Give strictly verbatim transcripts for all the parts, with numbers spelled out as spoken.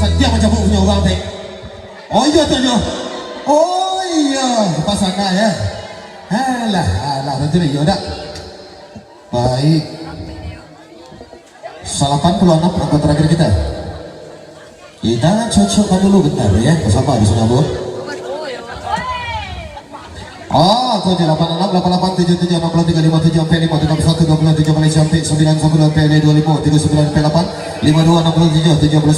Satiok mancabuik punyo urang, Tek. Oh iyo tu nyo. Oh iyo, pasangan yo. Alah, alah, betul iyo dak? Baik. Salapan puluah anam angko terakhir kita. Kita cocokkan dulu bentar ya, bersama di sana, Bu. Oh, kau je lapan enam, lapan lapan tujuh tujuh, enam puluh tiga lima tujuh, empat lima tiga satu, dua puluh tujuh Malaysia, empat sembilan sepuluh, empat dua lima, tiga sembilan empat lapan, lima dua enam puluh tujuh, tujuh puluh.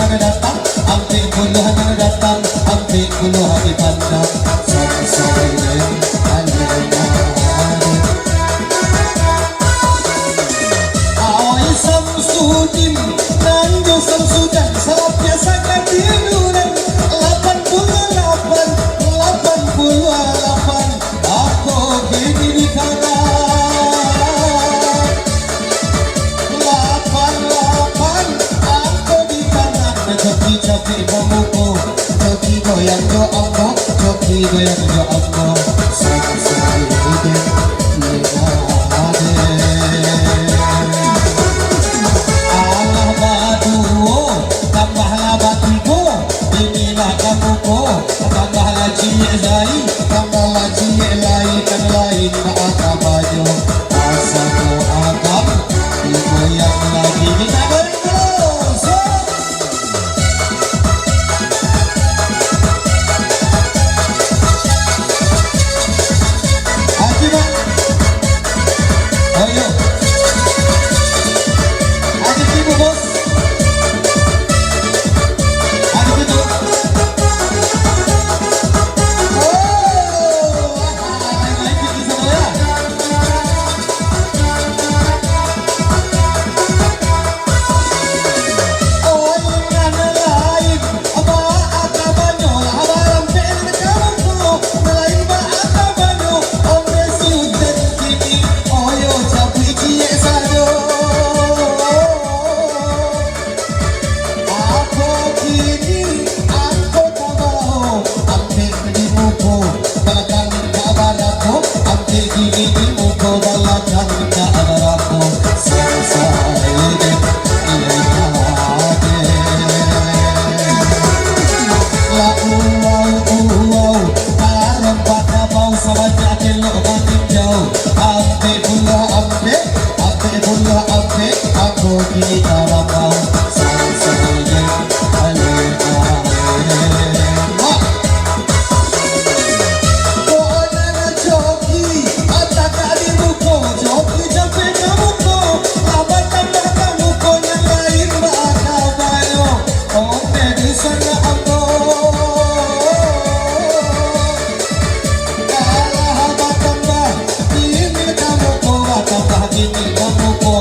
Nan datang, ampek puluah nan datang, ampek puluah di pandang. Samsudin, alena. Awai Samsudin, nan jo Samsudan, salapiah sakatiduran. Lapan puluah lapan, lapan puluah lapan, angko kini di tangan. Lapan, lapan, angko di tangan. Coki capek bamuko, coki goyang jo ambo, coki goyang jo ambo. Samsudin, lena ade. Alah baduo, tambahlah batigo. Inilah kamuko, tambahlah ciek lai, tambahlah ciek lai, nan lain baa kabanyo. Asa ko agam, digoyang lagi. Kita goyang dulu. Set. Oke, Pak. Ayo. Adik ibu, Bos. Adik ibu. Oh, lain-lain di sana, ya. Apo kini angko tabao, ampek di muko, balakang ka barapo, ampek kini di muko, balakang ka barapo, sansai den ilai ade. Lah uwau, uwau, tarompa kabau, sabanyak elok maninjau, ampek pulo ampek. Ampek pulo ampek, angko kini tarapau. Sansai den, ale, ale. Mak. Kok nan coki, atak di muko, coki capek ka muko, laban tambah ka muko, nan lain baa kabanyo. Onde di sana ambo. Kalah batambah, bini ka muko batambah, bini ka muko.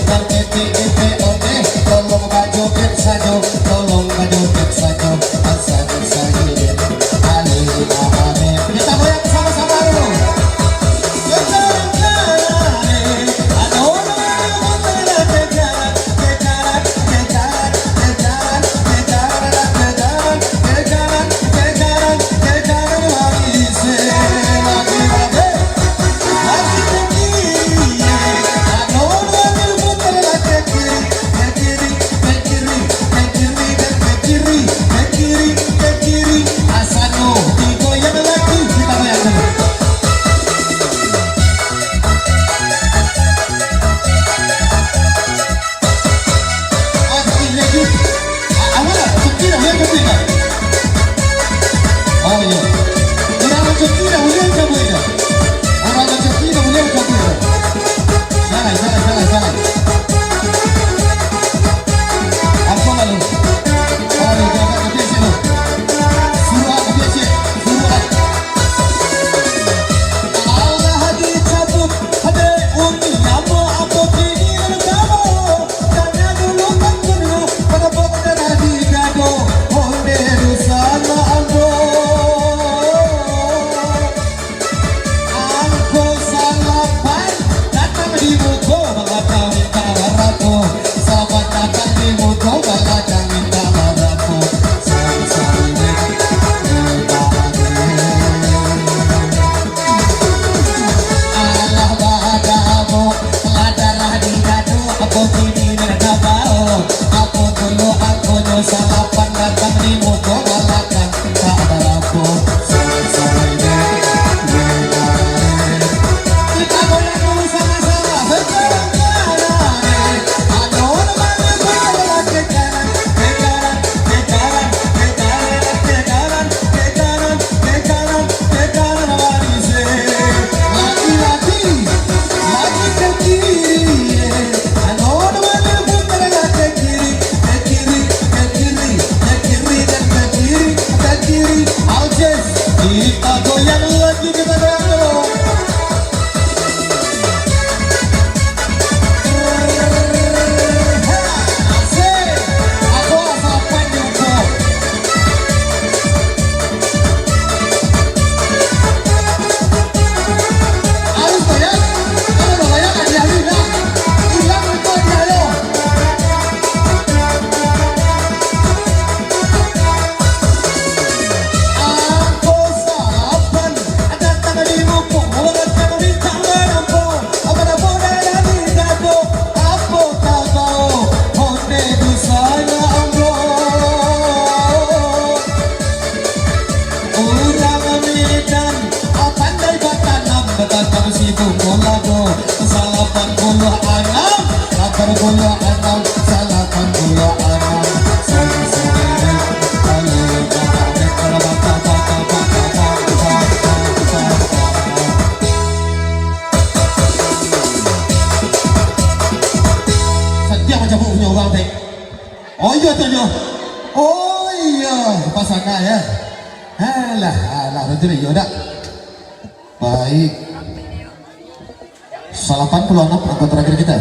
Nan ketek-ketek onde, tolong bajoget sajo, tolong bajoget sajo. Asa sajo, ale, ale. Kita goyang sama-sama dulu. Alah dicabut, dek Uni, apo, apo kini nan kamu? Tanya dulu kan pernah, pada pokok darah digado, onde di sana ambo. Angko salapan, datang di muko, balakang minta barapo. Salapan datang di muko, balakang minta barapo. Sansai den, ale, ale. Alah badamo, lah darah di dado, apo kini nan ka bao? Apo dulu angkonyo salapan datang di muko, balakang tak barapo. Sansai den, ale, ale. Kita goyang dulu sama-sama. Sekarang kanan, ale. Ado nan manggapo laki kanan. Yang lagi kita goyang dulu. Asik. Aku asal panjang, bro. Harus goyang. Kalau udah goyang, hadiah hilang. Hilang itu hadiah lo. Angko salapan datang di muko, urang ka mintak manampok, manampok dari dado, apo tabao, onde di sana ambo. Urang Medan, pandai batanam, batanam sibuah lado, salapan puluah anam, lapan puluah anam, salapan puluah anam. Sadiah macam punyo urang teh. Oh iyo tu nyo. Oh iyo, pasangan ya. Alah, alah, betul iyo dak? Baik. Salapan puluah anam angko terakhir kita.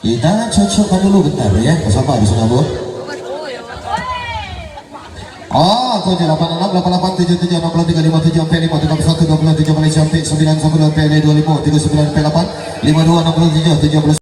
Kita cocokkan dulu bentar ya, bersama di sana, Bu. Oh, aku je lapan enam, lapan lapan tujuh tujuh, enam puluh tiga lima tujuh empat lima, tiga puluh satu dua puluh tujuh Malaysia, empat sembilan sepuluh empat dua lima, tiga sembilan empat lapan, lima dua enam puluh tujuh tujuh puluh.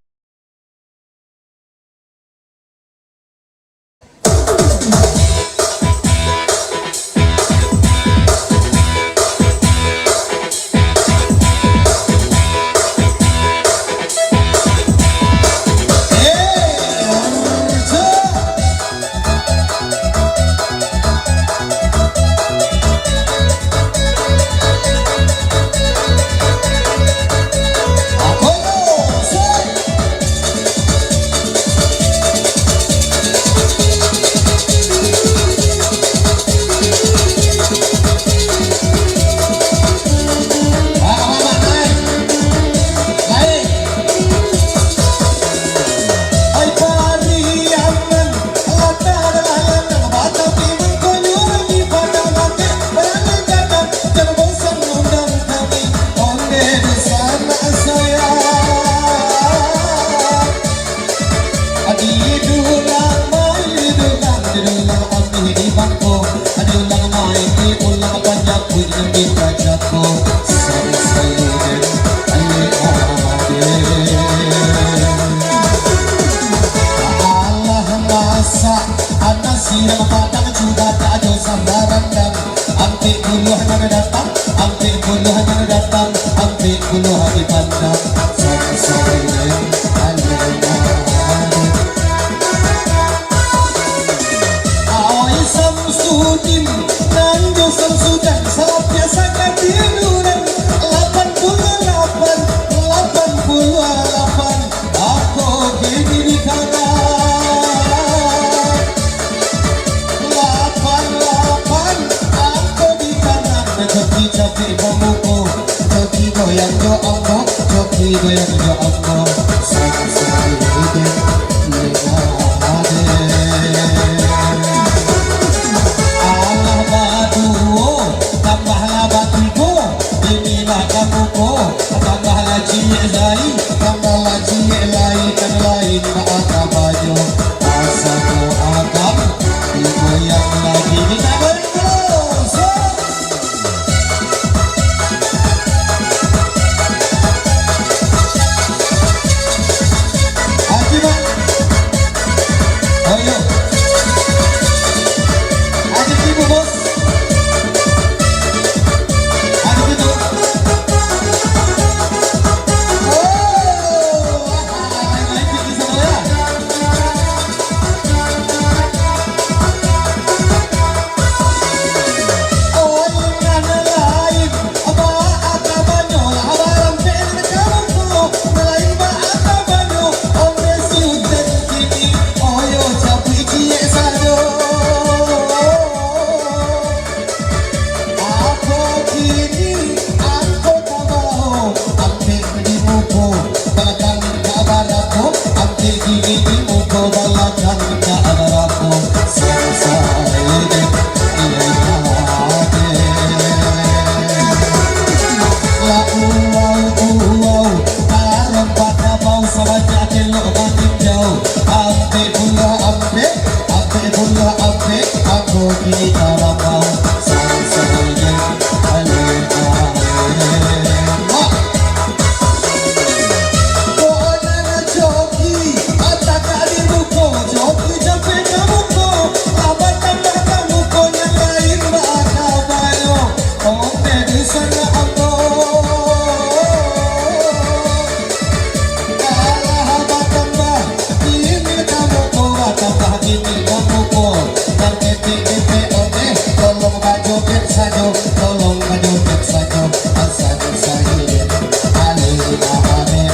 Didulang mai, didulang, didulang abih di bangko, didulang mai, diulang panjapuik di kacako. Sansai den, ale ade. Alah masak, anak siang padang juga tak ado sambarang dang. Ampek puluah nan datang, ampek puluah nan datang, ampek puluah dipandang. Sansai den, ale ade. Awai Samsudin, nan jo Samsudan, salah biasa ka tiduran. Lapan puluah lapan, lapan puluah lapan, angko kini di kanan. Lapan lapan, angko di kanan, coki capek bamuko. Coki goyang jo ambo, coki goyang jo ambo. Sansai den, ale ade. Alah baduo, tambahlah batigo. Inilah kamuko, tambahlah ciek lai, tambahlah ciek lai, nan lain baa kabanyo. Asa ko agam, digoyang lagi. Kita goyang terus. Haji, Mak. Oh, iyo. Haji Tibu, Bos. Haji Tibu. Oh.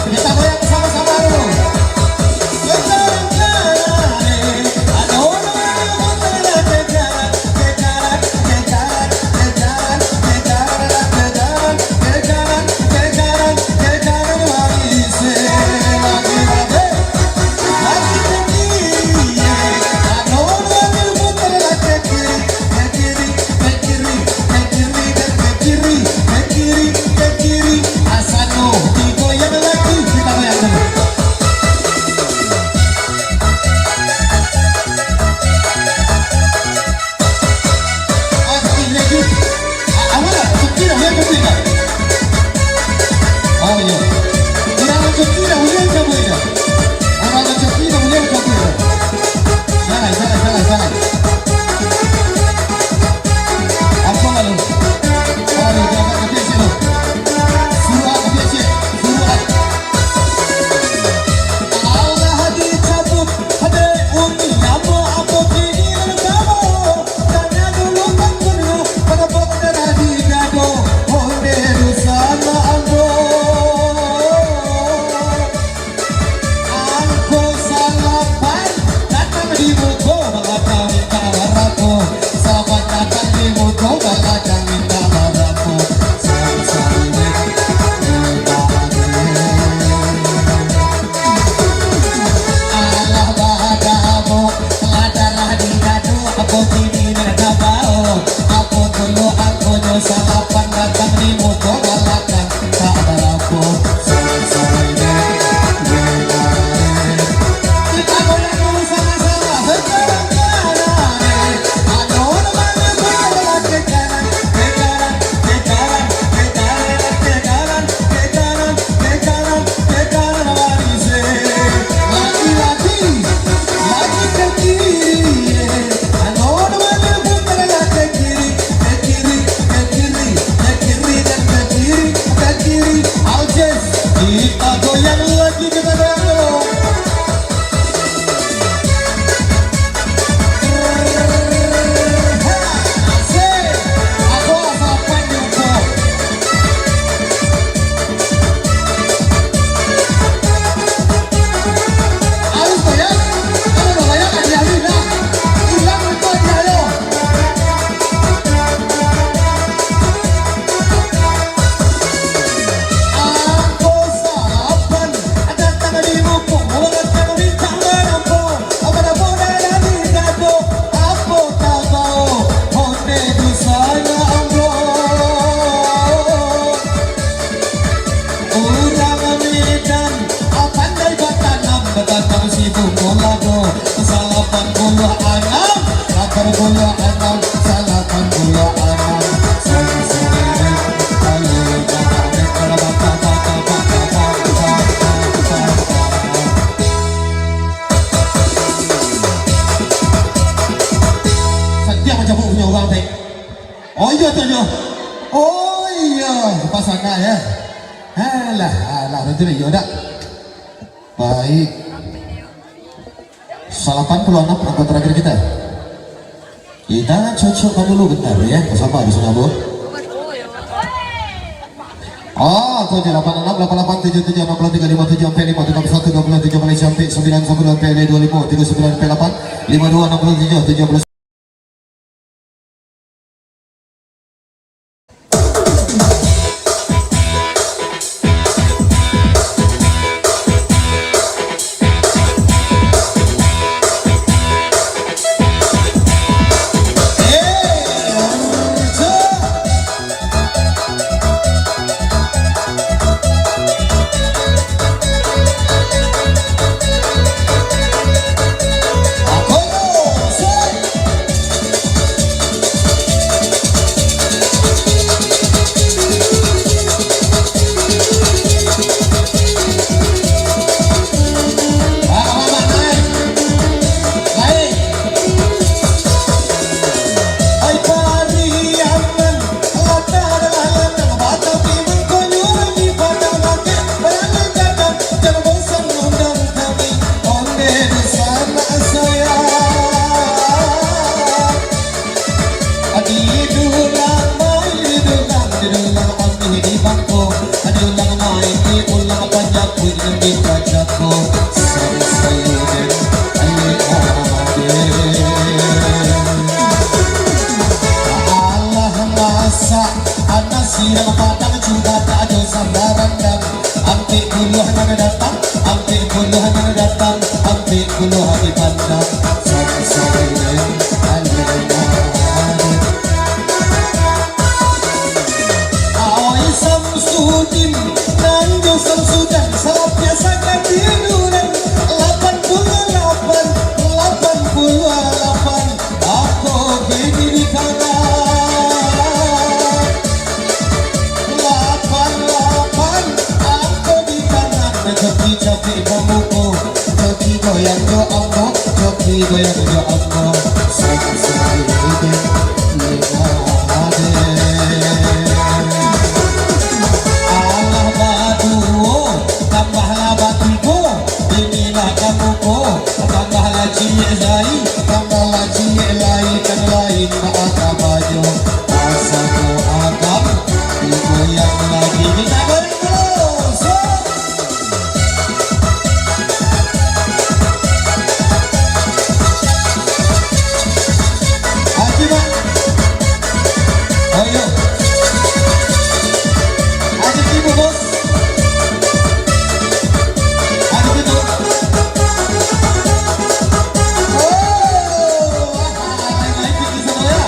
Kita goyang sama-sama dulu. Ah, sakit lagi. Ah, awak nak sakit dah, boleh sakit dah. Oh, iyo. Urang nak sakit dah, boleh sakit dah. Urang nak sakit dah, boleh sakit dah. Salah, salah, salah, salah. Apa lalu? Aduh, jangan sakit situ. Suruh sakit situ. Suruh. Alah dicabut, dek umi, apo, apo kini nan kamo? Tanya dulu kan dulu, pada pokok darah di dado, onde dosa ambo. Angko salapan datang di muko, balakang minta barapo? Salapan datang di muko, balakang minta barapo? Sansari dek, dek. Alah badamo, lah darah di dado, apo kini nak ka bao? Apo dulu angkonyo salapan datang di muko balakang, tak barapo, sansari dek. Kita goyang dulu sama-sama, sekarang kanan, eh. Ado namo ke kanan, ke kanan, ke kanan, ke kanan, ke kanan, ke kanan, ke kanan, ke kanan, laki-laki, laki ke kiri, eh. Ado namo putar ke kiri, ke kiri, ke kiri, ke kiri dan ke kiri, ke kiri. Aujes, kita goyang lagi, kita goyang dulu. Angko salapan datang di muko, balakang minta barapo? Apo dapek dari dado, apo tabao, onde dosa ambo. Urang Medan, pandai batanam, batanam sibuk molado. Salapan puluah anam, lapan puluah anam, salapan puluah anam. Satiok mancabuk punyo urang, Tek. Oh, iyo, tu, iyo. Oh, iyo, pasangan, yo. Alah, alah, betul, iyo, dak? Baik. Salapan puluah anam angko terakhir kita. Kita cocokkan dulu bentar, yo. Sabar di sana, Bu. Oh, tujuh lapan enam, lapan lapan tujuh tujuh, enam puluh tiga lima tujuh, empat lima, tiga puluh satu, dua puluh tujuh, Malaysia, empat sembilan, sepuluh, empat lima dua, tiga sembilan, empat lapan, lima dua, enam puluh tujuh, tujuh puluh. Ado urang amih di bangko, ado urang main di ulang, panyapuik nan di pacako. Sansai den, aye ade. Alah masak, anak siang padang, cuba tak ado sambarang dang. Ampek puluah nan datang, ampek puluah nan datang, ampek puluah dipandang. Sansai den, aye ade. Oi Samsudin, nan jo Samsudan, sapiak sakatiduran. Lapan puluah lapan, lapan puluah lapan, ako kini di kanan. Lapan lapan, ako di kanan. Coki capek bamuko, coki goyang jo ambo, coki goyang jo ambo. Sansai den, aye ade. Alah baduo, tambahlah batigo, inilah kamuko, tambahlah ciek lai, tambahlah ciek lai, kan lain baa kabanyo. Asa ko agam, digoyang lagi, minta goyang dulu. Satu. Haji, Bang. Oh, iyo. Haji Tibu, Bos. Haji Tibu. Oh, naik-naik tinggi sama ya.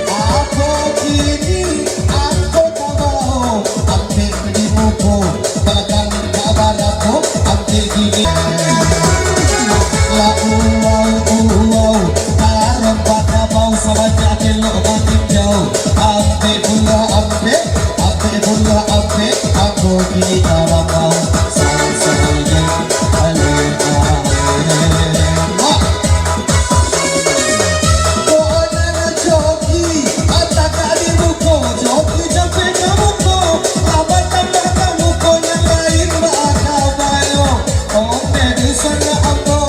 Apo kini angko tabawo, ampek di muko, balakang ka barapo, ampek kini. Lah uwau, uwau, tarompa kabau, sabanyak elok maninjau, ampek pulo ampek, ampek pulo ampek, angko kini tarapau. Sansai den, aye ade. Mak. Kok nan coki, atak di muko, coki capek ka muko, lah batambah ka muko, nan lain baa kabanyo. Ondeh di sana ambo.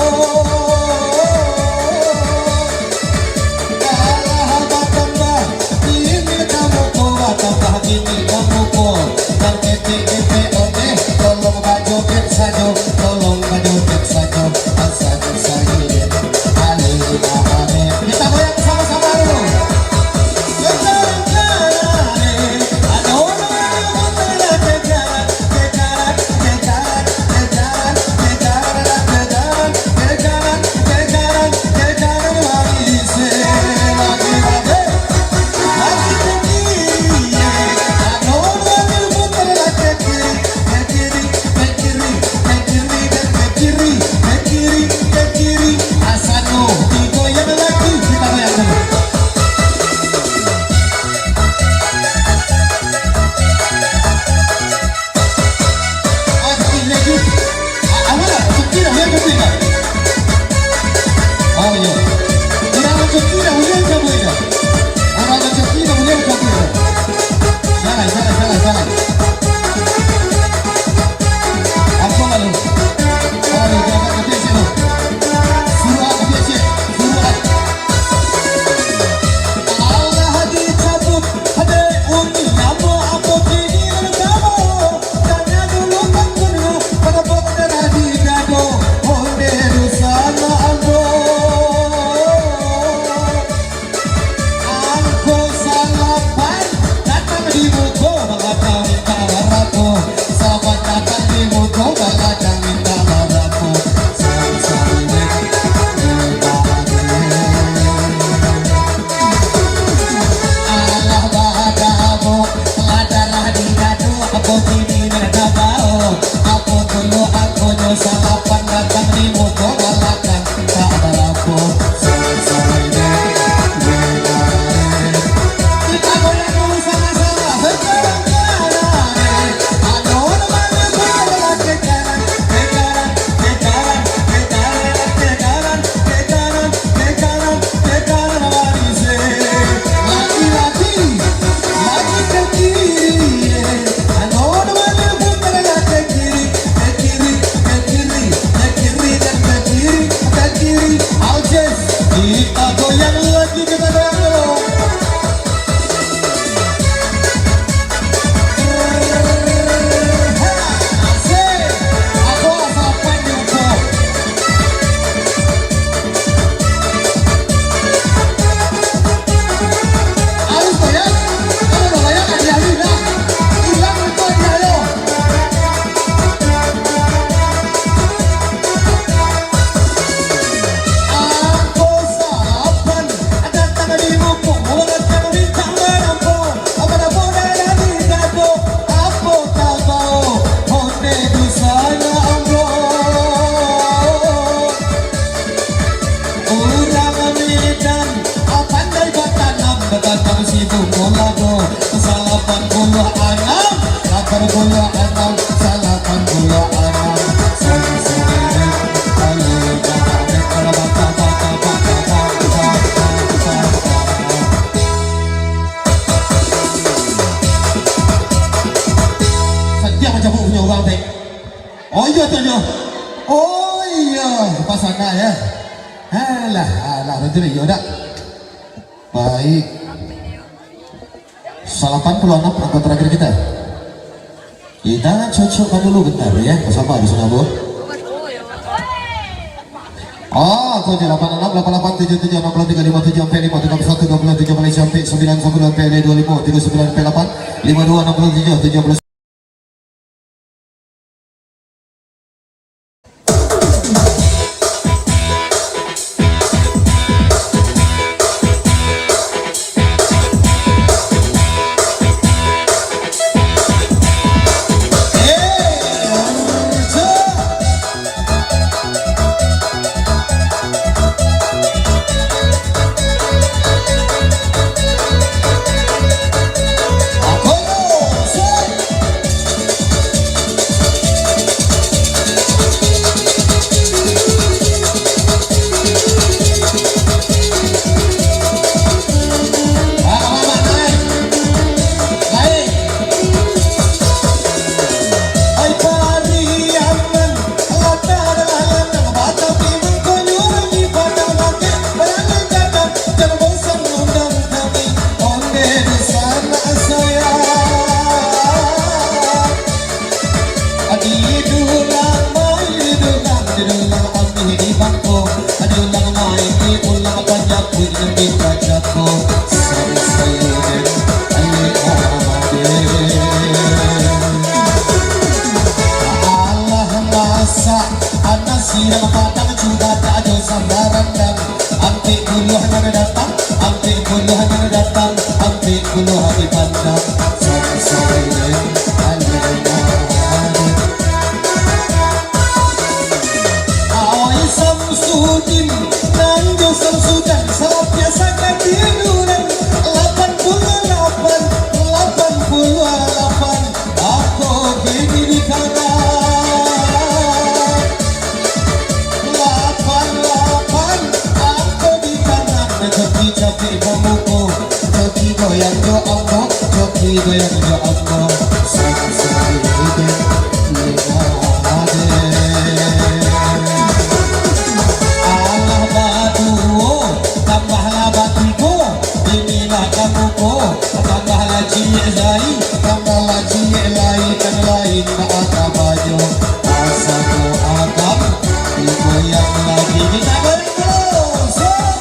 Kalah batambah, kini ka muko, batambah kini ka muko. Nan ketek-ketek ondeh, tolong bajoget sajo, tolong bajoget sajo. Asa sansai den, aye ade. Kita goyang sama-sama dulu. Kita goyang dulu. Asik. Apo, salapan juta. Harus goyang. Kalau ndak goyang, ndak jadi, nah. Hilang untuak dia, yo. Angko salapan, datang di muko, datang bintang manampok, manampok dari dado, apo tabao, onde di sana ambo. Urang Medan, pandai batanam, batanam sibuk molado. Salapan puluah anam, lapan puluah anam, salapan puluah anam. Sadiah macam punyo urang, Tek. Oh, iyo, tu nyo. Oh, iyo, pas sana, yo. Alah, alah, betul, iyo, dak? Baik. Salapan puluah anam angko terakhir kita. Kita cocokkan dulu bentar, yo. Sabar di sana, Bu. Oh, tujuh lapan enam, lapan lapan tujuh tujuh, enam puluh tiga lima tujuh, empat lima tiga satu, dua puluh tujuh, Malaysia, empat sembilan sepuluh, empat dua lima, tiga sembilan empat lapan, lima dua enam puluh tujuh, tujuh puluh. Di dulang mai, di dulang, di dulang amih di bangko, di dulang mai, di dulang panjapuik nan di kacako. Sari sayuran, aye ade. Alah masak, anak sirang padang, cuba tak ado sambarang dan. Ampek puluah nan datang, ampek puluah nan datang, ampek puluah di pandang. Sampai alena. Awai Samsudin, nan jo Samsudan, salah biasa ka tiduran. Lapan puluah lapan, lapan puluah lapan. Ako kini di kanan, lapan lapan, ako di kanan. Coki capek bamuko, coki goyang jo ambo, coki goyang jo ambo. Sansai den lima ade. Alah baduo, tambahlah batigo, inilah kamuko. Tambahlah ciek lai, tambahlah ciek lai, kan lain bak aka banyo. Asa ko agam, digoyang lagi. Kita goyang dulu. Set.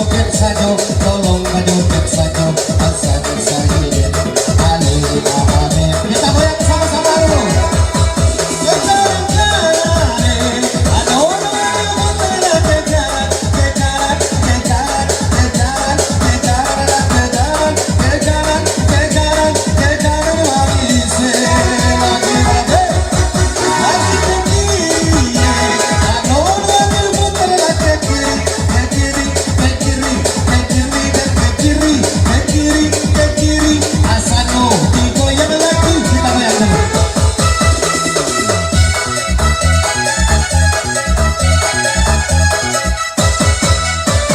Joget sajo, tolong bajoget sajo, asal sajo. Alih, alih. Kita goyang sama-sama dulu.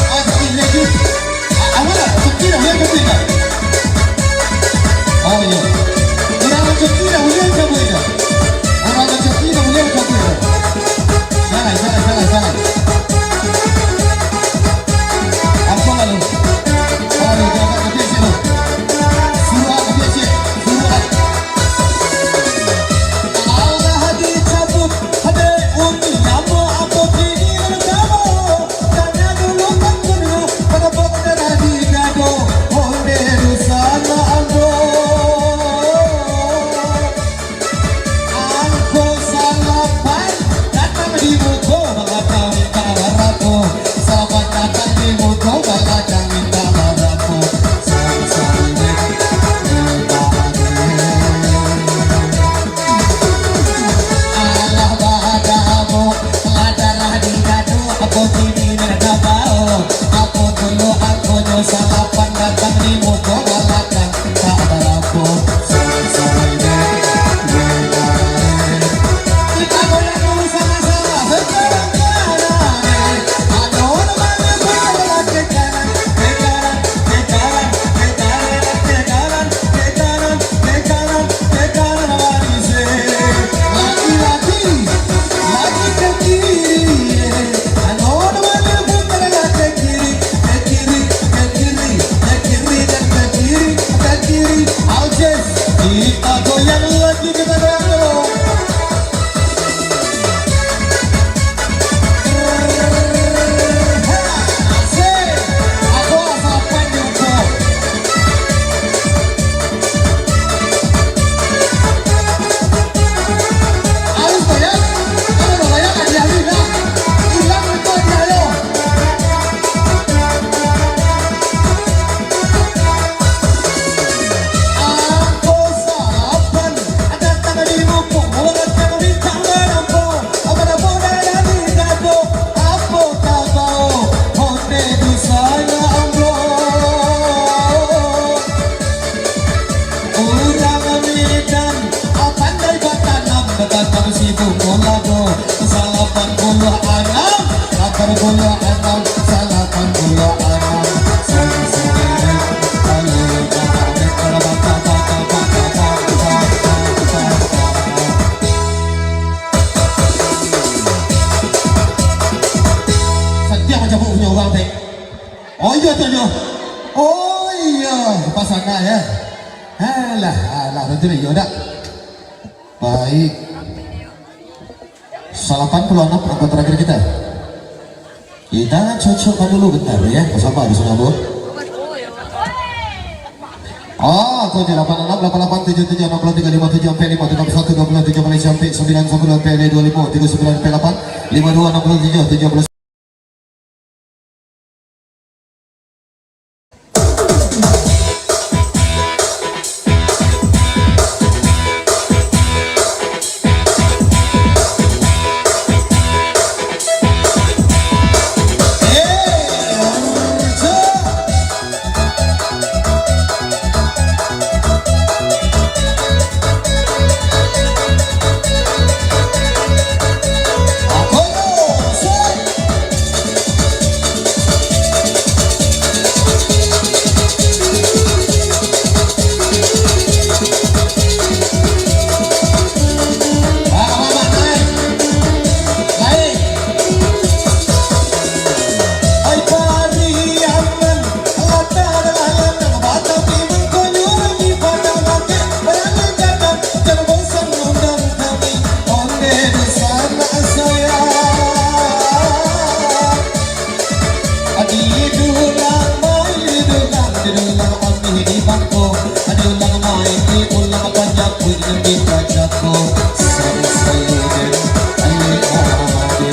Oh, sakit lagi. A-, awak nak sakit dah, boleh sakit dah. Oh, iyo. Urang nak sakit dah, boleh sakit dah. Urang nak sakit dah, boleh sakit dah. Jalan, jalan, jalan, jalan. Apa lalu? Aduh, jangan sakit sini. Suruh sakit sini. Suruh. Allah dicabut, hadeh umi, amo apo kini nan kamo? Tanya dulu kan dulu, pada pokok dah digado, onde dusan ambo. Angko salapan, datang di muko, balakang minta barapo? Salapan datang di muko, balakang minta barapo? Sansari dek, alah badamo, lah darah di dado, apo kini nak tabao? Apo dulu angkonyo salapan datang di muko balakang, tak barapo, sansari dek, dek. Kita goyang dulu sama-sama, sekarang. Kita goyang lagi, kita goyang dulu. Angko salapan, datang di muko, urang datang bintang manampok. Apo dapok dari dapok, apo tabao, onde dusan ambo. Urang Medan, pandai batanam, batanam sibuk molado. Salapan puluah anam, lapan puluah anam, salapan puluah anam. Sadiah mancabuik punyo urang, Tek. Oh, iyo tu nyo. Oh, iyo, pasangan, yo. Alah, alah, betul iyo dak? Baik. Salapan puluah anam angko terakhir kita. Kita cocokkan dulu bentar, yo. Sabar di sana, Bu. Oh, angko lapan anam, lapan lapan, tujuh tujuh, anam puluah tiga, lima tujuh, ampat lima, tiga puluh satu, dua puluh tujuh, Malaysia, ampat sembilan, sepuluh, ampat dua lima, tiga sembilan, ampat lapan, lima dua, enam puluh tujuh, tujuh puluh. Di bangko, ado ulang main, di ulang panyapuik, di kacako. Sansai den, ale ade.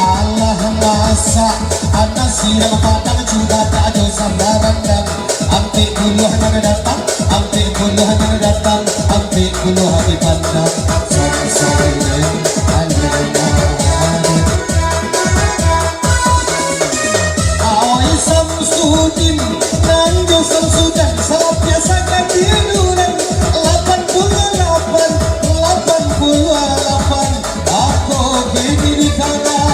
Alah masak, anak sirang padang, cuba tak ado sambarang dang. Ampek puluah nan datang, ampek puluah nan datang, ampek puluah dipandang. Sansai den, ale ade. Oi Samsudin, nan jo Samsudan, salapiah sakatiduran. Lapan puluah lapan, lapan puluah lapan, ako kini di tanah.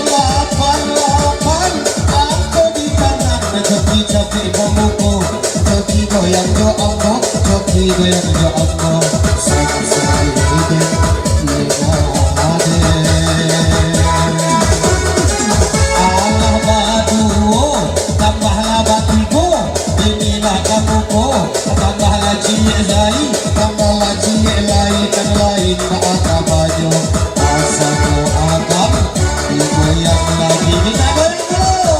Lapan lapan, ako di tanah, coki capek pamuko. Coki goyang jo ambo, coki goyang jo ambo. Sansai den, ale ade. Alah baduo, tambahlah batigo. Inilah kamuko, tambahlah ciek lai, tambahlah ciek lai, kan lain bak aka bajo. Asa ko agam, digoyang lagi. Minta goyang dulu.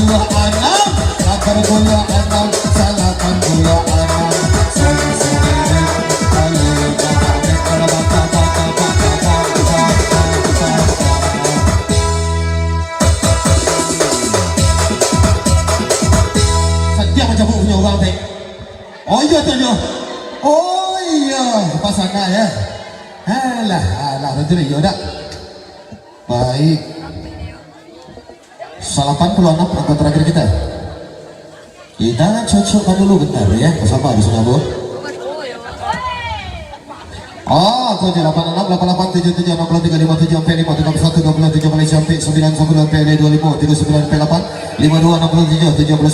Puluah anam, lapan puluah anam, salapan puluah anam. Sadiah mancabuk punyo urang, Tek. Oh iyo tu, yo. Oh iyo, pas sangat, yo. Alah, alah, betul, yo, dak? Baik. Salapan puluah anam penonton terakhir kita. Kita cocokkan dulu bentar, ya, bersama di sana, Bu. Oh, tujuh lapan enam, lapan lapan tujuh tujuh, enam puluh tiga lima tujuh, empat lima tiga satu, dua puluh tujuh Malaysia, empat sembilan sepuluh, empat dua lima, tiga sembilan empat lapan, lima dua enam puluh tujuh, tujuh puluh.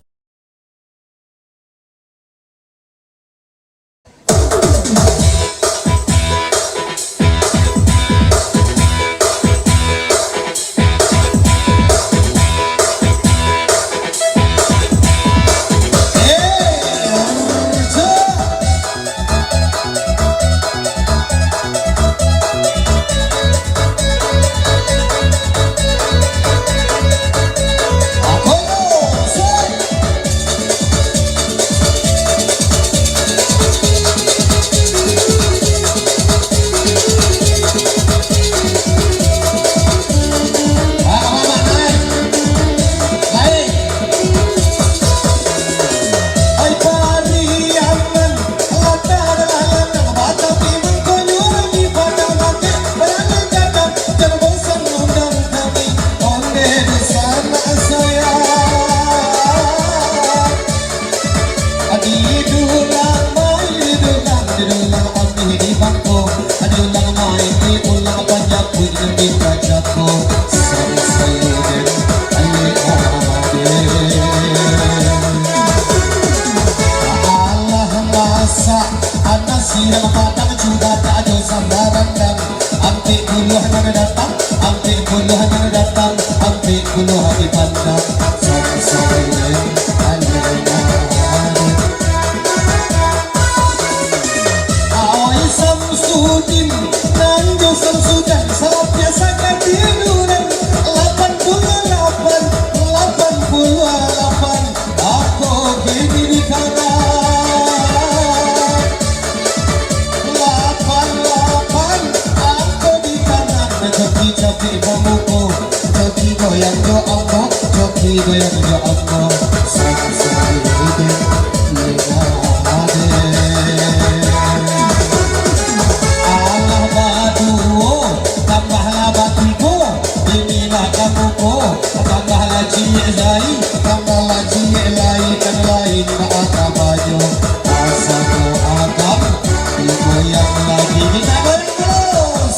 Di dulang mai, di dulang, di dulang amih di bangko, di dulang mai, di dulang panjapuik di kacako. Sansai den, ale ade. Alah masak, nasi nan padang, cubadak jo sambal randang. Ampek puluah nan datang, ampek puluah nan datang, ampek puluah dipandang. Sansai den, ale ade. Oi Samsudin, nan jo Samsudan, sapiah sakatiduran. Lapan puluah lapan, lapan puluah lapan, ako kini di kanan. Lapan lapan, ako di kanan, coki capik bamuko, coki goyang jo ambo, coki goyang jo ambo, sansai den, lengah den. Alah baduo, tambahlah batigo, inilah kamuko, tambahlah ciek lai, tambahlah ciek lai, nan lain baa kabanyo. Asa ko agam, digoyang lagi. Kita goyang terus.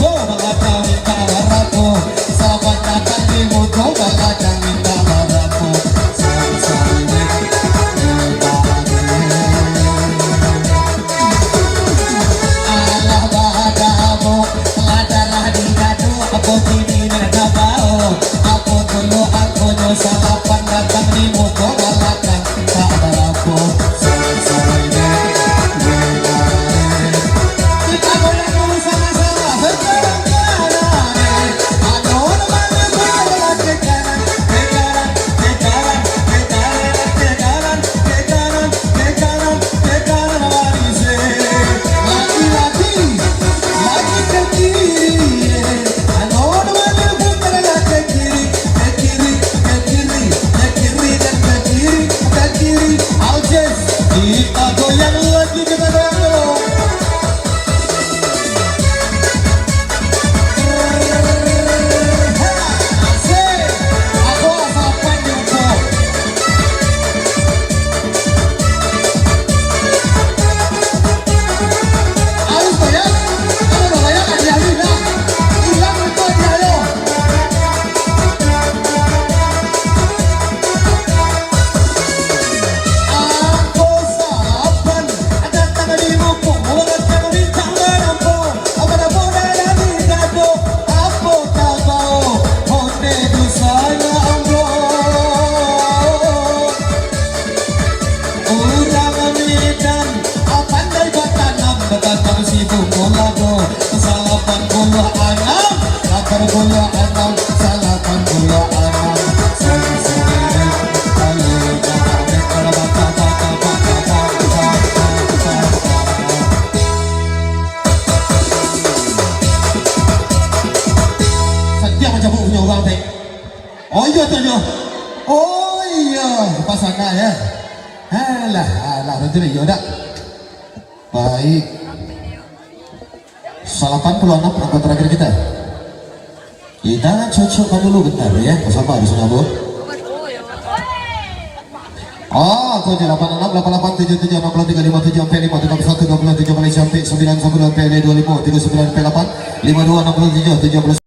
Balakang minta barapo? Salapan datang di muko, balakang minta barapo? Sansai dek, dek, dek. Alah badamo, lah darah di dado, apo kini nak tabao? Apo dulu angkonyo? Salapan datang di muko, balakang tak barapo. Sansai dek, dek, dek. Kita goyang dulu sama-sama. Sekarang kanan, eh. Anu, anu, anu, anu, ke kanan, ke kanan, ke kanan, ke kanan, ke kanan, ke kanan, ke kanan, ke kanan, manis, eh. Laki-laki, laki ke kiri, eh. Anu, anu, anu, putar ke kiri, ke kiri, ke kiri, ke kiri dan ke kiri, ke kiri. Aljes, kita goyang lagi, kita goyang dulu. Angko salapan datang di muko, urang ka rincang manampo. Apo dapek dari dado, apo tabao, onde di sana ambo. Urang Medan, pandai batanam, batanam sibuk molado. Salapan puluah anam, lapan puluah anam, salapan puluah anam. Sadiah manjapuik punyo urang, Tek. Oh, iyo tu, iyo. Oh, iyo, pasangan, yo. Alah, alah, batua iyo dak? Baik. Salapan puluah anam angko terakhir kita. Kita cocokkan dulu bentar, yo. Saba di sana, Bu. Oh, angko lapan anam, lapan lapan, tujuh tujuh, anam puluah tiga, lima tujuh, ampek lima, tiga puluh satu, dua puluh tujuh, baliak sampai sambilan sapuluah, ampek duo limo, tiga sambilan, ampek lapan, lima dua, anam puluah tujuh, tujuh puluh.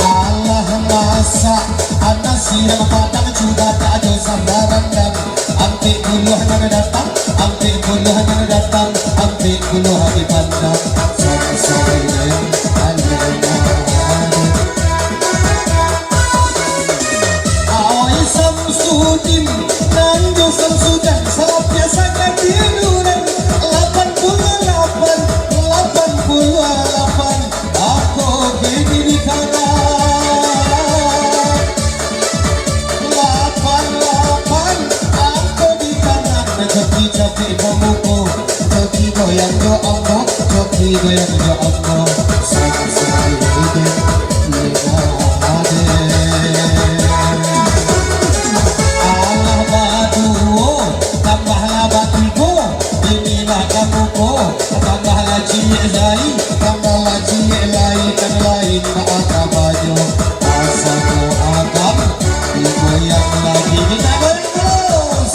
Alah masak, anak siang padang juga tak ado sambarangan. Ampek puluah nan datang, ampek puluah nan datang, ampek puluah dipandang. Samsudin, Alena. Awai Samsudin, nan jo Samsudan, salah biasa katiduran. Lapan puluah lapan, lapan puluah lapan, angko kini di kanan. Lapan lapan, angko di kanan. Coki capek bamuko, coki goyang jo ambo, coki goyang jo ambo. Sansai dek, dek, dek. Alah baduo, tambahlah batigo, inilah kamuko, tambahlah ciek lai, tambahlah ciek lai, nan lain baa kabanyo. Asa ko agam, digoyang lagi, kita goyang terus.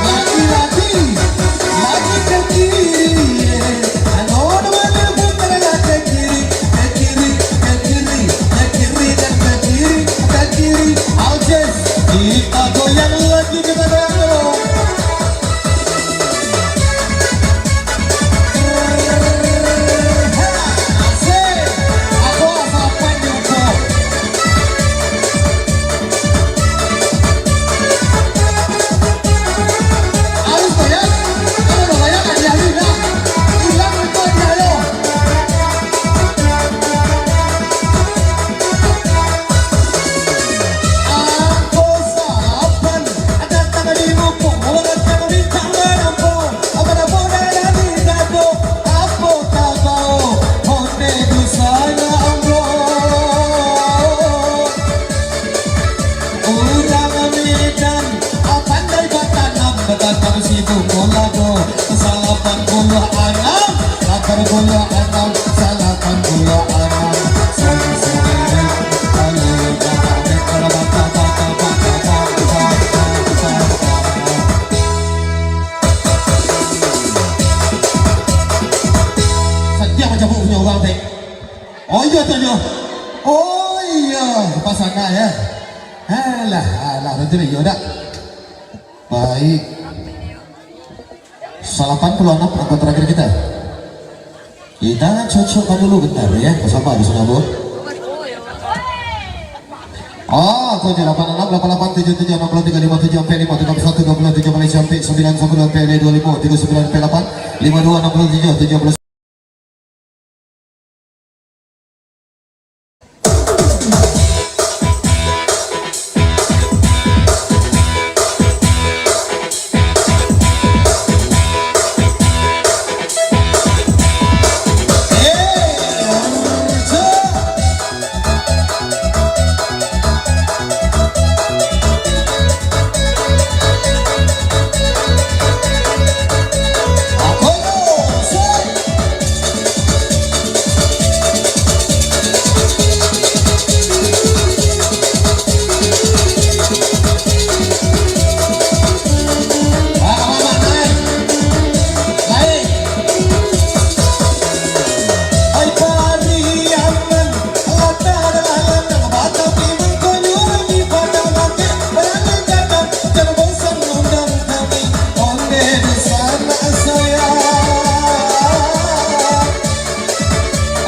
Laki-laki, laki ke kiri, eh. Anu, anu, anu, putar ke kiri, ke kiri, ke kiri, ke kiri, dan ke kiri, ke kiri. Aljes, kita goyang lagi, kita goyang dulu. Asik. Aku asal panjang, bro. Alus tu, ya. Kalau dah banyak hadiah ni, dah. Hilang itu hadiah, yo. Angko salapan datang di muko, datang di tangan ambo. Apa dah boleh dari dado, apo tabao, onde di sana ambo. Urang Medan, ah, pandai batanam, batanam sibu molado. Salapan puluah anam, lapan puluah anam, salapan puluah anam. Sari, sari, sari, sari, sari. Sadiah mancabuik punyo urang, Tek. Oh, iyo, tu, iyo. Oh, iyo, pasangan, yo. Alah, alah, betul, iyo, dak? Baik. Salapan puluah anam, angko terakhir kita. Kita cocokkan dulu bentar, yo. Basamo di siko, Bu. Oh, angko lapan anam, lapan lapan, tujuh tujuh, anam puluah tiga, lima tujuh, ampek lima, tiga puluh satu, dua puluh tujuh, baliak ampek sambilan, sapuluah, ampek duo limo, tigo sambilan, ampek lapan, lima duo, anam puluah tujuh, tujuh puluh.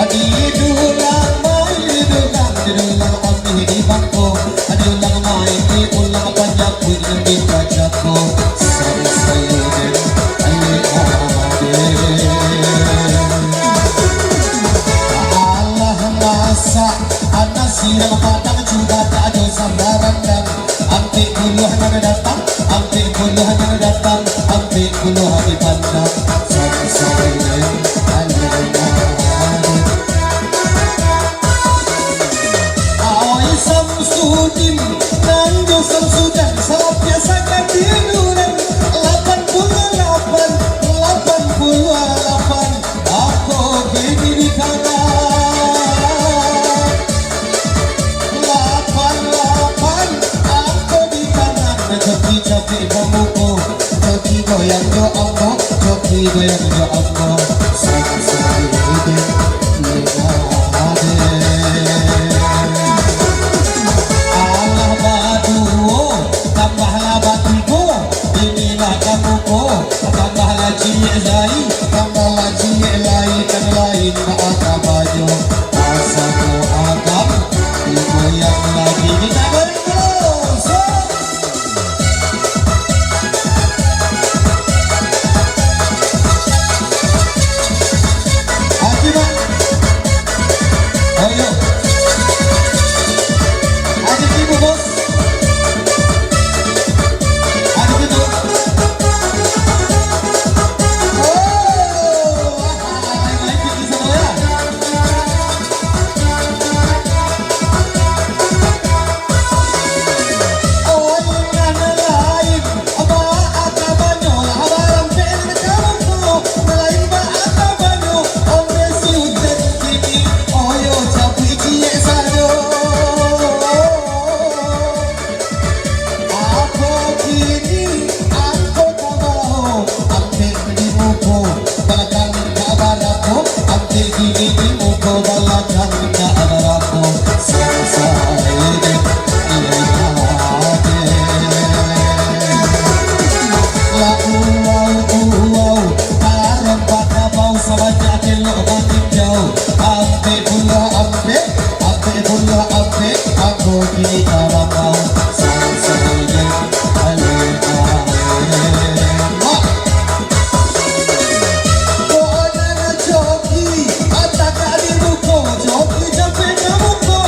Adi dulang mai, dulang, dulang amih di bangko. Adi ulang mai, ulang panjapuik nan di kacako. Sari, sari, den, ale, ade. Alah masak, anak sirang padang, cuba tak ado sambarang dan. Ampek puluah nan datang, ampek puluah nan datang, ampek puluah di pandang. Sari, sari, den, ale, ade. Awai Samsudin, nan jo Samsudan, salah biasa katiduran. Lapan puluah lapan, lapan puluah lapan, ako kini di tanah. Pamuko, coki goyang jo ambo, coki goyang jo ambo. Sansai den lengah den. Alah baduo, tambahlah batigo. Inilah kamuko, tambahlah ciek lai, tambahlah ciek lai, kan lain baa kabanyo. Asa ko agam, digoyang lagi. Minta goyang dulu. Akibat. Ayo. Adik ibu, bos. Adik ibu. Oh. Lain-lain pikir sama ya. Apo kini angkau ka bao, ampek di muko, balakang ka barapo, ampek kini di muko, balakang ka barapo, sansai den lengah den. Lah uwau, uwau, tarompa kabau sabanyak elok batinjau, ampek pulo ampek. Ampek pulo ampek, angkau kini ka bangau. Sansai den, ale, ale. Mak. Kok nan coki, atak ka dibuko, coki capek ka buko,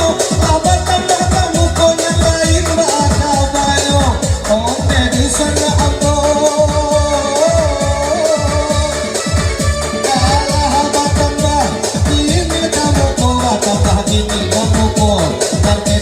lah batambah ka buko nan lain baa kabanyo. Ondeh di sana ambo. Kalah batambah, kini ka buko, batambah kini ka buko. Tapi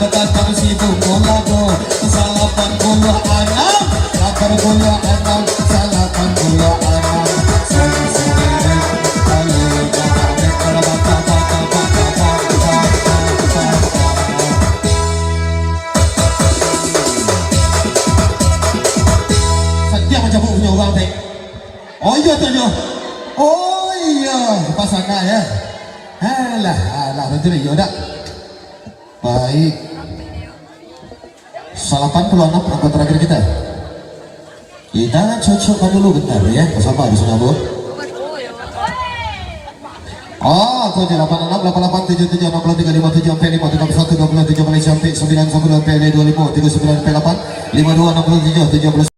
Datang si Bungo Lado, salapan puluah anam, lapan puluah anam, salapan puluah anam. Sadiah mancabuk punyo urang, Tek. Oh iyo tu nyo. Oh iyo, pasangan yo. Alah, alah, batua iyo dak? Baik. Salapan puluah anam angko terakhir kita. Kita cocokkan dulu bentar ya, bersama di sana, Bu. Oh, angko lapan anam, lapan lapan, tujuh tujuh, enam puluh tiga, lima tujuh, empat lima, tiga puluh satu, dua puluh tujuh, Malaysia, empat sembilan, sepuluh, empat dua lima, tiga sembilan, empat lapan, lima dua, enam puluh tujuh, tujuh puluh.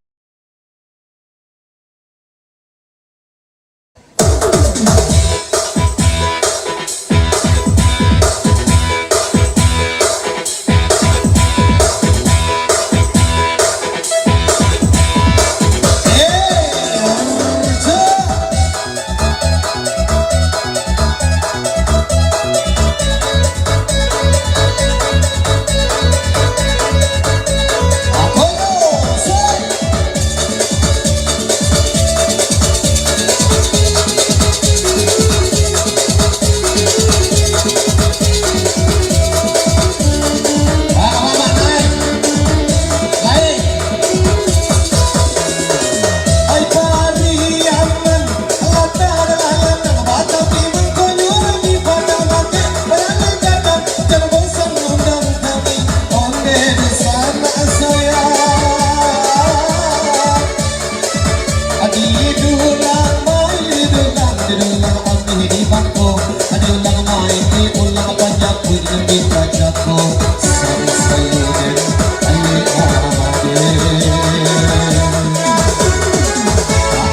Ai pariangan, lata adalah lanang, batapi mangkonyo di padang mati, barani datang, jangan bosan undang kami, onde di sanak sayang. Di dulang mai, di dulang, di dulang amih di bangko, di dulang mai, di ulang panjapuik di pajako, sari sayuran.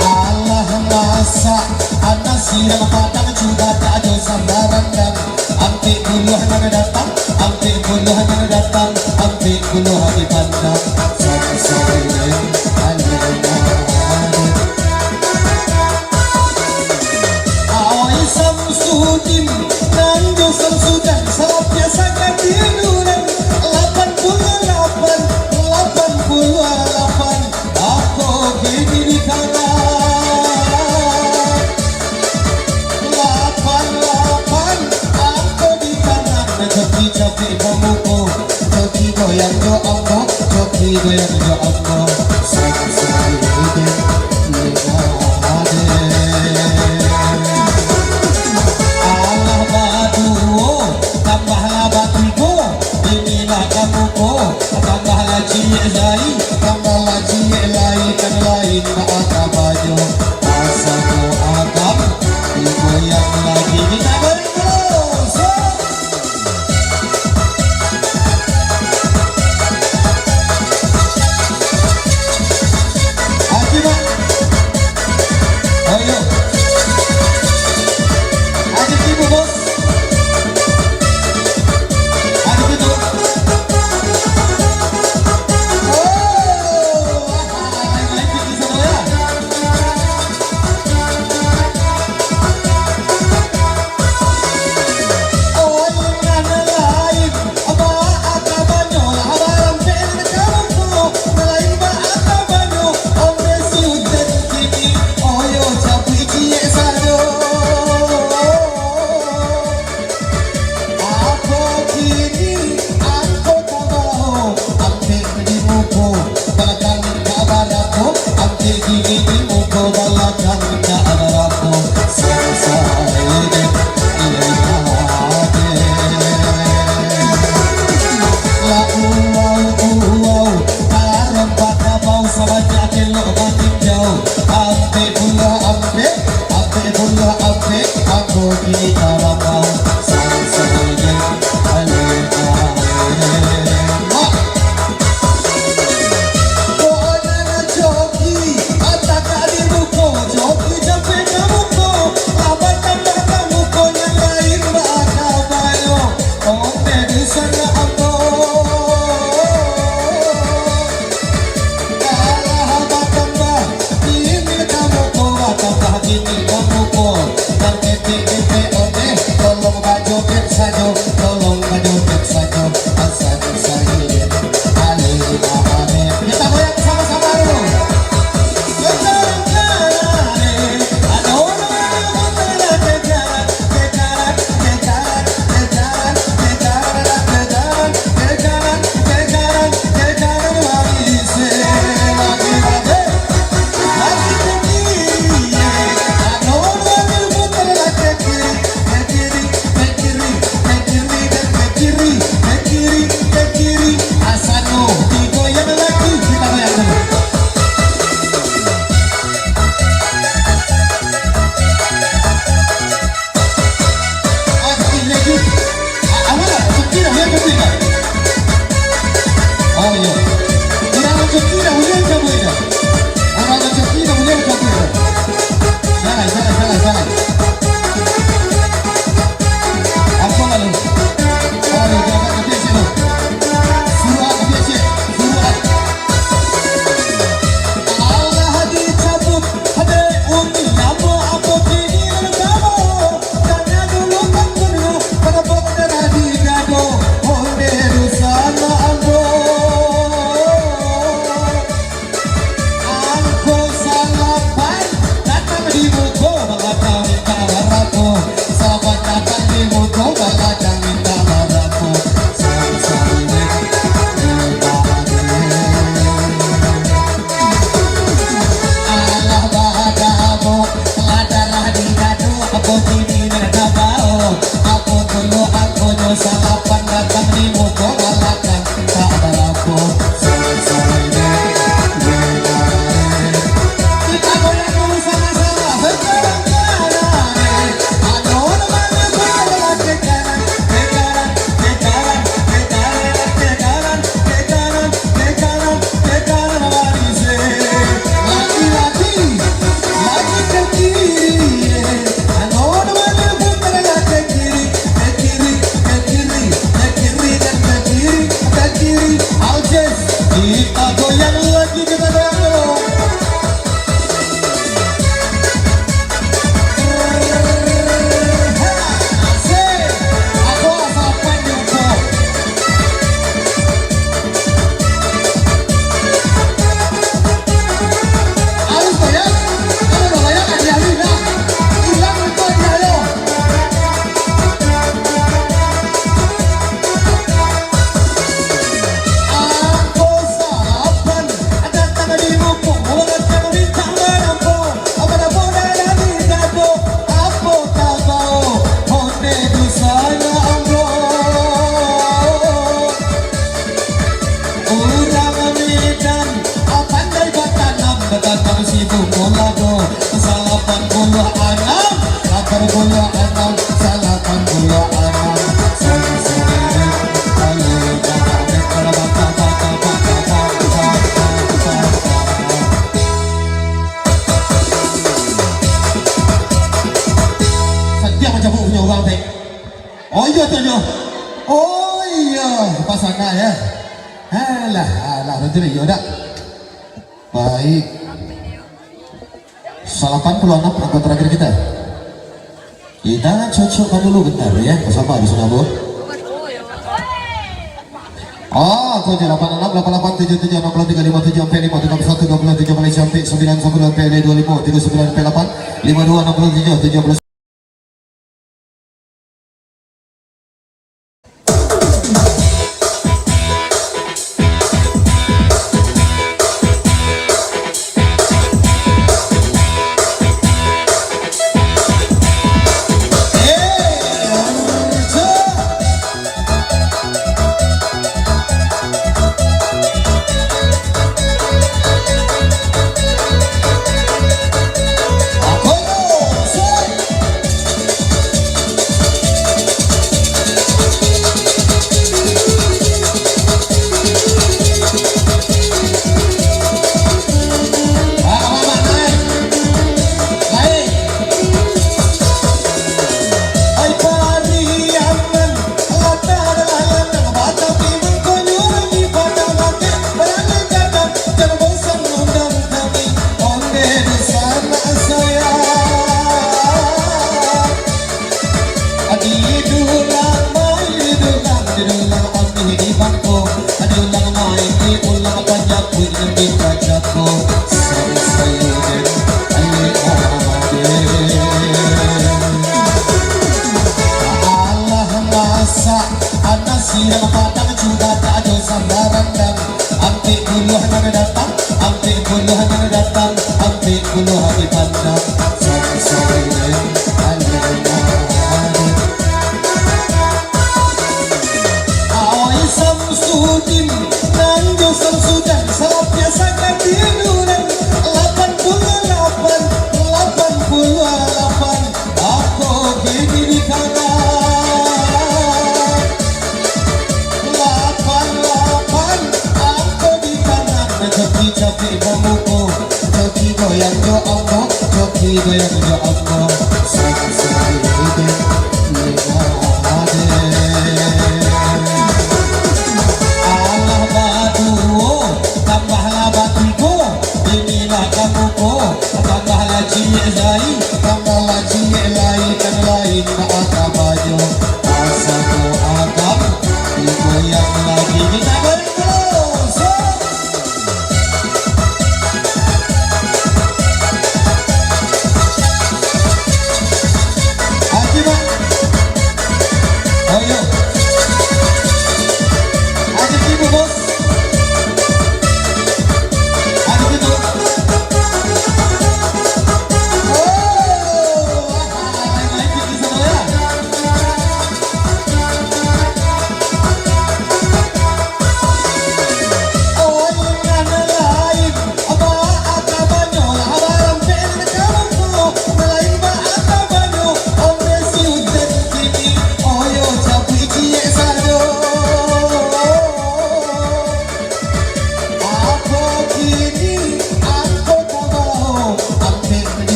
Alah masak, anak siang padang, cuba tak ado sambarang dang. Ampek puluah nan datang, ampek puluah nan datang, ampek puluah di pandang. Sari sayuran, alah masak. Awai Samsudin, nan jo Samsudan, sapiak sakati dulang, lapan puluah lapan, lapan puluah lapan, ako kini di kanan. Lapan lapan, ako di kanan, coki capek bamuko. Coki goyang jo ambo, coki goyang jo ambo. Sari-sari dek, lengah dek. Alah baduo, tambahlah batigo. Inilah kamuko, tambahlah ciek lai, tambahlah ciek lai, kan lain bak aka banyo. Asa ko agam, digoyang lagi. Kita beri terus. Ayo. Ayo, tibo, Bos. Ayo, tibo. Oh, lain-lain di sana, ya. Ampek di muko, balakang ka barapo? Ampek di, di, di muko, balakang ka barapo? Sansai dek, iyo dek. Lah uwau, uwau, tarompa kabau, sabanyak elok batinjau. Ampek puluah ampek, ampek puluah ampek, ako kini tarapau. Sansai dek, ale, ale. Mak. Salapan datang di muko, balakang minta barapo. Salapan datang di muko, balakang minta barapo. Sorry, sorry, weh. Alah badabok, lah darah di dado, apo kini nak tabao? Apo dulu angkonyo salapan datang di muko balakang? Tak barapo, sorry, sorry, weh. Kita goyang dulu sama-sama. Sekarang kanan, eh. Ado namo ke kanan, ke kanan, ke kanan, ke kanan, ke kanan, ke kanan, ke kanan, ke kanan, ke kanan, manis, eh. Laki-laki, laki ke kiri, eh. Ado namo ke kanan, ke kiri, ke kiri, ke kiri, ke kiri, dan ke kiri, ke kiri. Aljes, kita goyang lagi, kita goyang dulu. Angko salapan datang di muko, datang mintak barapo, barapo dari dado, apo tabao, onde di sana, ambo. Urang Medan, pandai batanam, batanam sibuik mulado. Salapan puluah anam, lapan puluah anam, salapan puluah anam. Satiok mancabuk punyo urang, Tek. Oh iyo tu nyo. Oh iyo, pasangan yo. Alah, alah, betul iyo dak? Baik. Salapan puluah anam angko terakhir kita. Kita cocokkan dulu bentar ya, bersama di sana, Bu. Oh, angko lapan anam, lapan lapan, tujuh tujuh, enam puluh tiga, lima tujuh, empat lima, tiga puluh satu, dua puluh tujuh, paling cantik, sembilan sepuluh, empat dua lima, tiga sembilan, empat lapan, lima dua, enam puluh tujuh, tujuh puluh. Ai pariangan, lata adalah lanang, batapi mangkonyo di padang langik, barani gadang, jan bosan undang kami, onde di sanak sayang. Di dulang mai, di dulang, di dulang, amih di bangko, di dulang mai, di ulang panjapuik, di kacako, sari sayuden, aye ade. Alah masak, anak siang padang, cuba tak ado sambal randang. Ampek puluah nan datang, ampek puluah nan datang, ampek puluah dipandang. Sari-sari, aye ade. Awai Samsudin, nan jo Samsudan, sapiah sakatiduran. Lapan puluah lapan, lapan puluah lapan, ako kini di kanan. Lapan lapan, ako di kanan. Coki-coki bamuko, coki goyang jo ambo, coki goyang jo ambo. Sari-sari, aye ade. Alah baduo, tambahlah batigo, inilah kamuko, tambahlah ciek lai, tambahlah ciek lai, nan lain baa kabanyo. Asa ko agam, digoyang lagi, kita goyang terus.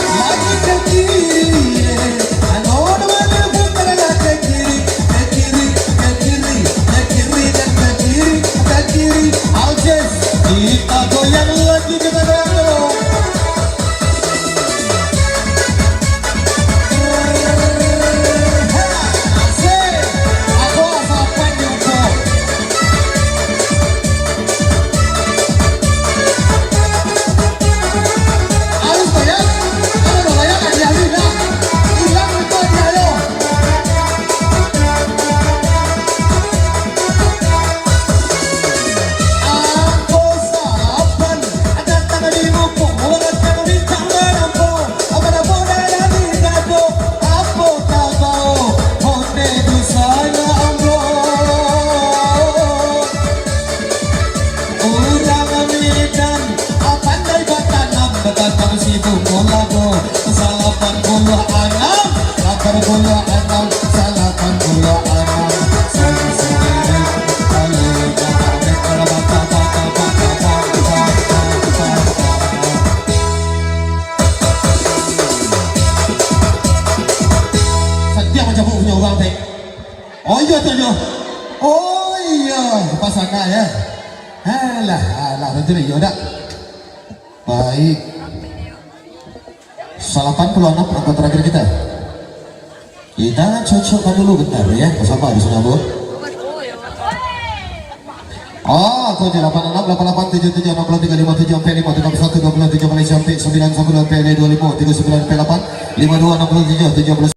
Lagi ke kiri, eh. Anu, anu, anu, putar lah ke kiri, ke kiri, ke kiri, ke kiri dan ke kiri, ke kiri. Aljes, kita goyang lagi, kita goyang dulu. Apo tabao, onde di sana ambo. Urang Medan, ah, pandai batanam, batanam sibuk mulado. Salapan puluah anam, salapan puluah anam, salapan puluah anam. Satiap macam punyo urang, Tek. Oh, iyo tu, iyo. Oh, iyo, pas sangat, yo. Alah, alah, betul, iyo dak? Baik. Salapan puluah anam angka terakhir kita. Kita cocokkan dulu bentar, yo. Sabar di sana, Bu. Oh, tu je, lapan anam, lapan lapan, tujuh tujuh, enam puluh tiga, lima tujuh, empat lima, tiga satu, dua puluh tujuh, balik cantik, sembilan sepuluh, empat lima, dua lima, tiga sembilan, empat lapan, lima dua, enam puluh tujuh, tujuh puluh.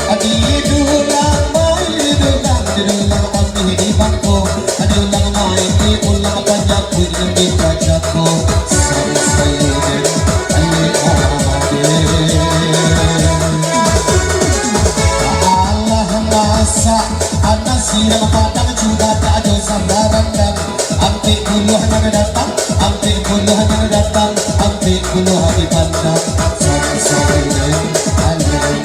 Adi dulang main, dulang, dulang amih di bangko. Adi ulang main, di ulang panyapu, di bacako. Sansai den, ale ade. Alah masak, anak siang padang juga tak ada sambal rendang. Ampek puluah nan datang, ampek puluah nan datang, ampek puluah dipandang. Samsudin Alun.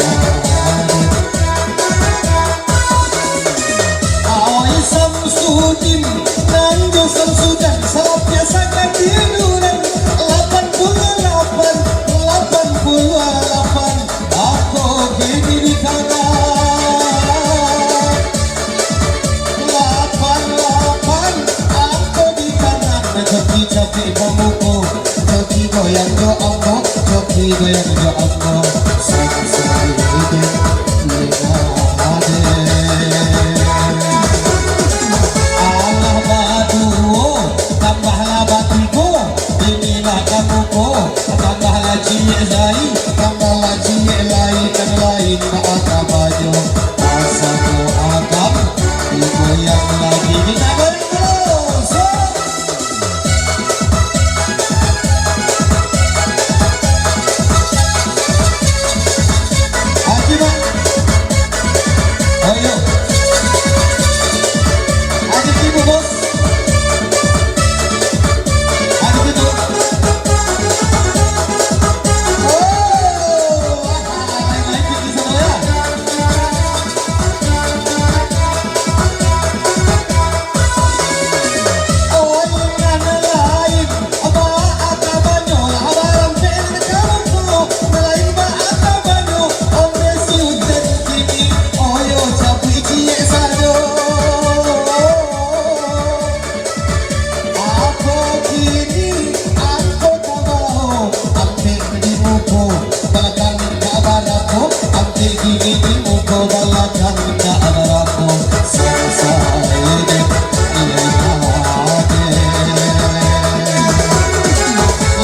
Oi Samsudin, nan jo Samsudan, salah biasa ka tiduran. Lapan puluah lapan, lapan puluah lapan, ako kini di tanah. Lapan lapan, Di pamuko, joki goyang jo ambo, joki goyang jo ambo. Sansai den lengah den. Alah baduo, tambahlah batigo, inilah kamuko, tambahlah ciek lai, tambahlah ciek lai, nan lain baa kabanyo. Asa ko agam, digoyang lagi, kita goyang dulu. Set. Aki, Mak. Oh, iyo. Aki, Ibu, Bos. Aki, Ibu. Oh, lain-lain, Ibu, sama, ya. Apo kini angko tabao, ampek di muko, balakang ka barapo, ampek kini di muko, balakang ka barapo, sansai den lengah den.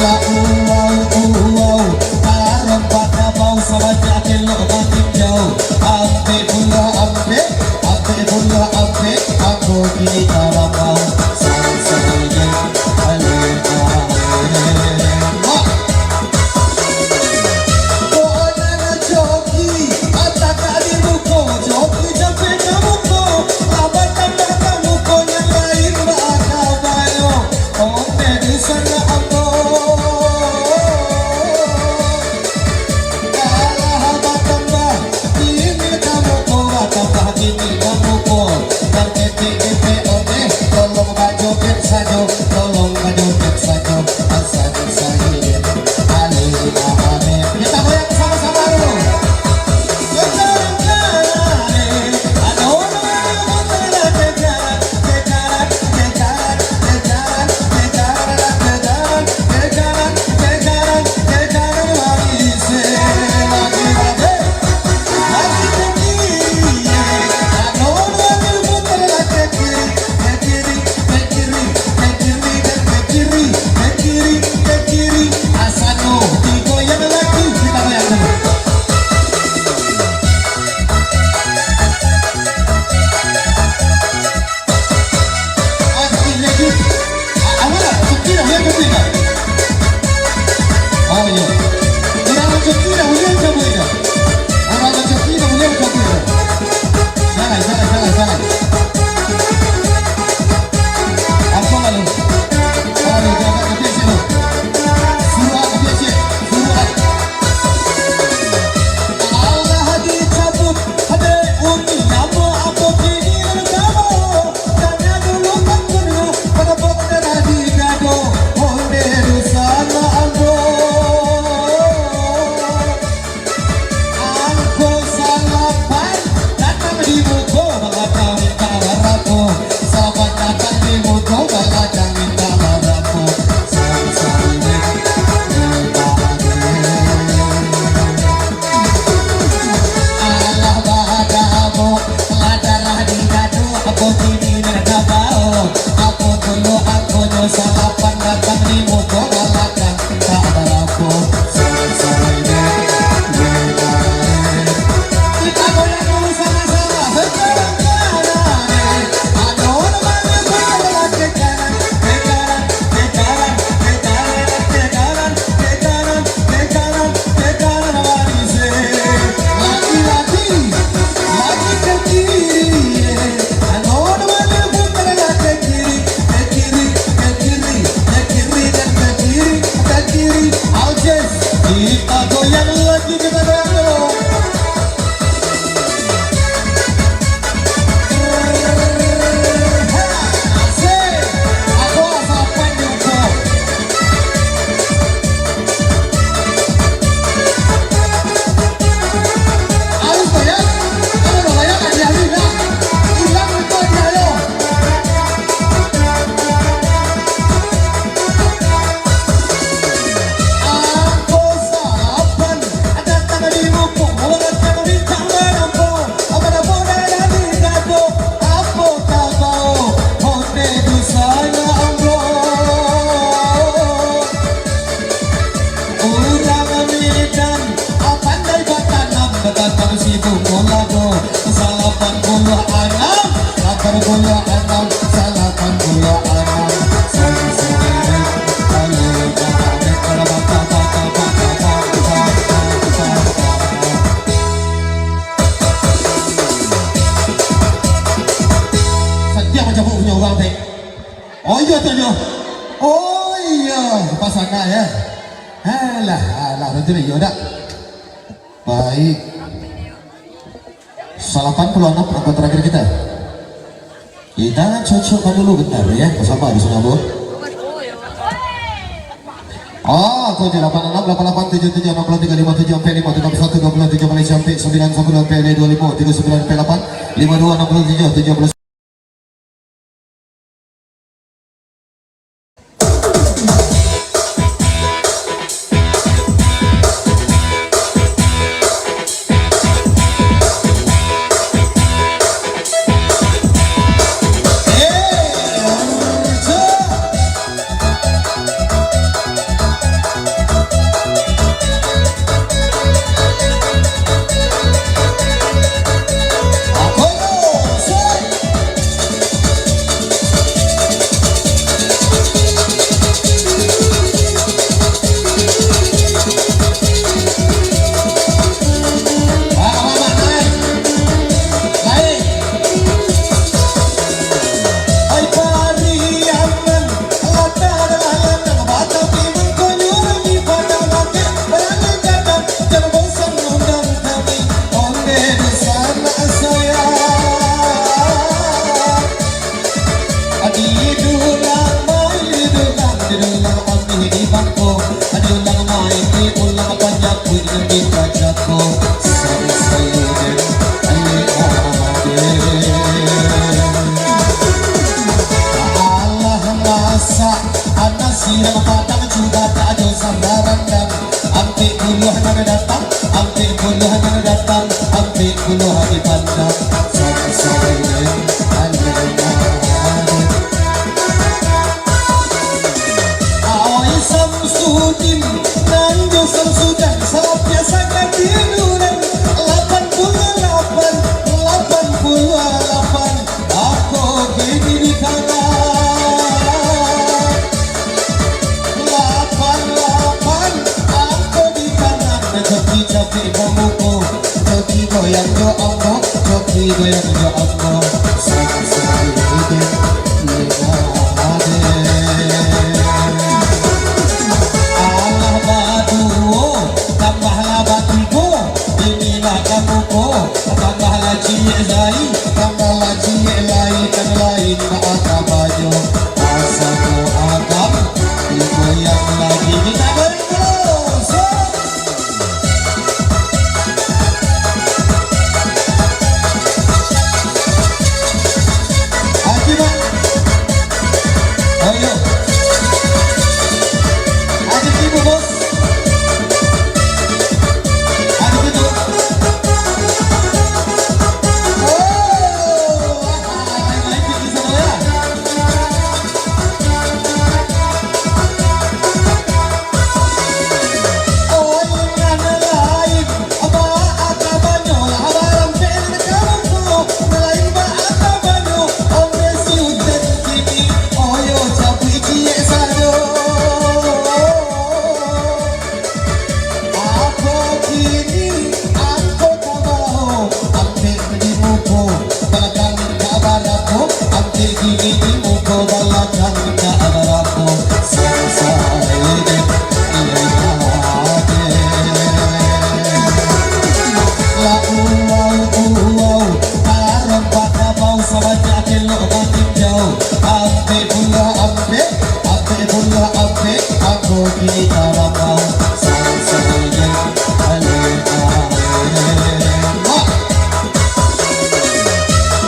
Lah uwau, uwau, tarompa kabau, sabanyak elok maninjau, ampek pulo ampek. Ampek pulo ampek, angko kini tarapau. Sansai den lengah den. Wah. Ko nan joki, atagak di muko, joki capek ka muko, lah batambah ka muko, nan lain baa kabanyo. Ondeh di sanak ambo. Kalah batambah, kini ka muko, batambah kini ka muko. Nan ketek-ketek ondeh, tolong bajoget sajo, tolong bajoget sajo. Asa sahirin, alih ahamin. Kita goyang sama-sama dulu. Sekarang kali, ado orang yang bergerak. Ah, tapi lagi. Ah, awak lah, cuti dah, ya, cuti dah. Oh, iya. Urang cuti dah, ulun cabut dah. Urang cuti dah, ulun cabut dah. Jalan, jalan, jalan, jalan. Apa lalu? Aduh, jangan kepicit tu. Suruh kepicit, suruh. Alah dicabut, dek Uni, namo apo kini nan kamo? Tanya dulu kan dulu, pada pokok darah di dado, ondeh dusanak ambo. Angko salapan, datang di muko, balakang minta barapo. Saban datang di muko, balakang minta barapo. Sansai den lengah den. Alah badabok, lah darah di dado, apo kini nan ka bao? Apo dulu angkonyo salapan datang di muko, balakang tak barapo. Sansai den lengah den. Kita goyang dulu sama-sama. Sekarang kanan, ado namo balakang kanan, kanan. Sanak ambo, urang Medan, pandai batanam, batanam sibuk molado. Salapan puluah anam, lapan puluah anam, salapan puluah anam. Sadiah mancabuik punyo urang, Tek. Oh iyo, tu nyo. Oh iyo, pas sanak, yo. Alah, alah, betul iyo dak? Baik. Salapan puluah anam angka terakhir kita. Kita cocokkan dulu bentar, yo. Basamo di siko, Bu. Oh, tujuah lapan anam, lapan lapan tujuah tujuah, anam puluah tiga limo tujuah, ampek limo tiga puluah satu, dua puluah tujuah, Malaysia, ampek sambilan sapuluah, ampek limo dua limo tiga sembilan, ampek lapan limo dua, anam puluah tujuah tujuah puluah. Di dulang main, di dulang, di dulang, amih di bangko. Di ulang main, di ulang, panyapuik di kacako. Sansai den, ale ade. Alah masak, nasi nan padang, cuba tak ado sambal randang. Ampek puluah nan datang, ampek puluah nan datang, ampek puluah dipandang. Sansai den, ale ade. Aoi Samsudin, nan jo Samsudan, salah biasa katiduran. Lapan puluah lapan, lapan puluah lapan, ako kini di tangan. Lapan lapan, ako di tangan. Coki capek bamuko, coki goyang jo ambo, coki goyang jo ambo. Sansai den, ale ade. Alah baduo, tambahlah batigo. Inilah kamuko, tambahlah ciek lai, tambahlah ciek lai, nan lain baa kabanyo. Asa ko agam, digoyang lagi. Minta goyang dulu. Set. Haji, Mak. Oh, iyo. Haji, ibu, bos. Haji, ibu. Oh, main-main di sana, ya. Di muko balakang ka barapo? Ampek gigi di muko balakang ka barapo? Sansai den, ale ade. Lah uwau, uwau, tarompa kabau sabanyak elok maninjau. Ampek puluah ampek, ampek puluah ampek, ako kini tarapau. Sansai den, ale ade. Wah.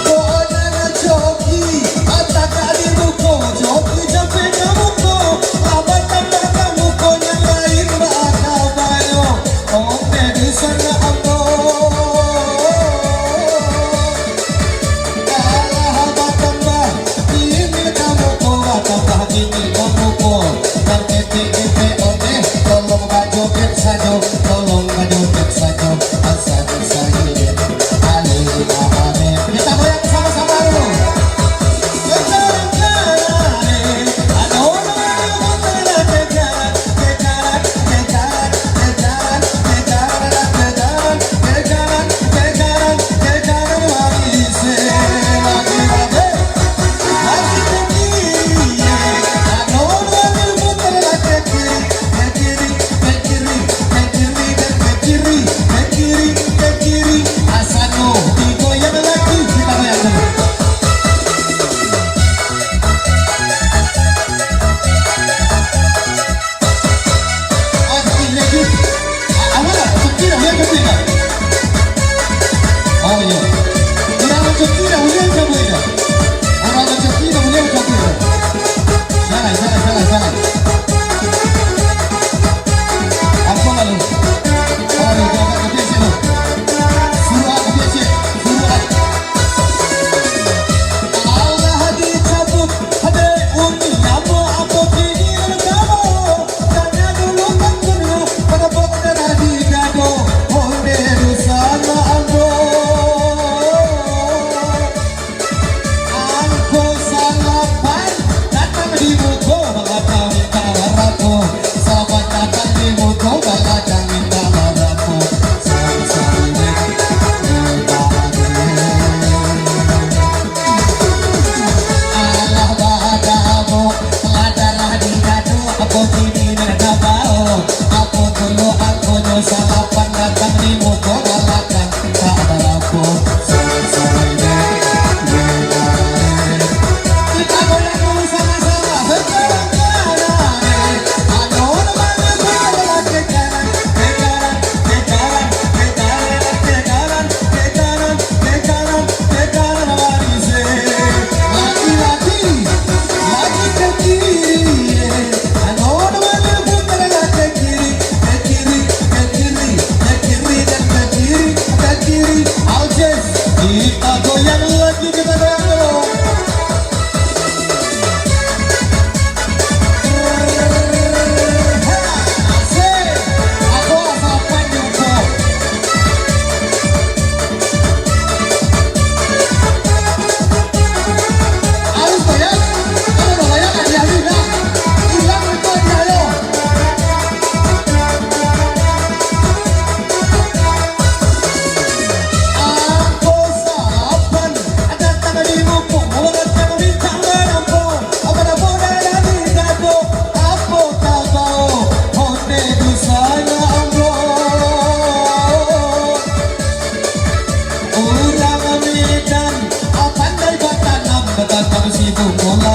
Ko nan coki, ataka di muko, coki capek ka muko, lah batambah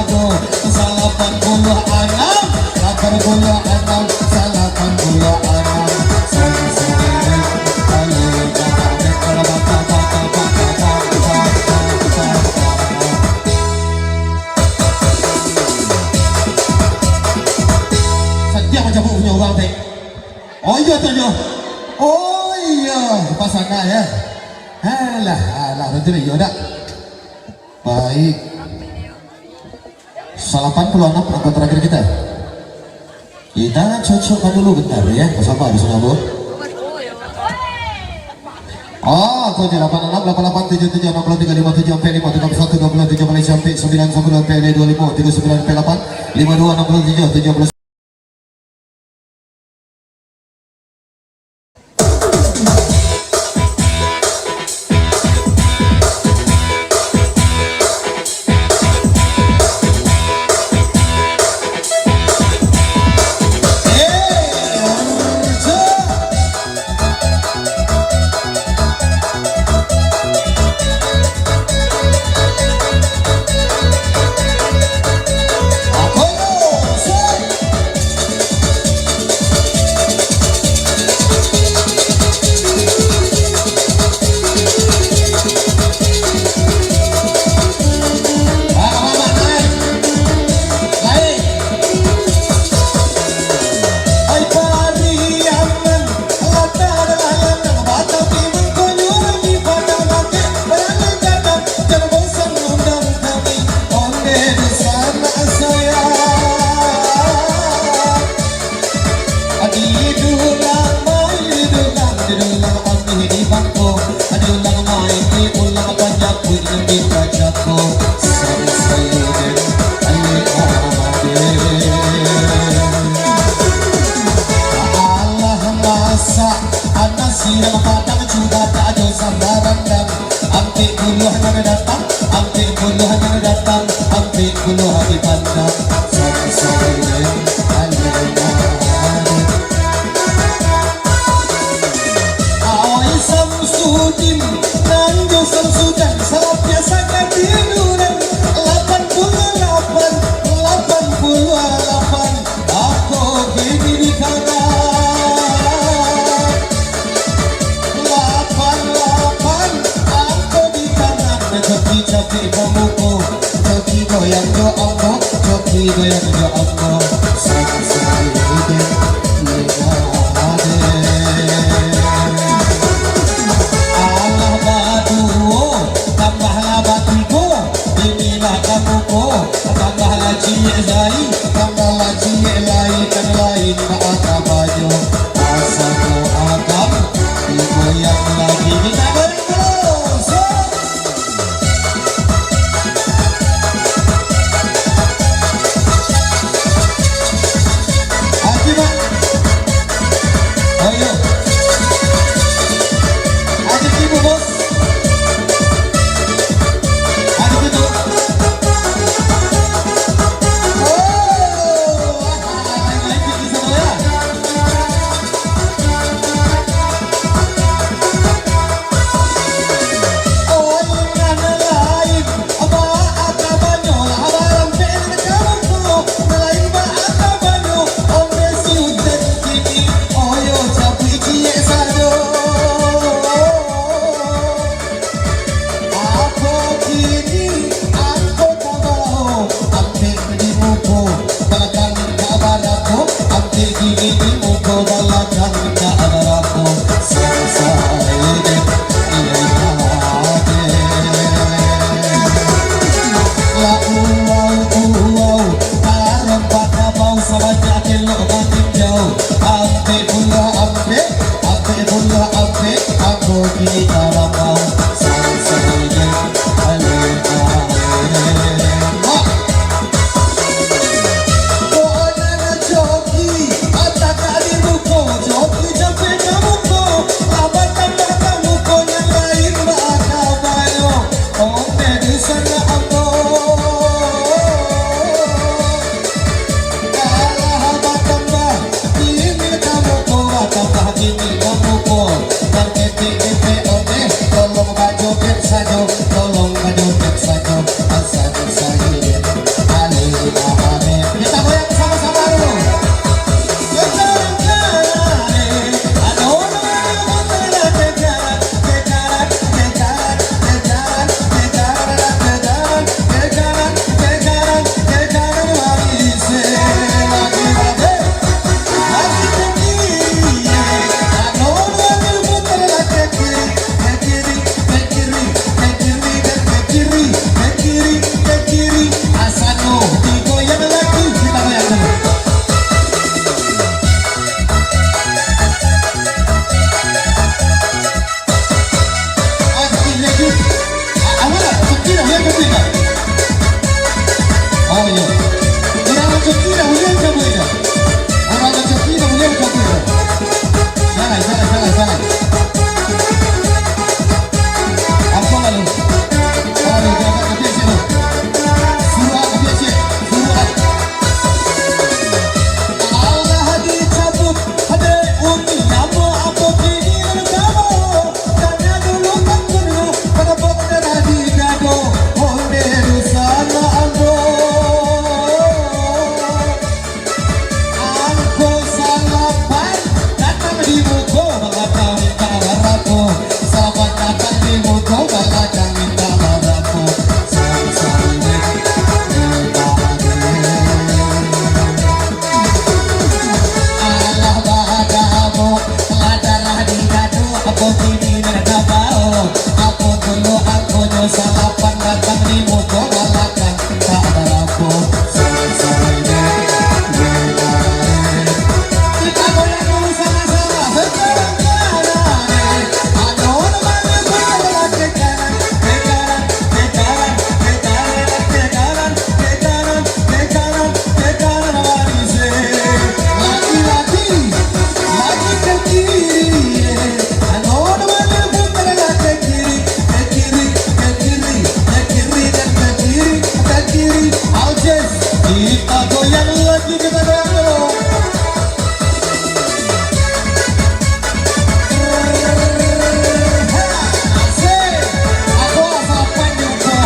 Salapan puluah anam, lapan puluah anam, salapan puluah anam. Sadiah mancabuik punyo urang, Tek. Oh iyo tu nyo. Oh iyo, pasangan yo. Alah, alah, batua iyo dak? Baik. Salapan puluah anam penonton terakhir kita. Kita cocokkan dulu bentar ya, bersama di sana, Bu. Oh, kode lapan enam lapan lapan tujuh tujuh enam puluh tiga lima tujuh empat lima tiga satu dua puluh tujuh Malaysia, empat sembilan sepuluh empat dua lima tiga sembilan empat lapan lima dua enam puluh tujuh tujuh puluh. Di dulang main, di dulang, di dulang amih di bangko, di dulang main, di dulang panjapuik di bajako. Sansai den, ale ade. Alah masak, nasi nan padang, cubadak jo sambal randang. Ampek puluah nan datang, ampek puluah nan datang, ampek puluah di pandang. Sansai den, ale ade. Awai Samsudin, nan jo Samsudan, sapiak sakatiduran. Lapan puluah lapan, lapan puluah lapan, ako kini di tangan. Lapan, lapan, ako di tangan. Coki capik bamuko, coki goyang jo ambo, coki goyang jo ambo. Sansai den, ale ade. Alah baduo, tambahlah batigo, inilah kamuko, tambahlah ciek lai, tambahlah ciek lai, kan lain bak aka bajo. Asa ko agam, digoyang lagi. Minta goyang terus. Kita goyang lagi, kita goyang dulu. Asik. Aku asal panjang, bro.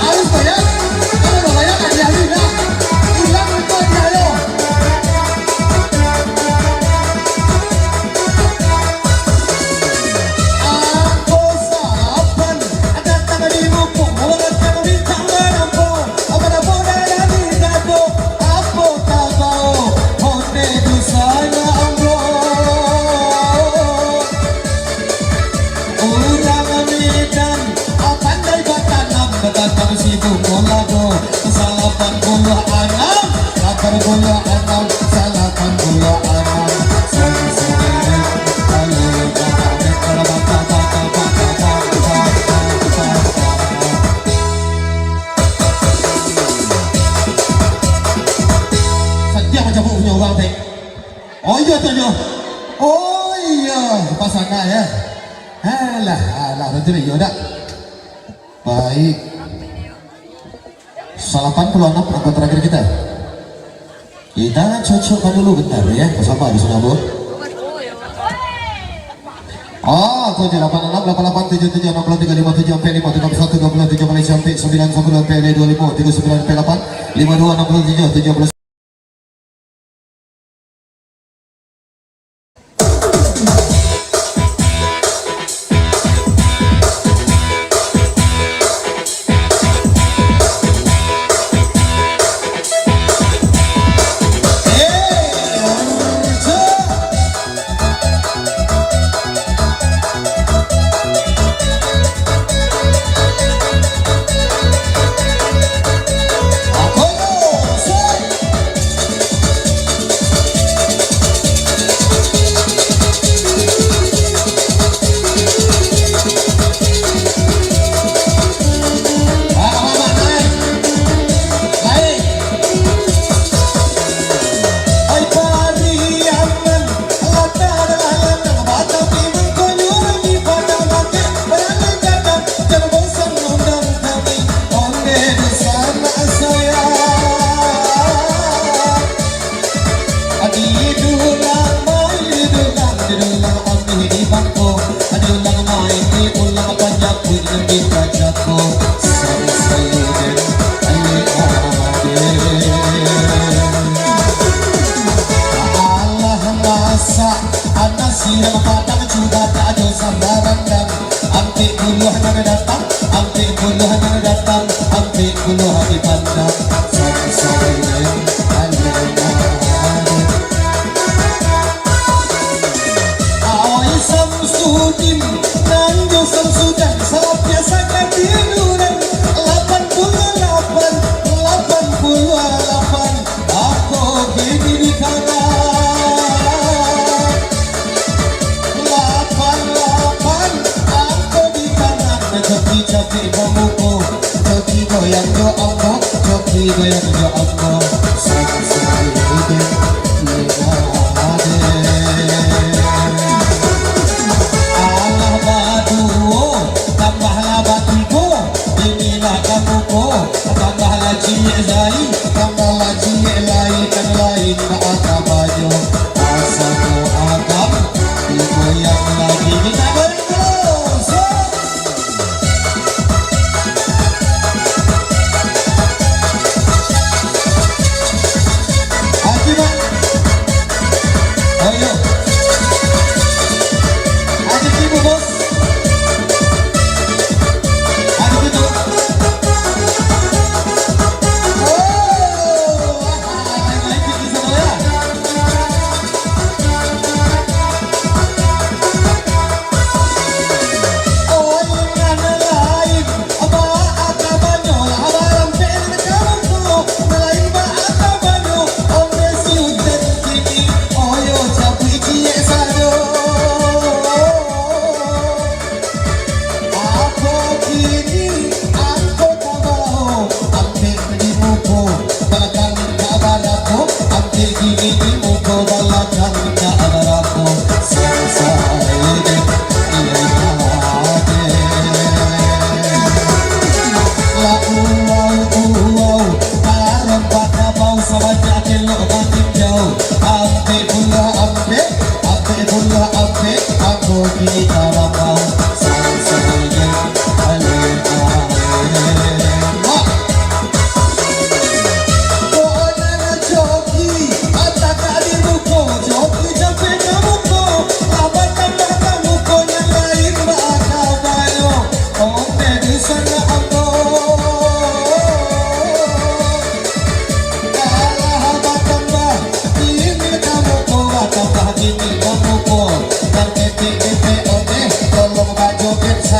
Harus goyang. Kalau nggak goyang, nggak dialir, dah. Hilang itu dia, yo. Ambo salapan, datang di muko, urang ka rincang manampo, manampo dari dado, apo tabao, onde dusana ambo. Urang Medan, pandai batanam, batanam sibuah lado, salapan puluah anam, salapan puluah anam, salapan puluah anam. Sadiah macam punyo urang, Tek. Oh, iyo tu, nyo. Oh, iyo, pasangan, yo. Alah, alah, betul, iyo dak? Baik. Salapan puluah anam angka terakhir kita. Kita cocokkan dulu bentar, yo. Basamo di sana, Bu. Oh, tujuh lapan enam, lapan lapan tujuh tujuh, enam puluh tiga lima tujuh empat lima, tiga puluh satu dua puluh tujuh, Malaysia, empat sembilan sepuluh, empat dua lima, tiga sembilan empat lapan, lima dua enam puluh tujuh tujuh puluh. Di dulang main, di dulang, di dulang amih di bangko, di dulang main, di dulang panjapuik nan di pajako. Sansai den, ale ade. Alah masak, nasi nan padang, cubadak jo sambal randang. Ampek puluah nan datang, ampek puluah nan datang, ampek puluah di pandang. Sansai den, ale ade. Awai Samsudin, nan jo Samsudan, salah biasa katiduran. Lapan puluah lapan, lapan puluah lapan, ako kini di kanan. Lapan lapan, ako di kanan, coki capek bamuko, coki goyang jo ambo, coki goyang jo ambo, sansai den, ale ade. Alah baduo, tambahlah batigo, inilah kamuko, tambahlah ciek lai, tambahlah ciek lai, nan lain baa kabanyo. Asa tu agam, digoyang lagi. Kita goyang terus. Haji Mak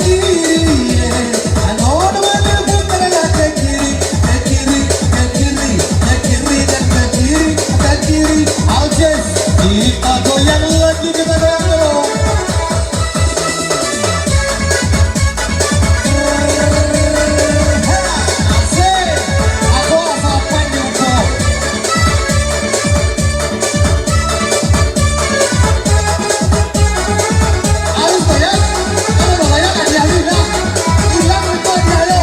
kiri, eh. Anu, anu, anu, putar lah ke kiri, ke kiri, ke kiri, ke kiri, dan ke kiri, ke kiri. Aljes, kita goyang lagi, kita goyang dulu. Asik. Aku asal pan jumpa. Alus, bayang. Kalau bayang, kan dia hilang. Hilang itu dia, yo.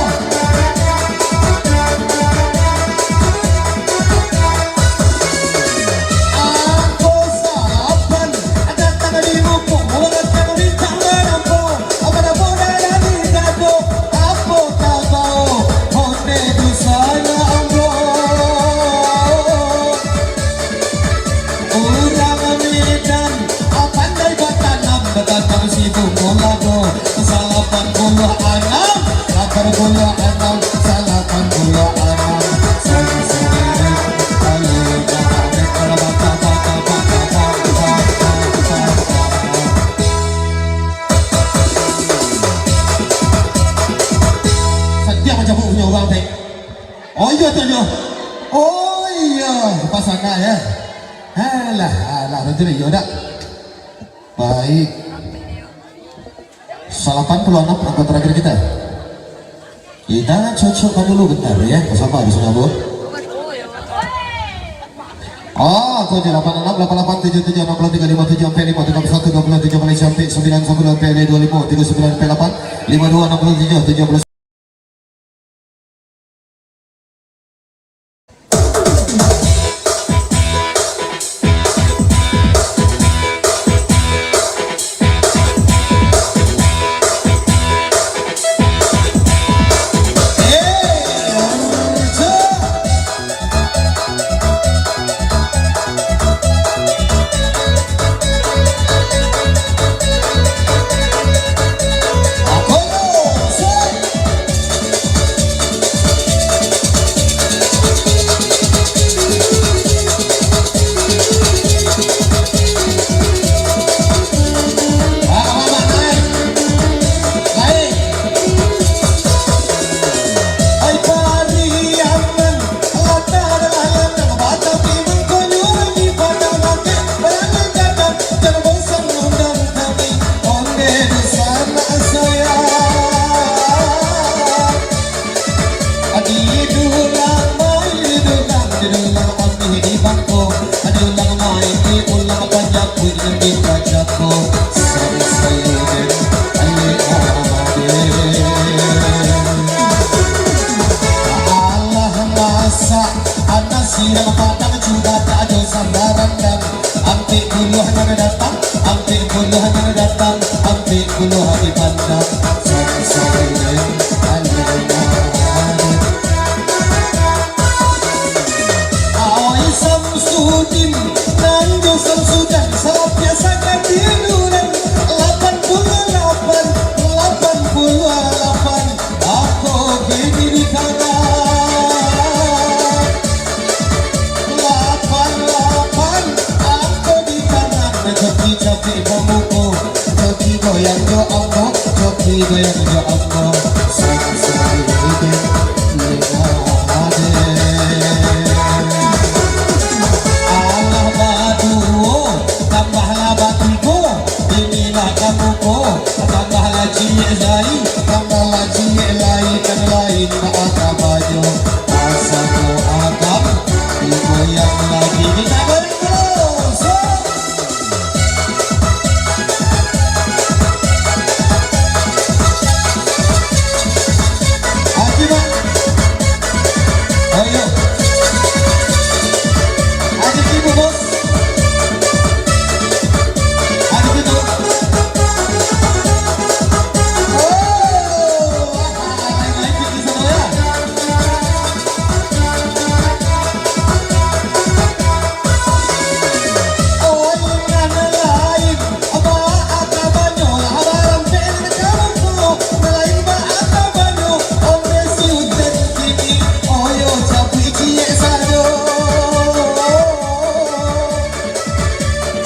Angko salapan, datang di muko, datang di tangan ambo. Apo dah dari dado, apo tabao, onde di sana ambo. Urang Medan, pandai batanam, batanam situ mulado. Salapan puluah anam, salapan puluah anam, salapan puluah anam. Sadiah macam punyo urang, Tek. Oh, iyo tu nyo. Oh, iyo, pasangan, yo. Alah, alah, betul iyo dak? Baik. Salapan puluah anam angko terakhir kita. Kita cocokkan dulu bentar, yo. Basamo di siko, Bu. Oh, aku aja lapan anam, lapan lapan, tujuh tujuh, enam puluh tiga, lima tujuh, empat lima, tiga satu, dua puluh tujuh, Malaysia, empat sembilan, sepuluh, empat lima, dua lima, tiga sembilan, empat lapan, lima dua, enam puluh tujuh, tujuh puluh. Anak siang padang sudah tak ado sambarang dang. Ampek puluah nan datang, ampek puluah nan datang, ampek puluah di pandang. Samsudin, alena. Ai Samsudin, nan jo Samsudan, sapiak sakatiduran. Lapan puluah lapan, lapan puluah lapan, ako kini di tangan. Lapan lapan, ako di tangan. Coki capek bamuko, coki goyang jo ambo, coki goyang jo ambo. Samsudin, lengah ade. Alah baduo, tambahlah batigo. Inilah kamu ko, tambahlah ciek lai, tambahlah ciek lai, kan lain bak akabanyo. Asa ko akam digoyang lagi. Kita goyang terus. Aki, Mak. Ayo. Aki, Ibu, Bos.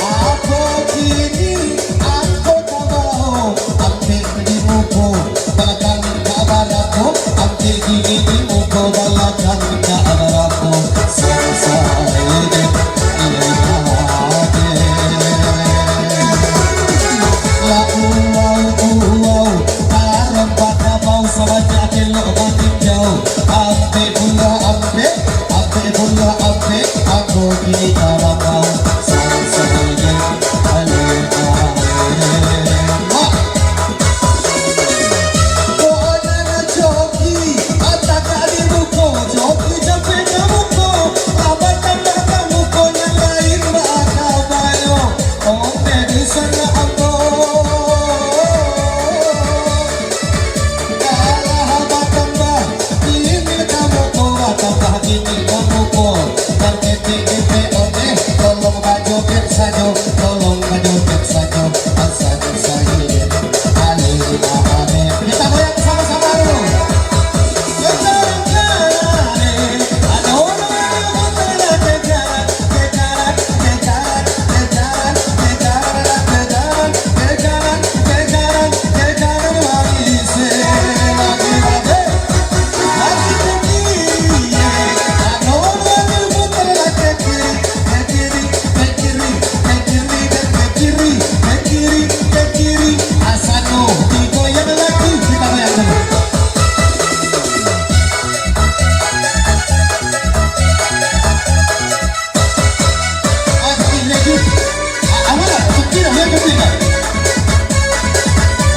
Ako kini, ako tabao, ampek di muko, balakang ka barako, ampek kini di muko, balakang ka barako. Selesai dek ilade. Lah uwau, uwau, tarompa tabao, sabanyak elok maninjau. Ampek pula, ampek. Ampek pula ampek, ako kini tarangau. Sansai den alek-alek. Mak. Kok nan coki, atak di muko, coki capek ka muko, lah batambah ka muko nan lain bakabayo. Onde di sana ambo. Kalah batambah, kini ka muko, batambah kini ka muko. Nan ketek-ketek ondeh, tolong bajoget sajo, tolong bajoget sajo. Asa sayo, ale, ale. Kita goyang sama-sama dulu. Sekarang, sekarang, ado orang yang berjalan, berjalan. Ah, sakit lagi. Ah, awak lah, sakit dah, boleh sakit dah.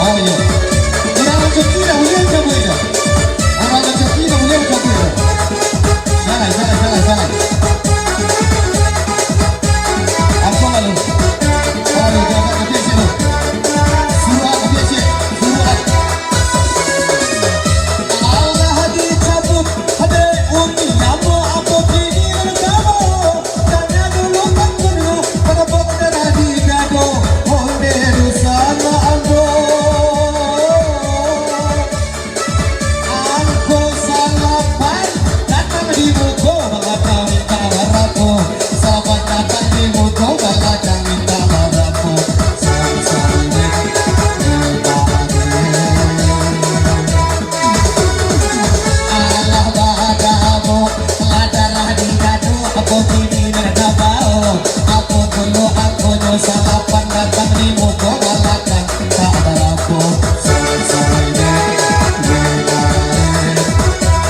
Oh, iyo. Urang sakit dah, boleh sakit dah. Urang sakit dah, boleh sakit dah. Salah, salah, salah, salah. Apa lalu? Aduh, jangan sakit situ. Suruh sakit situ. Suruh. Alah dicabut, dek uni, apo, apo kini nan kamo? Tanya dulu kan dulu, pada pok darah di dado, onde di sana ambo. Angko salapan, datang di muko, balakang minta barapo. Salapan datang di muko, balakang minta barapo. Sansai den, di mana? Alah badamo, lah darah di dado, apo kini nan ka bao? Apo dulu angkonyo salapan datang di muko balakang, tak barapo, sansai den, di mana?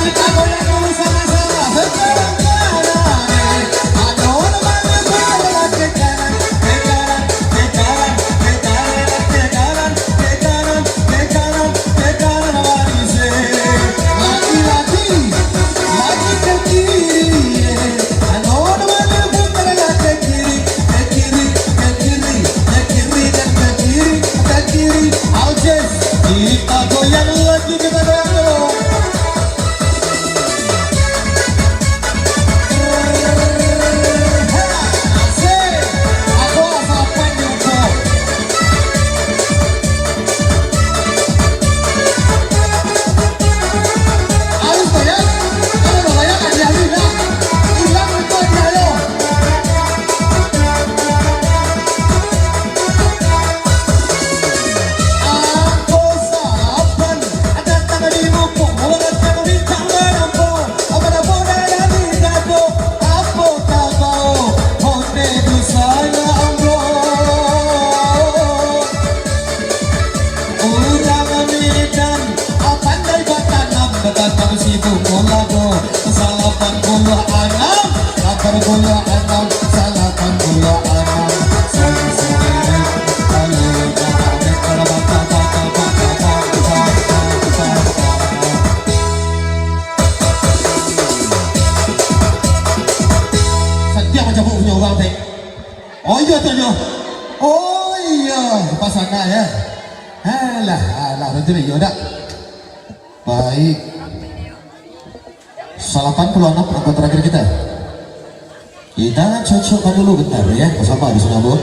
Kita goyang dulu sama-sama, sekarang kanan, eh. Ado namo ke kanan, ke kanan, ke kanan, ke kanan, ke kanan, ke kanan, ke kanan, lari se. Lari, lari, lari ke kiri, eh. Satiok mancabuk punyo urang, Tek. Oh iyo, tu nyo. Oh iyo, pas sangaik, yo. Alah, alah, batua iyo dak? Baik. Salapan puluah anam angko terakhir kita. Kita cocokkan dulu bentar, yo. Saba di siko, Bu.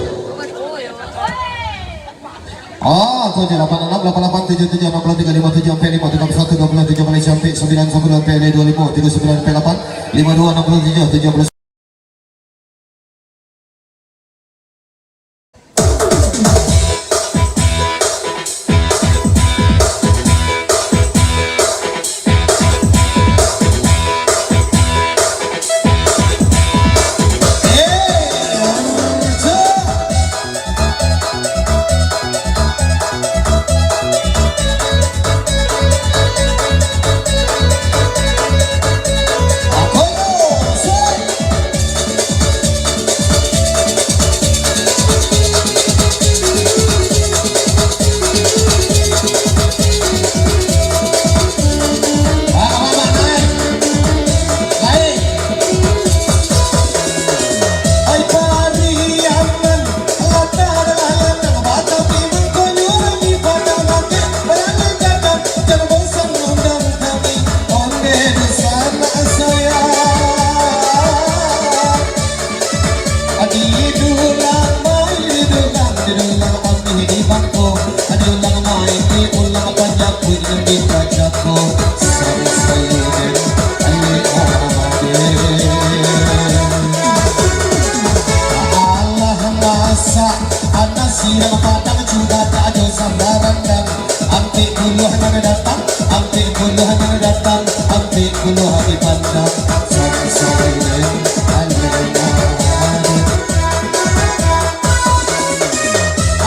Oh, angko salapan anam, lapan lapan, tujuah tujuah, anam puluah tiga, limo tujuah, ampek limo, tiga puluh satu, dua puluh tujuh, ampek sambilan, sapuluah, ampek duo limo, tigo sambilan, ampek lapan, limo duo, anam puluah tujuah, tujuah puluah. Di dulang mai, di dulang, di dulang amih di bangko, di dulang mai, di dulang panjapuik nan di kacako. Sari-sari den, ale ade. Alah masak, anak siram padang, cubadak jo sambal randang. Ampek puluah nan datang, ampek puluah nan datang, ampek puluah dipandang. Sari-sari den, ale ade.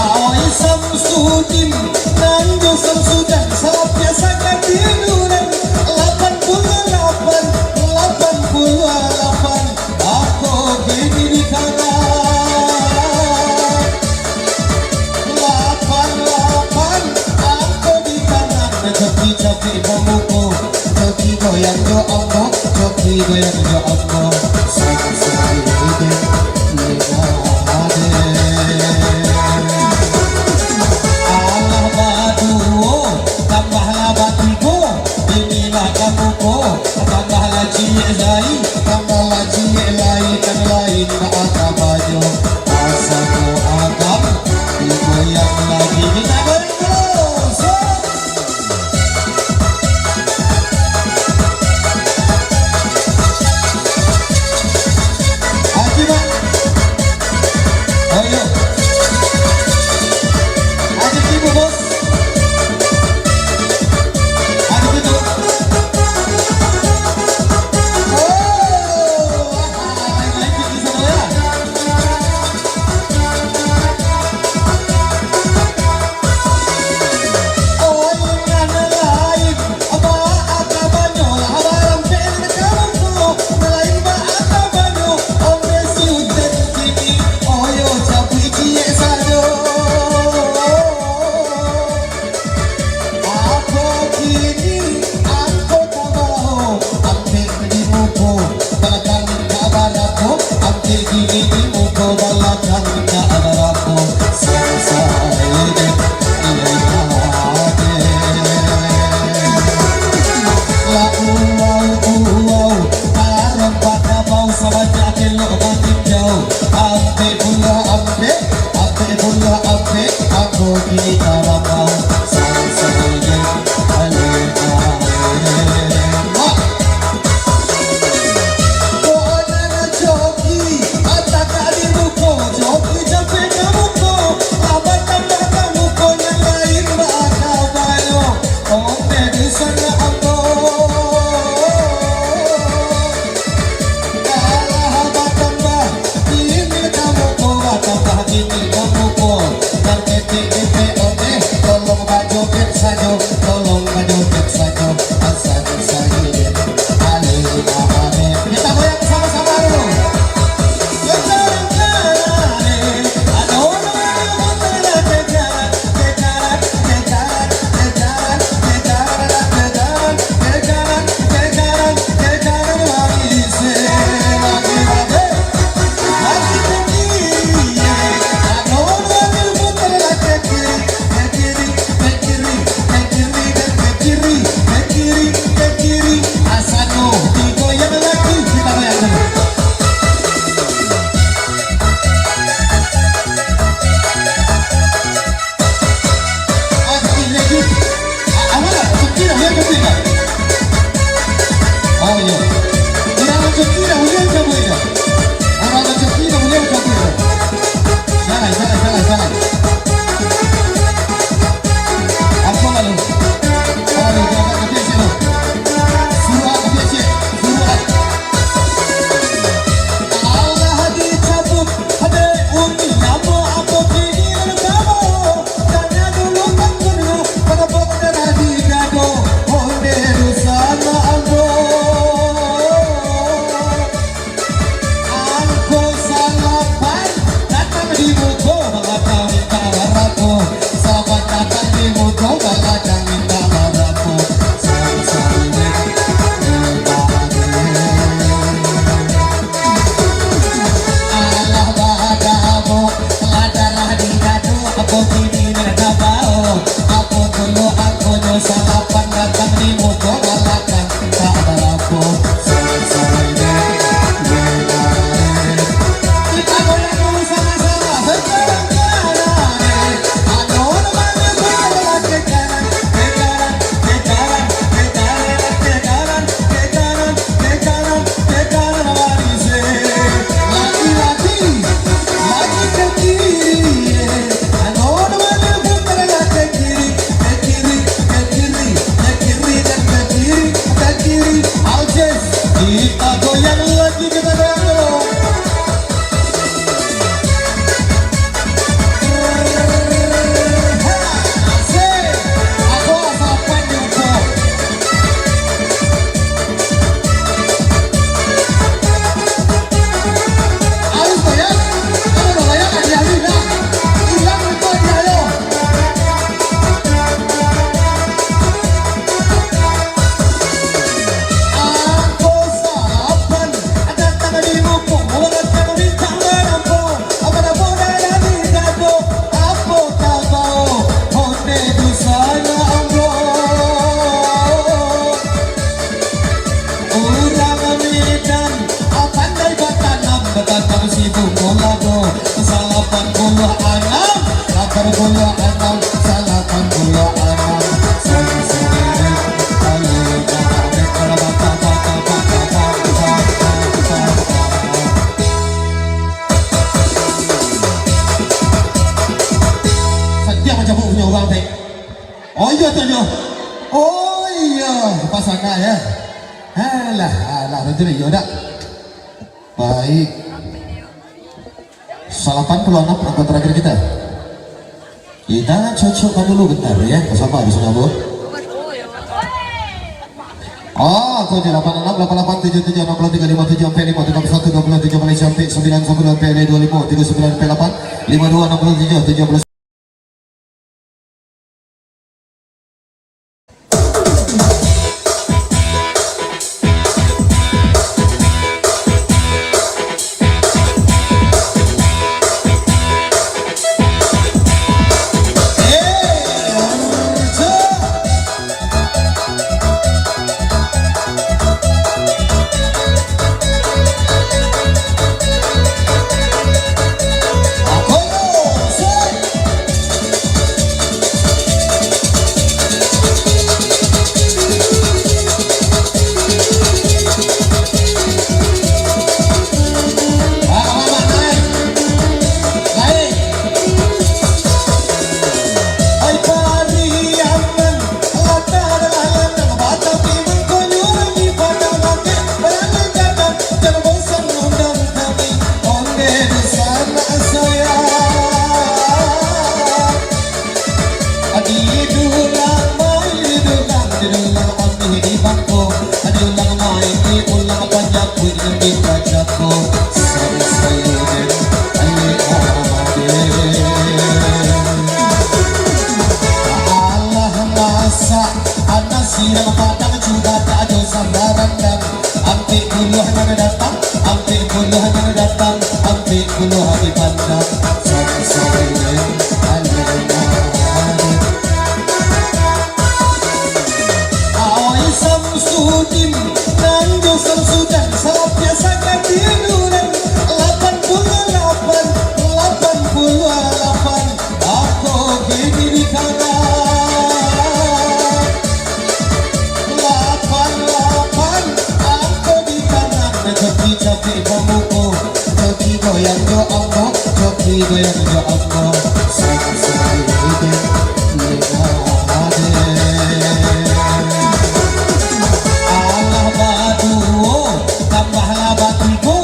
Oi Samsudin, nan jo Samsudan, sapiak sakatiduran. Lapan puluah lapan, lapan puluah lapan, ako kini di tangan. Lapan lapan, ako di tangan, coki-coki bamuko. Coki goyang jo ambo, coki goyang jo ambo. Sari-sari den, ale ade. Alah baduo, tambahlah batigo. Inilah kamuko, tambahlah ciek lai, tambahlah ciek lai, nan lain bak aka banyo. Asa ko agam, digoyang lagi. Mintak goyang dulu. Haji, Mak. Oh, iyo. Haji Tibu, Bos. Haji Tibu. Oh, lain-lain tinggi sadolah. Apo kini angko tabawo, ampek di muko, balakang ka barapo, ampek kini di muko, balakang ka barapo, sansai den, iyo ade. Lah uwau, uwau, tarompa kabau, sabanyak elok batinjau, ampek puluah ampek. Ampek puluah ampek, ako kini tarapau. Sansai den, ale ade. Mak. Kok nan coki, atak ka di muko, coki capek ka muko, Di muko balakang minta barapo? Salapan datang di muko balakang minta barapo? Sorry, sorry, weh. Alah badabok, lah darah di dado, apo kini nak tabao? Apo dulu angkonyo salapan datang di muko balakang? Tak barapo, sorry, sorry, weh. Kita goyang dulu sama-sama. Sekarang, sekarang, eh. Anu, anu, anu, anu, ke kanan, ke kanan, ke kanan, ke kanan, ke kanan, ke kanan, ke kanan, ke kanan, manis, eh. Laki-laki, laki ke kiri, eh. Anu, anu, anu, putar ke kiri, ke kiri, ke kiri, ke kiri, dan ke kiri, ke kiri. Aljes, kita goyang lagi, kita goyang dulu. Asik. Aku asal panjang, Bro. Alus, Bro, ya? Kalau udah layak, hadiah dulu, dah. Hilang itu hadiah, yo. Angko salapan datang di muko, datang mintak barapo? Apo dapek dari dado? Apo tabao? Onde di sana, ambo. Urang Medan, pandai batanam, batanam sibuah lado. Salapan puluah anam, lapan puluah anam, salapan puluah anam. Satu, satu, dua, tiga, empat, lima, enam, tujuh, delapan, sembilan, sepuluh. Satiok mancabuk punyo urang, Tek. Oh, iyo tu nyo. Oh, iyo, pasangan, yo. Alah, alah, batua iyo dak? Baik. Salapan puluah anam angko terakhir kita. Kita cocokkan dulu bentar, yo. Basamo di sini, Bu. Oh, angko lapan anam, lapan lapan, tujuh tujuh, anam puluah tiga, lima tujuh, ampek lima, tiga puluh satu, dua puluh tujuh, baliak sampai sambilan, sambilan, ampek dua lima, tiga sambilan, ampek lapan, lima dua, anam puluah tujuh, tujuh puluh. Ai Pariaman, lata adalah lanang, batapi mangkonyo di padang langik, barani gadang, jan bosan undang kami, onde di sanak sayang. Di dulang mai, di dulang, di dulang amih di bangko, di dulang mai, di ulang panjapuik di bacako, sari sayuran, aye ade. Alah masak, anak siang padang, cubadak jo sambal randang. Ampek puluah nan datang, ampek puluah nan datang, ampek puluah dipandang. Samsudin, alun-alun. Awai Samsudin, nan jo Samsudan, sapiah sakatiduran. Lapan puluah lapan, lapan puluah lapan. Angko kini di kanan. Lapan, lapan, angko di kanan. Coki capek bamuko, coki goyang jo ambo, coki goyang jo ambo. Satu, satu, dua, tiga, ada. Alah baduo, tambahlah batigo.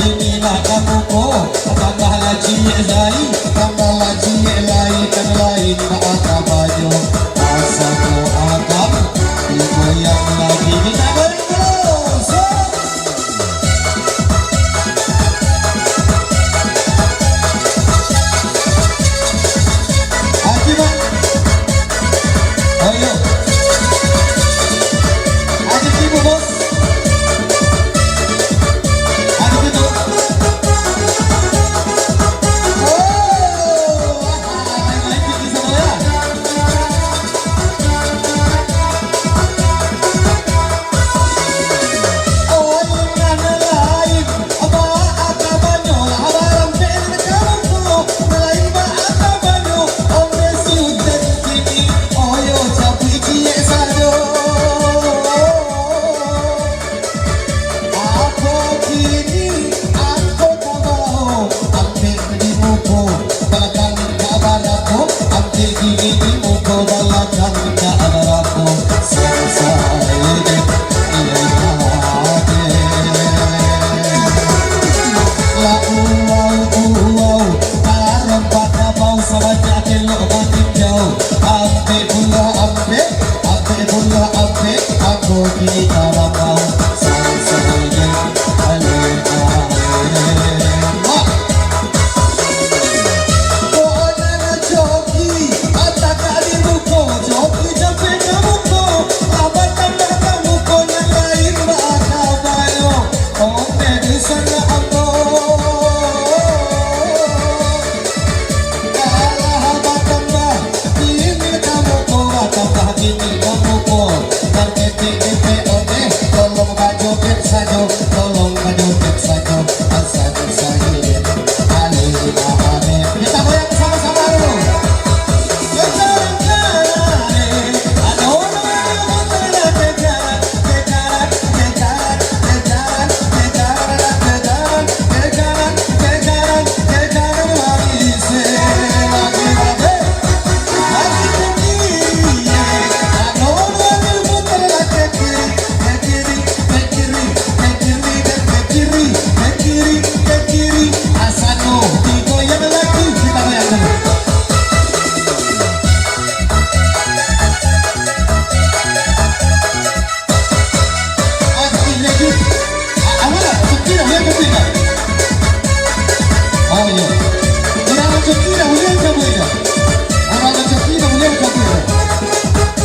Inilah kamu ko, tambahlah ciek lai, tambahlah ciek lai, nan lain baa kabanyo. Asa ko agam, digoyang lagi. Kita goyang terus.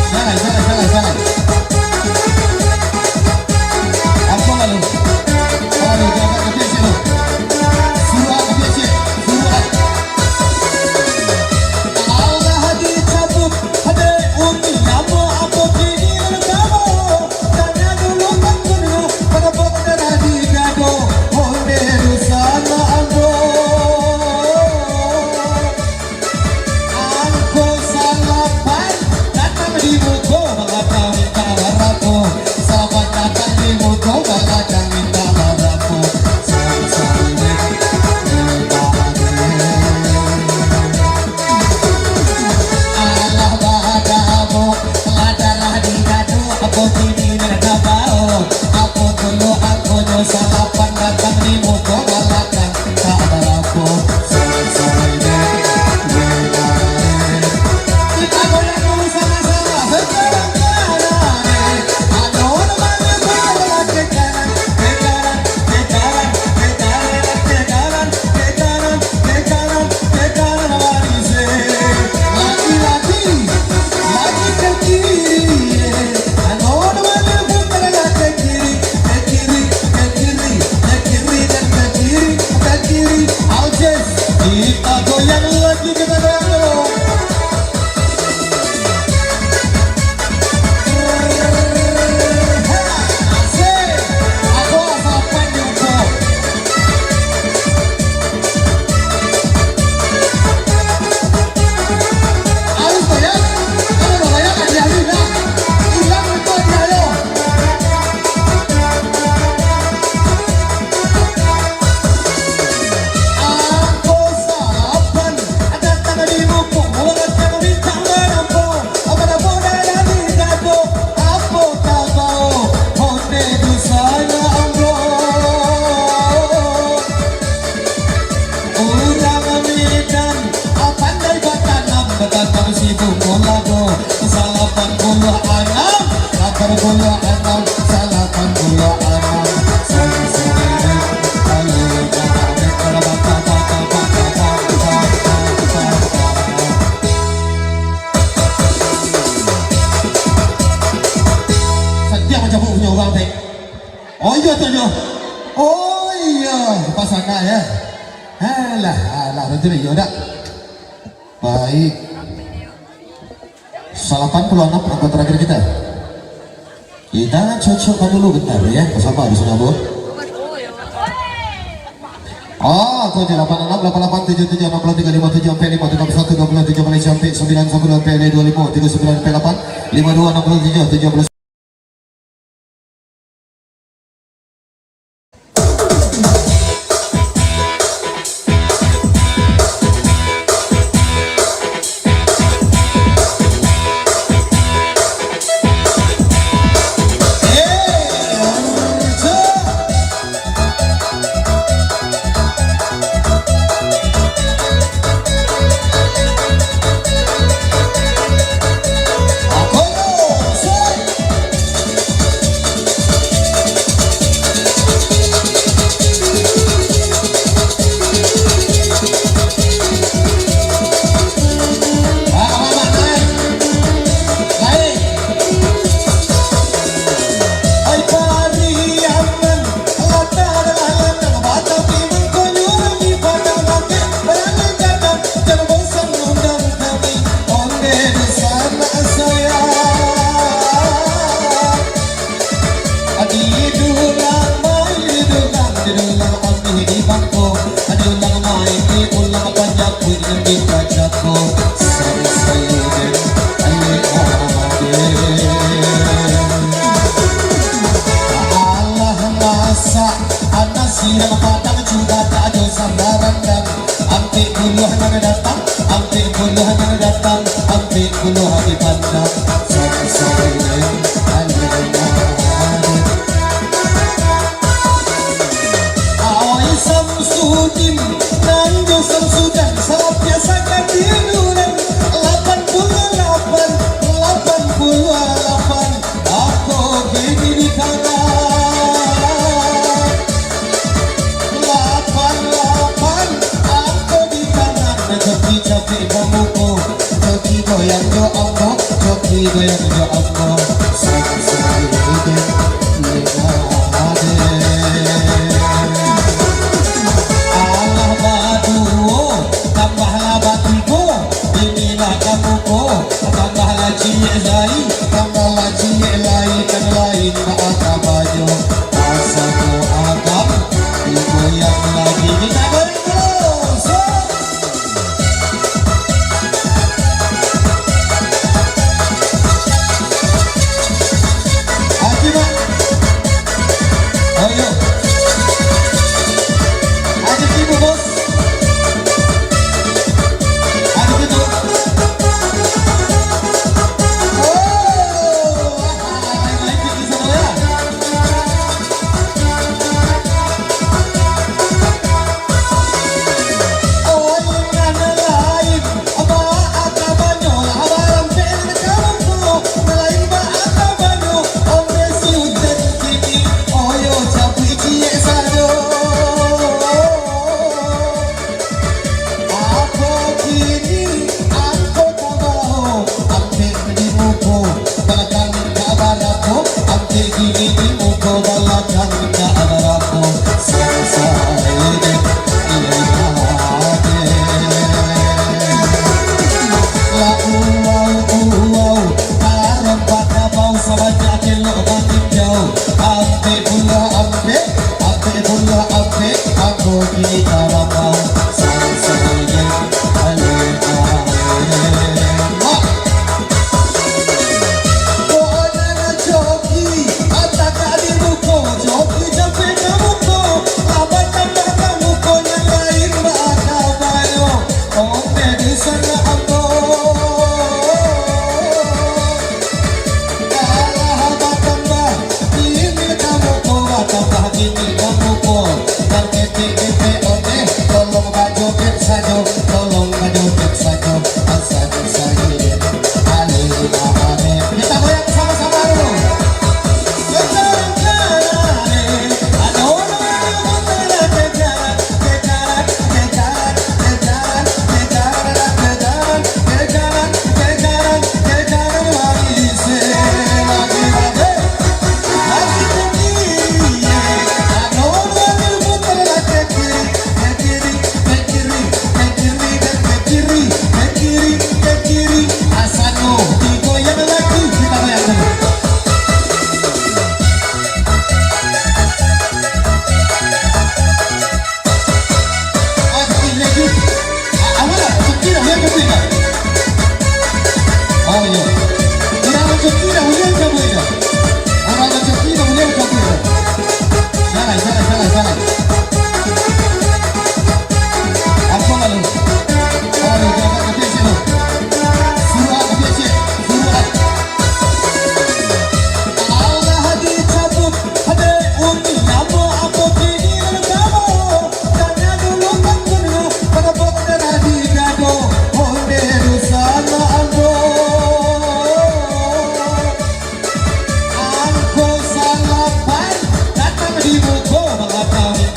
Jalan, jalan, jalan, jalan. Apa lalu? Aduh, jangan kepicit lu. Suruh kepicit, suruh. Allah dicabut, ada umi, apa, apa kini lu kamu? Tanya dulu, takut dulu, pada pokok darah di dado, onde dosa na ambo. Angko salapan, datang di muko, balakang minta barapo. Salapan datang di muko, balakang minta barapo. Sorry, sorry, weh. Alah, badamo, lah darah di dado, apo kini nak bao? Apo dulu angkonyo salapan datang di muko, balakang tak barapo. Sorry, sorry, deh. Kita goyang dulu sama-sama. Sekarang kanan, eh. Ado namanya bola ke kanan, ke kanan, ke kanan, ke kanan, ke kanan, ke kanan, ke kanan, ke kanan, lari se. Laki-laki, laki ke kiri, eh. Ado namanya bola ke kiri, ke kiri, ke kiri, ke kiri, dan ke kiri, ke kiri. Aujes, kita goyang lagi, kita goyang dulu. Angko salapan datang di muko, urang datang bintang marapo, apo dapok dalam di dapok, apo tabao, onde dosa na ambo. Urang Medan, pandai batanam, batanam sibuk mulado. Salapan puluah anam, lapan puluah anam, salapan puluah anam. Sorry, sorry, ayo, ayo, ayo, ayo. Satiok macam punyo urang, Tek. Oh, iyo tu, iyo. Oh, iyo. Pas anak, yo. Alah, alah, betul, iyo, dak? Baik. Salapan puluah anam angko terakhir kita. Kita cocokkan dulu bentar ya, sabar di sana, Bro. Oh, tujuh lapan enam lapan lapan tujuh tujuh enam puluh tiga lima tujuh empat lima tujuh satu dua puluh tujuh balik sampai sembilan sepuluh empat dua lima tujuh sembilan empat lapan lima dua enam puluh tujuh tujuh puluh. Goyang jo ambo, sansai den lengah den. Alah baduo, tambahlah batigo, inilah ka muko, tambahlah ciek lai, tambahlah ciek lai, nan lain baa kabanyo. Asa ko agam, digoyang lagi, kita goyang dulu, set. Aki, Mak. Oh, iyo. Aki, Ibu, Bos. Aki, Ibu. Oh, ah, ah, ah, ah, ah, ah, ah, ah. Apo kini angko tabawo, ampek di muko, balakang ka barapo, ampek kini di muko, balakang ka barapo, sansai den lengah den. Lah uwau, uwau, tarompa kabau sabanyak elok maninjau, ampek pulo ampek, ampek pulo ampek, angko kini tarapau, sansai den lengah den. Wah. Ko nan coki, atakak di muko, coki capek ka muko, lah batambah ka muko, nan lain baa kabanyo, ondeh di sana ambo. Kalah batambah, bingik ka muko, batambah bingik ka muko. Nan ketek-ketek ondeh, tolong bajoget sajo, tolong bajoget sajo. Asa sajo, ale, ale. Kita goyang sama-sama dulu. Oh, iyo. Urang bacuti dah buliah ka buliah. Urang bacuti dah buliah ka buliah. Salah, salah, salah, salah. Apo lalu? Aduh, jangan kepicik lu. Suruh kepicik, suruh. Alah dicabuik, dek Uni, apo, apo kini nan kamu? Tanya dulu kan pernah, pada pokok dah digado, ondeh di sana ambo. Angko salapan, datang di muko, mangatahui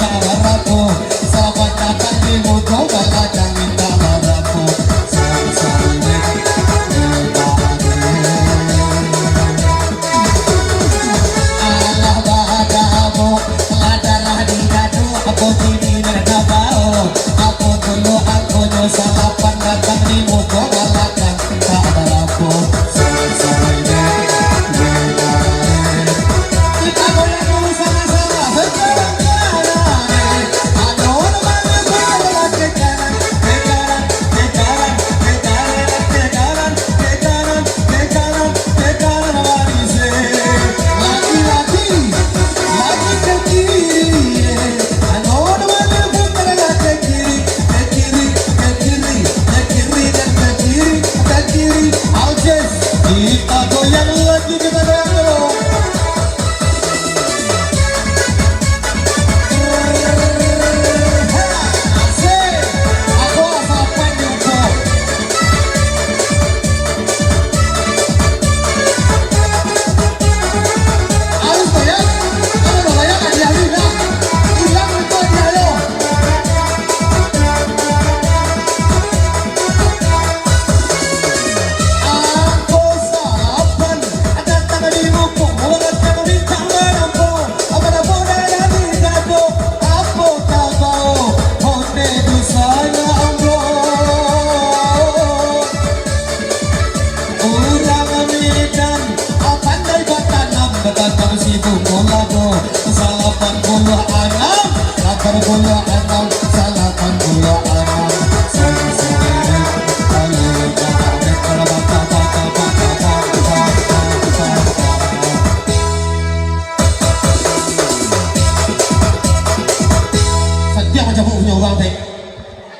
Bang Tek.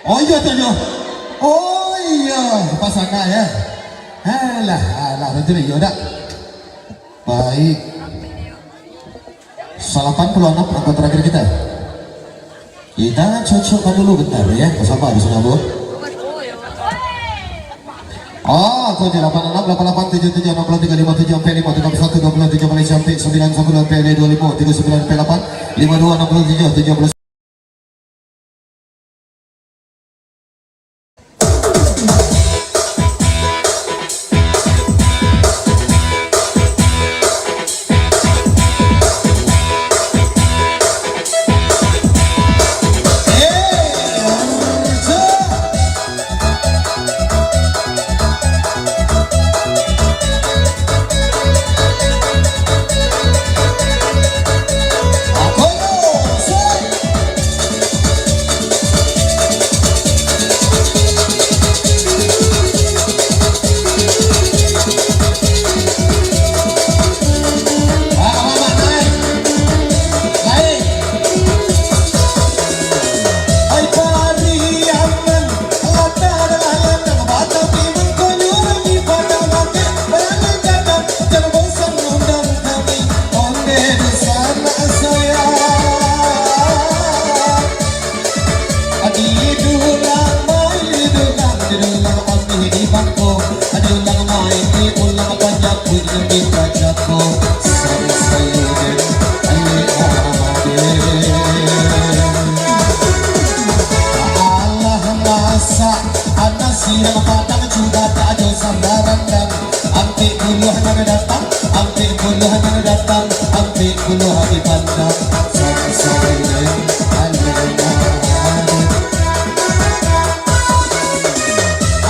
Oh iyo tu nyo. Oh iyo, pasangan ya. Alah, alah, betul iyo dak? Baik. Salapan puluah anam angka terakhir kita. Kita cocokkan dulu bentar ya, bersama di sana, Bu. Oh, kau je lapan enam lapan lapan tujuh tujuh enam puluh tiga lima tujuh empat lima tiga satu dua puluh tujuh Malaysia empat sembilan sepuluh empat dua lima tiga sembilan empat lapan lima dua enam puluh tujuh tujuh puluh. Adi dulang main, dulang, dulang amih di bangko. Adi ulang main, di ulang panyapuik di kacako. Sansai den, ale ade. Alah masak, anak siang padang juga tak ado sandaran dan. Ampek puluah nan datang, ampek puluah nan datang, ampek puluah di pandang. Sansai den, alena.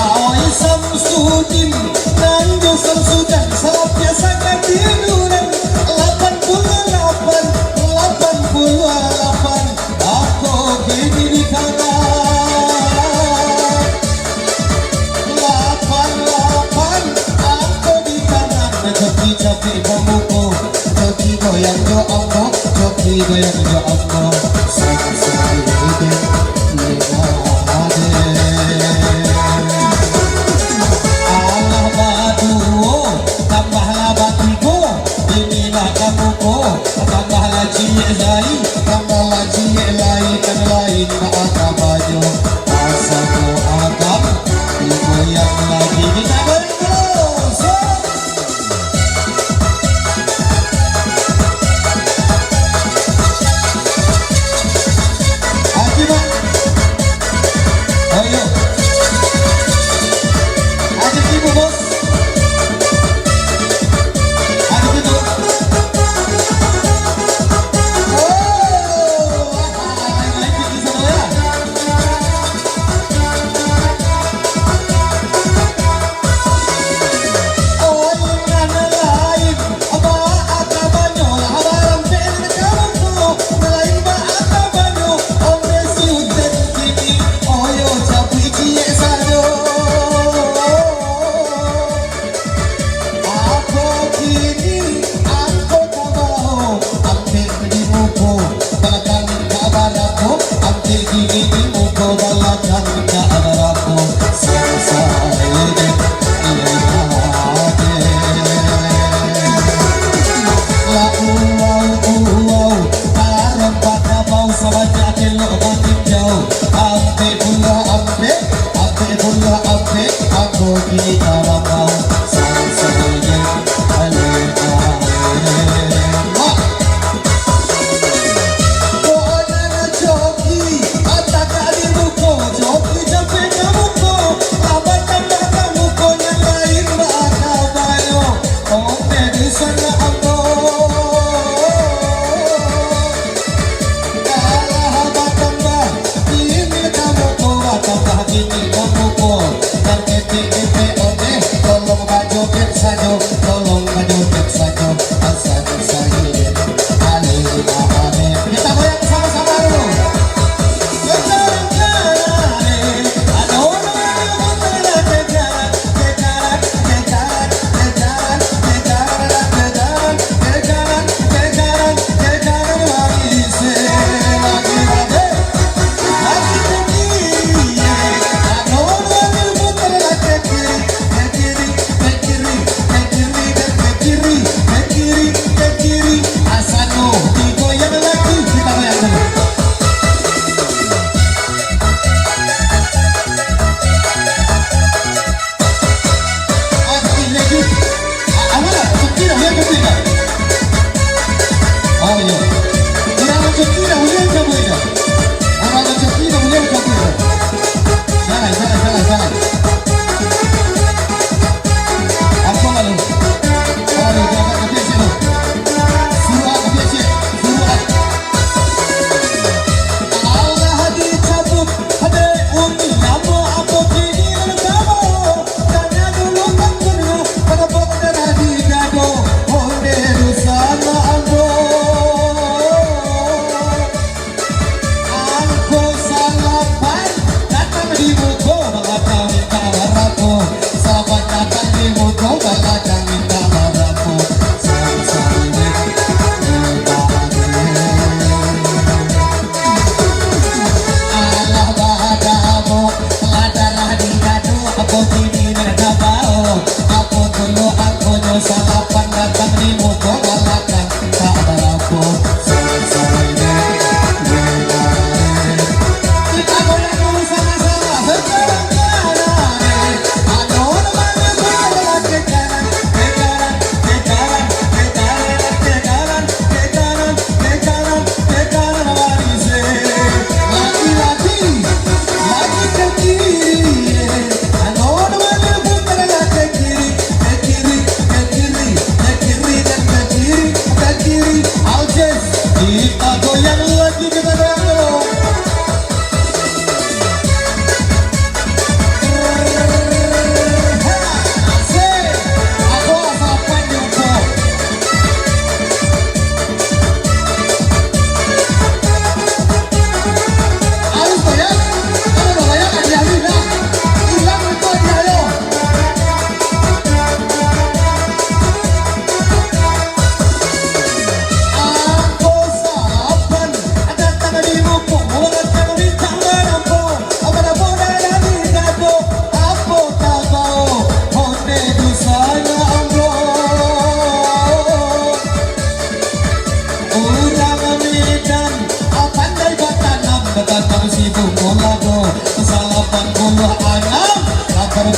Aoi Samsudin, nan jo Samsudan, salah biasa katiduran. Lapan puluah lapan, lapan puluah lapan, ako kini di kanan. Lapan, lapan, angko di kanan, coki capek bamuko, coki goyang jo ambo, coki goyang jo ambo, sansai den, lima den. Alah baduo, tambahlah batigo, inilah kamuko, tambahlah ciek lai, tambahlah ciek lai, kan lain bak aka banyo. Asa ko agam, digoyang lagi. Kita goyang terus. Haji Mat. Ayo. Haji Ibu, Bos. Haji Ibu. Oh. Ako kini, ako ka bao, ampek di muko, balakang ka barako, ampek kini di muko, balakang ka barako, sansai den, iyo ade. Lah uwau, uwau, tarompa kabau, sabanyak elok maninjau, ampek pulo ampek. Ampek pulo ampek, ako kini ka lapau. Sansai den, ale, ale. Wah. Ko nan coki, atagak di muko, coki capek ka muko, lah batambah ka muko, nan lain bak aka banyo. Ondeh di sana ambo. Alah batambah, kini ka muko, batambah kini ka muko. Nan ketek-ketek ondeh, tolong bajoget sajo, tolong bajoget sajo. Asa sahiden, ale, ale. Kita goyang sama-sama dulu.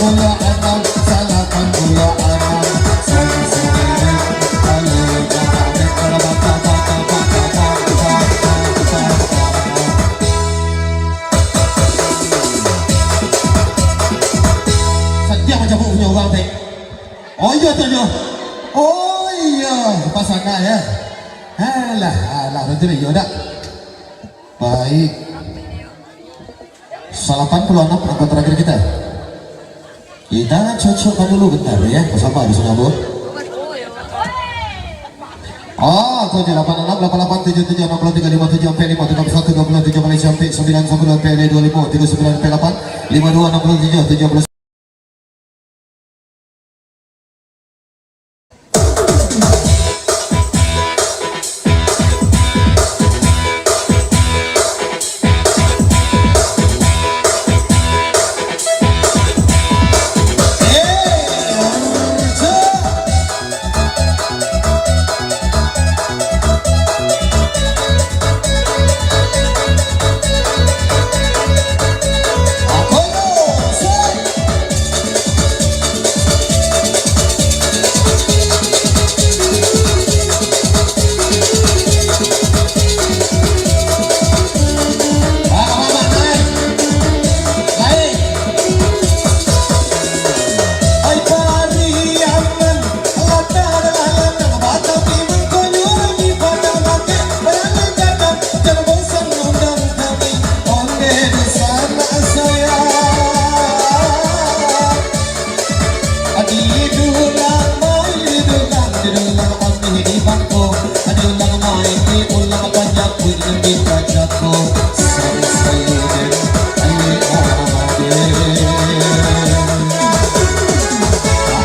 Sadiah mancabuik punyo urang, Tek. Oh iyo tu nyo. Oh iyo, pas sangaik yo. Alah, alah, batua iyo dak? Baik. Salapan puluah anam angko terakhir kita. Kita cocokkan dulu bentar ya, bersama di sana, Bu. Oh, angko delapan enam, delapan delapan, tujuh tujuh, enam puluh tiga, lima tujuh, empat lima, tiga puluh satu, dua puluh tujuh, Malaysia, empat sembilan, sepuluh, empat dua lima, tiga sembilan, empat delapan, lima dua, enam puluh tujuh, tujuh puluh.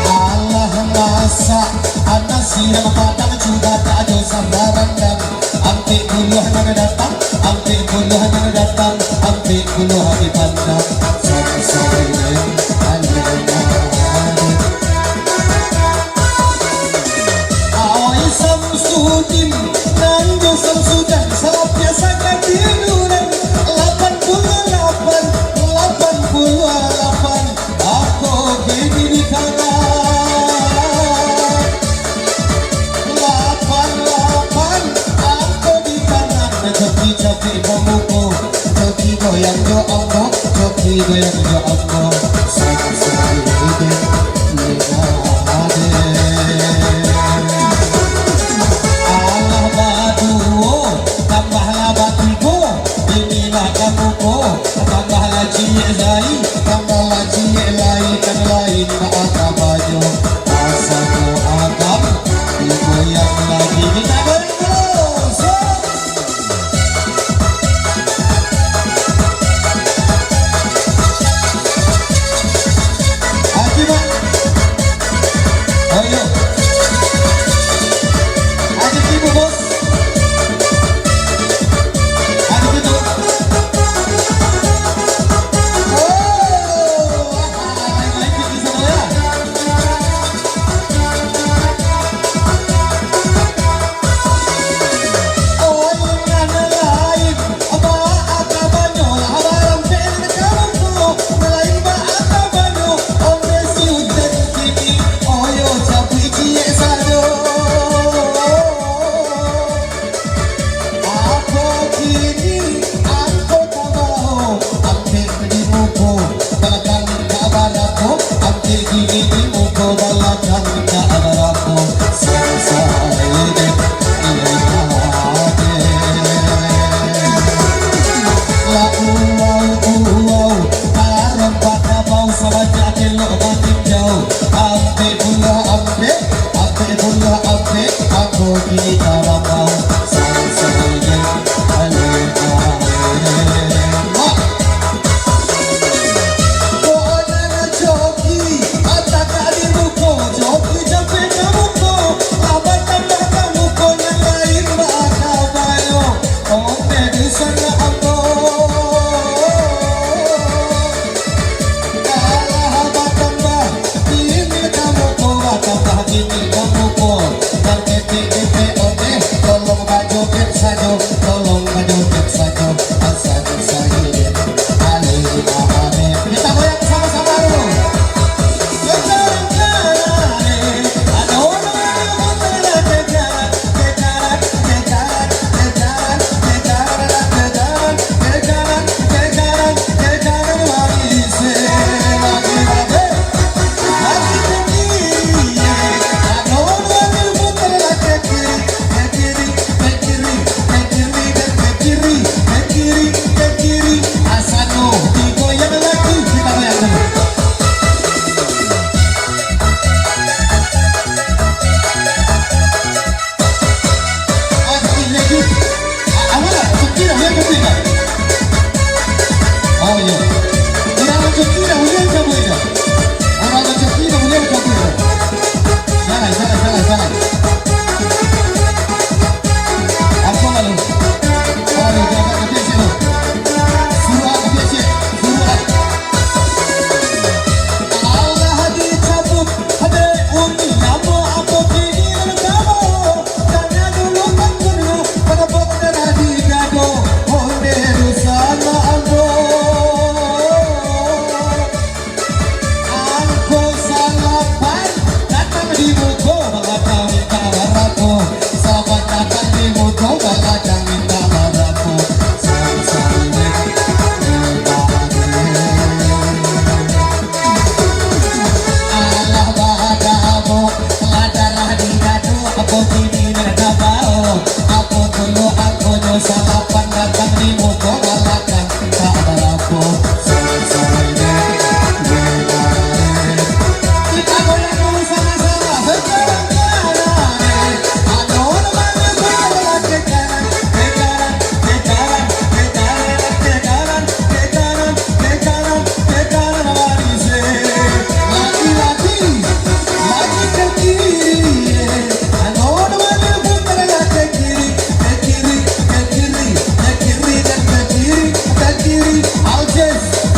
Alah masak, anak siang padang, cubadak jo sambal randang. Ampek puluah nan datang, ampek puluah nan datang, ampek puluah dipandang. Samsudin Alena. Oi Samsudin, nan jo Samsudan, salapiah sakatiduran. Lapan puluah lapan, lapan puluah lapan. Ako kini di tangan. Lapan, lapan, ako di tangan. Coki capek bamuko. Coki goyang jo ambo. Coki goyang jo ambo. Sansai de lengah de. Alah baduo, tambahlah batigo. Inilah kamuko, tambahlah ciek lai. Tambahlah ciek lai, kan lain bak agam banyo. Asa ko agam digoyang lagi. Minta goyang dulu. Set. Haji, Mak. Ayo. Haji Tibu, Bos. Apo kini angko tabao, ampek di muko, balakang ka barapo, ampek kini di muko, balakang ka barapo, sansai dek lengah dek. Lah uwau, uwau, tarompa kabau, sabanyak elok batinjau, ampek pulo ampek. Ampek pulo ampek, ako kini tarapau. Sansai dek lengah dek. Wah. Kok nan coki, atak di muko, coki capek ka muko, lah batambah ka muko nan lain bak agam banyo. Ondeh di sanak ambo. Alah batambah, kini ka muko, batambah kini ka muko. Nan ketek-ketek ondeh, tolong bajoget sajo, tolong bajoget sajo. Asa sajo, alih-alih. Kita goyang sama-sama dulu. Oh, iyo. Urang rajaki dah buliah cabuik dah. Urang rajaki dah buliah cabuik dah. Jalai, jalai, jalai, jalai. Apo lalu? Ayo, jangan kecil-kecil. Suruah kecil-kecil. Suruah. Alah dicabuik, dek uni, namo apo kini nan kamo? Tanya dulu kan pernah, pada pokok darah di dado, onde dusanak ambo. Angko salapan datang di muko, balakang minta barapo. Salapan datang di muko, balakang minta barapo. Sansari. Alah badabok, lah darah di dado, apo kini nan ka bao? Apo dulu angkonyo salapan datang di muko balakang, tak barapo. Kita goyang dulu sama-sama. Sekarang.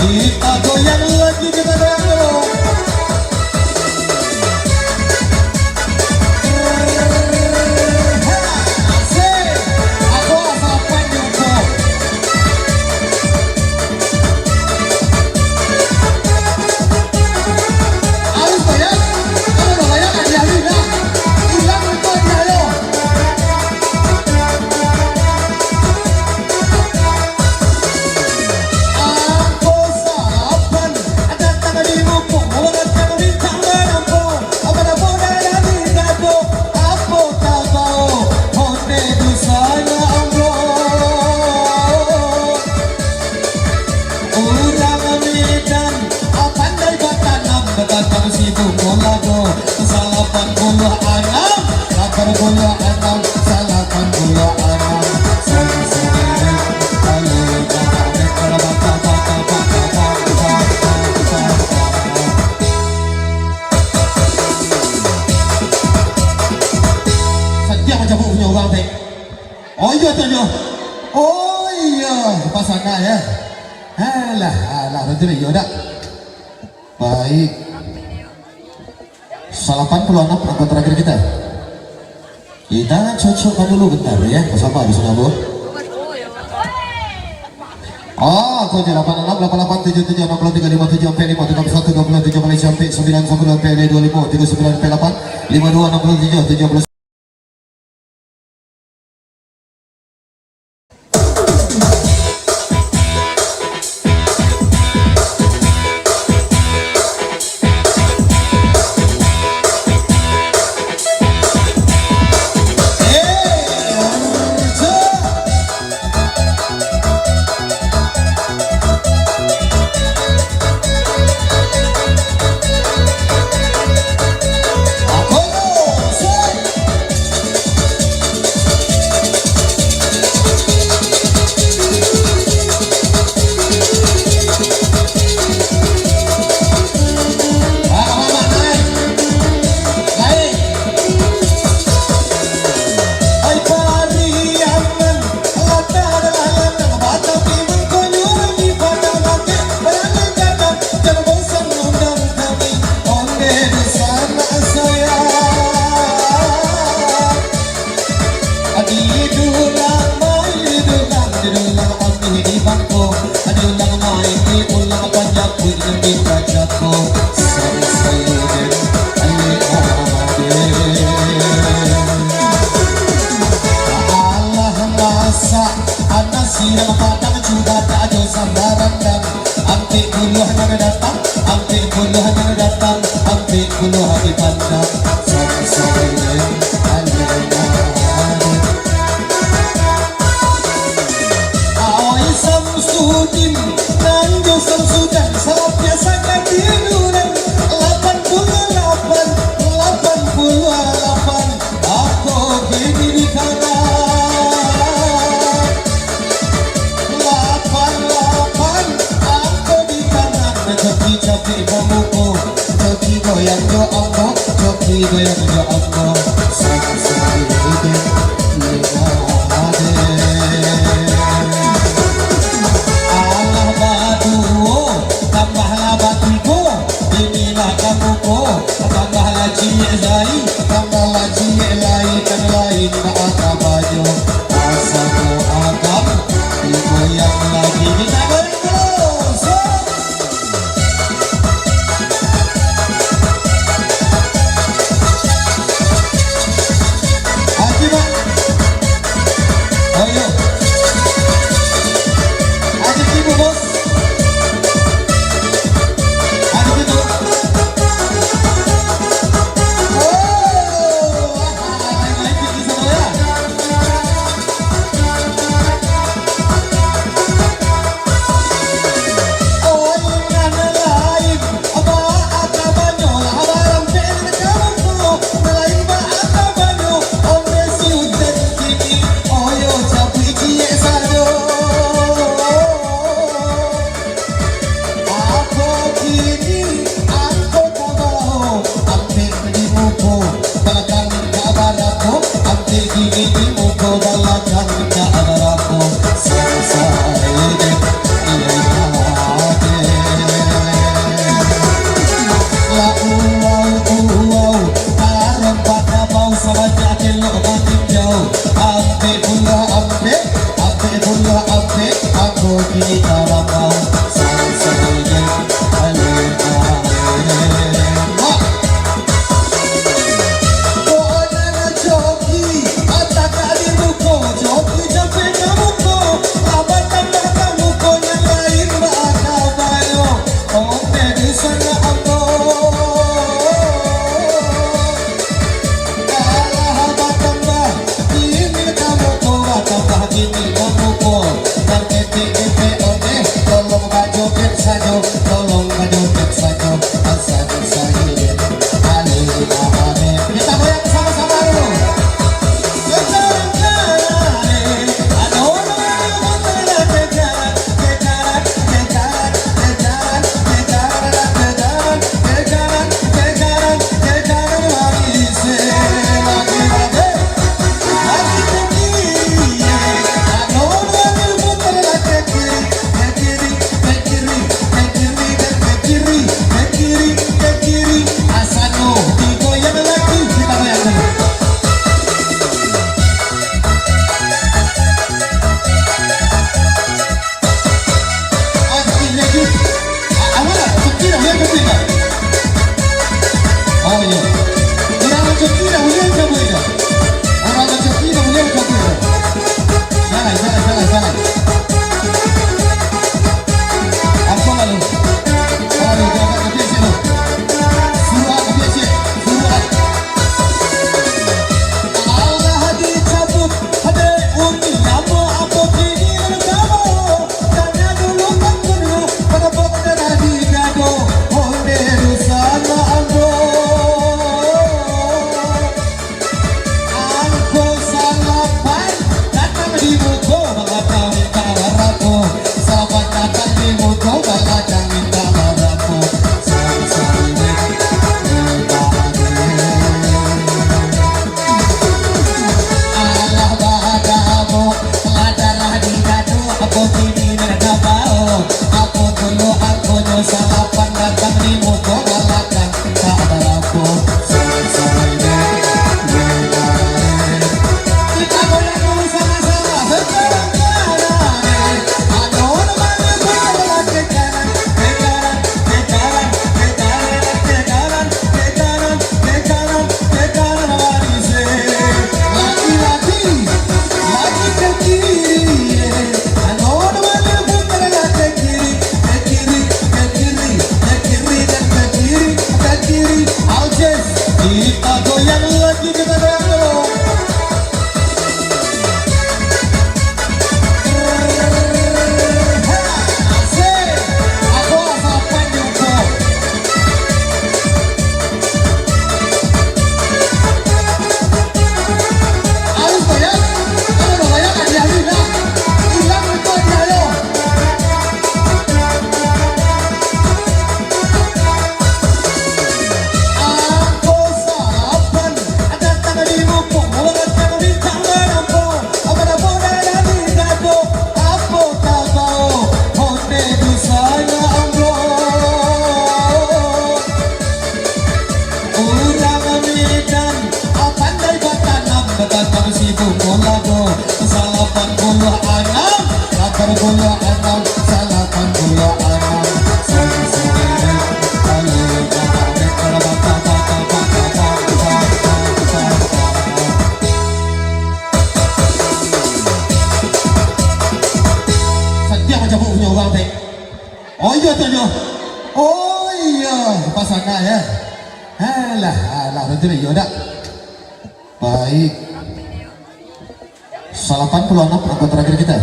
Kita goyang lagi, kita goyang dulu. Angko salapan datang di muko, balakang minta barapo. Apo dah bodoh dari dado, apo tabao, onde dusanak ambo. Urang Medan, pandai batanam, batanam sibuk molado. Salapan puluah anam, salapan puluah anam, salapan puluah anam. Sadiah macam punyo urang teh. Oh iyo tu nyo. Oh iyo, pasangan ya. Alah, alah, betul iyo dak? Baik. Salapan puluah anam angko terakhir kita. Kita cocokkan dulu bentar ya, bersama di sana, Bu. Oh, angko delapan enam, delapan lapan, tujuh tujuh, enam puluh tiga, lima tujuh, empat lima, tiga puluh satu, dua puluh tujuh, Malaysia, empat sembilan, sepuluh, empat dua, lima tujuh, tujuh puluh. Didulang main, didulang, didulang, amih di bangko. Didulang main, diulang, panjapuik nan di pajako. Sansai den ale ade. Alah masak, nasi nan padang, cubadak jo sambal randang. Ampek puluah nan datang, ampek puluah nan datang, ampek puluah di pandang. Sansai den ale ade. Awai Samsudin, nan jo Samsudan, salah biasa katiduran. Lapan puluah lapan, lapan puluah lapan, ako kini di kanan. Lapan lapan, Goyang jo ambo, sangsai den lengah den. Alah baduo, tambahlah batigo, inilah kamuko, tambahlah ciek lai, tambahlah ciek lai, nan lain bak kabanyo. Asa ko agam, digoyang lagi, kita goyang terus. Aji, Mak. Ayo. Aji, Ibu, Bos. Aji, Ibu. Oh, ah, lain-lain pikir sama ya. Apo kini angko ka bao, ampek di muko, balakang ka barapo, ampek kini di muko, balakang ka barapo, sangsai den lengah den. Lah uwau, uwau, tarompa kabau sabanyak elok maninjau, ampek pulo ampek. Ampek pulo ampek, angko kini tarapau, sangsai den lengah den. Wah. Pokoknyo coki, atak di muko, coki jampe ka muko, lah batambah ka muko, nan lain bak kabanyo. Onde di sana ambo. Alah batambah, kini ka muko, batambah kini ka muko. Nan ketek-ketek onde, tolong bajoget sajo, tolong bajoget sajo. Asa sajo, ale, ale. Kita goyang sama-sama dulu. Oh iyo tu yo. Oh iyo, pasangan yo. Alah, alah, betul yo dak. Baik. Salapan puluah anam angko terakhir kita.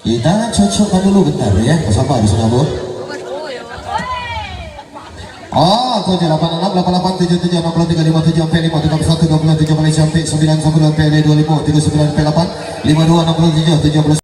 Kita cocokkan dulu bentar ya, bersama di sana, Bu. Oh, aku je lapan enam, lapan lapan, tujuh tujuh, enam puluh tiga, lima tujuh, empat lima, tiga satu, dua puluh tujuh, Malaysia, empat sembilan, sepuluh, empat dua lima, tiga sembilan, empat lapan, lima dua, enam puluh tujuh, tujuh puluh.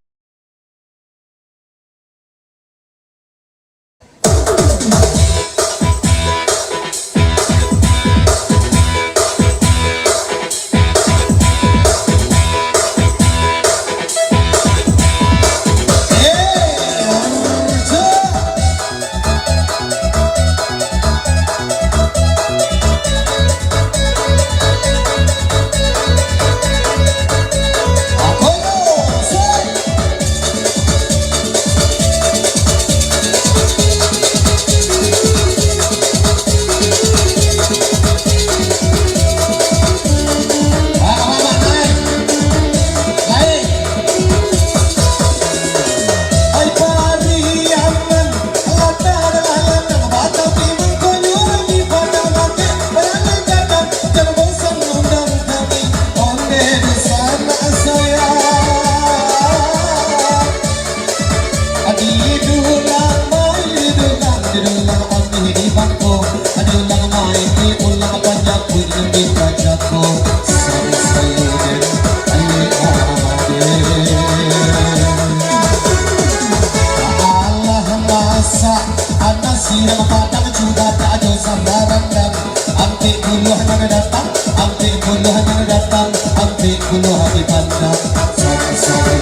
Alah masak, anak siang padang, cuba tak ado sambarang dan ampek puluah nan datang, ampek puluah nan datang, ampek puluah di pandang. Sorry, sorry,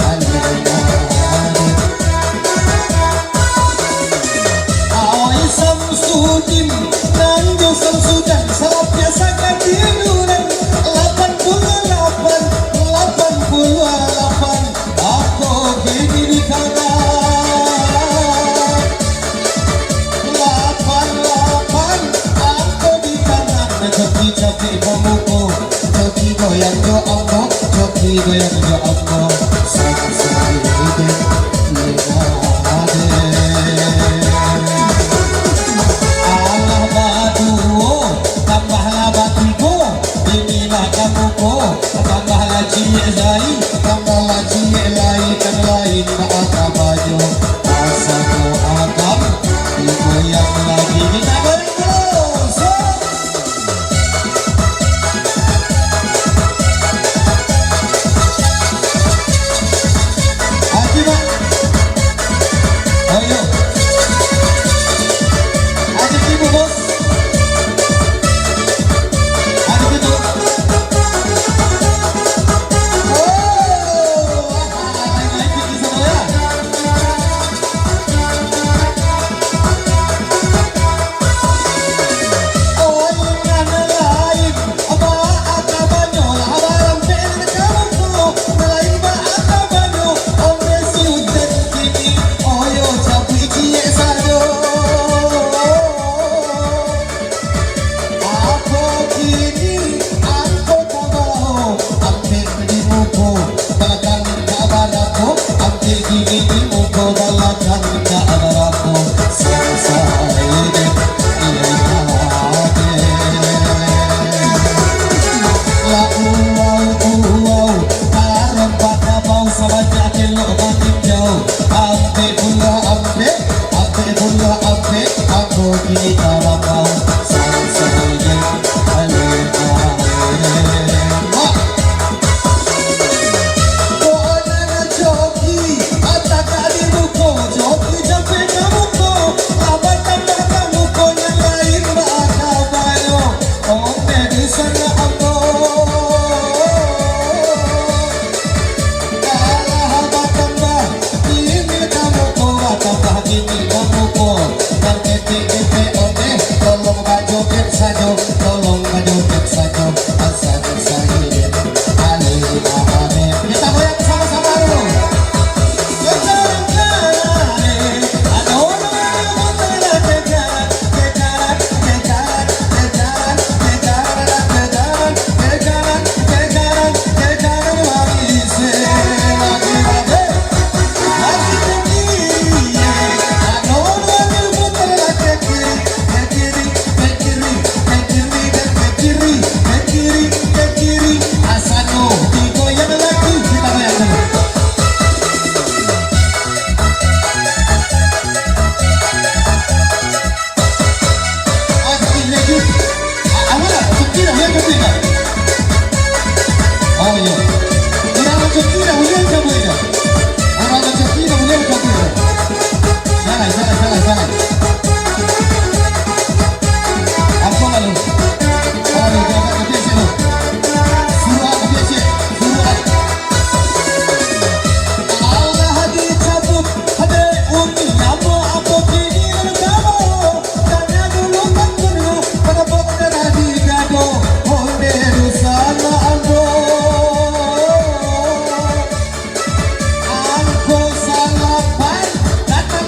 alah. Awai Samsudin, nan jo Samsudan, sapiasakan tiduran. Lapan puluah lapan, lapan puluah lapan, ako kini di tangan. Lapan lapan, ako di tangan. Coki capek bamuko, coki goyang jo ambo, coki goyang jo ambo. Sansai dek lengah. Alah baduo, tambahlah batigo, inilah kamuko, tambahlah ciek lai, tambahlah ciek lai, nan lain bak akabanyo. Asa ko agam, digoyang lagi, kita goyang terus. Haji, Mak. Ayo. Haji Tibu, Bos. Haji Tibu. Oh, lain-lain di sana, ya. Apo kini angko tabawo, ampek di muko, balakang ka barapo, ampek kini di muko, balakang ka barapo, sansai dek lengah. Lah uwau, uwau, tarompa kabau, sabanyak elok maninjau, ampek puluah ampek. Ampek puluah ampek, ako kini tarapau. Sansai dek lengah. Ko nan coki, atak di muko, coki capek ka muko, lah batambah ka muko, nan lain bak akabanyo. Ondeh di sana ambo. Alah batambah, kini ka muko, batambah kini ka muko. Nan ketek-ketek ondeh, tolong bajoget sajo, tolong bajoget sajo. Asa sajo, alih, alih. Kita goyang sama-sama dulu.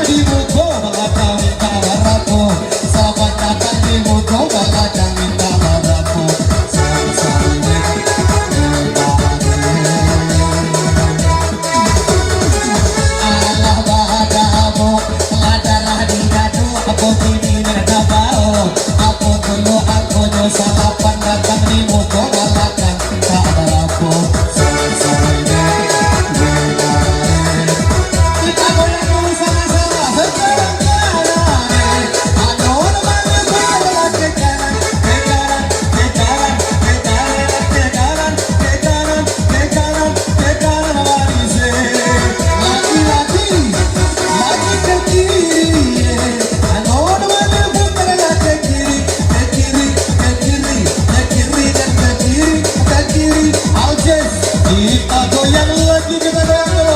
Di muko balakang minta barapo? Salapan datang di muko balakang minta barapo? Sansari. Alah badabok, lah darah di dado, apo kini nak tabao? Apo dulu angkonyo salapan datang di muko balakang? Tak barapo, sansari. Kita goyang dulu sama-sama. Sekarang, sekarang, eh. Ado namo ke kanan, ke kanan, ke kanan, ke kanan, ke kanan, ke kanan, ke kanan, ke kanan, ke kanan, manis, eh. Laki-laki, laki ke kiri, eh. Ado namo ke kanan, ke kiri, ke kiri, ke kiri, ke kiri, dan ke kiri, ke kiri. Aljes, kita goyang lagi, kita goyang dulu.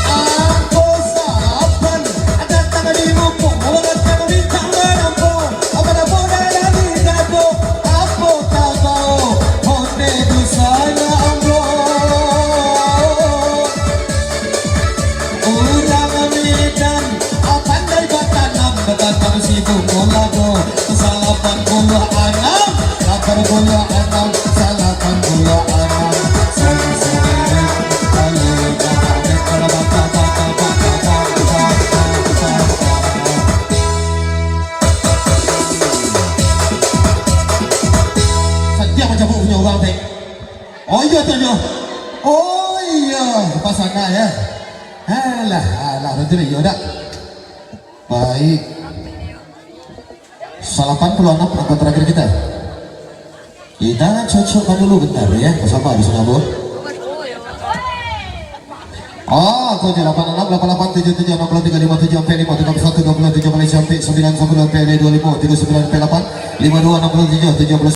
Angko salapan datang di muko, urang ka mintak barapo? Barapo dari dado, apo tabao? Onde di sana, ambo. Urang Medan, pandai batanam, batanam sibuk molado. Salapan puluah anam, lapan puluah anam, salapan puluah anam. Sansari, sansari, kalau bata, bata, bata, bata, bata, bata. Satiok mancabuk punyo urang, Tek. Oh, iyo, tu, iyo. Oh, iyo, pasangan, yo. Alah, alah, batua, iyo, dak? Baik. Salapan puluah anam angko terakhir kita. Kita cocokkan dulu bentar, yo. Saba di sana, Bu. Oh, angko salapan anam, lapan lapan, tujuh tujuh, anam puluah tiga, lima tujuh, ampek lima, tiga puluh satu, dua puluh tujuh, balik cantik, sembilan sepuluh, ampek dua lima, tiga sembilan, ampek lapan, lima dua, enam puluh tujuh, tujuh puluh.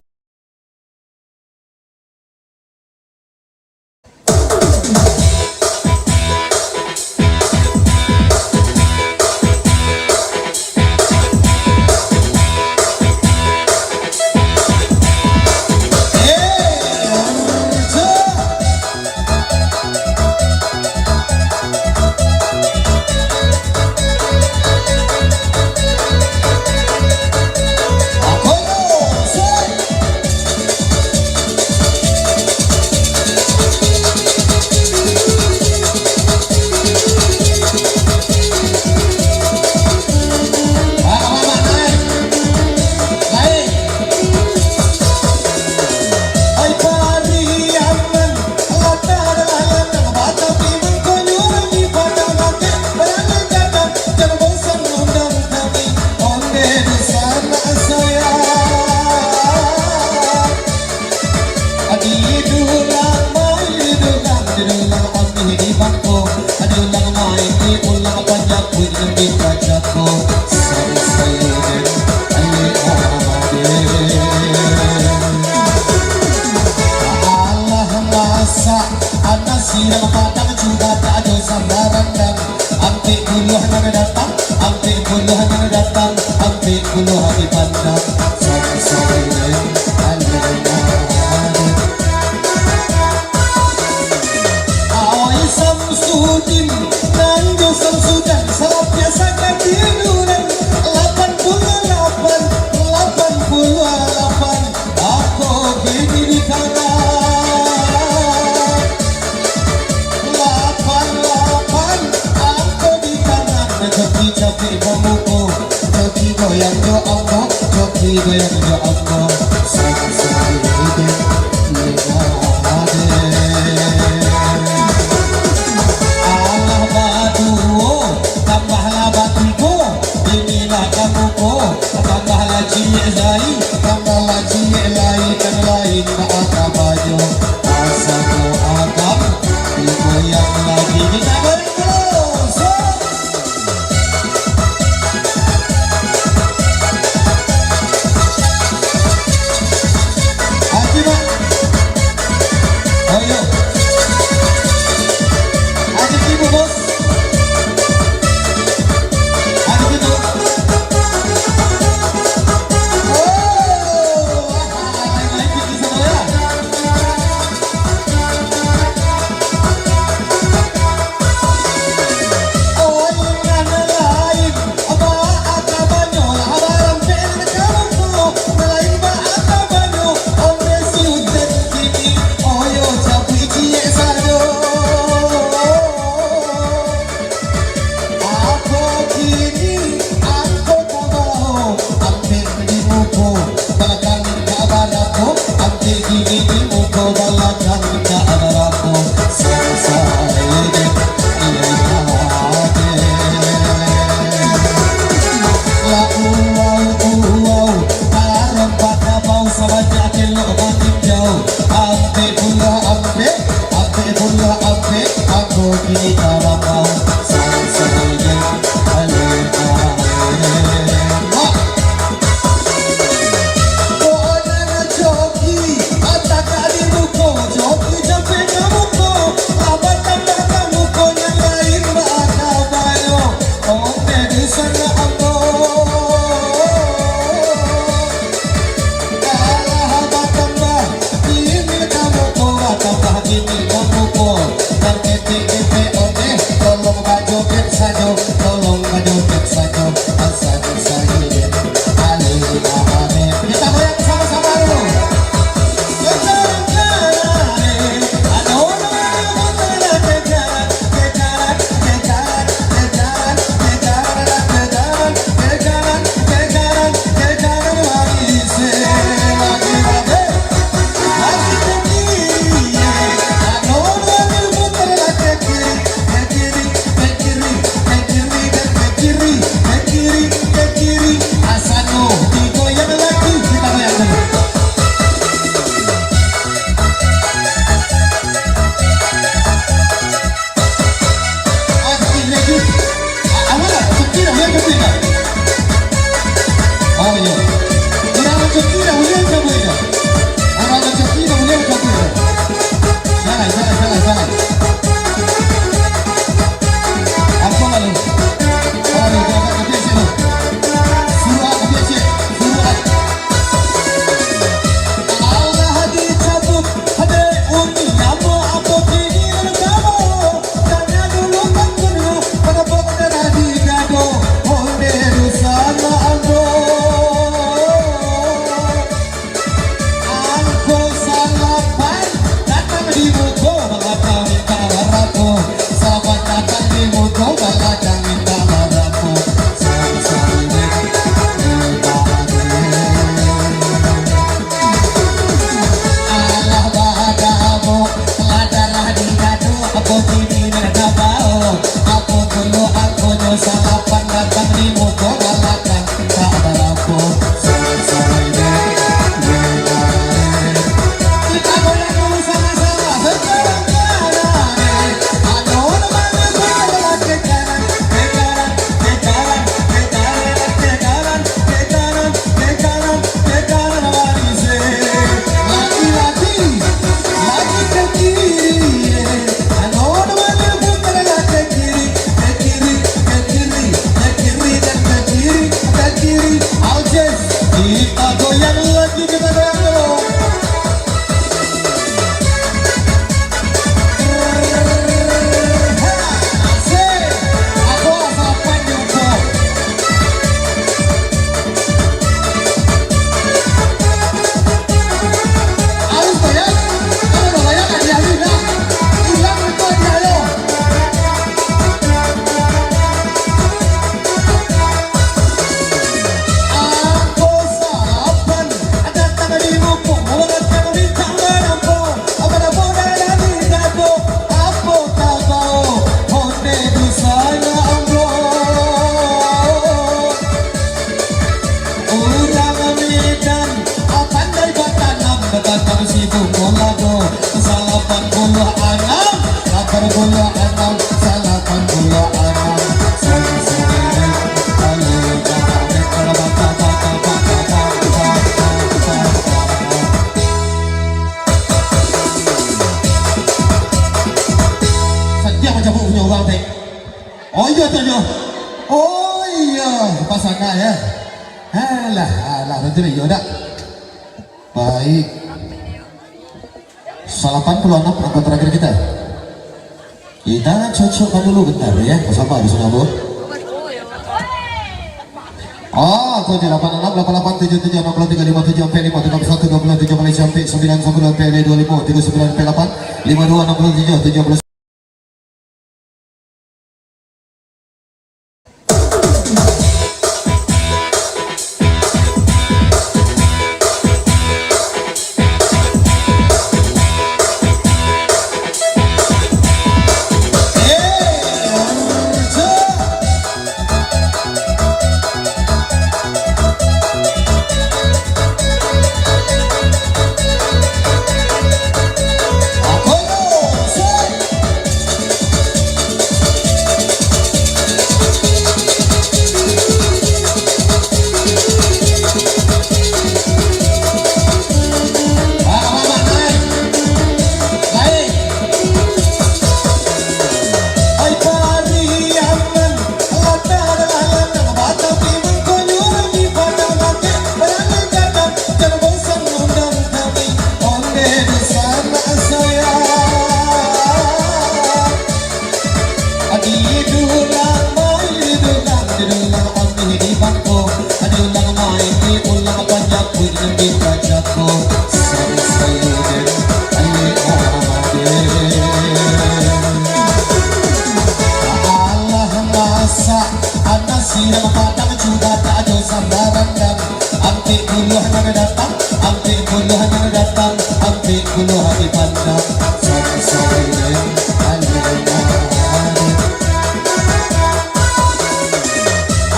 Ai Pariaman, lata adalah lanang, batapi mangkonyo di padang, bakeh baralek gadang, jan bosan undang kami, onde di sanak sayang. Di dulang mai dulang, di dulang amih di bangko, di dulang mai di ulang panjapuik di kacako. Sansai den, aye ade. Alah masak, anak siang padang, cubadak jo sambal randang. Ampek puluah nan datang, ampek puluah nan datang, ampek puluah dipandang. Sansai den, aye ade. Awai Samsudin, nan jo Samsudan, salampiang sakatiduran. Lapan puluah lapan, lapan puluah lapan, angko kini di kanan. Lapan lapan, angko di kanan. Coki capek bamuko, coki goyang jo ambo, coki goyang jo ambo. Sansai den, aye ade. Alah baduo, tambahlah batigo, inilah kamuko, tambahlah ciek lai, tambahlah ciek lai, nan lain baa kabanyo. Asa ko agam, digoyang lagi, kita goyang terus. Tolong bajoget sajo, tolong bajoget sajo, asal sajo. Aleh, aleh. Kita goyang sama-sama dulu. Ah, sakik lagi. Ah, awak lah, sakik lah, buliah sakik lah. Oh, iyo. Urang sakik lah, buliah sakik lah. Urang sakik lah, buliah sakik lah. Salah, salah, salah, salah. Apo lalu? Aduh, jangan sakit sih lu. Suruah, sakit sih. Suruah. Alah dicabut, dek Umi, amo apo kini nan kamo? Tanya dulu ka Umi, mano pokok darah di dado, onde dosa ambo. Angko salapan, datang di muko balakang minta barapo. Salapan datang di muko balakang minta barapo. Sorry, sorry, dek. Alah badamo, lah darah di dado, apo kini nan ka bao? Apo dulu angkonyo salapan datang di muko balakang, tak barapo. Sorry, sorry, dek. Kita goyang dulu sama-sama. Sekarang kanan, eh. Anu, anu, anu, anu, ke kanan, ke kanan, ke kanan, ke kanan, ke kanan, ke kanan, ke kanan, ke kanan, manis, eh. Laki-laki, laki ke kiri, eh. Anu, anu, anu, putar lah ke kiri, ke kiri, ke kiri, ke kiri, dan ke kiri, ke kiri. Aljes, kita goyang lagi, kita goyang dulu. Angko salapan, datang di muko, urang ka mintak barapo, barapo darah di dado, apo tabao, onde dosa ambo. Urang Medan, pandai batanam, batanam sibuk molado. Salapan puluah anam, lapan puluah anam, salapan puluah anam. Sadiah mancabuk punyo urang, Tek. Oh, iyo tu, iyo. Oh, iyo, pasangan, yo. Alah, alah, batua iyo dak? Baik. Salapan puluah anam angko terakhir kita. Kita cocokkan dulu bentar, yo. Basamo di siko, Bu. Oh, angko lapan anam, lapan lapan tujuh tujuh, anam puluah tiga lima tujuh, ampek lima tiga satu, dua puluh tujuh, Malaysia, ampek sambilan sapuluah, ampek duo limo, tigo sambilan, ampek lapan, lima duo, anam puluah tujuh, tujuh puluah. Cako, sansai den, aye ade. Alah masak, anak siang padang, cuba tak ado sambarang dan. Ampek puluah nan datang, ampek puluah nan datang, ampek puluah dipandang. Sansai den, aye ade.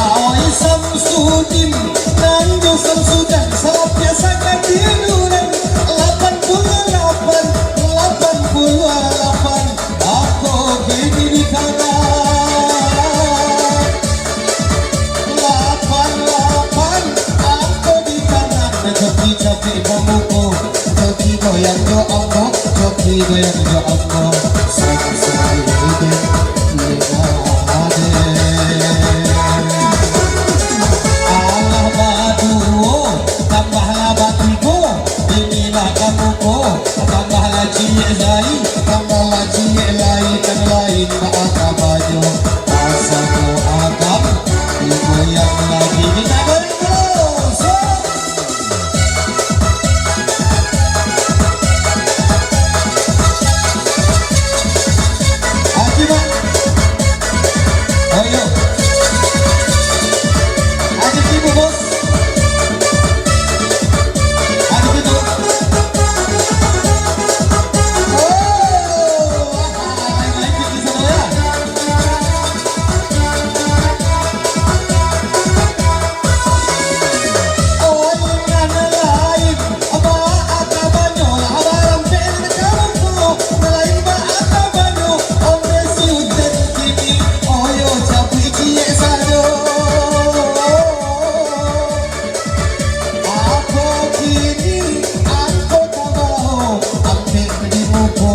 Awai Samsudin, nan jo Samsudan, sapiak sakatiduran, lapan puluah lapan, lapan puluah lapan, ako kini di tanah. Lapan lapan, ako di tanah, coki capek bamuko. Coki goyang jo ambo, coki goyang jo ambo. Sansai den, aye ade. Alah baduo, tambahlah batigo. Inilah kamuko, tambahlah ciek lai, tambahlah ciek lai, nan lain baa kabanyo. Asa ko agam, digoyang lagi. Kita goyang dulu. So. Aji, Bang. Oh, iyo. Aji, Ibu, Bos. Aji, Ibu. Oh, lain-lain di sana, ya. Apo kini angko tabao, ampek di muko,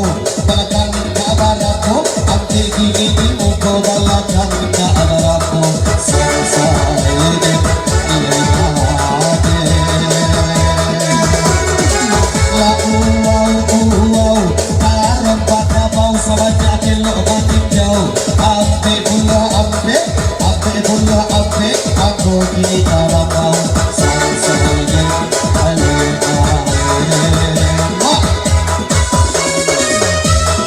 balakang ka barapo, ampek kini di muko, balakang ka barapo, sansai den, iyo ade. Lah uwau, uwau, tarompa kabau, sabanyak elok maninjau, ampek pulo ampek. Ampek pulo ampek, ako kini tarapau. Sansai den, aye ade. Mak.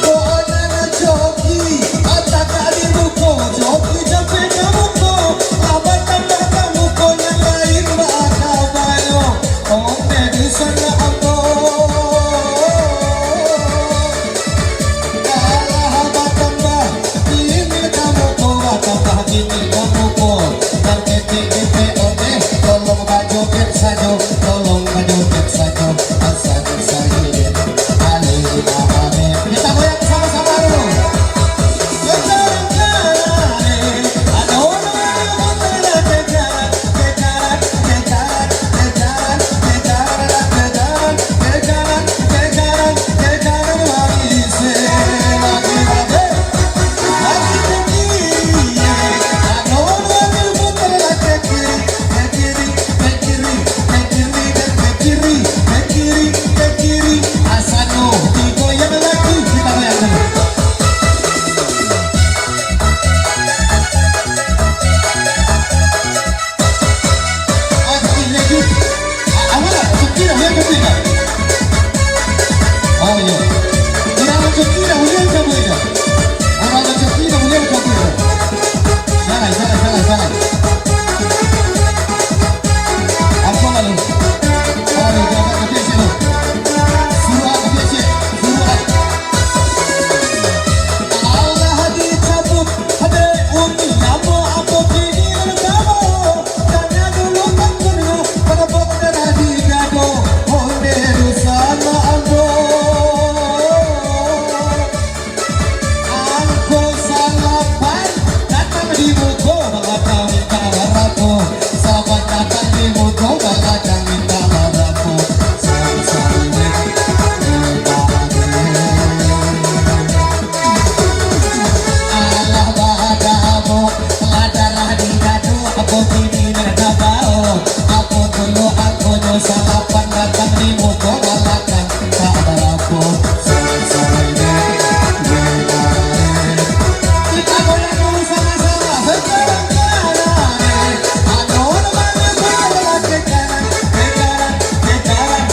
Ko nan coki, atak di muko, coki capek ka muko, lah batambah ka muko, nan lain baa kabanyo. Onde di sana ambo. Alah batambah. Kini kamu ko, batambah kini kamu ko. Nan ketek-ketek ondeh, tolong bajoget sajo, tolong bajoget sajo. Asan sayo, ale, ale. Kita goyang sama-sama dulu. Sekarang kali, ada orang yang mau telah kejar. Ah, cuti lagi. Ah, awak lah, cuti dah, buliah cuti dah. Oh, iyo. Urang cuti dah, buliah cabut dah. Urang cuti dah, buliah cabut dah. Salah, salah, salah, salah. Apa lalu? Aduh, jangan kecil sini. Surat kecil, surat. Alah dicabut, dek Uni, apo, apo kini nan kabo? Tanya dulu kan dulu, pada pokok darah di dado, onde dusan ambo. Angko salapan, datang di muko, balakang minta barapo. Saban datang di muko, balakang minta barapo. Sansai den, aye ade. Alah badabok, lah darah di dado, apo kini nan tabao? Apo dulu angkonyo salapan datang di muko balakang tak barapo. Sansai den, aye ade. Kita goyang dulu sama-sama. Sekarang kanan, ado namo bola ke kanan, ke kanan, ke kanan.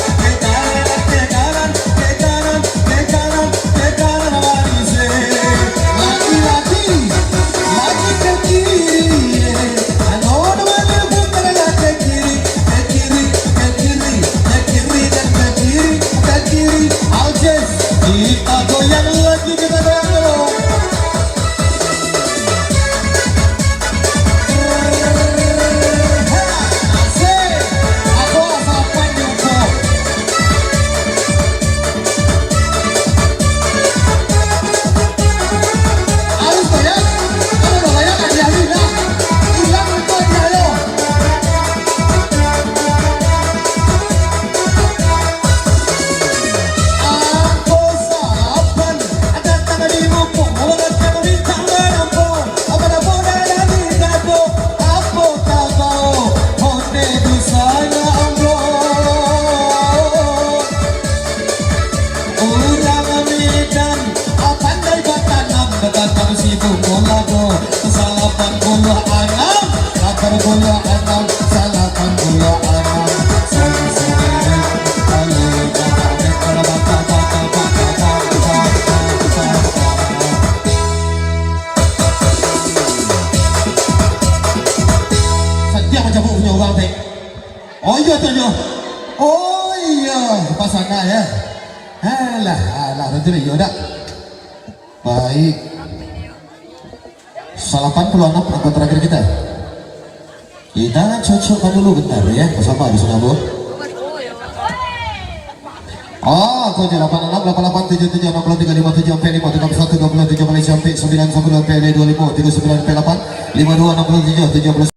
Oh, pasangan ya. Alah, alah, betul yo dak? Baik. Salapan puluah anam angka terakhir kita. Kita cocokkan dulu bentar ya, bersama di sana, Bu. Oh, tujuh lapan enam, lapan lapan tujuh tujuh, enam puluh tiga lima tujuh, empat lima tiga satu, dua puluh tujuh, Malaysia, empat sembilan sepuluh, empat dua lima, tiga sembilan empat lapan, lima dua enam puluh tujuh, tujuh puluh.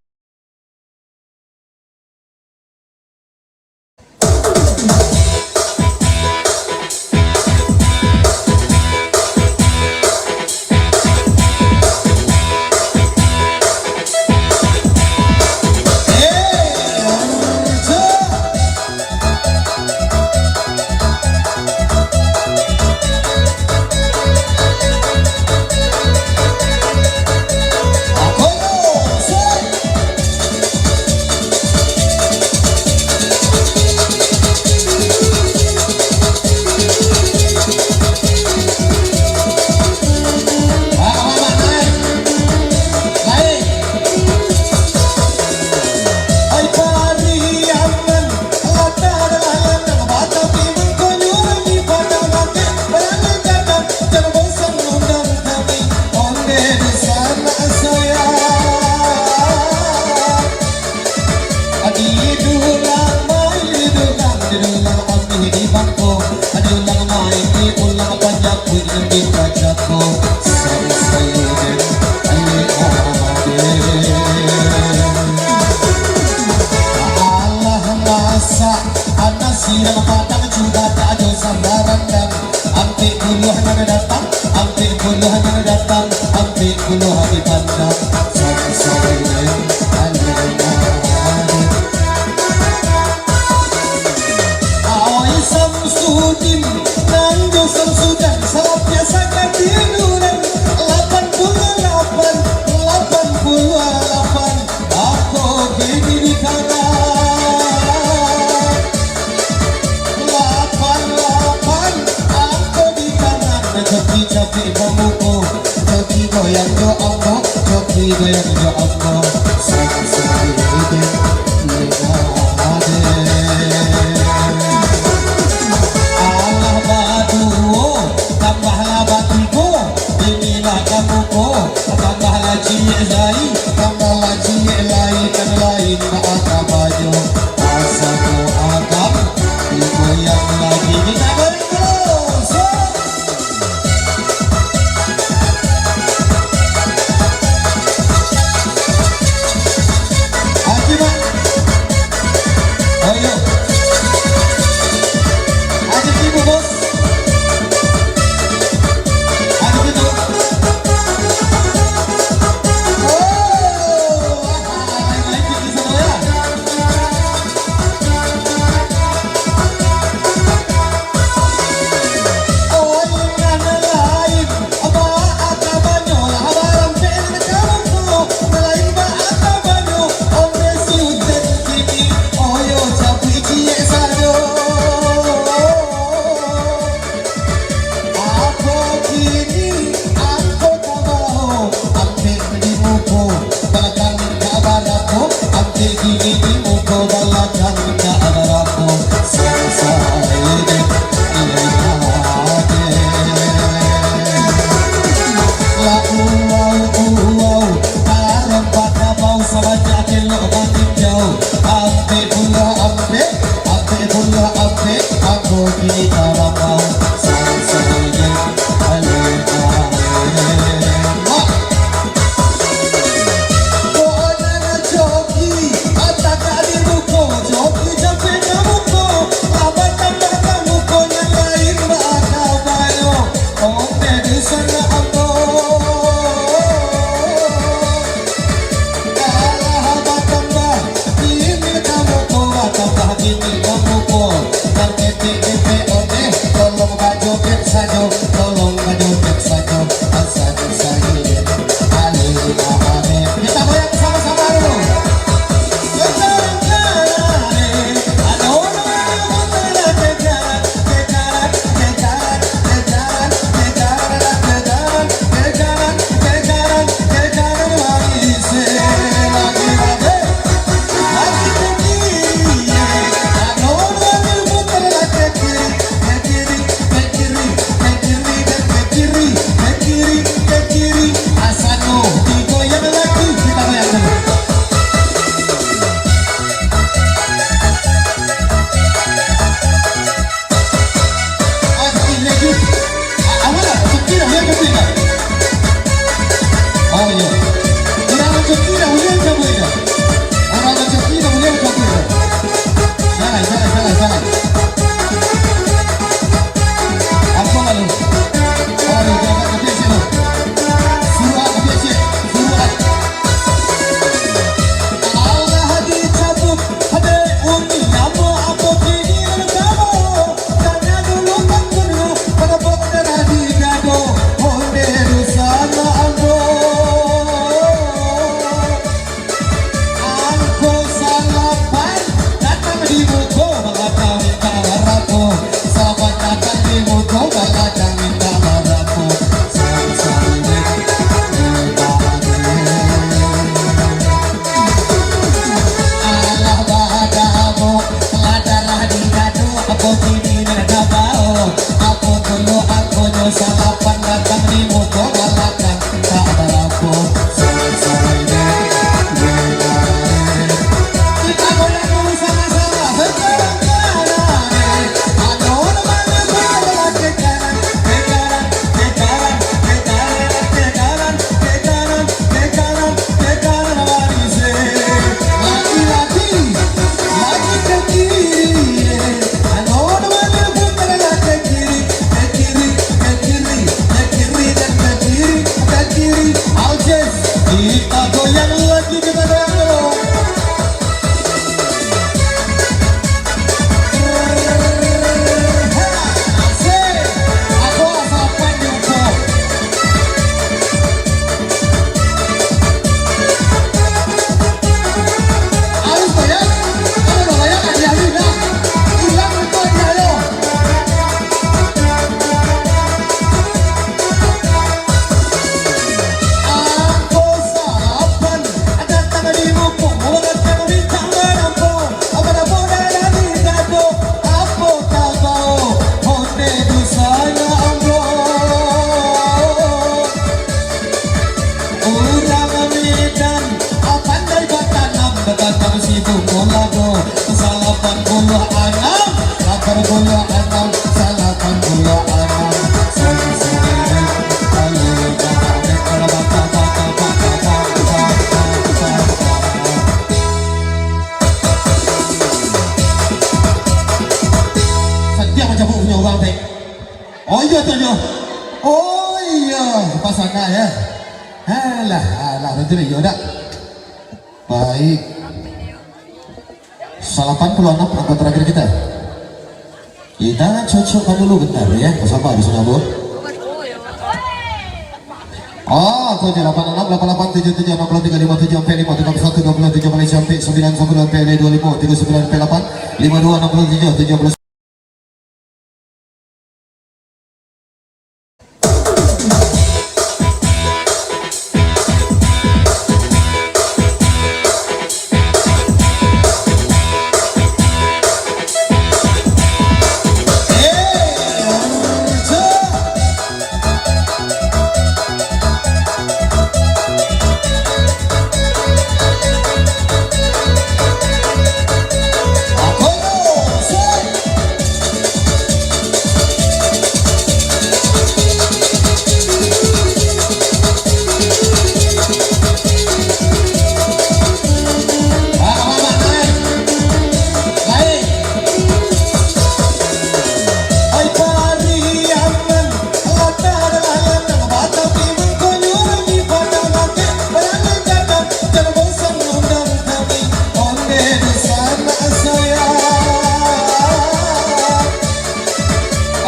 Di dulang mai, di dulang, di dulang amih di bangko, di dulang mai, di dulang panjapuik di bacako. Sansai den, ale ade. Alah masak, anak siang padang juga tak ado sambarang dan. Ampek puluah nan datang, ampek puluah nan datang, ampek puluah di pandang. Sansai den, ale ade. Oi Samsudin, nan jo Samsudan, salah biasa katiduran. Lapan puluah lapan, lapan puluah lapan, angko kini di kanan. Lapan lapan, angko di kanan. Coki capek bamuko, coki goyang jo ambo, coki goyang jo ambo. Sansai den, ale ade. Alah baduo, tambahlah batigo, inilah kamuko, tambahlah ciek lai, tambahlah ciek lai, nan lain baa kabanyo. Asa ko agam, digoyang lagi. Minta goyang dulu. Set. Haji, Mak. Oh, iyo. Haji Ibu, Bos. Haji Ibu. Oh, lain-lain di sana, ya. Apo kini angko ka bao, ampek di muko, balakang ka barapo, ampek kini di muko, balakang ka barapo, sansai den, ale ade. Lah uwau, uwau, tarompa kabau, sabanyak elok maninjau, ampek pulo ampek. Ampek pulo ampek, angko kini tarapau. Sansai den, ale ade. Wah. Ko nan coki, atagak di muko, coki capek ka muko, lah batambah ka muko nan lain baa kabanyo. Onde di sana ambo. Kalah batambah, kini ka muko, batambah kini ka muko. Nan ketek-ketek onde, tolong bajoget sajo, tolong bajoget sajo. Asa sajo, ale ade. Kita goyang sama-sama dulu. Kini nak tabao, apo dulu angkonyo salapan datang di muko balakang, tak barapo, soroi-soroi dek, dek, dek. Kita goyang dulu sama-sama, sekarang kanan, eh. Ado namo balakang kanan, ke kanan, ke kanan, ke kanan, ke kanan, ke kanan, ke kanan, ke kanan, manis, eh. Laki-laki, lagi ke kiri, eh. Ado namo balakang kanan, ke kiri, ke kiri, ke kiri, ke kiri, dan ke kiri, ke kiri. Aljes, kita goyang lagi, kita goyang dulu. Angko salapan datang di muko, datang di tangan ambo, ambo dah mudah dari dado, apo kabao, onde di sana ambo. Urang Medan, pandai batanam, batanam sibuk molado, salapan puluah anam, lapan puluah anam, salapan puluah anam. Satiap mancabuik punyo urang, Tek. Oh, iyo tu, iyo. Oh, iyo, pasangan, yo. Alah, alah, betul, iyo dak? Baik. Salapan puluah anam angko terakhir kita. Kita cocokkan dulu bentar, yo. Sabar di sana, Bu. Oh, angko lapan anam, lapan lapan, tujuh tujuh, anam puluah tiga, lima tujuh, ampek lima, tiga puluh satu, dua puluh tujuh, Malaysia, ampek sembilan, sepuluh, ampek dua lima, tiga sembilan, ampek lapan, lima dua, enam puluh tujuh, tujuh puluh.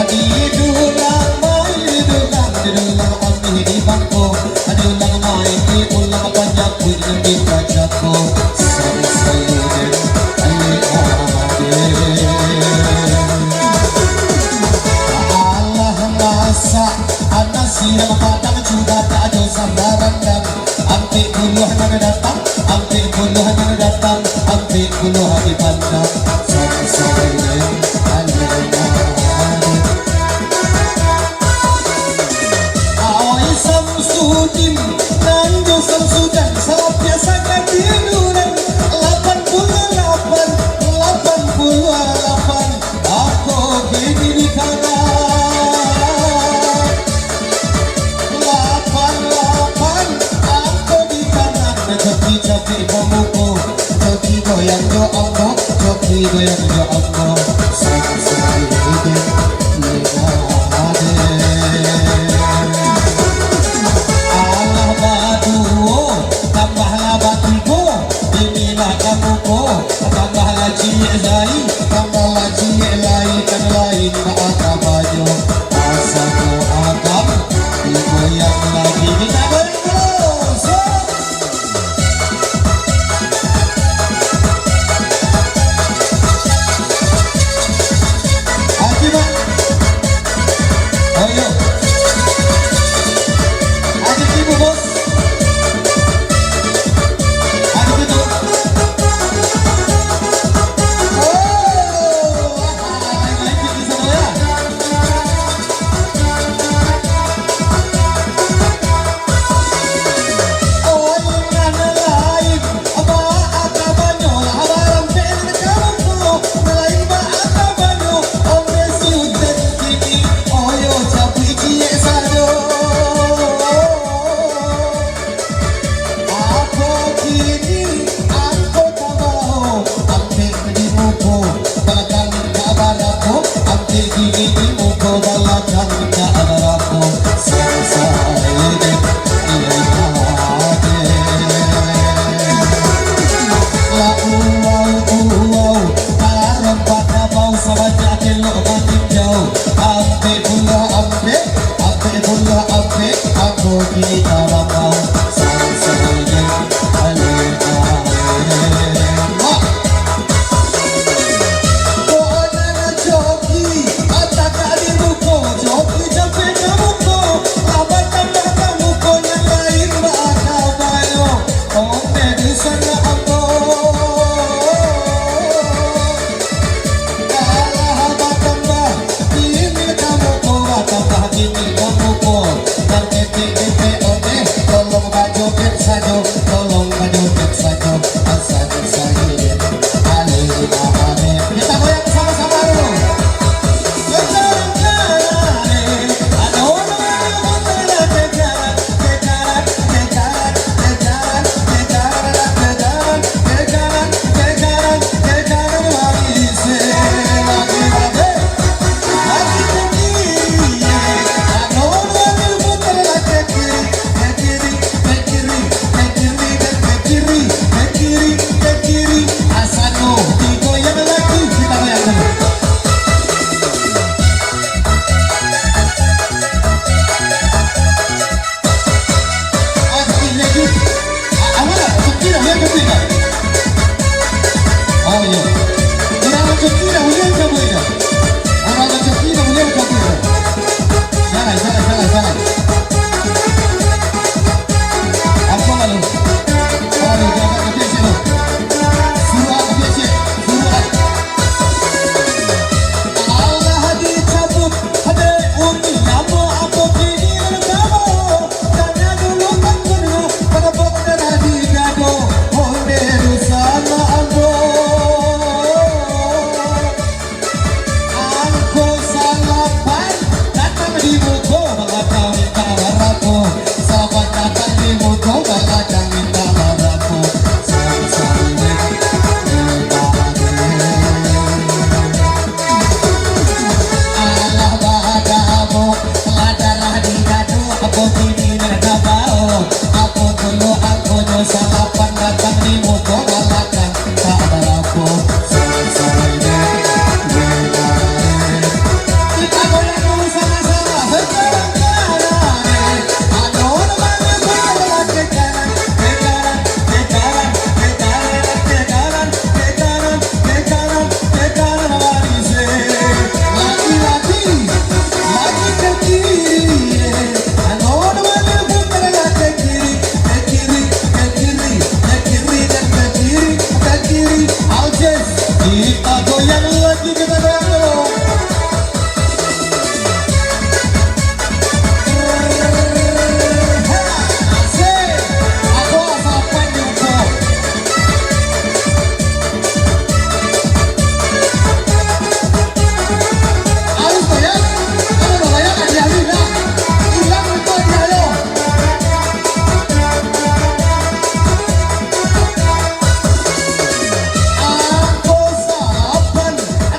Di dulang mai, di dulang, di dulang amih di bangko, di dulang mai, di dulang panjapuik nan di kacako. Sansai den, ale ade. Alah masak, anak siang padang, cubadak jo sambal randang. Ampek puluah nan datang, ampek puluah nan datang, ampek puluah dipandang. Sansai den, ale ade. Oi Samsudin, nan jo Samsudan, sapiasan ka tiduran. Lapan puluah lapan, lapan puluah lapan, angko kini di kanan. Lapan lapan, angko di kanan, capik-capik pamuko. Coki goyang jo ambo, coki goyang jo ambo. Sansai den, ale ade. Alah baduo, tambahlah batigo. Kini di muko balakang tak barapo, sansai dek lelaki. Lah uwau, uwau, tarompa kabau sabanyak elok maninjau. Ampek pulo ampek, ampek pulo ampek, ako kini tarapau, sansai dek lelaki. Tolong bajoget sajo, tolong bajoget sajo, asal sajo. Kita goyang sama-sama dulu. Jalan, jalan, jalan, jalan. Apa lalu? Lalu, jangan kecil sini. Suruh kecil, suruh. Alah dicabut, dek uni, namo apo kini nan tabo? Tanya dulu kan pernah, pada pokok dah digado, onde dusa na ambo. Angko salapan, datang di muko, balakang minta barapo. Salapan datang di muko, balakang minta barapo. Sansai dek lelaki. Alah badabo, lah darah di dado, apo kini nan tabao? Apo dulu angkonyo salapan datang di muko balakang, tak barapo, sansai dek lelaki. Kita goyang dulu sama-sama, sekarang. Kita goyang lagi, kita goyang dulu.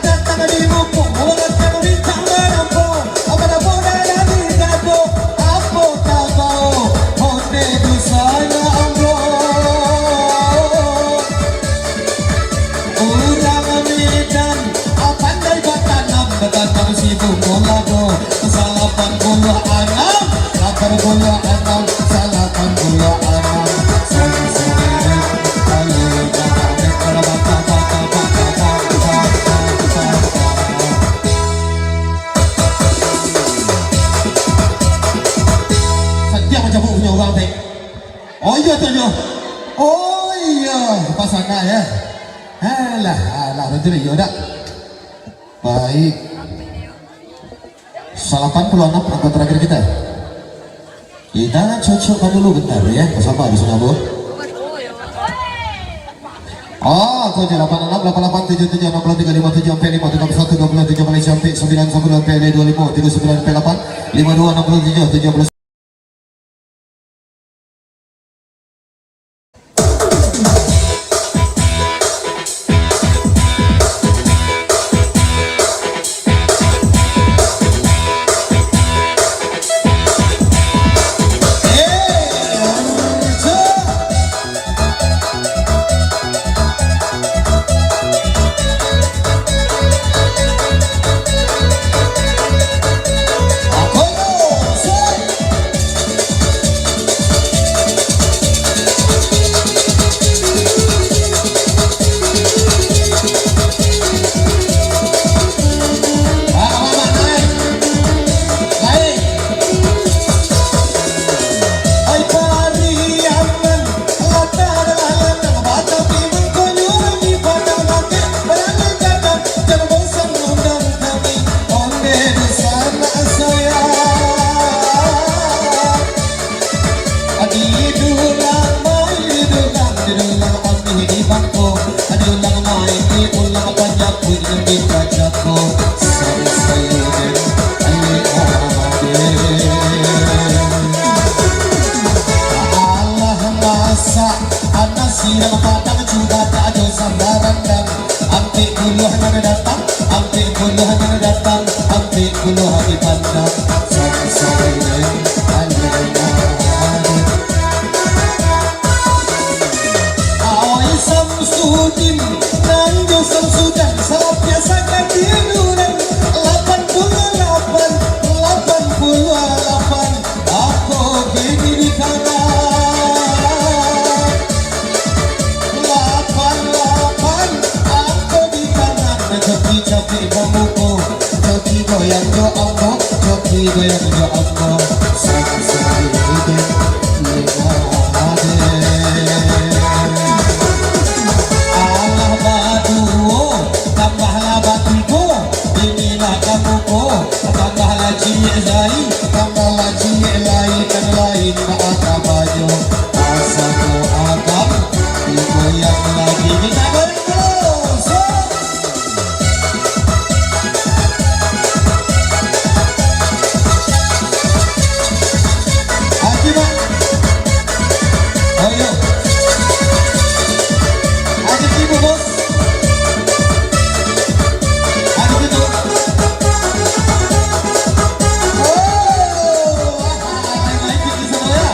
Datang di muko, datang di muko, datang di muko. Apo dah jadi dado, apo tabao, onde dusa na ambo. Urang Medan, pandai batanam, batanam sibuah lado. Salapan puluah anam, lapan puluah anam, salapan puluah anam. Sadiah mancabuik punyo urang teh. Oh iyo tu nyo. Oh iyo, pasangan yo. Alah, alah, batua iyo dak? Baik. Salapan puluah anam angko terakhir kita. Kita cocokkan dulu bentar ya, bersama di sana, Bu. Oh, angko lapan anam, lapan lapan, tujuh tujuh, enam puluh tiga, lima tujuh, empat lima, tiga satu, dua puluh tujuh, Malaysia, empat sembilan, sepuluh, empat dua lima, tiga sembilan, empat lapan, lima dua, enam puluh tujuh, tujuh puluh. Mangko, ado urang main, urang panyapuik nan dipacako. Sansai den, ale ade. Alah masak, anak sirang padang, cubadak jo sambal randang. Ampek puluah nan datang, ampek puluah nan datang, ampek puluah dipandang. Sansai den, ale ade. Oi Samsudin, nan jo Samsudan, salapiah sakatiduran. Lapan puluah lapan, lapan puluah lapan, ako kini di kanan. Lapan lapan, ako di kanan. Coki capek bamuko. Coki goyang jo ambo, coki goyang jo ambo. Sansai den, ale ade. Alah baduo, tambahlah batigo. Inilah kamuko, tambahlah ciek lai, tambahlah ciek lai, kan lain bak aka banyo. Asa ko agam, digoyang lagi. Minta goyang dulu. Aji, Mak. Ayo. Aji, Ibu, Bos. Aji, Ibu. Oh, naik tinggi semua, ya.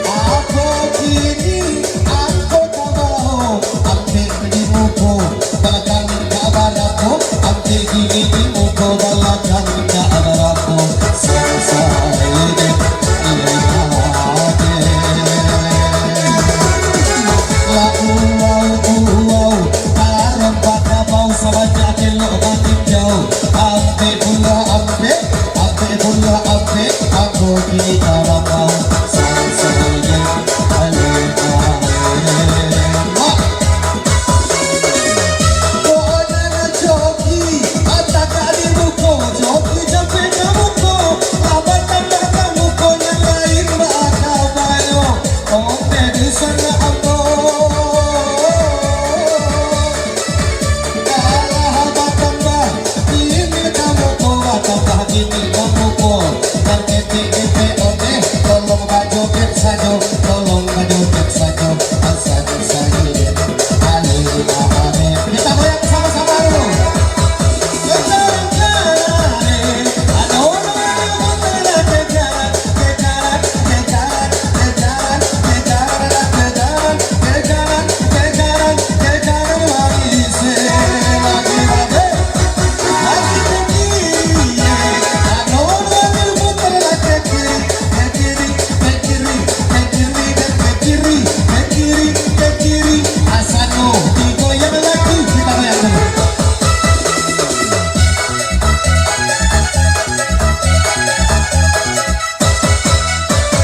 Apo kini angko ka bao, ampek di muko, balakang ka barapo, ampek kini di muko, balakang ka barapo, sansai den, ale ade. Lah uwau, uwau, tarompa kabau, sabanyak elok maninjau, ampek pulo ampek. Ampek pulo ampek, angko kini tarapau, sansai den, ale ade. Mak. Kok nan coki, batagak di muko, coki capek ka muko, lah batambah ka muko, nan lain bak aka banyo, ondeh di sanak ambo. Alah batambah, kini ka muko, batambah kini ka muko. Nan ketek-ketek ondeh, tolong bajoget sajo, tolong bajoget sajo. Asa sajo den, ale ade. Kita goyang sama-sama dulu.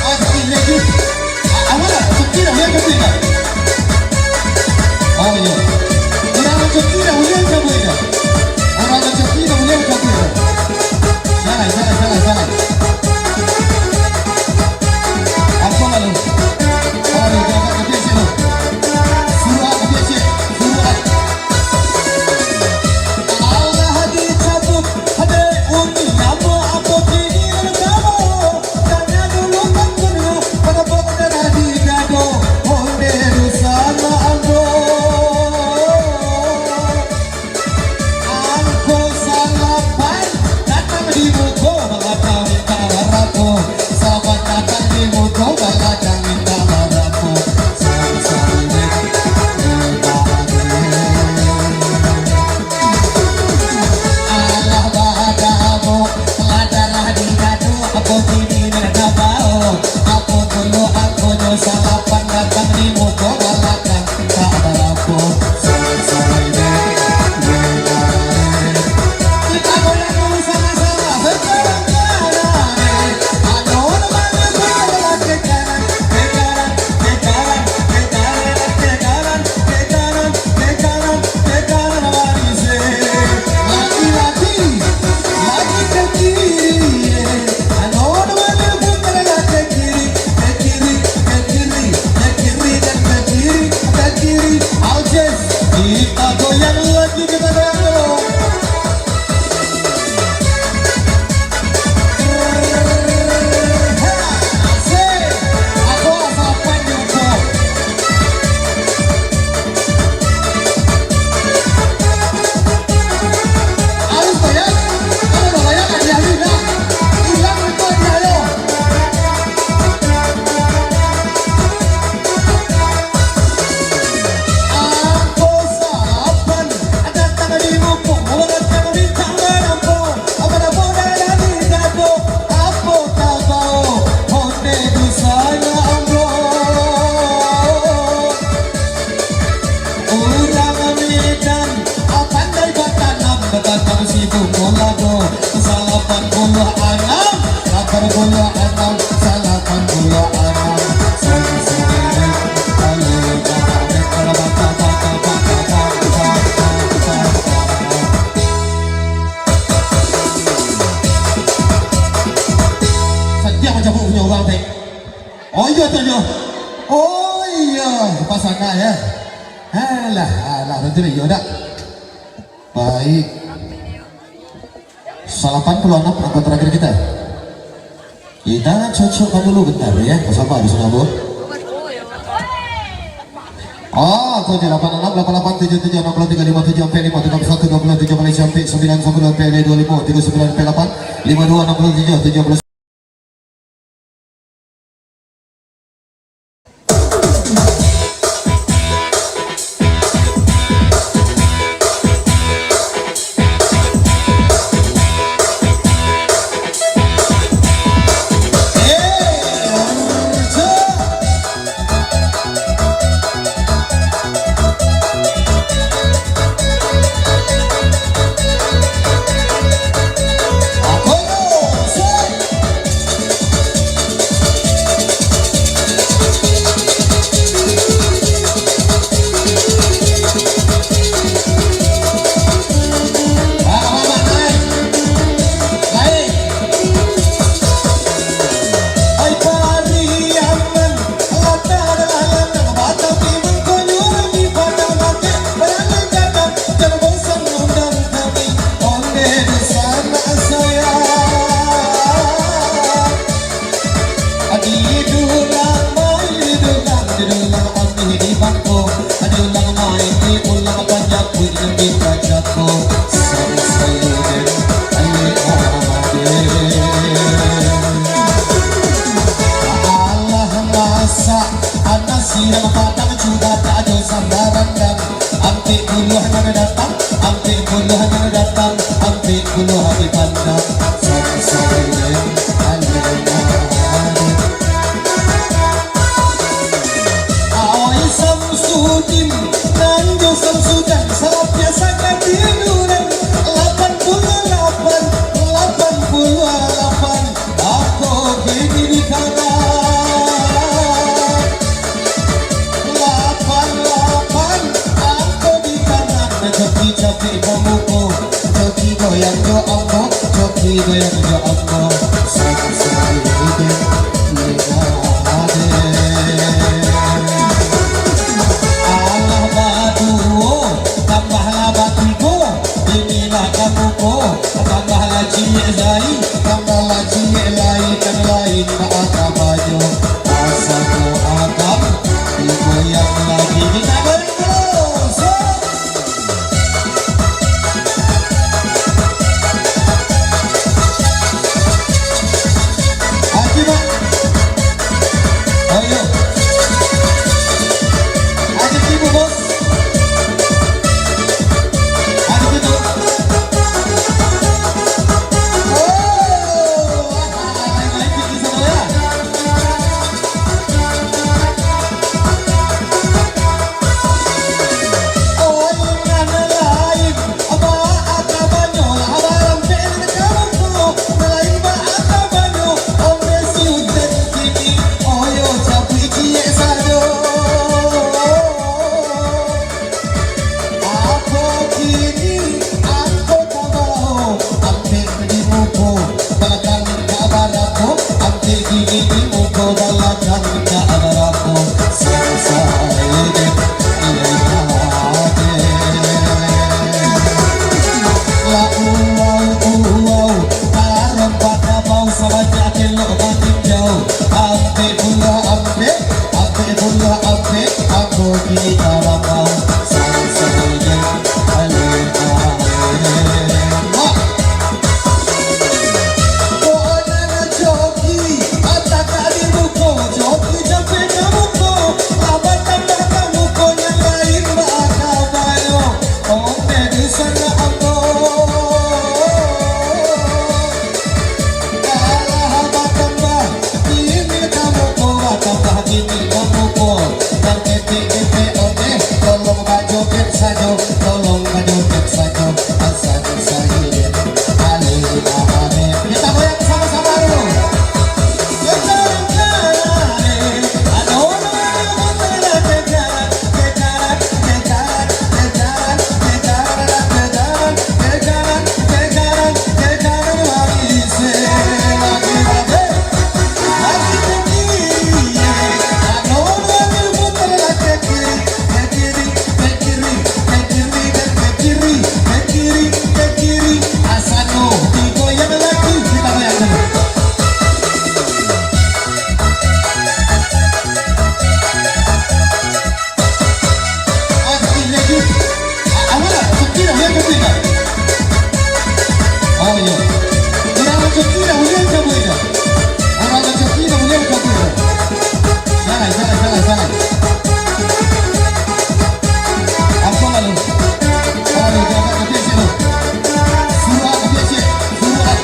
Ah, tapi lagi. Ah, awak lah, cuti dah, ya, cuti dah. Oh, iya. Urang cuti dah, ulih ka buek dah. Urang cuti dah, ulih ka buek dah. Jalan, jalan, jalan, jalan. Apa lalu? Aduh, jangan ke sini. Suruh ke sini. Suruh. Alah dicabuik, dek Uni, namo apo kini nan ka bao? Tanya dulu kan pernah, pada pokok darah di dado, ondeh di sanak ambo. Angko salapan, Lagi kita goyang dulu. Asik. Aku asapan di upo. Harus goyang. Kalau ndak goyang, ndak jadi dah. Hilang itu hadiah lo. Angko salapan datang di muko, urang ka rincang manampok, manampok dari dado, apo tabao, onde di sana ambo. Urang Medan, pandai batanam, batanam sibuah lado, salapan puluah anam, salapan puluah anam, salapan puluah anam. Sadiah manjapuik punyo urang, Tek. Oh, iyo, tu, iyo. Oh, iyo, pasangan, yo. Alah, alah, betul, iyo, dak? Baik. Salapan puluah anam angko terakhir kita. Kita cocokkan dulu bentar, yo. Saba di siko, Bu. Oh, angko salapan anam, lapan lapan, tujuh tujuh, anam puluah tiga, lima tujuh, ampek lima, tiga puluh satu, dua puluh tujuh, Malaysia, ampek sembilan, sepuluh, ampek dua lima, tiga sembilan, ampek lapan, lima dua, enam puluh tujuh, tujuh puluh. Diulang mai, diulang, diulang amih di bangko, diulang mai, diulang panjapuik di bacako. Sansai den, ale ade. Alah masak, anak siang padang juga tak ado sambarangan. Ampek puluah nan datang, ampek puluah nan datang, ampek puluah di pandang. Samsudin, alena. Awai Samsudin, nan jo Samsudan, salah biasa katiduran. Lapan puluah lapan, lapan puluah lapan, angko kini di kanan. Lapan, lapan, angko di kanan, coki capek bamuko, coki goyang jo ambo, coki goyang jo ambo, sansai den, lena ade. Alah baduo, tambahlah batigo, inilah kamuko, tambahlah ciek lai, tambahlah ciek lai, nan lain baa kabanyo. Asa ko agam, digoyang lagi. Kita goyang terus. Eh, tolong bajoget sajo, tolong bajoget sajo, asal sajo. Ale, ale. Kita goyang sama-sama dulu. Oh, iyo. Urang Bukittinggi dah buliah ka buliah. Urang Bukittinggi dah buliah ka buliah. Salah, salah, salah, salah. Apo lalu? Aduh, jangan kepicik lu. Suruah kepicik, suruah.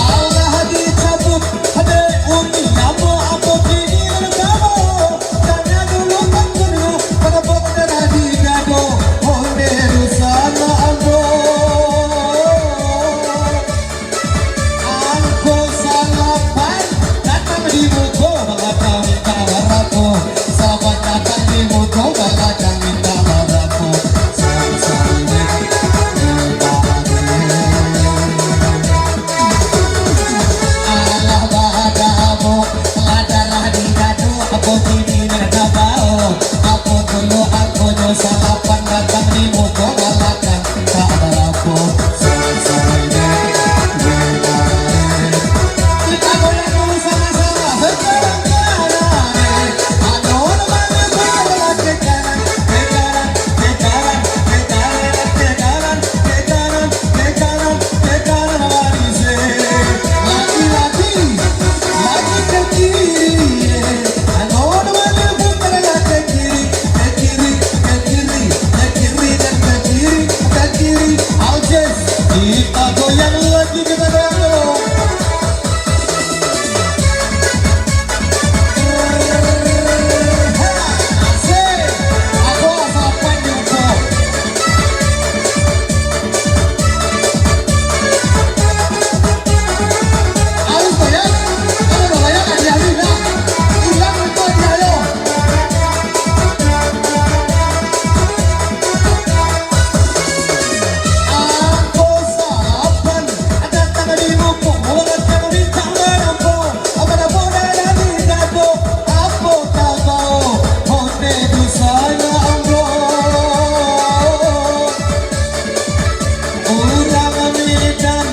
Alah dicabut, dek Uni, apo, apo kini nan kamu? Tanya dulu, tanya dulu, pada pokok darah di dado, onde dusanak ambo. Angko salapan, datang di muko balakang minta barapo. Salapan datang di muko balakang minta barapo. Sansari, sansari. Alah badabok, lah darah di dado, apo kini nan ka bao? Apo dulu angkonyo salapan datang di muko balakang, tak barapo. Sansari, sansari. Kita goyang dulu sama-sama. Sekarang. Kita goyang lagi, kita goyang dulu. Angko salapan datang di muko balakang mintak barapo. Apo dapek dari dapek, apo tabao, onde dusanak ambo. Urang Medan,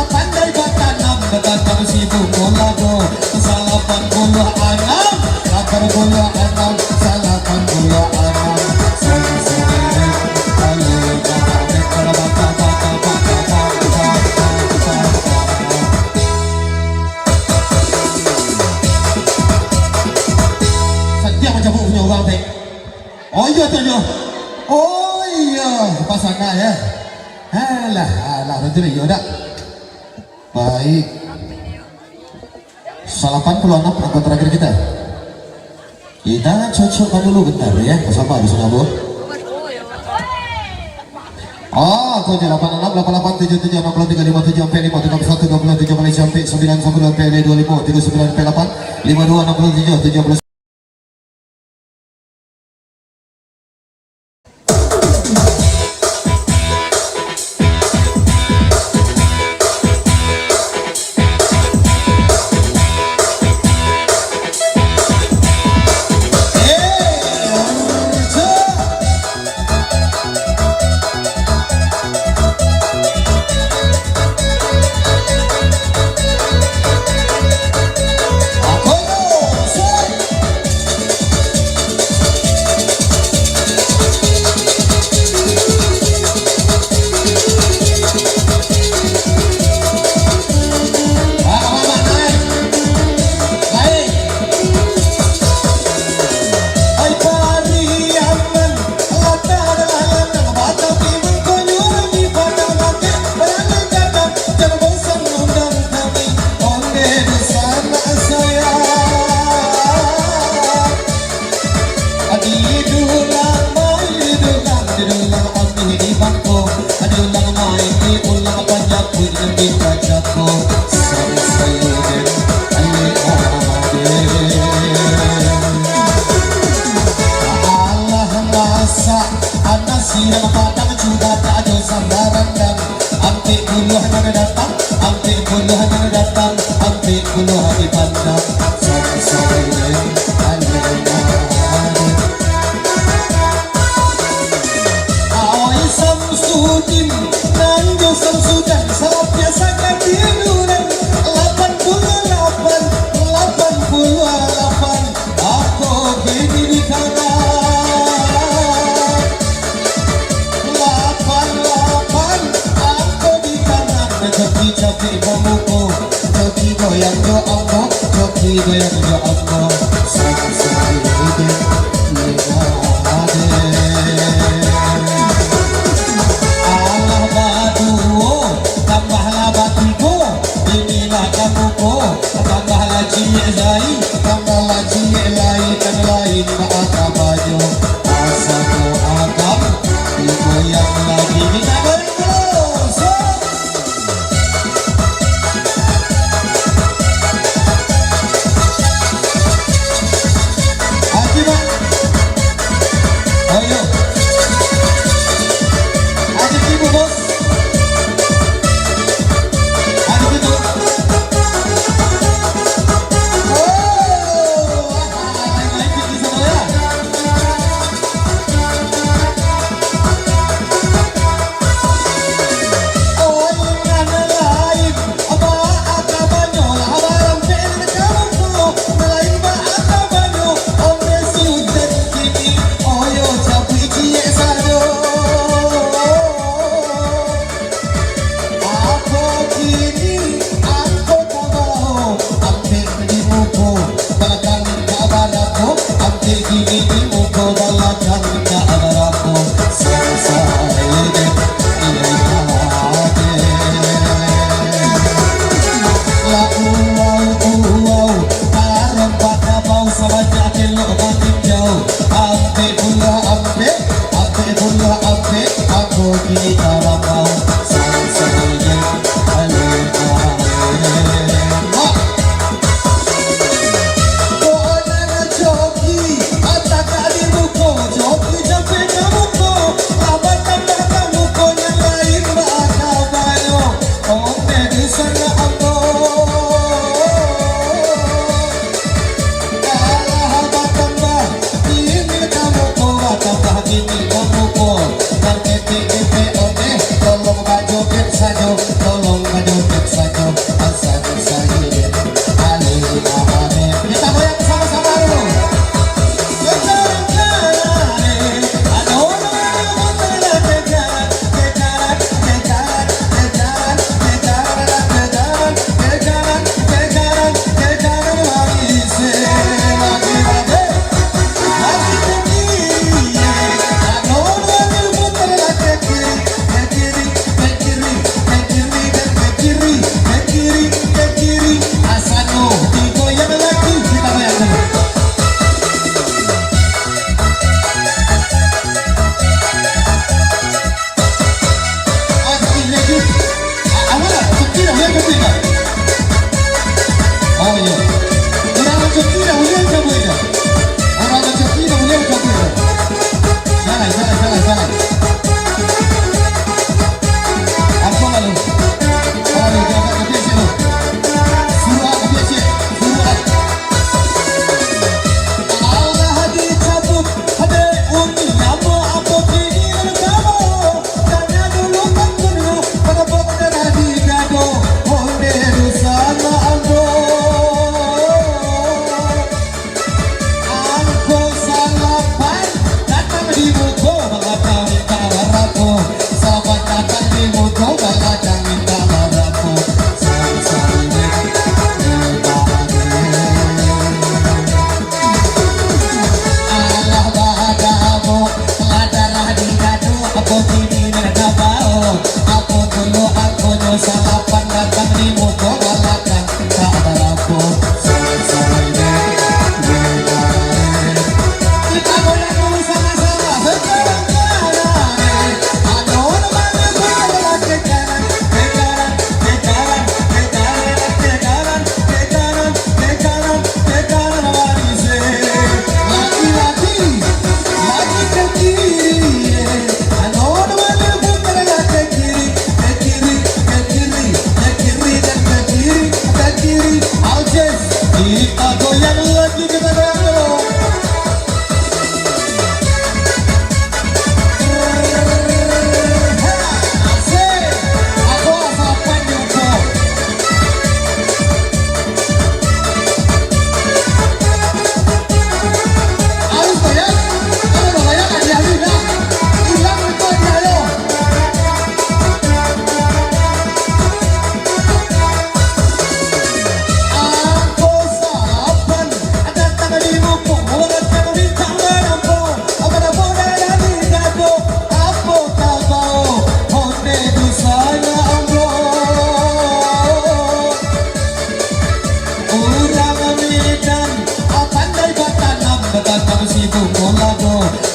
pandai batanam, batanam si bungo lado. Salapan puluah anam, salapan puluah anam, salapan puluah anam. Sadiah mancabuk punyo urang, Tek. Oh, iyo, tu, iyo. Oh, iyo, pasangan, yo. Alah, alah, betul, iyo, dak? Baik. Salapan puluah anam angko terakhir kita. Kita cocokkan dulu bentar, yo. Saba di siko, Bu. Oh, angko salapan anam, lapan lapan tujuh tujuh, anam puluah tiga limo tujuh, ampek limo tiga puluah satu, dua puluh tujuh, baliak ampek sambilan sapuluah, ampek duo limo, tigo sambilan, ampek lapan, limo duo, anam puluah tujuh, tujuah puluah. Idulang, idulang, idulang abih di bangko. Idulang main, idulang panjapuik di kacako. Sang Saiden, ale ade. Alah masak, anak siang padang juga tak ado sambarang dan Ampek puluah nan datang, ampek puluah nan datang, ampek puluah di pandang. Samsudin, ale ade. Awai Samsudin, nan jo Samsudan, sapiasakan tiduran. Lapan puluah lapan, lapan puluah lapan, apo kini di tangan? Lapan, lapan, angko di tangan, coki capek bamuko, coki goyang jo ambo, coki goyang jo ambo, sansai dek lima ade. Alah baduo, tambahlah batigo, inilah kamuko, tambahlah ciek lai, tambahlah ciek lai, nan lain baa kabanyo. Asa ko agam, digoyang lagi. Minta goyang dulu. Sok. Haji, Mak. Ayo. Haji Tibu, Bos. Haji Tibu. Oh. Apo kini angko tabao, ampek di muko, balakang ka barapo, ampek kini di muko, balakang ka barapo, sansai dek lima ade. Lah uwau, uwau, tarompa kabau, sabanyak elok batinjau, ampek puluah ampek. Ampek puluah ampek, angko kini tarapau. Sansai dek lima ade. Mak. Kok nan coki, atak di muko, coki capek ka muko, lah batambah ka muko, nan lain baa kabanyo. Ondeh di sana ambo. Alah batambah, kini ka muko, batambah kini ka muko. Nan ketek-ketek ondeh, tolong bajoget sajo, tolong bajoget sajo. Asa sajo, ale, ale. Kita goyang sama-sama dulu.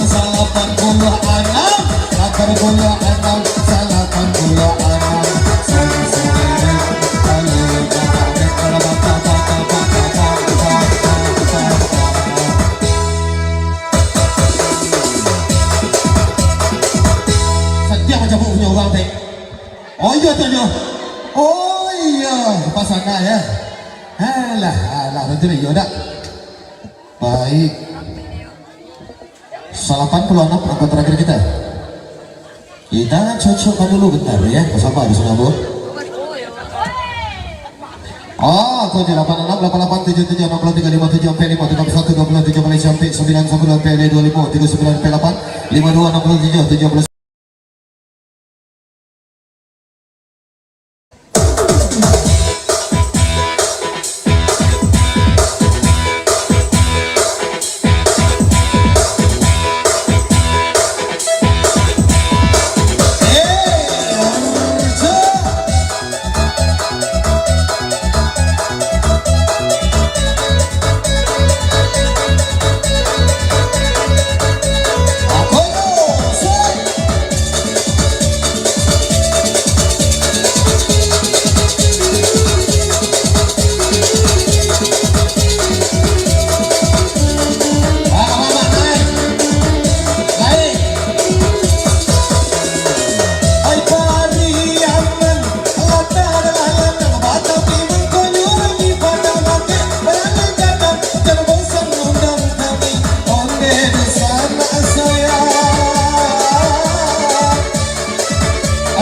Salapan puluah anam, salapan puluah anam, salapan puluah anam. Sadiah macam punyo urang, Tek. Oh, iyo tu nyo. Oh, iyo, pasangan, yo. Alah, alah, betul iyo dak? Baik. Salapan puluah anam angko terakhir kita. Kita cocokkan dulu bentar, yo. Sabar di sana, Bu. Oh, aku aja lapan anam, lapan lapan tujuh tujuh, enam puluh tiga lima tujuh, empat lima tiga satu, dua puluh tujuh, balik sampai sembilan sepuluh, empat dua lima, tiga sembilan, empat lapan, lima dua, enam puluh tujuh, tujuh puluh.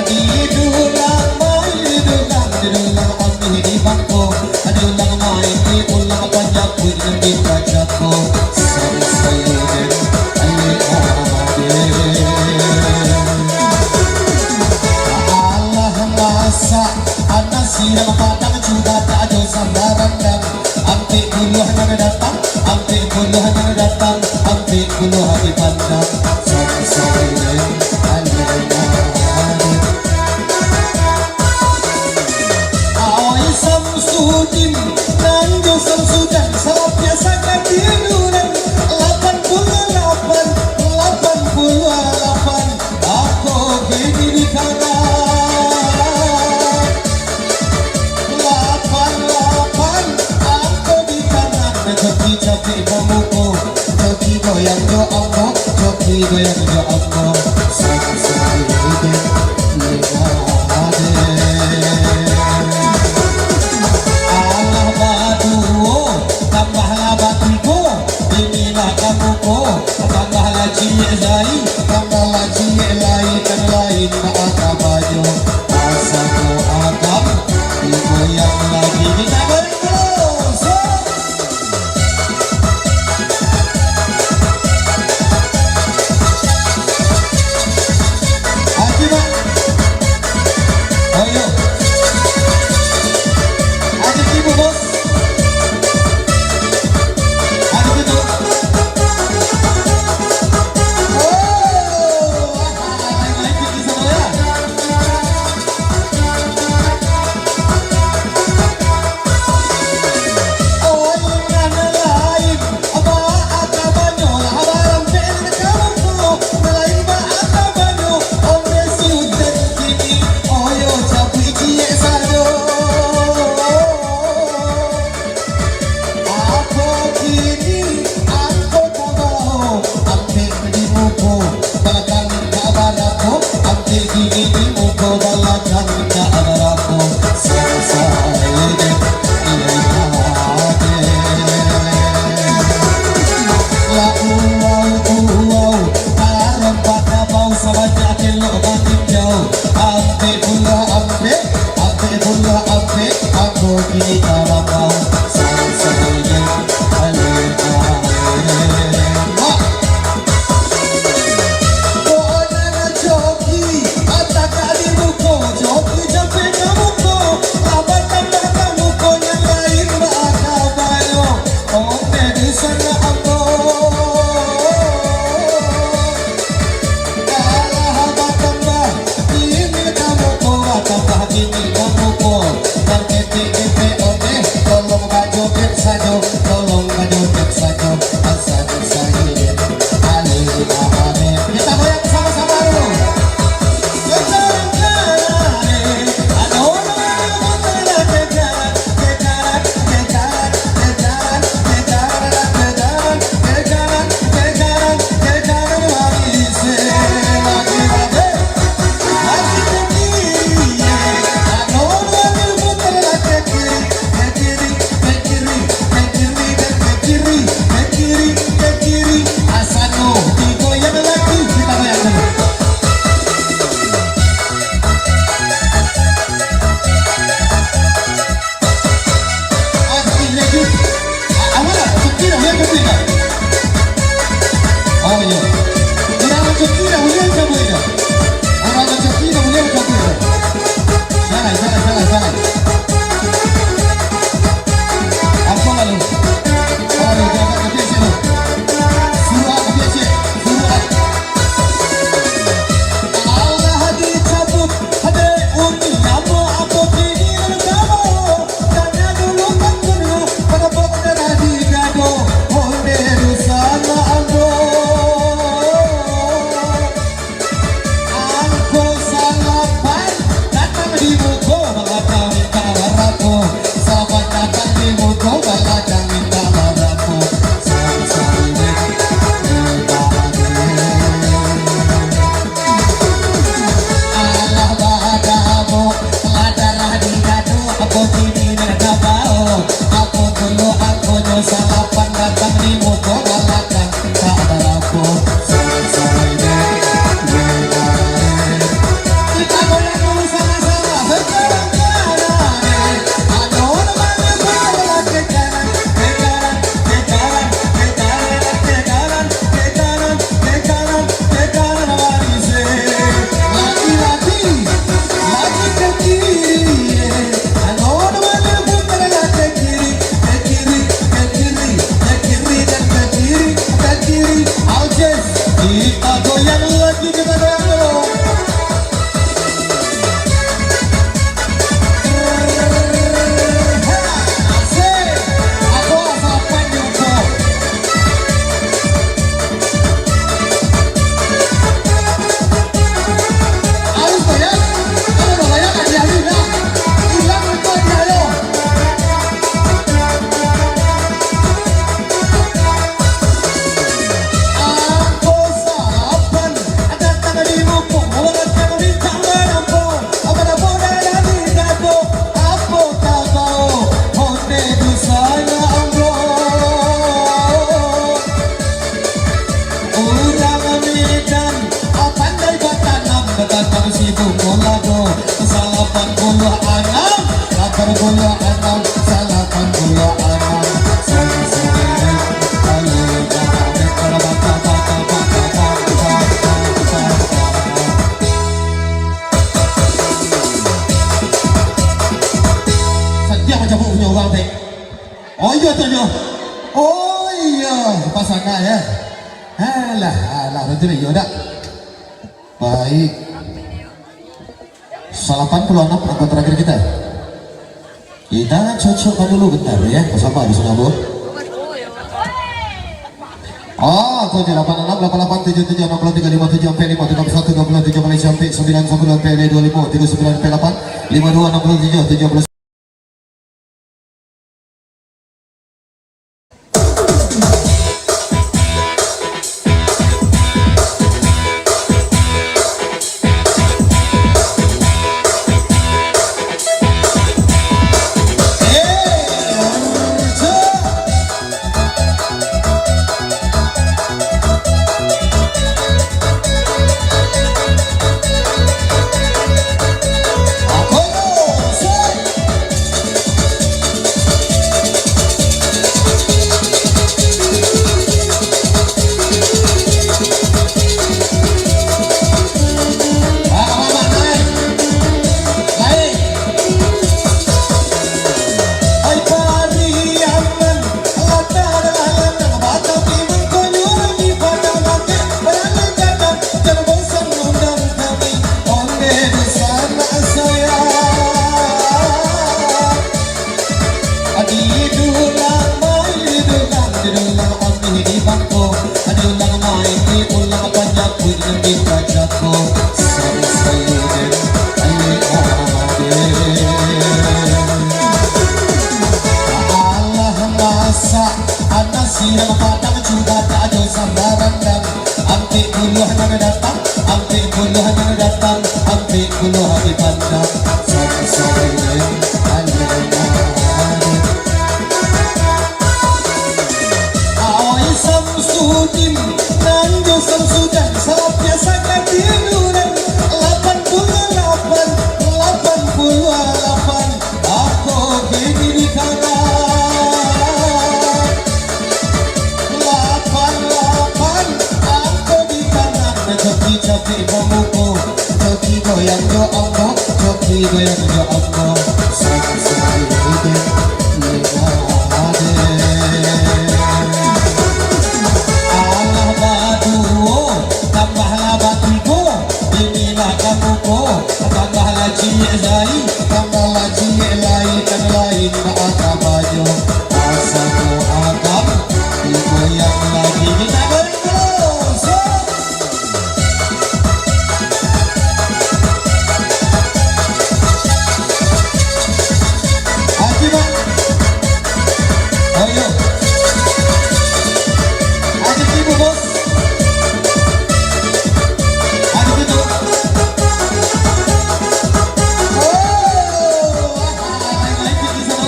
Di dulang mai, di dulang, di dulang, amih di bangko. Di dulang mai, di ulang panjapuik, di bacako. Sansai den, aye ade. Alah masak, anak siang padang, cuba tak ado sambaran dan. Ampek puluah nan datang, ampek puluah nan datang, ampek puluah dipandang. Samsudin, alun-alun. Awai Samsudin, nan jo Samsudan, sapiak sakatiduran. Lapan puluah lapan, lapan puluah lapan, ako kini di kanan. Lapan, lapan, angko di kanan. Coki capik bamuko, coki goyang jo ambo, coki goyang jo ambo. Sansai den, lima ade. Alah baduo, tambahlah batigo. Inilah kamu ko, tambahlah ciek lai, tambahlah ciek lai, kan lain baa kabanyo. Asa ko agam, digoyang lagi, kita bari terus. Haji Mak. Urang Coki dah buliah Coki tu. Jalai, jalai, jalai, jalai. Apo lalu? Aduh, jangan kecil tu. Suruah kecil, suruah. Alah dicabuik, dek Uni, apo, apo kini nan kamo? Tanya dulu kan dulu, pada pokok darah di dado, onde dosa na ambo. Angko salapan datang di muko balakang minta barapo. Salapan datang di muko balakang minta barapo. Sansari dek pribadi. Alah badabok, lah darah di dado, apo kini nak tabao? Apo dulu angkonyo salapan datang di muko balakang. Tak barapo, sansari dek pribadi. Kita goyang dulu sama-sama. Sekarang kanan, eh. Ado namanya bola ke kanan, ke kanan, ke kanan, ke kanan, ke kanan, ke kanan, ke kanan, ke kanan, manis, eh. Laki-laki, laki ke kiri, eh. Ado namanya putar, laki kiri, ke kiri, ke kiri, ke kiri, dan ke kiri, ke kiri. Aujes, kita goyang lagi, kita goyang dulu. Angko salapan datang di muko, urang datang mintak barapo, barapo dari dado, apo tabao, onde dosa na ambo. Urang Medan, pandai batanam, batanam sibuah lado, salapan puluah anam, salapan puluah anam, salapan puluah anam. Sadiah mancabuk punyo urang, Tek. Oh, iyo tu nyo. Oh, iyo. Pasangan, yo. Alah, alah, betul iyo dak? Baik. Salapan puluah anam angko terakhir kita. Kita cocokkan dulu bentar, yo. Sabar di sana, Bu. Oh, tujuh lapan enam lapan lapan tujuh tujuh enam puluh tiga lima tujuh empat lima tiga satu dua puluh tujuh Malaysia empat sembilan sepuluh empat dua lima tiga sembilan empat lapan lima dua enam puluh tujuh tujuh puluh. Adi dulang mai dulang, dulang amih di bangko, adi ulang mai ulang panyapuik nan di kacako. Sari sayuran, aye ade. Alah masak, anak siang padang juga tak ado sambarang dan. Ampek puluah nan datang, ampek puluah nan datang, ampek puluah dipandang. Sari-sari, aye ade. Aoi Samsudin, nan jo Samsudan, salah biasa katiduran. Lapan puluah lapan, lapan puluah lapan, angko kini di kanan. Lapan lapan, angko di kanan, tapi cap Di pamuko, coki goyang jo ambo, coki goyang jo ambo. Sansai dek lengah dek. Alah baduo, tambahlah batigo. Inilah kamuko, tambahlah ciek lai, tambahlah ciek lai, nan lain baa kabanyo. Asa ko agam, digoyang lagi. Kita goyang dulu. Set. Akibat. Ayo. Ayo, ibu, bos. Ayo, ibu. Oh, ayo, ayo, ayo, ayo, ayo.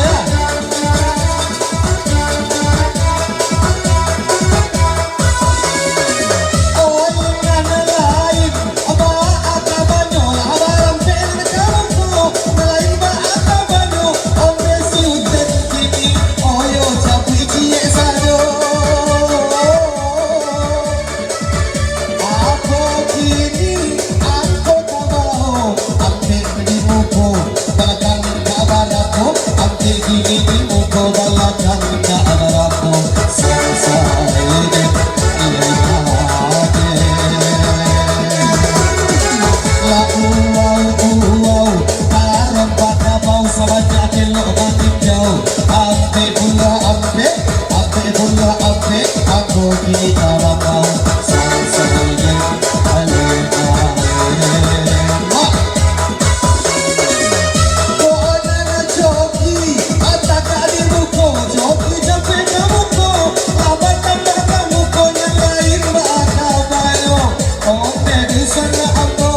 Apo kini angko tabao, ampek di muko, balakang ka barapo, ampek kini di muko, balakang ka barapo, sansai dek, iyo, iyo, dek. Lah uwau, uwau, tarompa kabau, sabanyak elok maninjau, ampek pulo ampek. Ampek pulo ampek, angko kini tarapau. Sansai dek, alek, alek. Mak. Kok nan coki, atakak di muko, coki capek ka muko, lah batambah ka muko, nan lain baa kabanyo. Ondeh dusan ambo.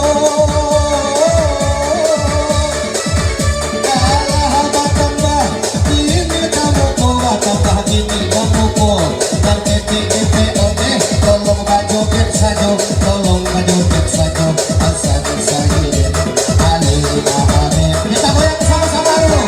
Alah batambah, kini ka muko, batambah kini ka muko. Nan ketek-ketek ondeh, tolong bajoget sajo, tolong bajoget sajo. Asa sajo, ale, ale. Kita goyang sama-sama dulu.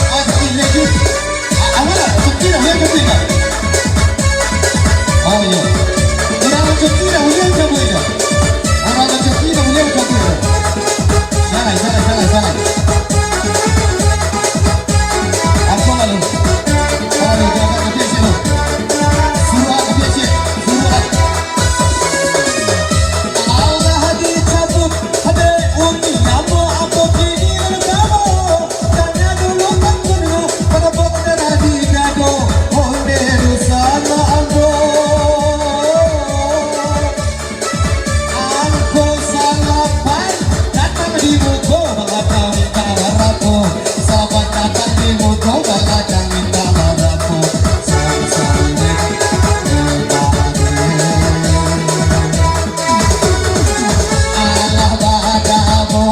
Ah, cuti lagi. Ah, awak lah, cuti dah, ulian cuti dah. Oh, iyo. Urang cuti dah, ulian cabut dah. Urang cuti dah, ulian cabut dah. Jalan, jalan, jalan, jalan. Apo lalu? Aduh, jangan kecil-kecil tu. Suruh kecil-kecil. Suruh. Alah dicabut, dek uni amo apo kini nan kamo? Tanya dulu kan dulu, pada pokok dah digado, onde dusan ambo. Angko salapan, datang di muko, balakang minta barapo. Saban datang di muko, balakang minta barapo. Sansai dek, alah badamo,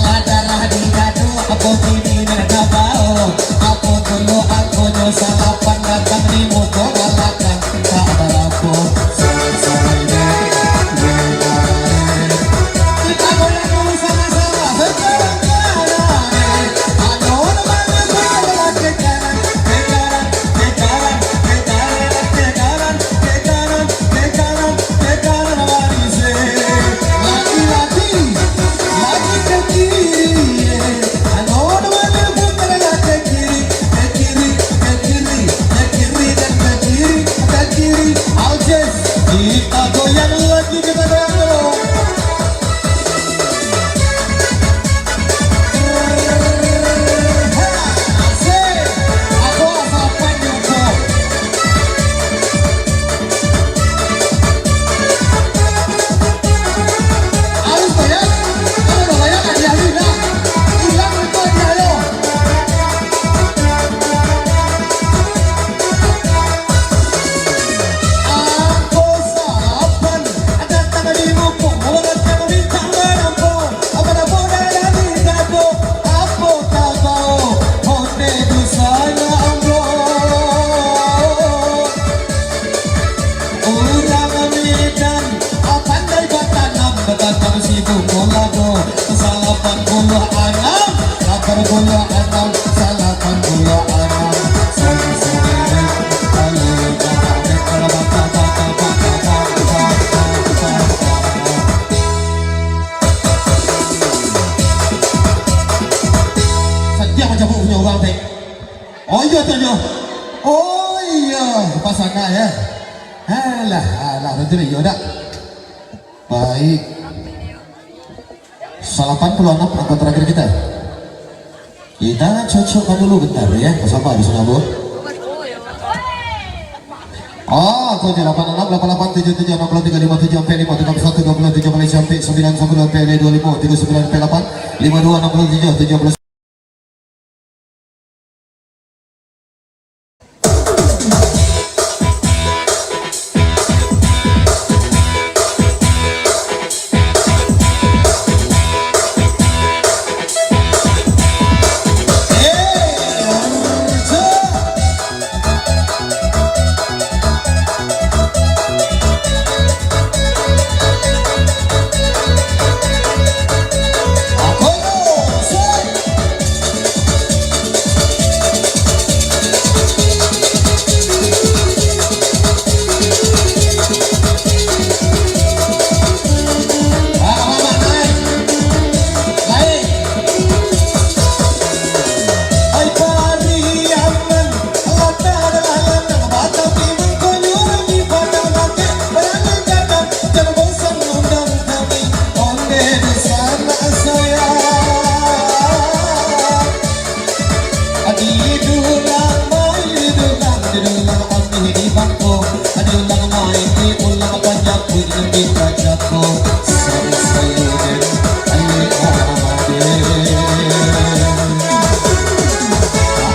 lah darah di dado, apo kini nan ka bao, apo dulu angkonyo salapan datang di muko, balakang tak barapo. Sansai dek, dek, dek. Kita goyang dulu sama-sama. Sekarang jalan, eh. Anu namanya berlari ke kanan, ke kanan, ke kanan, ke kanan, ke kanan, ke kanan, ke kanan, ke kanan, lari se. Laki-laki, lari ke kiri, eh. Anu namanya berlari ke kiri, ke kiri, ke kiri. Oh iyo, pas anak ya. Alah, alah, betul iyo dak? Baik. Salapan puluah anam angka terakhir kita. Kita cocokkan dulu bentar ya, sabar di sana, Bu. Oh, tujuh lapan enam, lapan lapan tujuh tujuh, enam puluh tiga lima tujuh, empat lima tiga satu, dua puluh tujuh Malaysia, empat sembilan sepuluh, empat dua lima tiga sembilan, empat lapan lima dua, enam puluh tujuh tujuh puluh. Di dulang mai, di dulang, di dulang amih di bangko, di dulang mai, di ulang panjapuik nan di kacako. Sari-sari den, ale ade.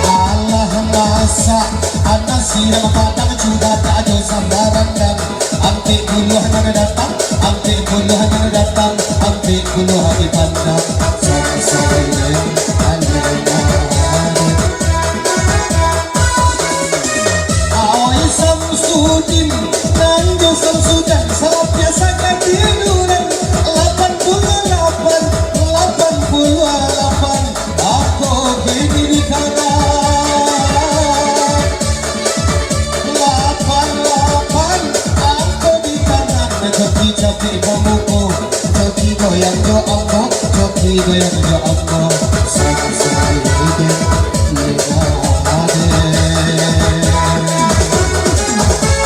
Alah masak, anak sirang padang, cuba tak ado sambarangan. Ampek puluah nan datang, ampek puluah nan datang, ampek puluah dipandang. Sansai alena. Aoi Samsudin, nan jo Samsudan, sapiah sakatiduran. Lapan puluah lapan, lapan puluah lapan. Ako kini di kanan. Lapan, lapan, ako di kanan. Coki capek pamuko, coki goyang jo ambo, coki goyang jo ambo. Sansai den, lengah den.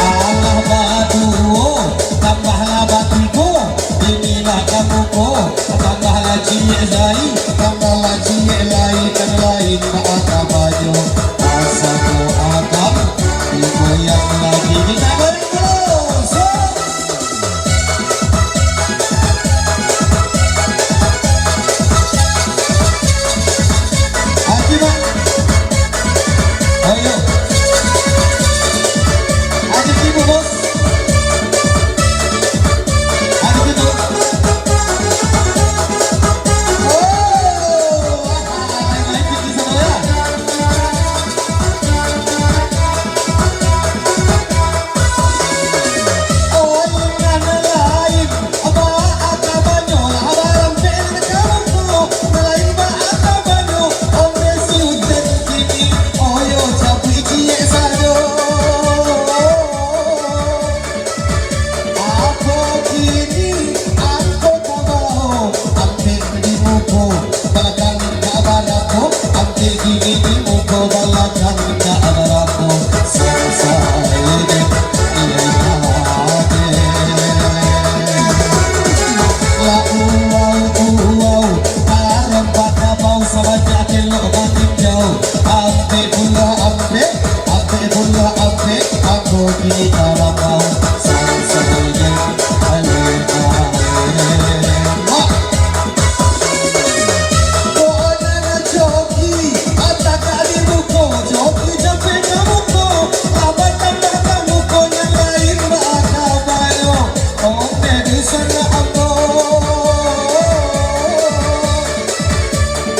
Alah baduo, tambahlah batigo. Inilah kamuko, tambahlah ciek lai, tambahlah ciek lai, kan lain baa kabanyo. Asa ko akam digoyang lagi. Kita goyang dulu. Set. Haji, Mak. Oh, iyo. Haji Tibu, Bos. Haji Tibu. Oh, lain-lain tinggi sama ya. Apo kini angko tabaho, ampek di muko, balakang ka barapo, ampek kini di muko, balakang ka barapo, sansai den, lengah den. Lah uwau, uwau, tarompa kabau, sabanyak elok maninjau, ampek pulo ampek. Ampek pulo ampek, ako kini tarapau. Sansai den, ale, ale. Wah. Kok nan coki, ataka di muko, coki capek ka muko, lah batambah ka muko nan lain bakabanyo. Onde di sana ambo.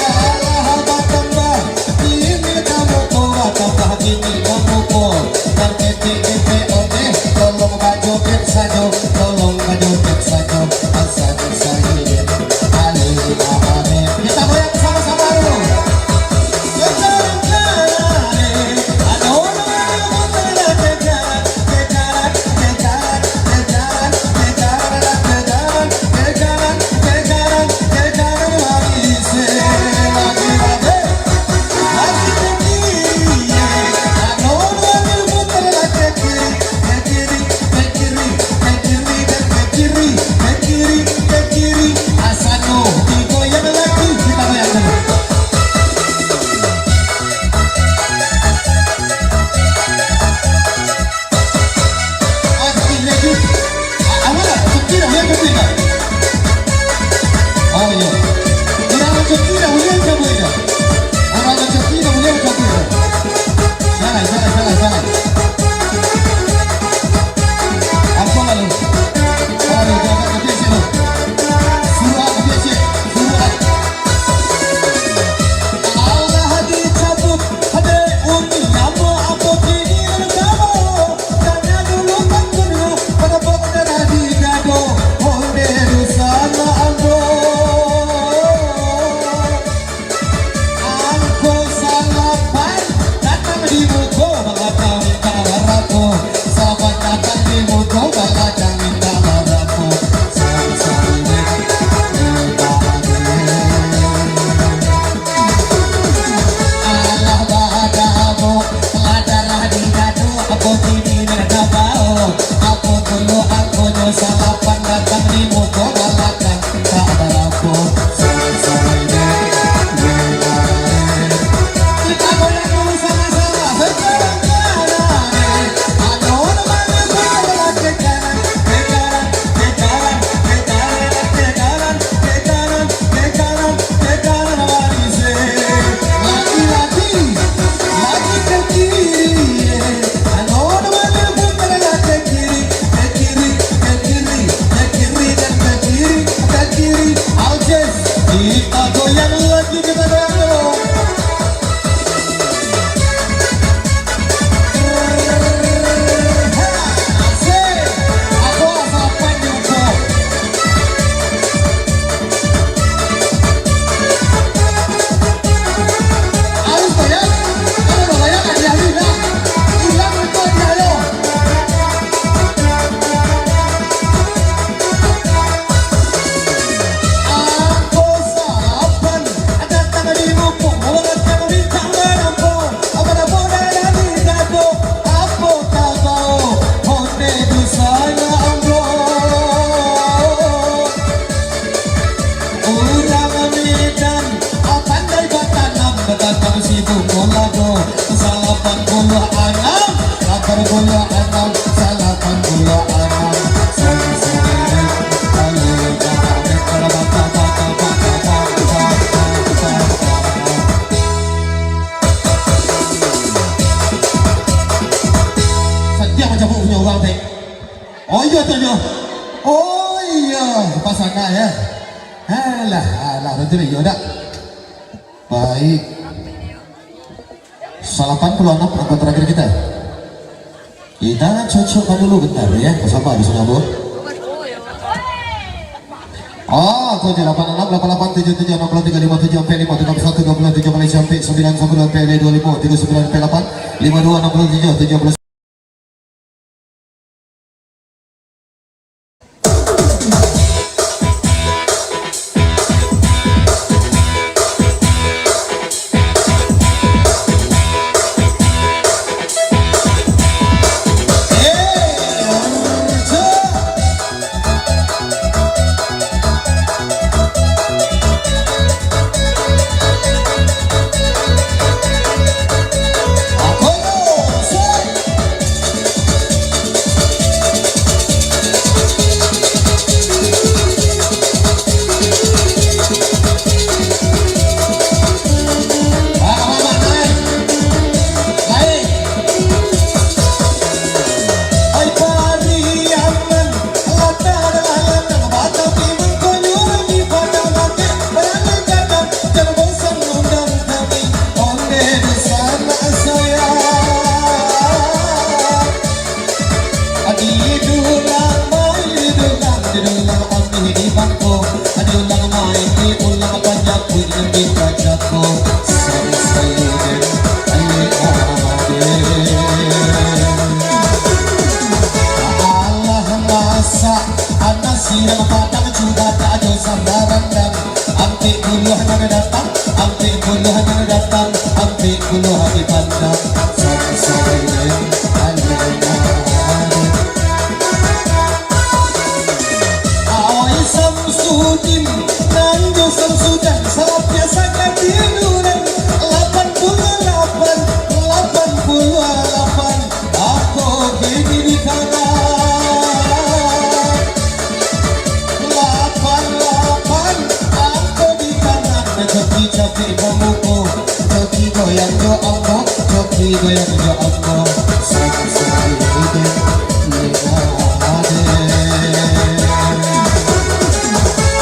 Alah batambah, kini ka muko, batambah kini ka muko. Kini nak tabao, apo dulu angkonyo salapan datang di muko balakang, tak barapo, selesai deh, deh, deh. Kita goyang dulu sama-sama, sekarang kanan, eh. Ado namanya bola ke kanan, ke kanan, ke kanan, ke kanan, ke kanan, ke kanan, ke kanan, ke kanan, manis, eh. Laki-laki, lagi ke kiri, eh. Ado namanya bola ke kiri, ke kiri, ke kiri, ke kiri, dan ke kiri, ke kiri. Aljes, kita goyang lagi, kita goyang dulu. Angko salapan datang di muko, datang bintang manampok, manampok dari dado, apo tabao, onde di sana ambo. Urang Medan, pandai batanam, batanam sibuk molado, salapan puluah anam, lapan puluah anam, salapan puluah anam. Sadiah mancabuik punyo urang, Tek. Oh iyo tu nyo. Oh iyo, pas sangaik yo. Alah, alah, batua iyo dak? Baik. Salapan puluah anam penonton terakhir kita. Kita cocokkan dulu bentar ya, bersama di sana, Bu. Oh, tujuh lapan enam, lapan lapan tujuh tujuh, enam puluh tiga lima tujuh, empat lima tiga satu, dua puluh tujuh Malaysia, empat sembilan sepuluh, empat dua lima, tiga sembilan empat lapan, lima dua enam puluh tujuh, tujuh puluh. Di dulang mai, di dulang, di dulang amih di bangko, di dulang mai, di dulang panyapuik nan di kacako. Sansai den, ale ade. Alah masak, anak sirang padang, cubadak jo sambal randang. Ampek puluah nan datang, ampek puluah nan datang, ampek puluah dipandang. Sansai den, ale ade. Oi Samsudin, nan jo Samsudan, sapiah sakatiduran. Lapan puluah lapan, lapan puluah lapan, angko kini di tangan. Lapan lapan, angko di tangan, coki capek bamuko. Coki goyang jo ambo, coki goyang jo ambo. Sansai den, ale ade.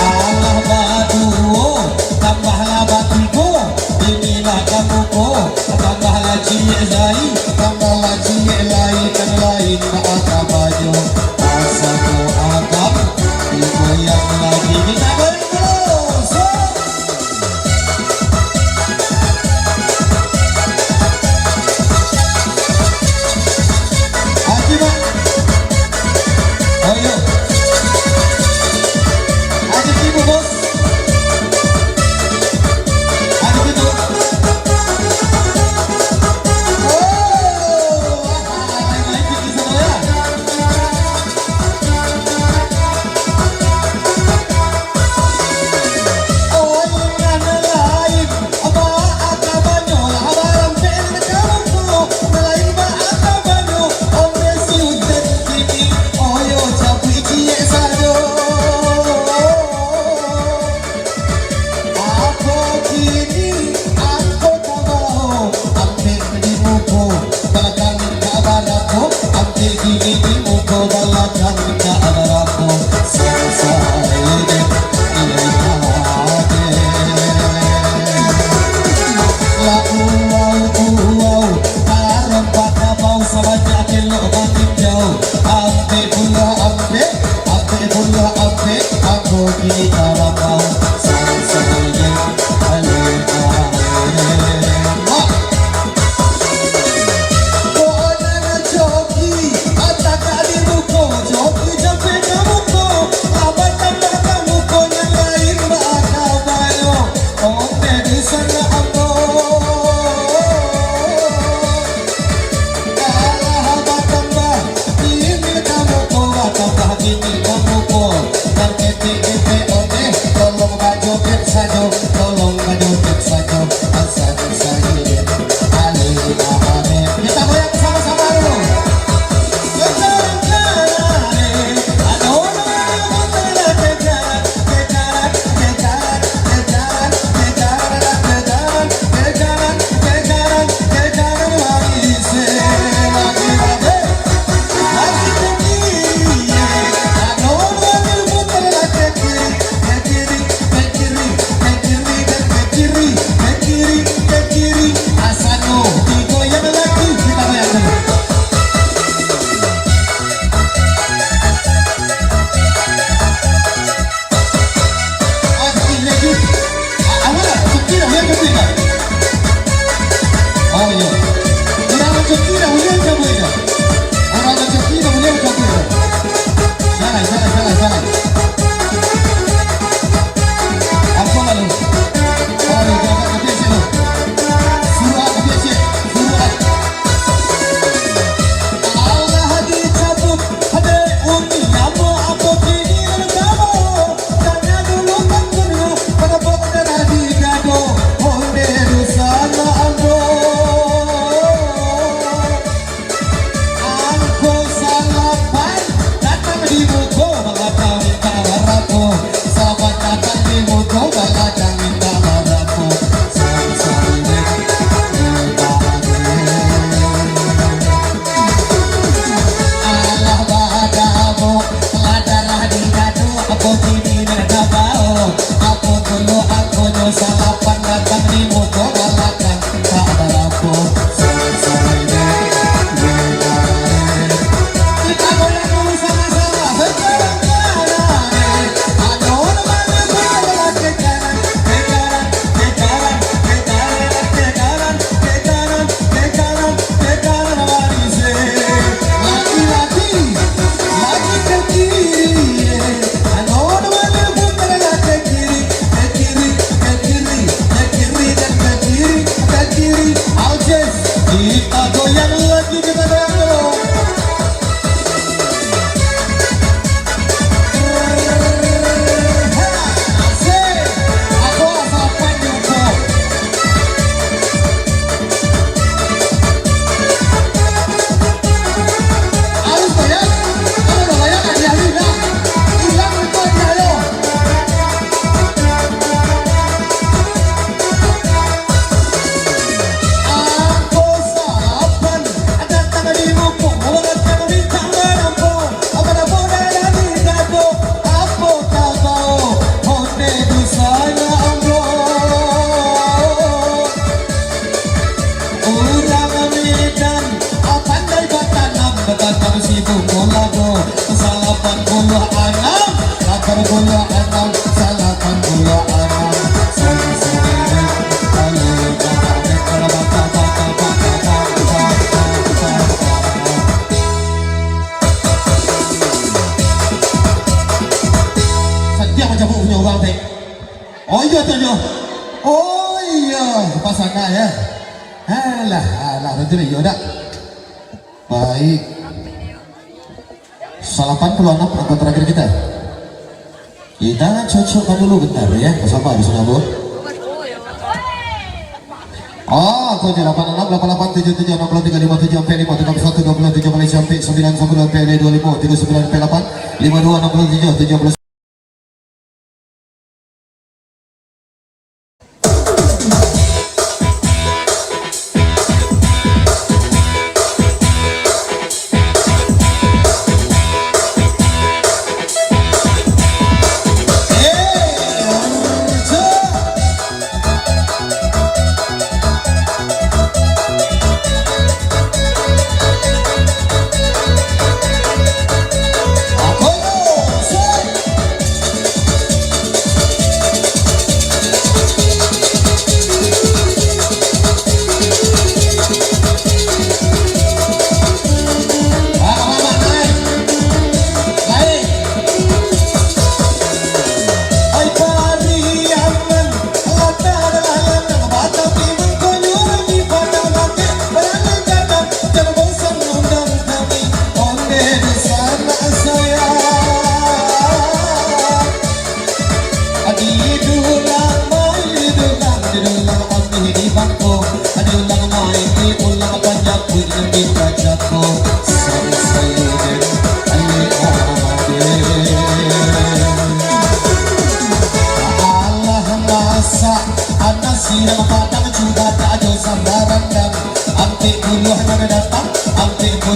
Alah baduo, tambahlah batigo. Inilah kamuko, tambahlah ciek lai, tambahlah ciek lai, nan lain baa kabanyo. Asa ko agam, digoyang lagi. Kita goyang dulu. Set. Haji, Mak. Oh, iyo. Haji Tibu, Bos. Haji Tibu. Oh. Elok maninjau, ampek pulo ampek, ampek pulo ampek, ako kini tarapau. Sansai, ale, ale, mak. Ko nan coki, atak di muko, coki jampe ka muko, laban tambah ka muko, nan lain baka bayo, onde di sana ambo. Alah batambah, kini ka muko, batambah kini ka muko. Nan ketek-ketek onde, tolong bajoget sajo, tolong bajoget sajo. Asan sajo, ale, ale. Kita goyang sama-sama dulu. Sekarang kali, ado Oh, iyo. Urang rezeki dah ulian ka buek dah. Urang rezeki dah ulian ka buek dah. Jalan, jalan, jalan, jalan. Apo lalu? Aduh, jangan kecil sih lu. Suruh kecil sih. Suruh. Alah dicabuik dek Umi, namo apo kini nan kamo? Tanya dulu kan pernah, pada pokok dah digado, onde di sana ambo. Angko salapan datang di muko, balakang minta barapo. Salapan datang di muko, balakang minta barapo. Sansai, ale, ale. Alah badabok, lah darah di dado, apo kini nan ka bao? Apo dulu angkonyo salapan datang di muko balakang tak barapo. Sansai, kita goyang dulu sama-sama. Sekarang, ado namo ke kanan, ke kanan, ke kanan, ke kanan, ke kanan, ke kanan, ke kanan, ke kanan, laki-laki, laki ke kiri, ado namo putar ke kiri, ke kiri, ke kiri, ke kiri, dan ke kiri, ke kiri, Aljes, kita goyang lagi, kita goyang dulu. Angko salapan datang di muko, datang di tangan ambo, apo-apo dari tadi dado, apo kabao, onde di sana ambo. Urang Medan, pandai batanam, batanam sibuah lado, salapan puluah anam, lapan puluah anam, salapan puluah anam. Satiok mancabuik punyo urang, Tek. Oh, iyo tu nyo. Oh, iyo, pasangan, yo. Alah, alah, betul iyo dak? Baik. Salapan puluah anam angko terakhir kita. Kita cocokkan dulu bentar, yo. Sabar di sana, Bu. Oh, angko lapan anam, lapan lapan, tujuh tujuh, anam puluah tiga, lima tujuh, ampek lima, tiga puluh satu, dua puluh tujuh, Malaysia, ampek sembilan, sepuluh, ampek dua lima, tiga sembilan, ampek lapan, lima dua, enam puluh tujuh, tujuh puluh.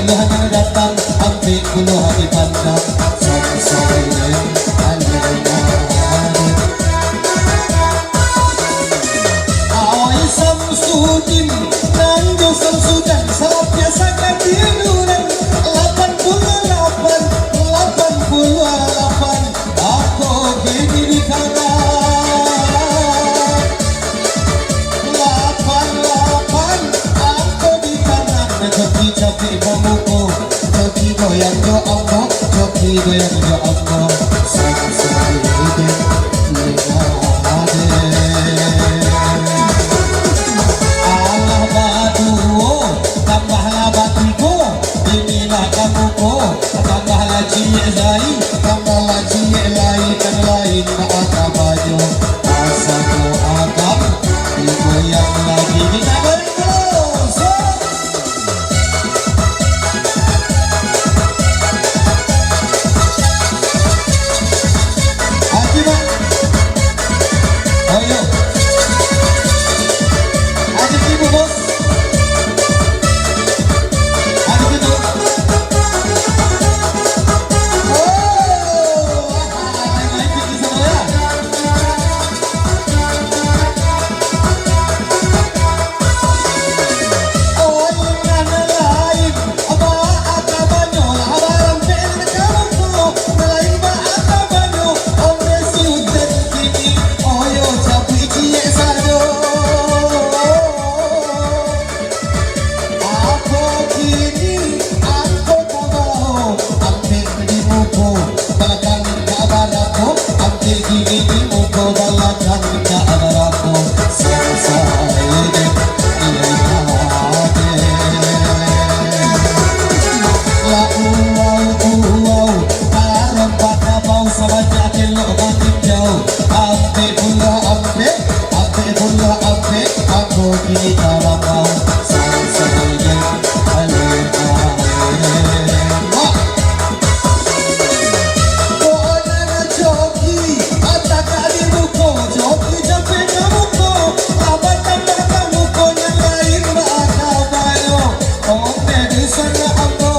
Lah nan datang, ampek pulo di pandang, sansai den alena. Awai Samsudin, nan jo Samsudan, salapiah sakatiduran, lapan puluah lapan, lapan puluah lapan, angko kini di tangan. Lapan, lapan, angko di tangan, joki capek bamuko, joki goyang jo ambo, joki goyang jo ambo, sansai den lena den. Alah baduo, tambahlah batigo, inilah kamuko, tambahlah ciek lai, tambahlah ciek lai, kan lain bak aka banyo. Asa ko agam, digoyang lagi. Kita goyang terus. Haji, Mak. Ayo. Haji Ibu, Bos. Haji Ibu. Oh. Apo kini angko ka bao, ampek di muko, balakang ka barapo, ampek kini di muko, balakang ka barapo, sansai den lena den. Lah uwau, uwau, tarompa kabau, sabanyak elok maninjau, ampek pulo ampek. Ampek pulo ampek, angko kini ka bangau, sansai den alena den. Wah. Kok nan joki, ataka di muko, joki capek ka muko, lah batambah ka muko, nan lain bak aka banyo, ondeh di sana ambo.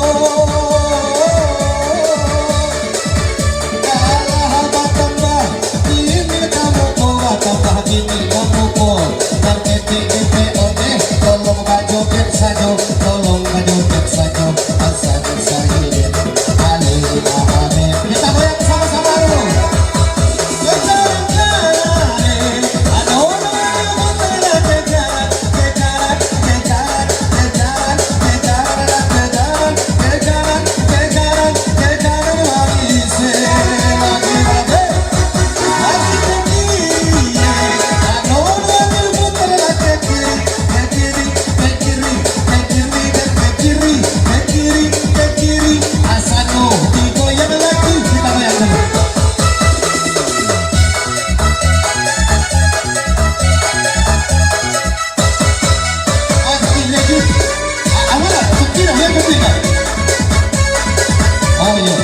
Kalah batambah, kini ka muko, batambah kini ka muko. Nan ketek-ketek ondeh, tolong bajoget sajo, tolong bajoget sajo. Asa sajo den, aleh, aleh. Kita goyang sama-sama dulu. Asano, digoyang lagi, kita goyang dulu. Oke, lagi. A-, awak lah, cuti dah, ya, cuti dah. Oh, iya.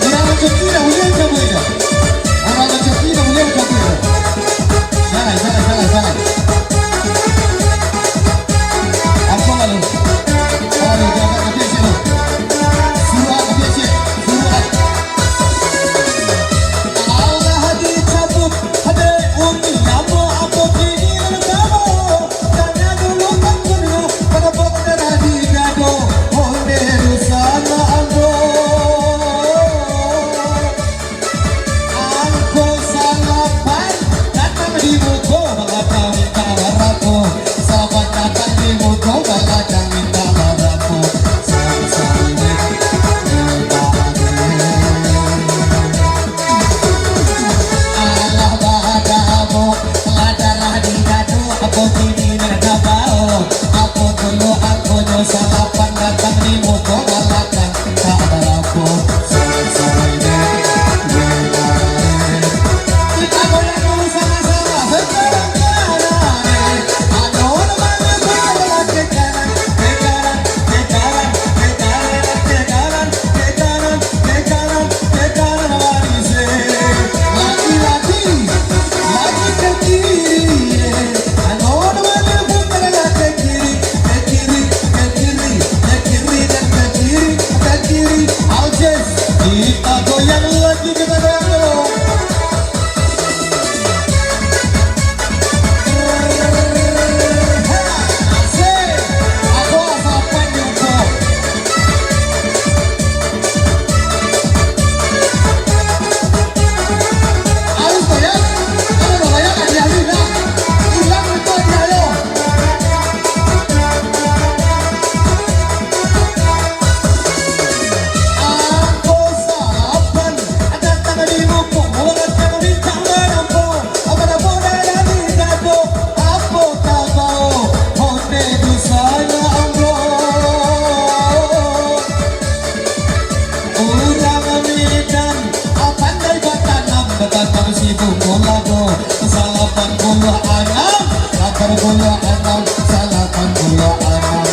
Urang cuti dah, boleh cabut dah. Urang cuti dah, boleh cabut dah. Jalan, jalan, jalan, jalan. Apa lalu? Aduh, jangan kecil sini. Surat kecil, surat. Alah dicabut, dek uni, namo apo kini nan tabo? Tanya dulu kan pernah, pada pokok darah di dado, ondeh di sana ambo. Angko salapan, datang di muko, balakang minta barapo. Salapan datang di muko, balakang minta barapo. Sansai den, alah badabo, lah darah di dado, apo kini nan ka bao? Apo pulo angkonyo, salapan datang di muko, balakang tak barapo. Sansai den, den. Kita goyang dulu sama-sama. Sekarang kanan. Ado mana ke kanan, ke kanan, ke kanan, ke kanan, ke kanan, ke kanan, ke kanan, ke kanan, manis. Lagi, lagi, lagi ke kiri. Ado mana putar lah ke kiri, ke kiri, ke kiri, ke kiri dan ke kiri. Goyang lagi, kita goyang dulu. Asik. Aku asal panjang, bro. Harus goyang. Kalau udah goyang, hadiah hilang. Hilang itu hadiah lo. Angko salapan datang di muko, urang datang di tangan ambo. Apo namo dari dado, apo tabao, onde di sana ambo. Urang Medan, pandai batanam, batanam sibuah lado, salapan puluah anam, lapan puluah anam, salapan puluah anam.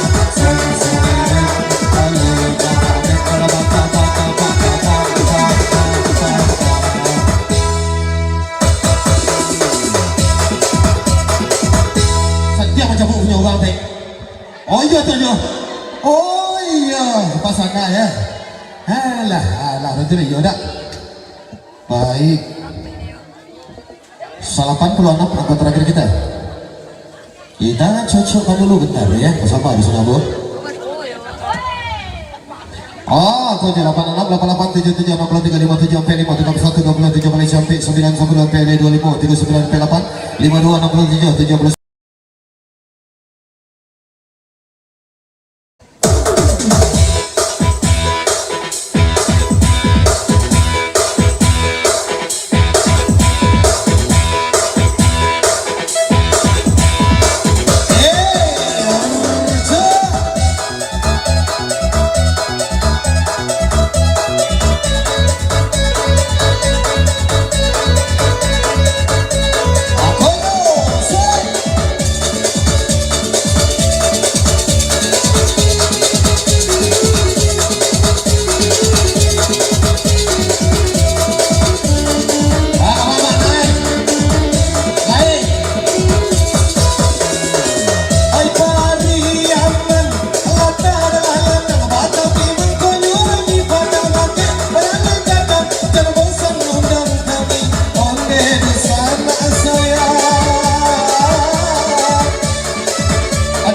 Sadiah mancabuik punyo urang, Tek. Oh iyo tu nyo. Oh iyo, pasangan yo. Alah, alah, betul iyo dak? Baik. Salapan puluah anam angko terakhir kita. Kita cocokkan dulu bentar ya, bersama di sana, Bu. Oh, aku aja lapan enam, lapan lapan, tujuh tujuh, enam puluh tiga, lima tujuh, empat lima, tiga puluh satu, dua puluh tujuh, Malaysia, empat sembilan, sepuluh, empat dua lima, tiga sembilan, empat lapan, lima dua, enam puluh tujuh, tujuh puluh.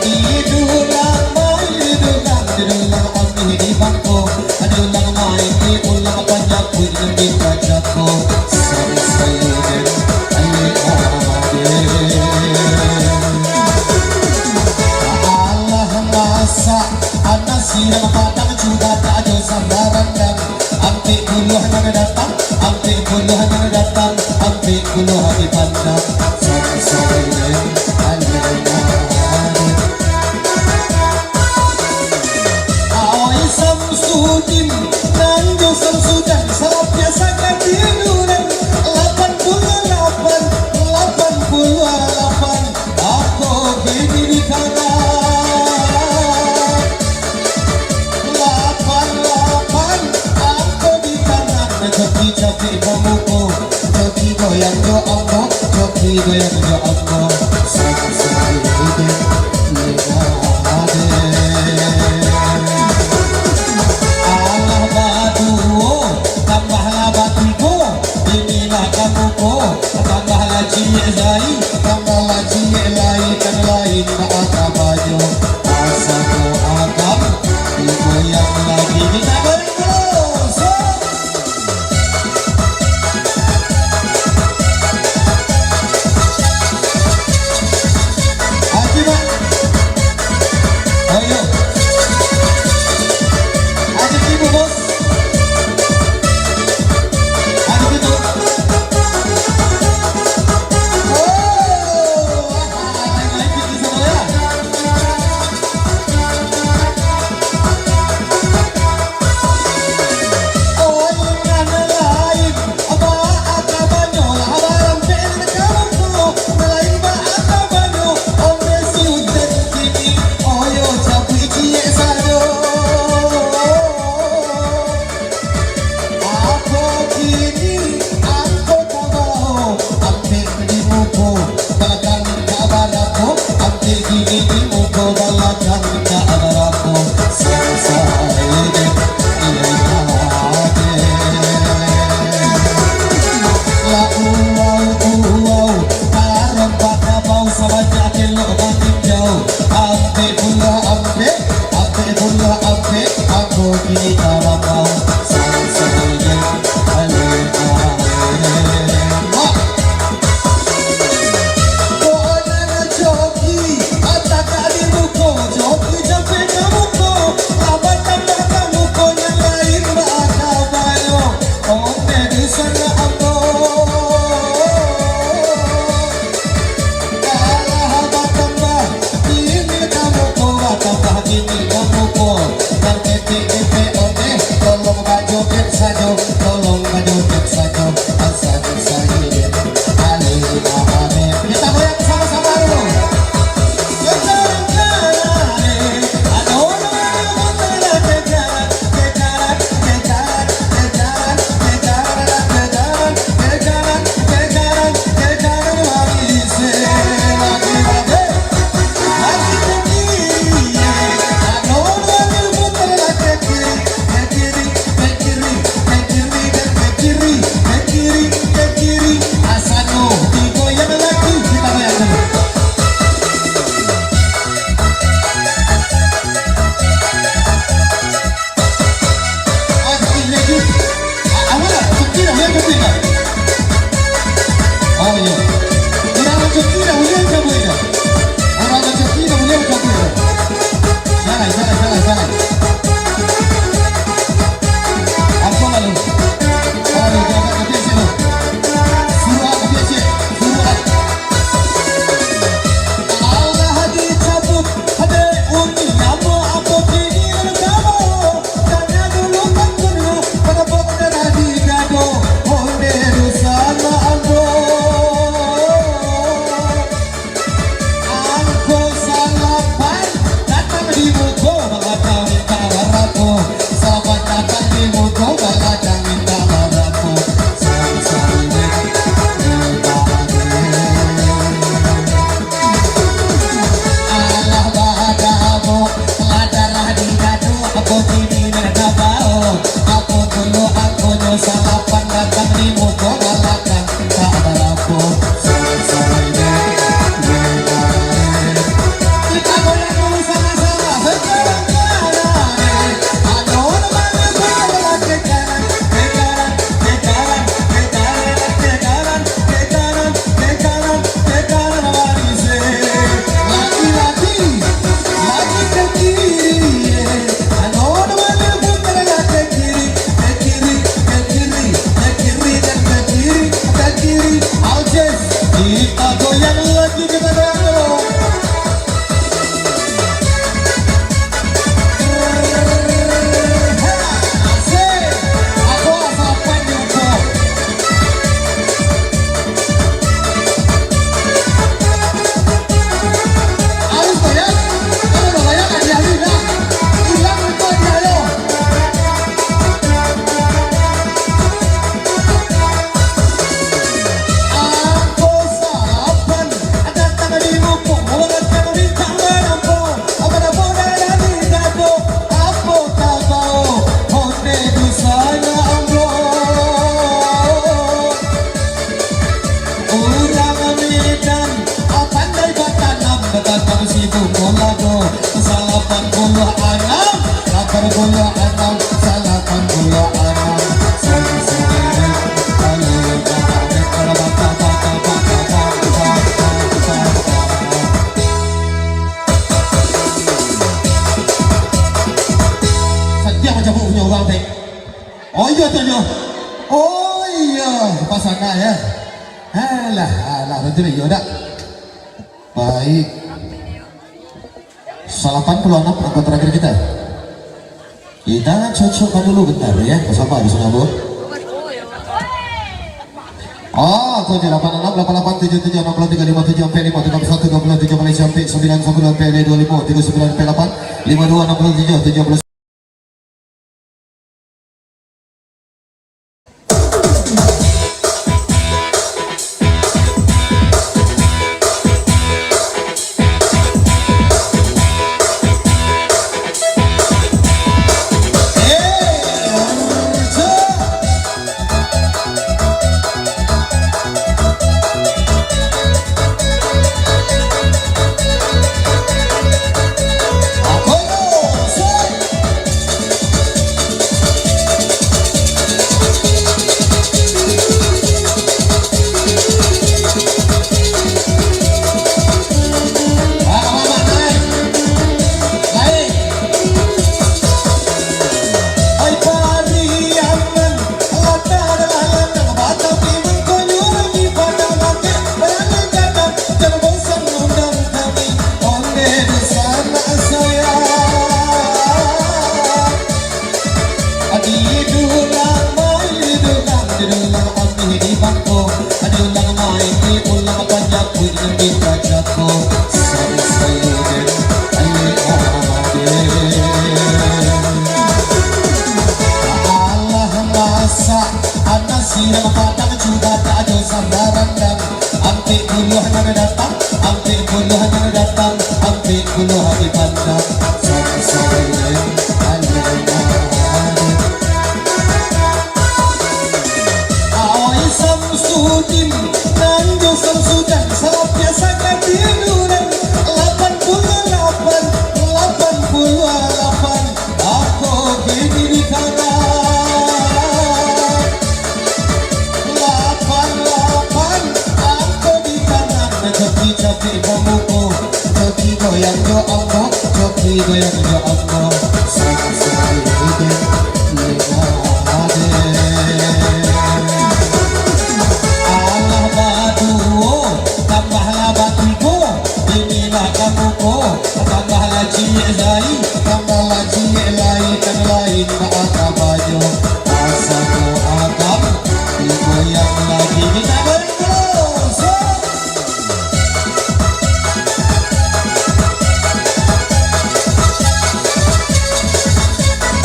Di dulang mai, di dulang, di dulang amih di bangko, di dulang mai, di ulang panjapuik nan di pajako. Sari-sari den, ale ade. Alah masak, anak siram padang, cuba tak jo sambah randang. Ampek puluah nan datang, ampek puluah nan datang, ampek puluah di pandang. Samsudin, alena. Awai Samsudin, nan jo Samsudan, salah biasa ka tiduran. Lapan puluah lapan, lapan puluah lapan, angko kini di tangan. Lapan, lapan, angko di tangan, coki capek bamuko, coki goyang jo ambo, coki goyang jo ambo, sansai ide, ide ade. Alah baduo, tambahlah batigo, inilah kamuko, tambahlah ciek lai, tambahlah ciek lai, kan lain baa kabanyo. Asa ko agam, digoyang lagi. Kita goyang dulu. Set. Haji Mak Tolong banyak sajo, asal sayo. Kita goyang sama-sama dulu. Ah, sakit lagi. Ah, awak lah, sakit lah, buliah sakit lah. Oh, iyo. Urang sakit lah, buliah sakit lah. Urang sakit lah, buliah sakit lah. Salah, salah, salah, salah. Apo lalu? Aduh, jangan sakit sih, lo. Suruah sakit sih, suruah. Alah dicabuik dek uni ambo, ambo kini nan samo. Tanya dulu kan pernah, pada pokok darah di dado, onde dosa na ambo. Angko salapan datang di muko, balakang minta barapo. Salapan datang di muko, balakang minta barapo. Alah badabok, lah darah di dado, apo kini nak tabao? Apo dulu angkonyo salapan datang di muko balakang, tak barapo, selesai deh. Kita goyang dulu sama-sama. Sekarang Kita goyang lagi, kita goyang dulu. Urang Medan, ah, pandai batanam, batanam sibu molado. Salapan puluah anam, salapan puluah anam, salapan puluah anam. Sadiah macam punyo urang teh. Oh iyo tu nyo. Oh iyo, pasangan yo. Alah, alah, betul iyo dak? Baik. Salapan puluah anam angko terakhir kita. Kita cocokkan dulu bentar ya, bersama di sana, Bu. Oh, angko lapan anam, lapan lapan, tujuh tujuh, enam puluh tiga, lima tujuh, empat lima, tiga satu, dua puluh tujuh, Malaysia, empat sembilan, sepuluh, empat dua lima, tiga sembilan, empat lapan, lima dua, enam puluh tujuh, tujuh puluh. Nan patang juo tak ado sambarang dang. Ampek puluah nan datang, ampek puluah nan datang, ampek puluah dipandang. Sansai den, alena den. Awai Samsudin, nan jo Samsudan, salah biasa katiduran. Lapan puluah lapan, lapan puluah lapan, ako kini di tangan. Lapan lapan, ako di tangan. Coki-coki bamuko, coki goyang jo ambo, coki goyang jo ambo. Sansai den, lengah den. Alah baduo, tambahlah batigo. Inilah kamuko, tambahlah ciek lai, tambahlah ciek lai, nan lain baa kabanyo. Asa ko agam, digoyang lagi. Kita goyang terus.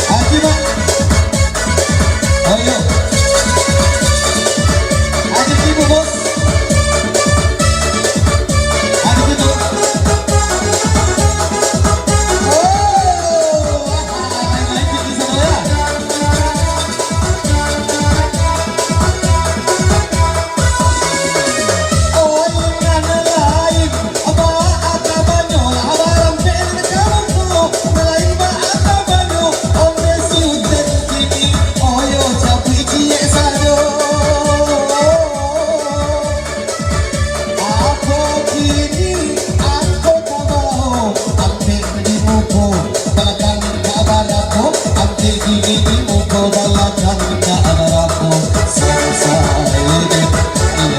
Haji, Mak. Oh, iyo. Haji Tibu, Bos. Haji Tibu. Oh, lain-lain pikir sama ya. Apo kini angko ka bao, ampek di muko, balakang ka barapo, ampek kini di muko, balakang ka barapo, sansai den,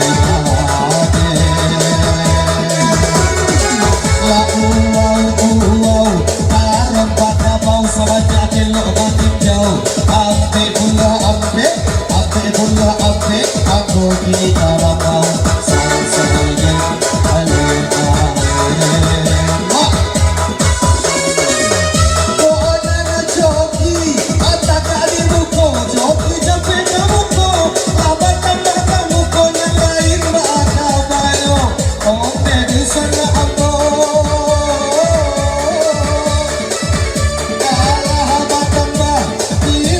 lengah den. Lah uwau, uwau, tarompa kabau, sabanyak elok batinjau, ampek puluah ampek. Ampek puluah ampek, ako kini tarapau. Sansai den, alena den. Mak. Kok nan coki, atak di muko, coki capek ka muko, lah batambah ka muko, nan lain baa kabanyo. Ondeh di sana ambo. Alah batambah, ini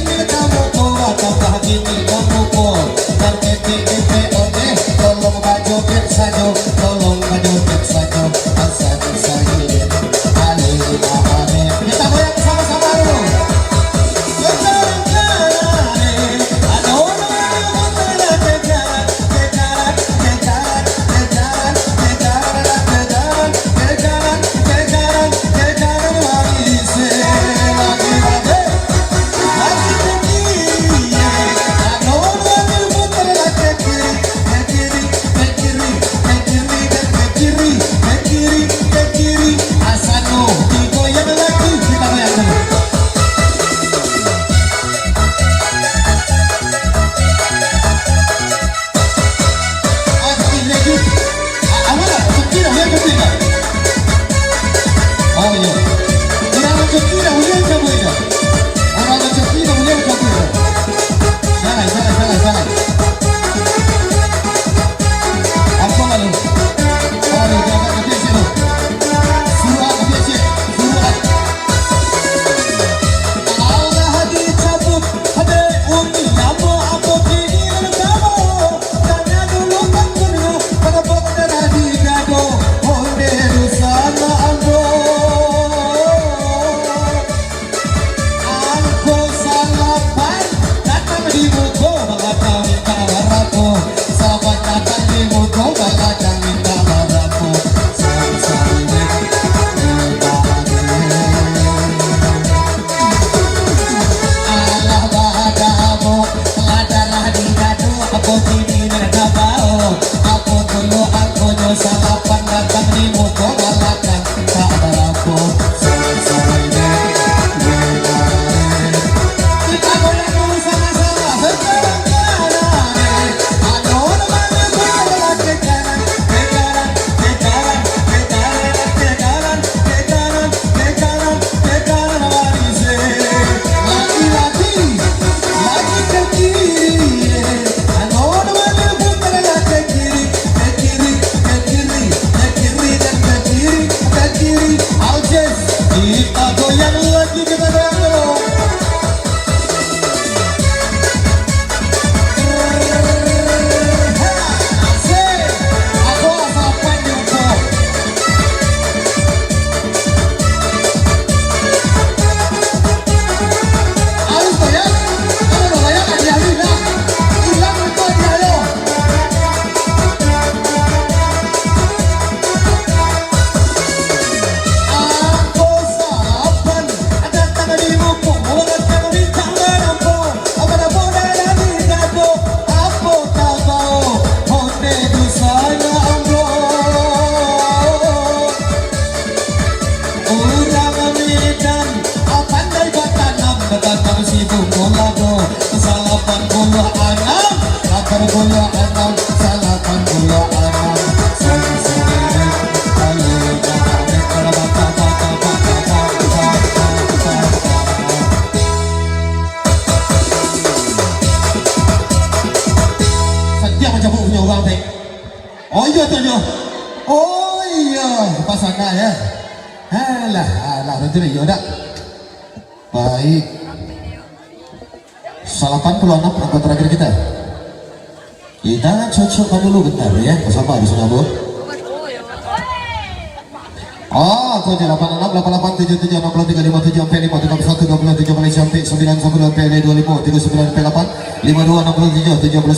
Satiok mancabuk punyo urang, Tek. Oh iyo tu nyo. Oh iyo, pas sana ya. Alah, alah, betul iyo dak? Baik. Salapan puluah anam angko terakhir kita. Kita cocokkan dulu bentar ya, bersama di sana, Bu. Oh, tujuh lapan enam, lapan lapan tujuh tujuh, enam puluh tiga lima tujuh, empat lima tiga satu, dua puluh tujuh, paling cantik, sembilan sepuluh, empat dua lima, tiga sembilan, empat lapan, lima dua, enam puluh tujuh, tujuh puluh.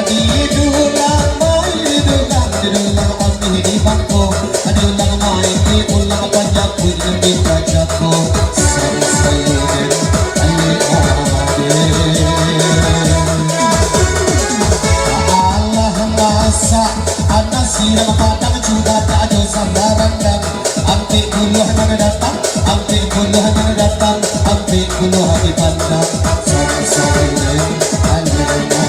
Di dulang mai, di dulang, di dulang amih di bangko, di dulang mai, di ulang panjapuik nan di kacako. Sansai den, aye ade. Alah masak, anak siram padang, cuba tak ado sambarangan. Ampek puluah nan datang, ampek puluah nan datang, ampek puluah dipandang. Sansai den, aye ade.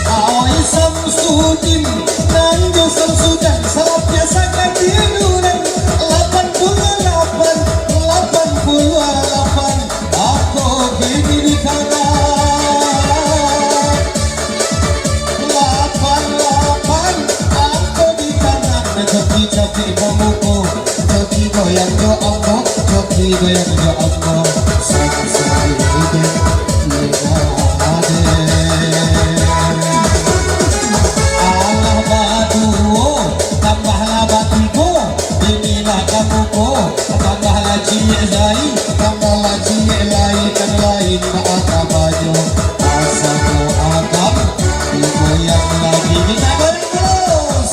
Awai Samsudin, nan jo Samsudan, sapiak sakatiduran. Lapan puluah lapan, lapan puluah lapan, ako kini di kanan. Lapan lapan, ako di kanan, coki-coki pamuko. Coki goyang jo ambo, coki goyang jo ambo. Sansai den, aye ade. Alah baduo, tambahlah batigo. Inilah kamuko, tambahlah ciek lai, tambahlah ciek lai, kan lain baa kabanyo. Asa ko agam, digoyang lagi. Kita goyang terus.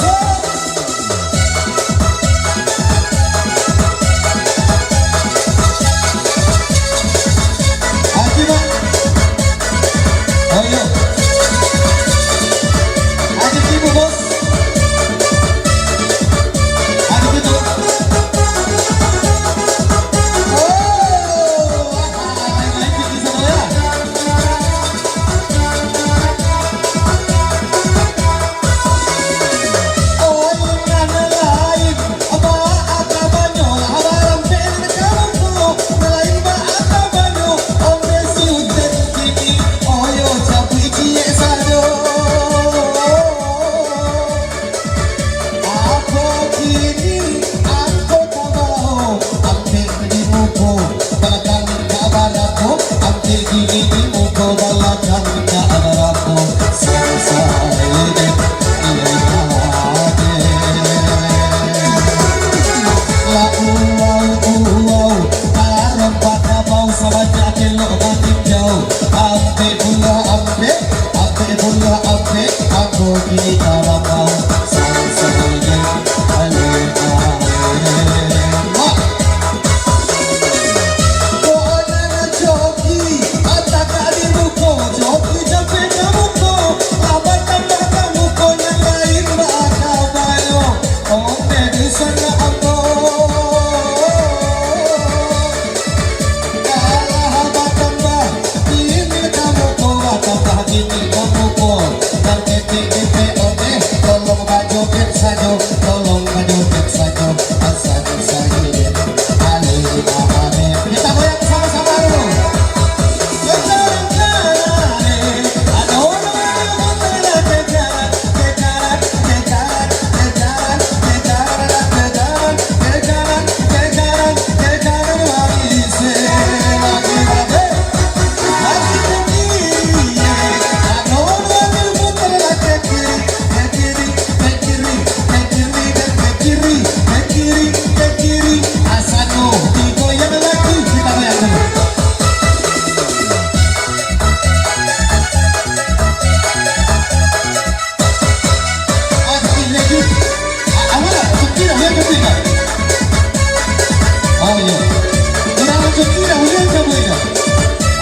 Urang Coki dah buliah ka buliah.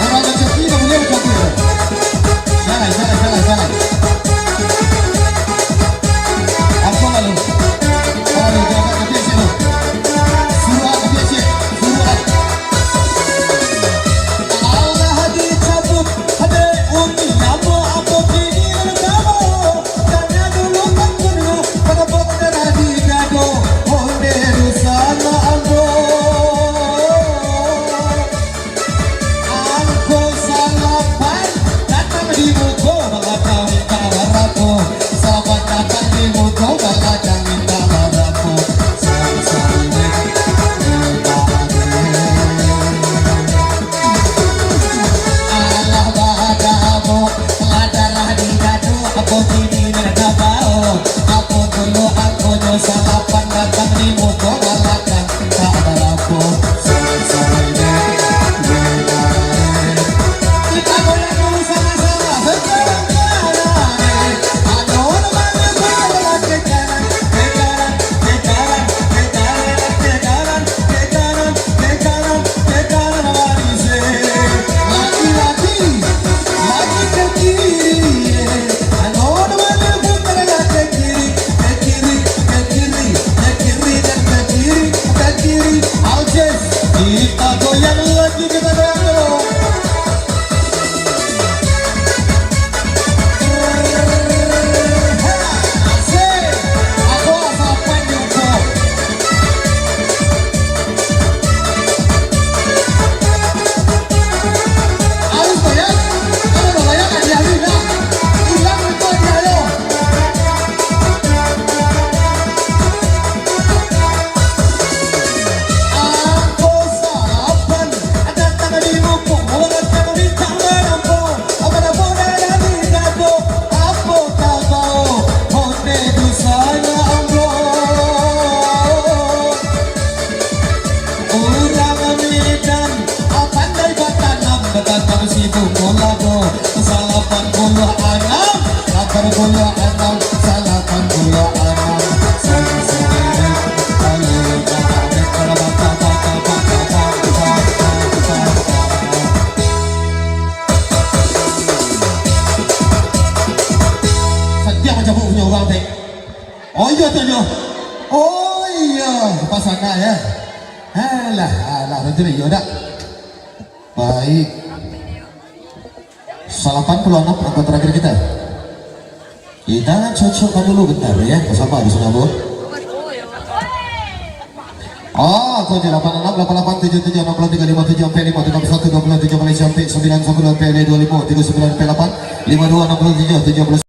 Urang Coki dah buliah ka buliah. Jalan, jalan, jalan, jalan. Apo lalu? Aduh, jangan kecil situ. Suruh kecil situ. Suruh. Alah dicabut, adek umi, apo, apo kini nan kamo? Tanya dulu kan pernah, pada pokok darah di dado, onde dosa na ambo. Angko salapan datang di muko balakang minta barapo. Salapan datang di muko balakang minta barapo. Sansari dek. Alah badabo, lah darah di dado, apo kini nak tabao? Apo dulu angkonyo salapan datang di muko balakang, tak barapo. Sansari dek, dek. Kita goyang dulu sama-sama. Sekarang kanan, eh. Anu, anu, anu, anu, ke kanan, ke kanan, ke kanan, ke kanan, ke kanan, ke kanan, ke kanan, ke kanan, manis, eh. Laki-laki, laki ke kiri, eh. Anu, anu, anu, putar lah ke kiri, ke kiri, ke kiri, ke kiri, dan ke kiri, ke kiri. Aljes, kita goyang lagi, kita goyang dulu. Angko salapan datang di muko, urang datang mintak barapo, apo barapo dari dado, apo tabao, onde dosa na ambo. Urang Medan, pandai batanam, batanam sibuk molado, salapan puluah anam, salapan puluah anam, salapan puluah anam. Sadiah mancabuk punyo urang, Tek. Oh, iyo, tu, iyo. Oh, iyo, pas sana, ya. Alah, alah, betul, iyo, dak? Baik. Salapan puluah anam angko terakhir kita. Kita cocokkan dulu bentar, ya. Sabar di sana, Bu. Oh, tu je, lapan enam, lapan lapan, tujuh tujuh, enam puluh tiga, lima tujuh, empat lima, tiga satu, dua puluh tujuh, Malaysia, empat sembilan, sepuluh, empat dua lima, tiga sembilan, empat lapan, lima dua, enam puluh tujuh, tujuh puluh.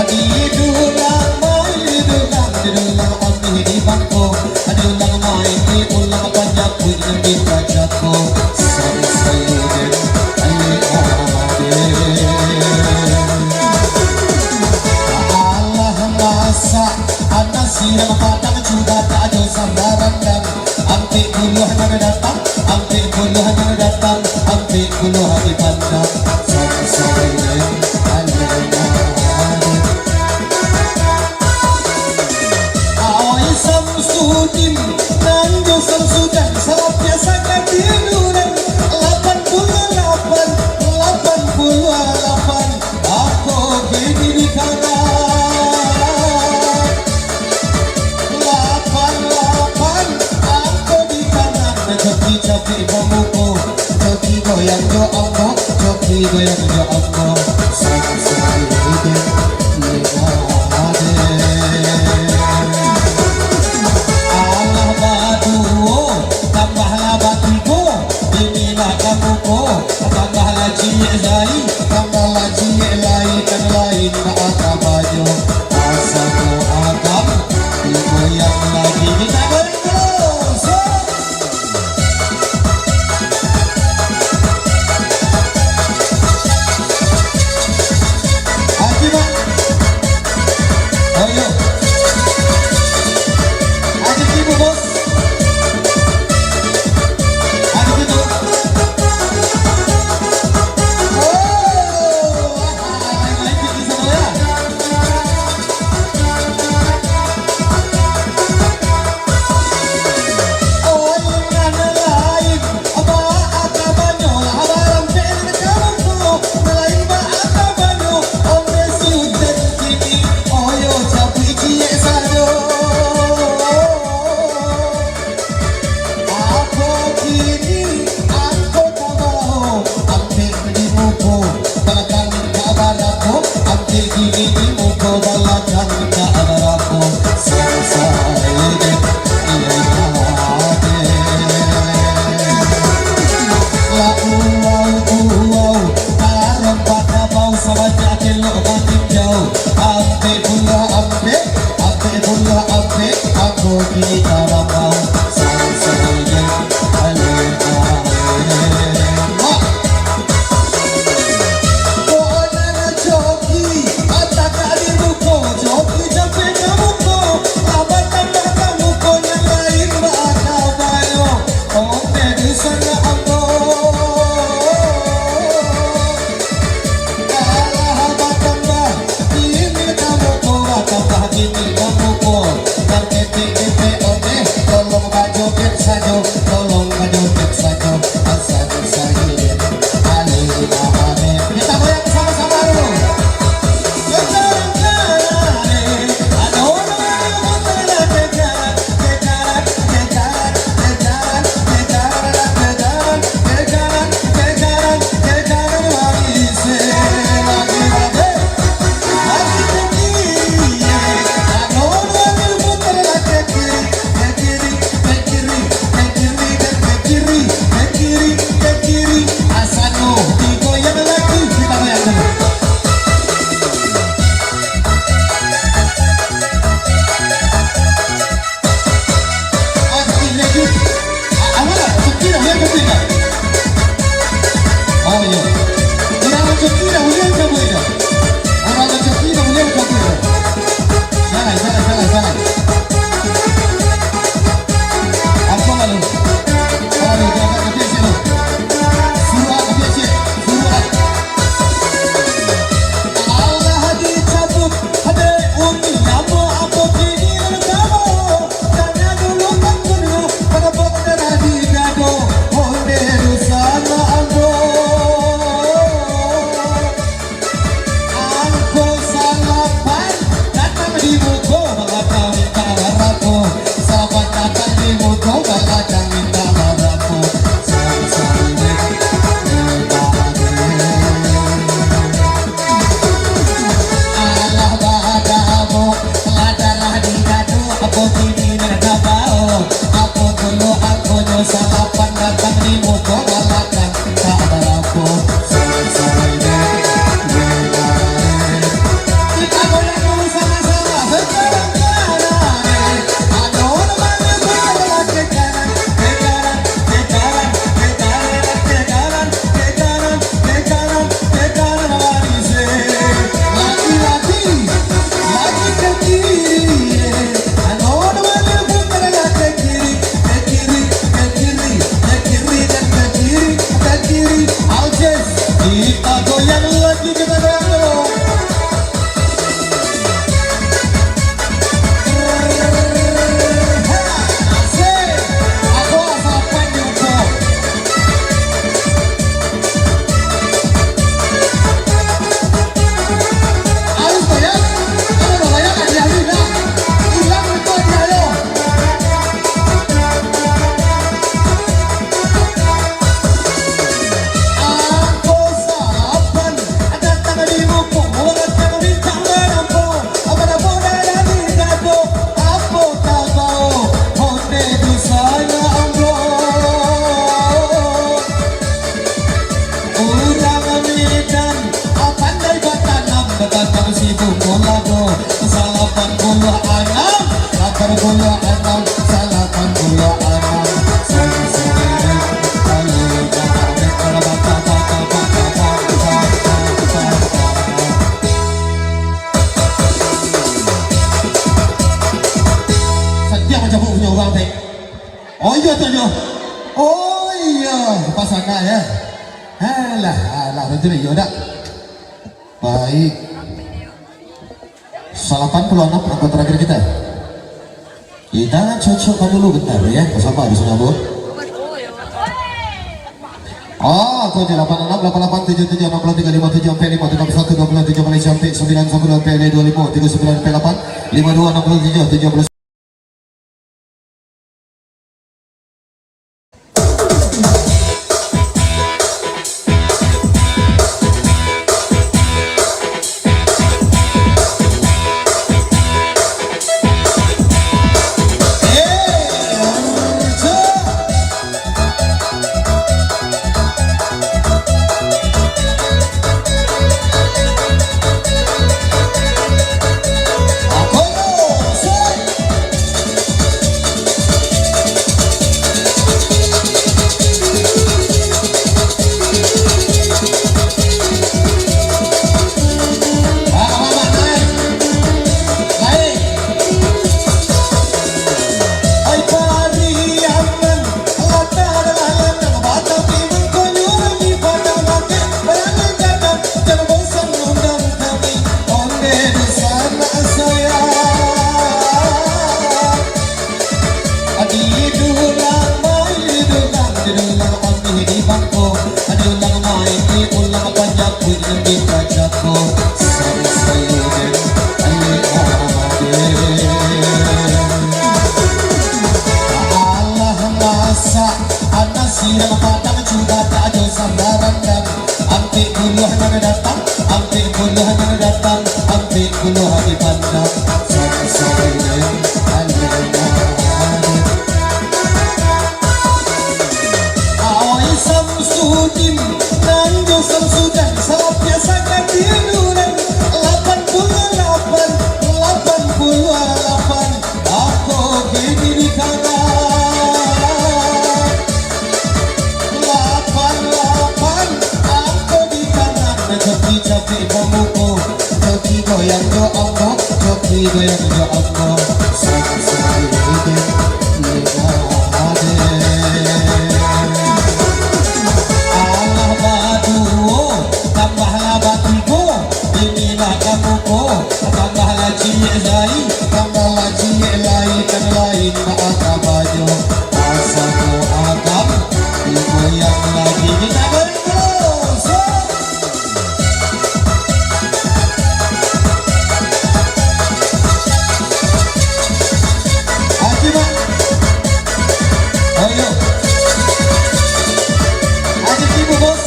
Di dulang main, di dulang, di dulang, amih di bangko. Di ulang main, di ulang, panyapuik nan di bajako. Sansai den, aye aden. Alah masak, anak sirang padang, cuba tak ado sambal randang. Ampek puluah nan datang, ampek puluah nan datang, ampek puluah di pandang. Samsudin, alun-alun. Oi Samsudin, nan jo Samsudan, salah biasa ka tiduran. Lapan puluah lapan, lapan puluah lapan, ako kini di kanan. Lapan lapan, Joki capik bamuko, joki goyang jo ambo, joki goyang jo ambo. Sansai dek lengah dek. Alah baduo, tambahlah batigo, inilah kamuko, tambahlah ciek lai, tambahlah ciek lai, nan lain baa kabanyo. Asa ko agam, digoyang lagi, kita goyang dulu. So, Aki, Mak. Oh, yo. Aki, Ibu, Bos. Aki, Ibu. Oh, lain-lain, Aki, sama ya. Apo kini angko tabao, ampek di muko, balakang ka barapo, ampek kini di muko, balakang ka barapo, sansai dek, iyo, dek. Lah uwau, uwau, tarompa kabau, sabanyak elok maninjau, ampek pulo ampek, ampek pulo ampek, angko kini tarompa. Alah batambah, kini kamu ko batambah, kini kamu ko. Nan ketek-ketek ondeh, tolong bajoget sajo, tolong bajoget sajo. Asa sajo, ale, ale. Kita goyang sama-sama dulu. Sekarang ale, ada orang yang berjalan. Alah badamu, lah darah di dado, apo kini nan ka bao, apo dulu angkonyo salapan datang di muko balakang, tak barapo, sansai dek, dek, dek. Kita goyang dulu sama-sama, sekarang kanan, dek. Ado nan mano, sekarang ke kanan, ke kanan, ke kanan, ke kanan, ke kanan, ke kanan, ke kanan, lari se. Laki-laki, laki ke kiri, ado nan mano, putar ke kiri, ke kiri, ke kiri, ke kiri, dan ke kiri. Oh iyo tu yo. Oh iyo, pas anak yo. Alah, alah, betul yo dak. Baik. Salapan puluah anam angko terakhir kita. Kita cocokkan dulu bentar ya, bersama di sana, Bu. Oh, kau je lapan enam, lapan lapan, tujuh tujuh, enam puluh tiga, lima tujuh, empat lima, tiga satu, dua puluh tujuh, Malaysia, empat sembilan, sepuluh, empat dua lima, tiga sembilan, empat lapan, lima dua, enam puluh tujuh, tujuh puluh. Alah masak, anak sirang padang, cubadak jo sambal randang. Ampek puluah nan datang, ampek puluah nan datang, ampek puluah dipandang. Sansai den alun ado. Oi Samsudin, nan jo Samsudan, salapiah sakatiduran. Lapan puluah lapan, lapan puluah lapan. Angko kini di tangan. Lapan, lapan, angko di tangan. Joki capek bamuko, joki goyang jo ambo, joki goyang jo ambo. Sansai den lengah den. Alah baduo, tambahlah batigo. Inilah kamuko, tambahlah ciek lai, tambahlah ciek lai, nan lain baa kabanyo. Asa ko agam digoyang lagi. Kita bari terus. Haji Mak. Oh, yo. Haji Tibu, Bos.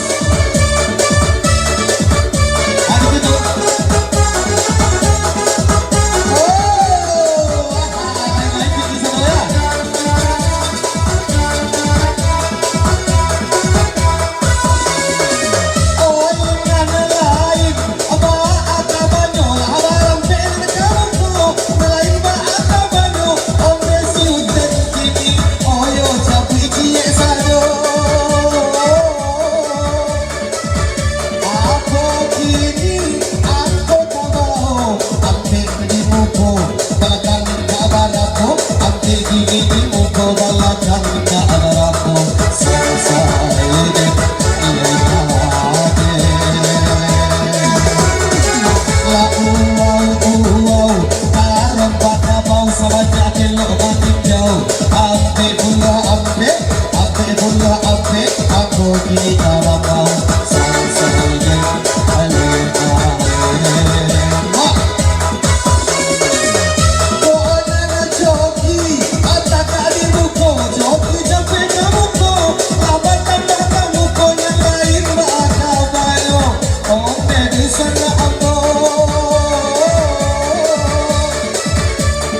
Apo kini angko tabawo, ampek di muko, balakang ka barapo, ampek kini di muko, balakang ka barapo, sansai den lengah den. Lah uwau, uwau, tarompa kabau, sabanyak elok maninjau, ampek puluah ampek. Ampek puluah ampek, angko kini tarapau. Sansai den alun ado. Ko nan joki, atak di muko, joki capek ka muko, laban tambah ka muko, nan lain baa kabanyo. Ondeh di sana ambo.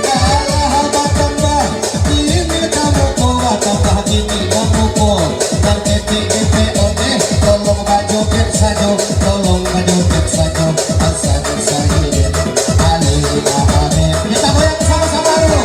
Alah batambah, kini ka muko batambah, kini ka muko. Nan ketek-ketek ondeh, tolong bajoget sajo, tolong bajoget sajo. Asa sajo den, alun ado. Kita goyang sama-sama dulu.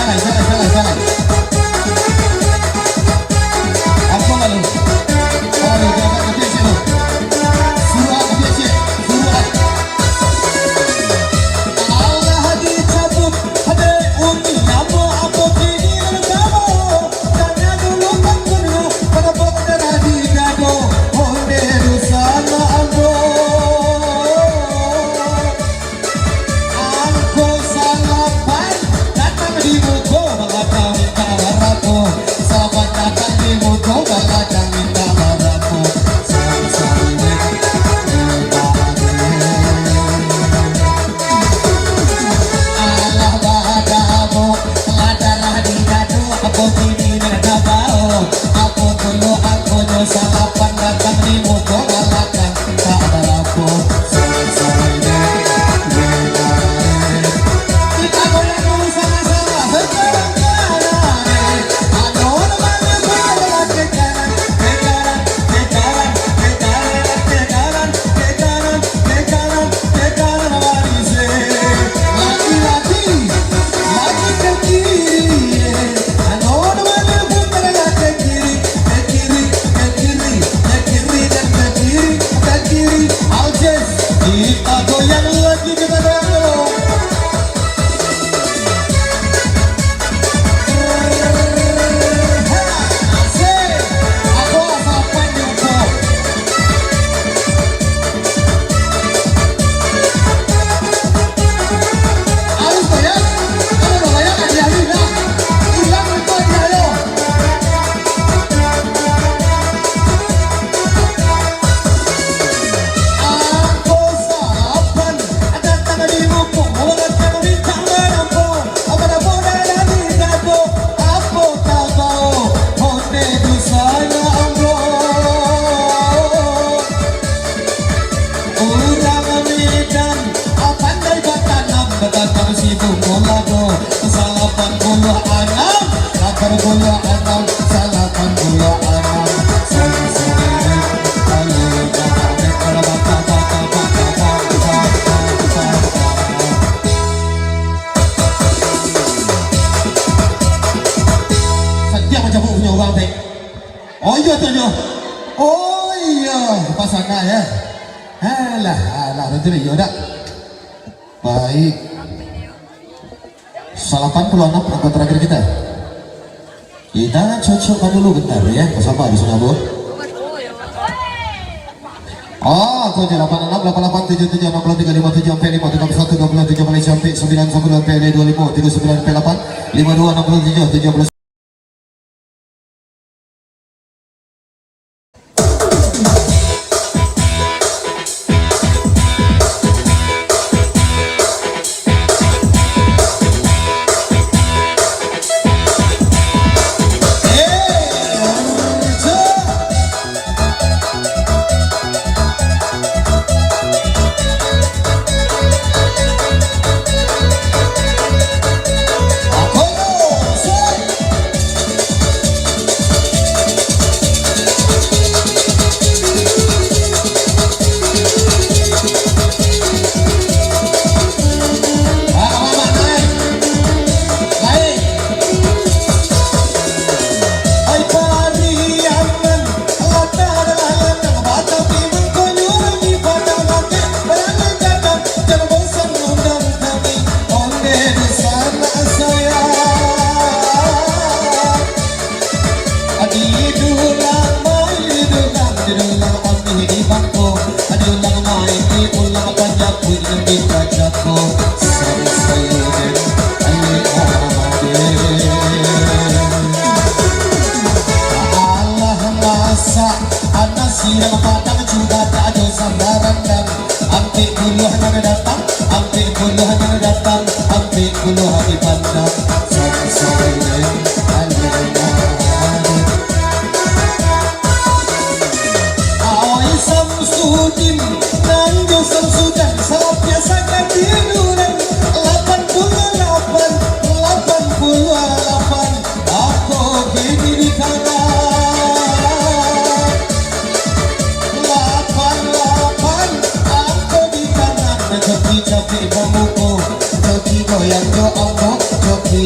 Salah, salah, salah, salah. Apa lalu? Lalu, dia agak kecil sikit tu. Suruh agak kecil sikit. Suruh agak. Alah dicabut, dek Umi, namo apo kini nan kamu? Tanya dulu kan pernah, pada pokok dah digado, onde di sana ambo. Angko salapan datang di muko balakang minta barapo. Salapan datang di muko balakang minta barapo. Sansari dek, dek. Alah badabo, lah darah di dado, apo kini nak tabao? Apo dulu angkonyo salapan datang di muko balakang. Laki-laki, laki ke kiri, eh. Anu, anu, anu, putar agak ke kiri, ke kiri, ke kiri, ke kiri, dan ke kiri, ke kiri. Aljes, kita goyang lagi, kita goyang dulu. Ha, asik. Aku asal panjang, bro. Alus tu, ya. Kalau dah banyak, hadiah hilang. Hilang itu hadiah, yo. Angko salapan, datang di muko, datang di tangan ambo. Apa dah bodoh dari dado, apo tabao, onde di sana ambo. Urang Medan, pandai batanam, batanam sibuk mulado. Salapan puluah anam, lapan puluah anam, salapan puluah anam. Sore-sore, kalau batanam, kalau batanam, batanam, batanam, batanam. Sadiah mancabuik punyo urang, Tek. Oh, iyo tu, iyo. Oh, iyo. Pasangan, ya. Alah, alah, betul iyo dak? Baik. Salapan puluah anam angko terakhir kita. Kita cocokkan dulu bentar, ya. Sabar di sana, Bu. Oh, angko je, lapan anam, lapan lapan, tujuh tujuh, anam puluah tiga, lima tujuh, ampek lima, tiga puluh satu, dua puluh tujuh, balik sampai sembilan, sepuluh, ampek dua lima, tiga sembilan, ampek lapan, lima dua, enam puluh tujuh, tujuh puluh.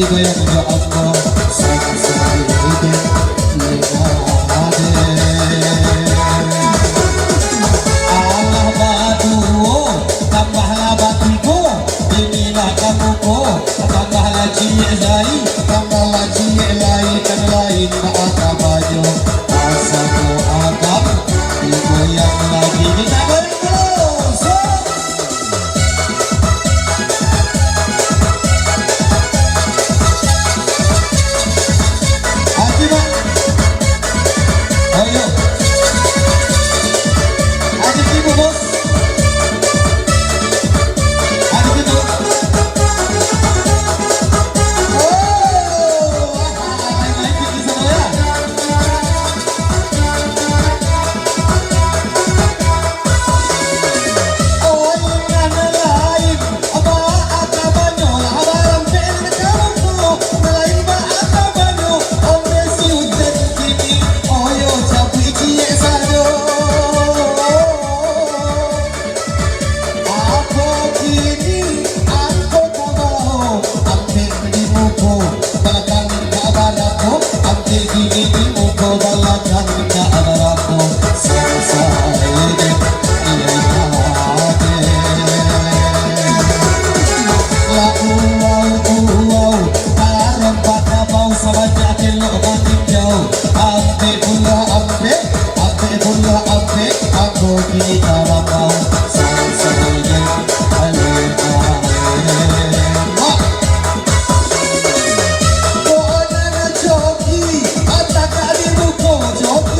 Goyang jo ambo, sansai den lengah den. Alah baduo, tambahlah batigo, inilah kamuko, tambahlah ciek lai, tambahlah ciek lai, nan lain bak aka banyo. Asa ko agam, digoyang lagi, kita goyang terus. Haji, Mak. Ayo. Haji Tibu, Bos. Haji Tibu. Oh, main-main tinggi sama ya. Apo kini angko ka bao, ampek di muko, balakang ka balapo, ampek kini di muko, balakang ka balapo, sansai den lengah den. Lah uwau, uwau, tarompa kabau, sabanyak elok maninjau, ampek pulo ampek. Ampek pulo ampek, angko kini ka lapau, sansai den lengah den. Wah. Kok nan coki, atak di muko, coki.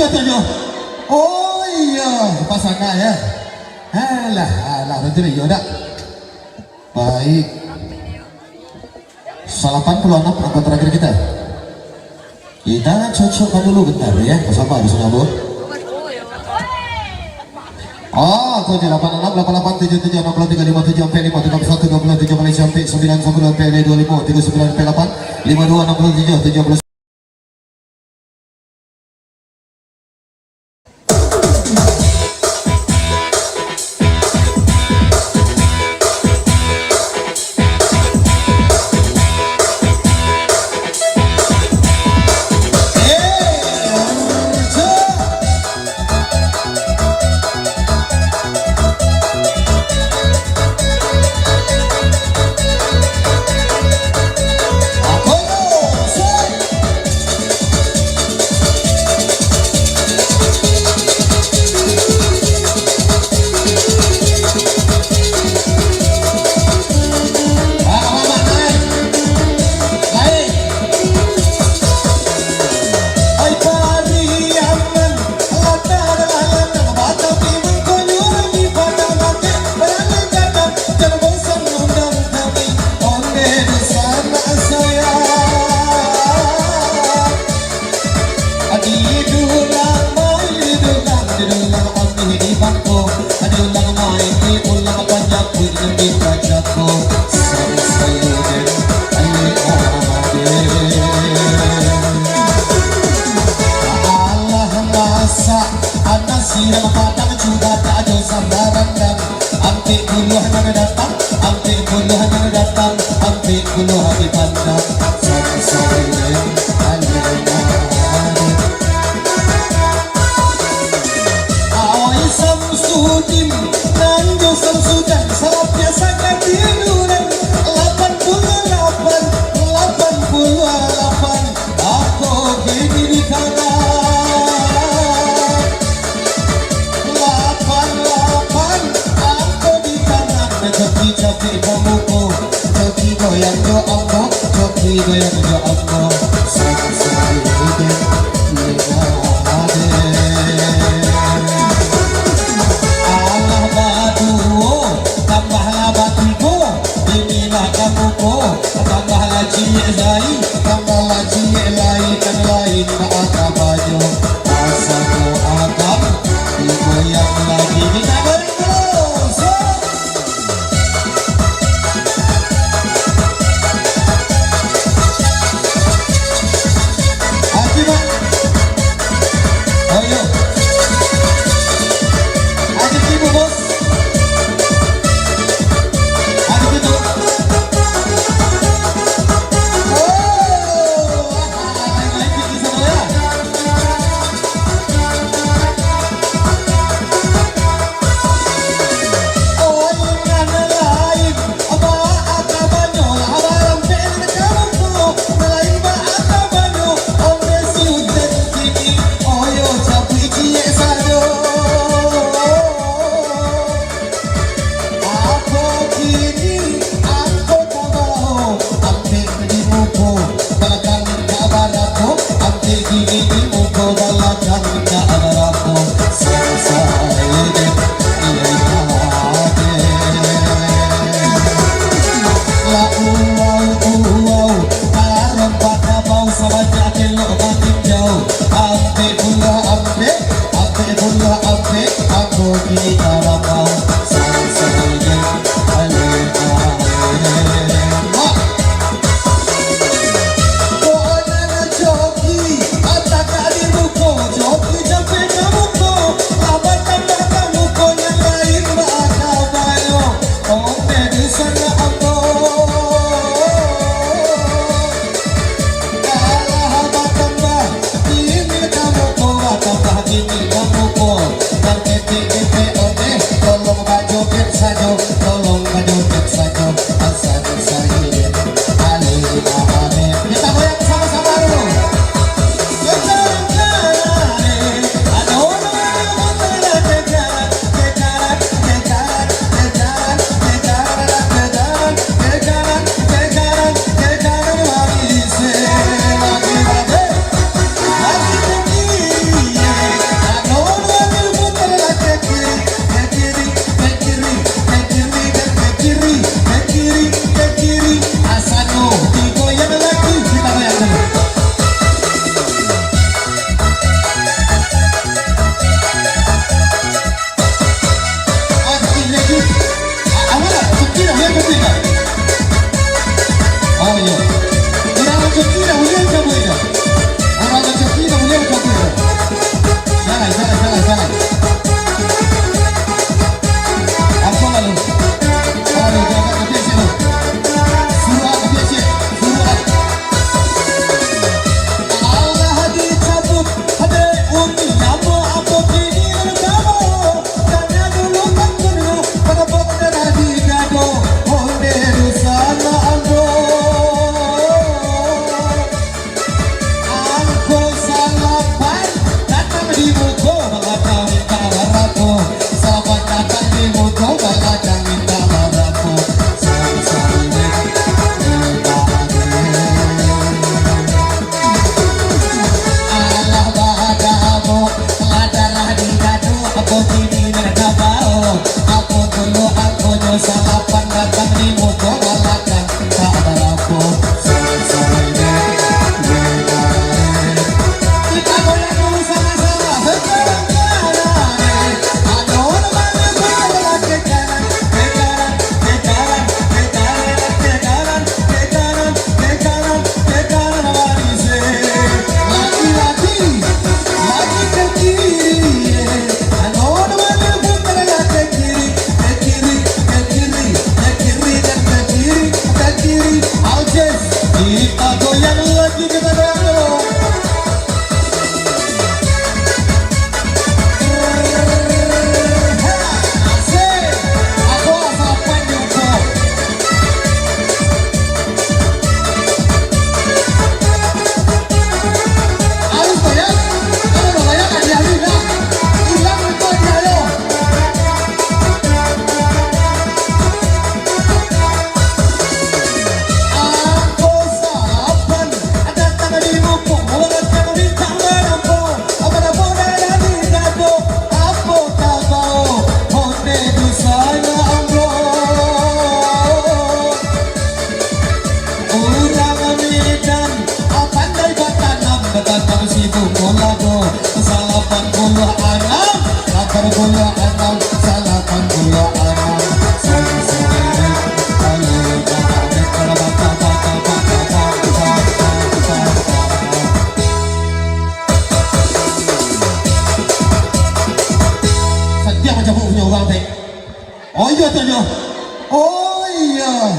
Tujuh. Oh iyo, pasangan yo. Alah, alah, betul iyo dak? Baik. Salapan puluah anam angka terakhir kita. Kita cocokkan dulu bentar yo, basamo di sini, Bu. Oh, tujuh lapan anam, lapan lapan tujuh tujuh, enam puluh tiga lima tujuh, empat lima tiga satu, dua puluh tujuh Malaysia, empat sembilan sepuluh, empat dua lima tiga sembilan, empat lapan lima dua enam puluh tujuh tujuh puluh. Alah masak, anak siram padang, cubadak jo sambal randang. Ampek puluah nan datang, ampek puluah nan datang, ampek puluah di pandang. Sansai den alena. Awai Samsudin, nan jo Samsudan, salapiah sakatiduran. Lapan puluah lapan, lapan puluah lapan. Ako kini di tangan. Lapan, lapan, ako di tangan. Coki capek bamuko, coki goyang jo ambo, coki goyang jo ambo. Sansai den lena den. Alah baduo, tambahlah batigo. Inilah kamuko, tambahlah ciek lai, tambahlah ciek lai, nan lain baa kabanyo. Asa ko akan digoyang lagi. Minta goyang dulu. Haji, Mak. Ayo. Haji Tibu, Bos. Apo kini angko ka bao, ampek di muko, balakang ka barapo, ampek kini di muko, balakang ka barapo, sansai den lena den. Lah uwau, uwau, tarompa kabau, sabanyak kelok maninjau, ampek puluah ampek. Ampek puluah ampek, ako kini ka lapau. Sansai den alena. Ko nan coki, ataka di muko, coki capek ka muko, lah batambah ka muko, nan lain baa kabanyo. Ondeh di sanak ambo. Alah batambah, kini ka muko batambah, kini ka muko. Nan ketek-ketek ondeh, tolong bajoget sajo, tolong bajoget sajo. Sansai den alena den. Kita goyang sama-sama dulu.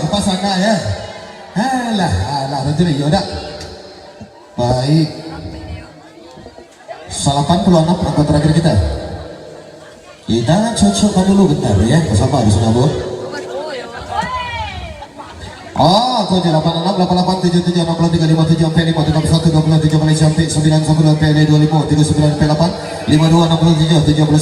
Pasangan, ya. Alah, alah, betul, ya, dak? Baik. Salapan puluah anam angka terakhir kita. Kita cocokkan dulu bentar, ya. Bersama di sana, Bu. Oh, aku aja, lapan enam, lapan lapan, tujuh tujuh, enam puluh tiga, lima tujuh, empat lima, tiga satu, dua puluh tujuh, Malaysia, empat sembilan, sepuluh, empat dua lima, tiga sembilan, empat lapan, lima dua, enam puluh tujuh, tujuh puluh.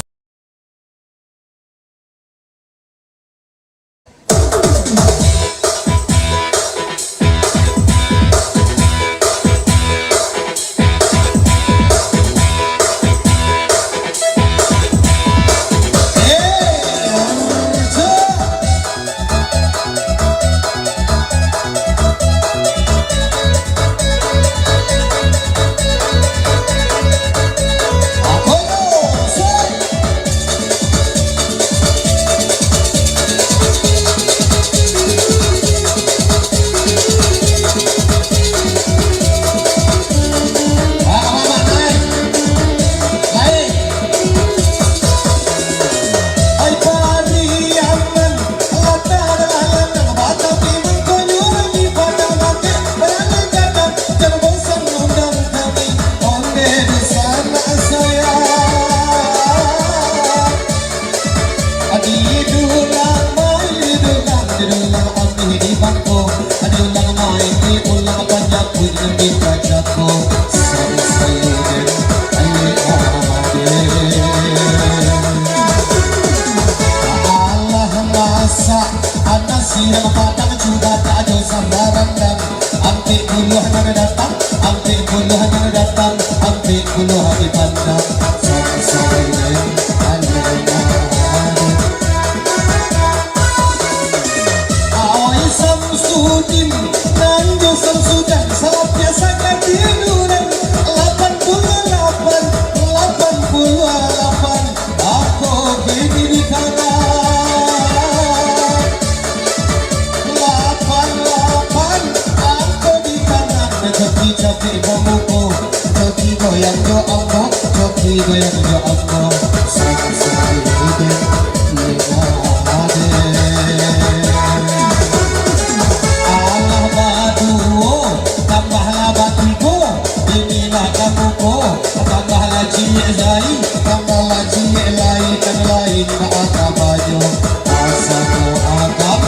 Alah masak, anak siang padang, cuba tak jo sambah randang. Ampek puluah nan datang, ampek puluah nan datang, ampek puluah dipandang. Samsai, alah. Awai Samsudin, nan jo Samsudan, salah biasa katiduran. Lapan puluah lapan, lapan puluah lapan, apo kini di tangan? Lapan lapan, apo di tangan? Coki capek bamuko, coki goyang jo ambo, coki goyang jo ambo. Samsai, alah. Alah baduo, tambahlah batigo, inilah kamuko, tambahlah ciek lai, tambahlah ciek lai, kan lain baa kabanyo. Asa ko agam,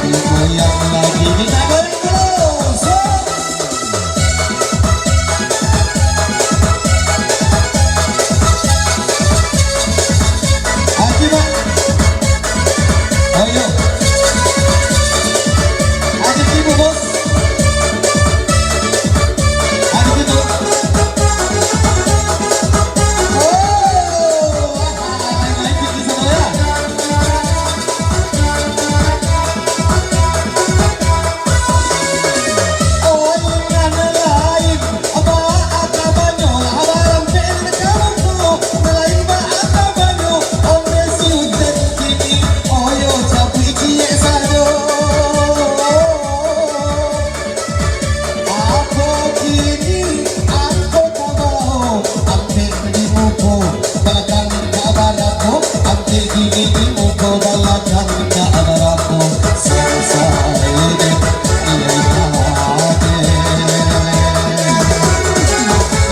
digoyang lagi, kita goyang terus. Aji, Pak. Oh, iyo. Aji, Ibu, Bos. Aji, Ibu. Oh, ah, lain-lain pikir sama, ya. Apo kini angko ka bao, ampek di muko, balakang ka barapo, ampek kini di muko, balakang ka barapo, samsai dek iyo ade.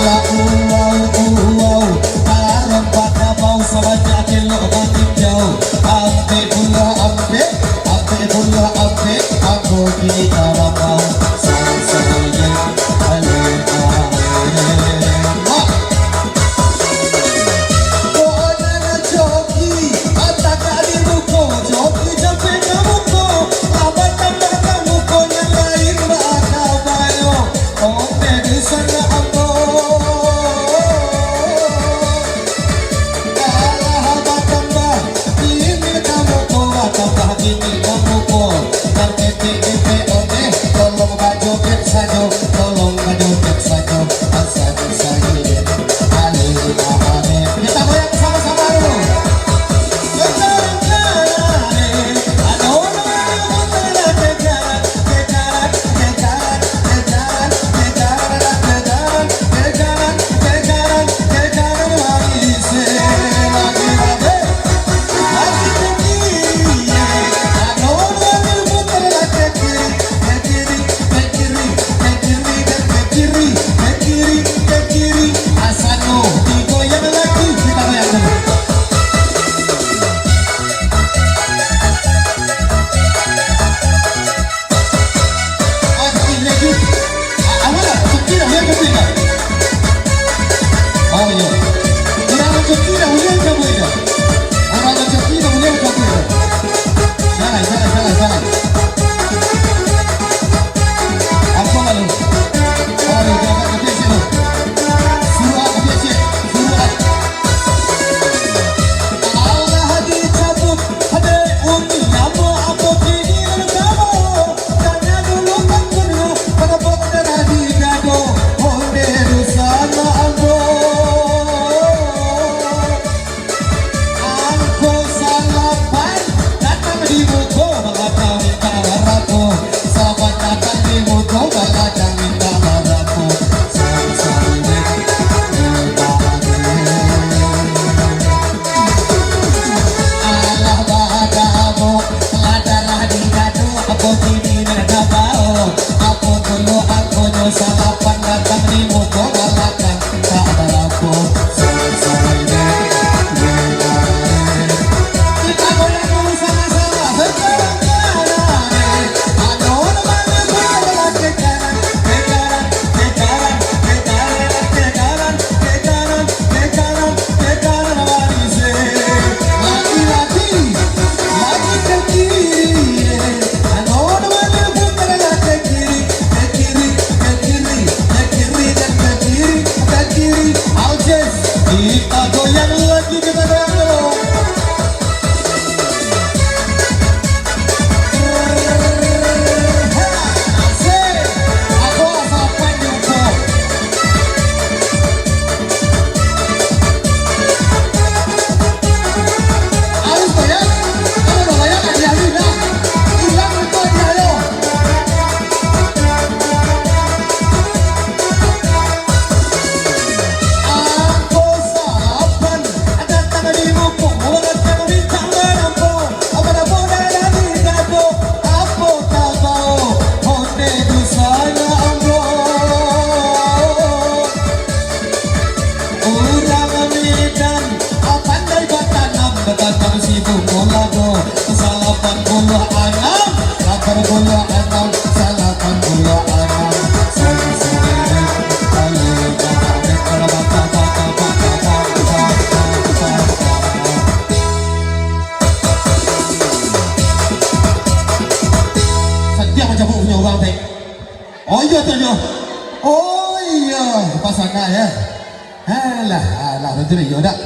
Lah uwau, uwau, tarompa kabau, sabanyak elok batinjau, ampek puluah ampek. Ampek puluah ampek, apo kini tarapau, samsai dek iyo ade. Mak. Kok nan coki, batagak di muko, coki capek ka muko, lah batambah ka muko, nan lain baa kabanyo, ondeh di sana ambo. Alah batambah, kini ka muko, batambah kini ka muko. Nan ketek-ketek ondeh, tolong bajoget sajo, tolong bajoget sajo. Asal sajo, ale, ale. Kita goyang sama-sama dulu. Coki dah buliah cabuik dah. Urang coki dah buliah cabuik dah. Jalai, jalai, jalai, jalai. Apo lalu? Aduh, dah agak kecil sikit tu. Suruah kecil sikit. Suruah. Alah dicabuik, adek umi, apo, apo kini nan kamu? Tanya dulu kan pernah, pada pokok dah digado, onde dosa na ambo. Angko salapan datang di muko balakang minta barapo. Salapan datang di muko balakang minta barapo. Sansari dek, dek, dek. Alah badamo, lah darah di dado, apo kini nan ka bao? Apo dulu angkonyo salapan datang di muko balakang, tak barapo, sansari dek, dek. Kita goyang dulu sama-sama, sekarang kanan, eh. Ado namo ke kanan, ke kanan, ke kanan, ke kanan, ke kanan, ke kanan, ke kanan, ke kanan, manis, eh. Laki-laki, lagi ke kiri, eh. Ado namo putar lah ke kiri, ke kiri, ke kiri, ke kiri, dan ke kiri, ke kiri. Aujes, kita goyang lagi, kita goyang dulu. Angko salapan datang di muko, urang ka mintak barapo, barapo darah di dado, apo ka bao, onde dosa na ambo. Urang Medan, pandai batanam, batanam sibuah lado, salapan puluah anam, lapan puluah anam, salapan puluah anam. Sadiah macam punyo urang teh. Oh iyo tu nyo. Oh iyo, pasangan ya. Alah, alah, betul iyo dak?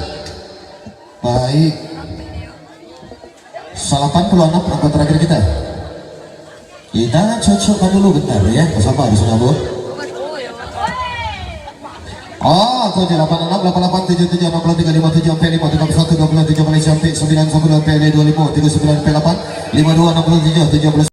Baik. Salapan puluah anam angko terakhir kita. Kita cocokkan dulu bentar ya, bersama di sana, Bu. Oh, angko je, lapan anam, lapan lapan, tujuh tujuh, enam puluh tiga, lima tujuh, empat lima, tiga puluh satu, dua puluh tujuh, Malaysia, empat sembilan, sepuluh, empat lima, dua lima, tiga sembilan, empat lapan, lima dua, enam puluh tujuh, tujuh puluh.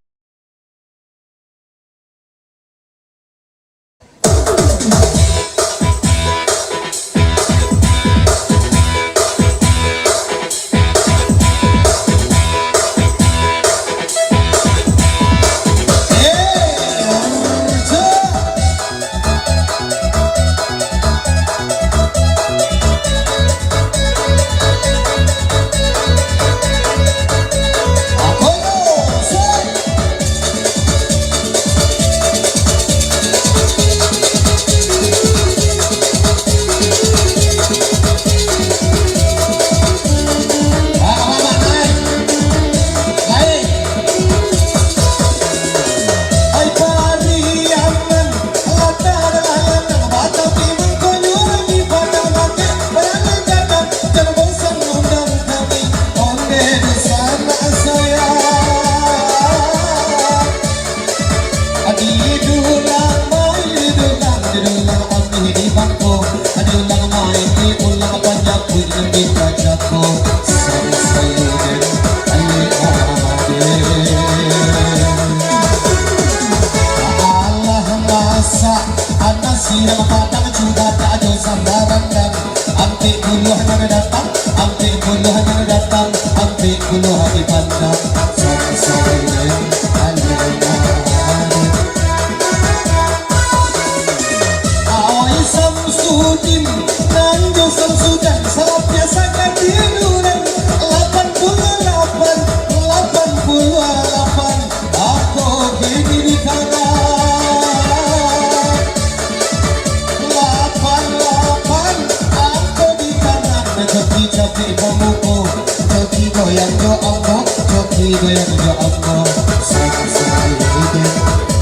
Goyang jo ambo, sangsai den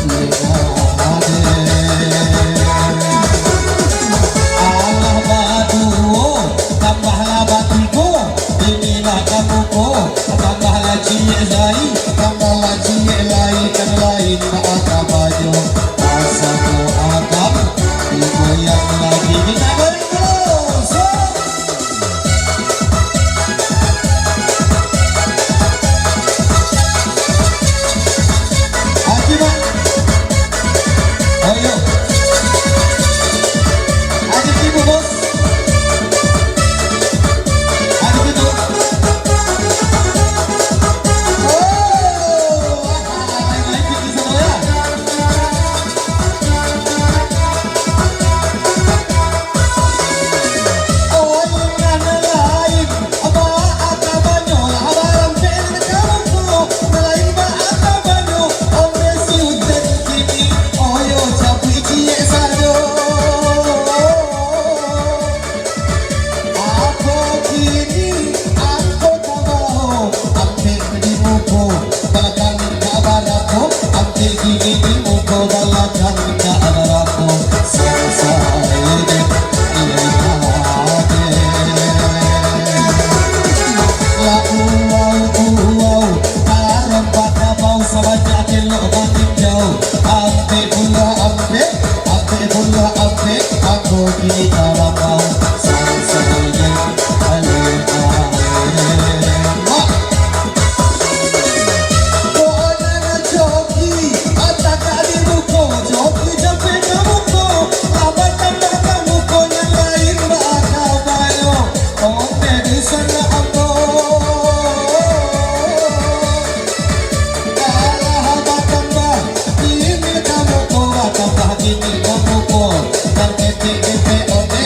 lengah den. Alah baduo, tambahlah batigo, inilah kamuko, tambahlah ciek lai, tambahlah ciek lai, kan lain baa kabanyo. Asa ko akam, digoyang lagi, minta goyang dulu. Aji, Mak. Ayo. Aji tibu, Bos. Aji tibu. Oh, ah, lain-lain tinggi sama ya. Apo kini angko tabawo, ampek di muko, balakang ka barapo, ampek kini di muko, balakang ka barapo, sangsai den lengah den. Lah uwau, uwau, tarompa kabau sabanyak elok maninjau, ampek pulo ampek, ampek pulo ampek, angko kini tarapau, sangsai den. Ale, ale, mak. Kok nan coki, atak di muko, coki jampe ka muko, lah batambah ka muko nan lain baa kabanyo. Onde di sana ambo. Alah batambah, kini ka muko, batambah kini ka muko. Nan ketek-ketek onde,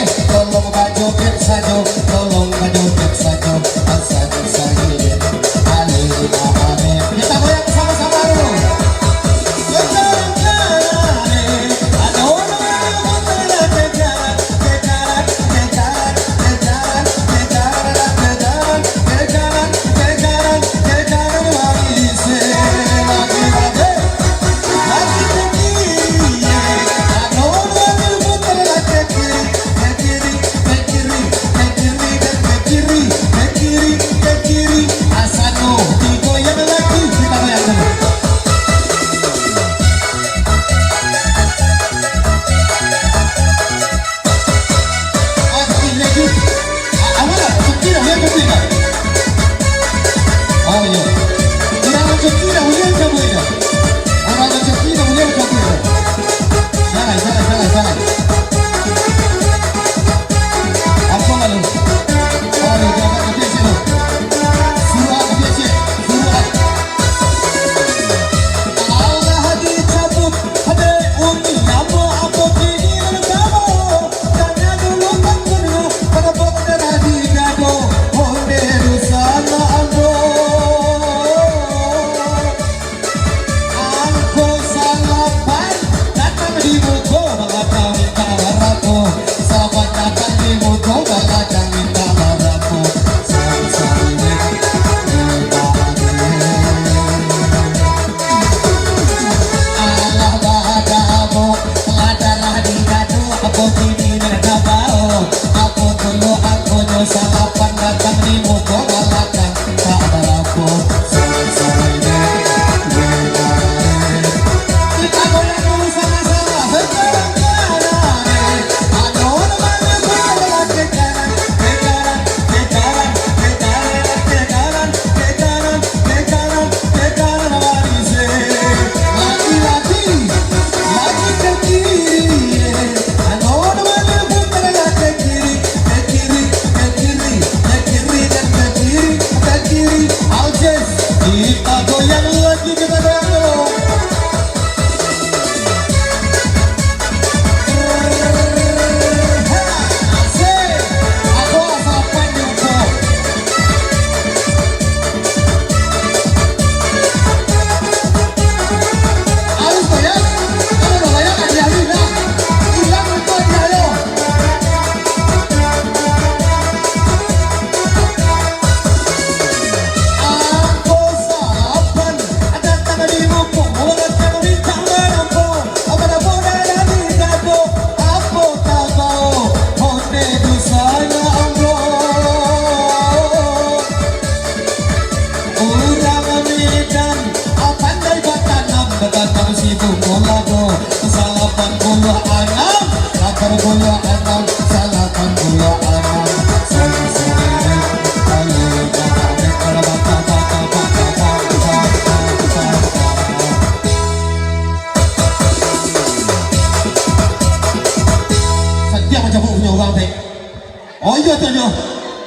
Oh iyo tu nyo.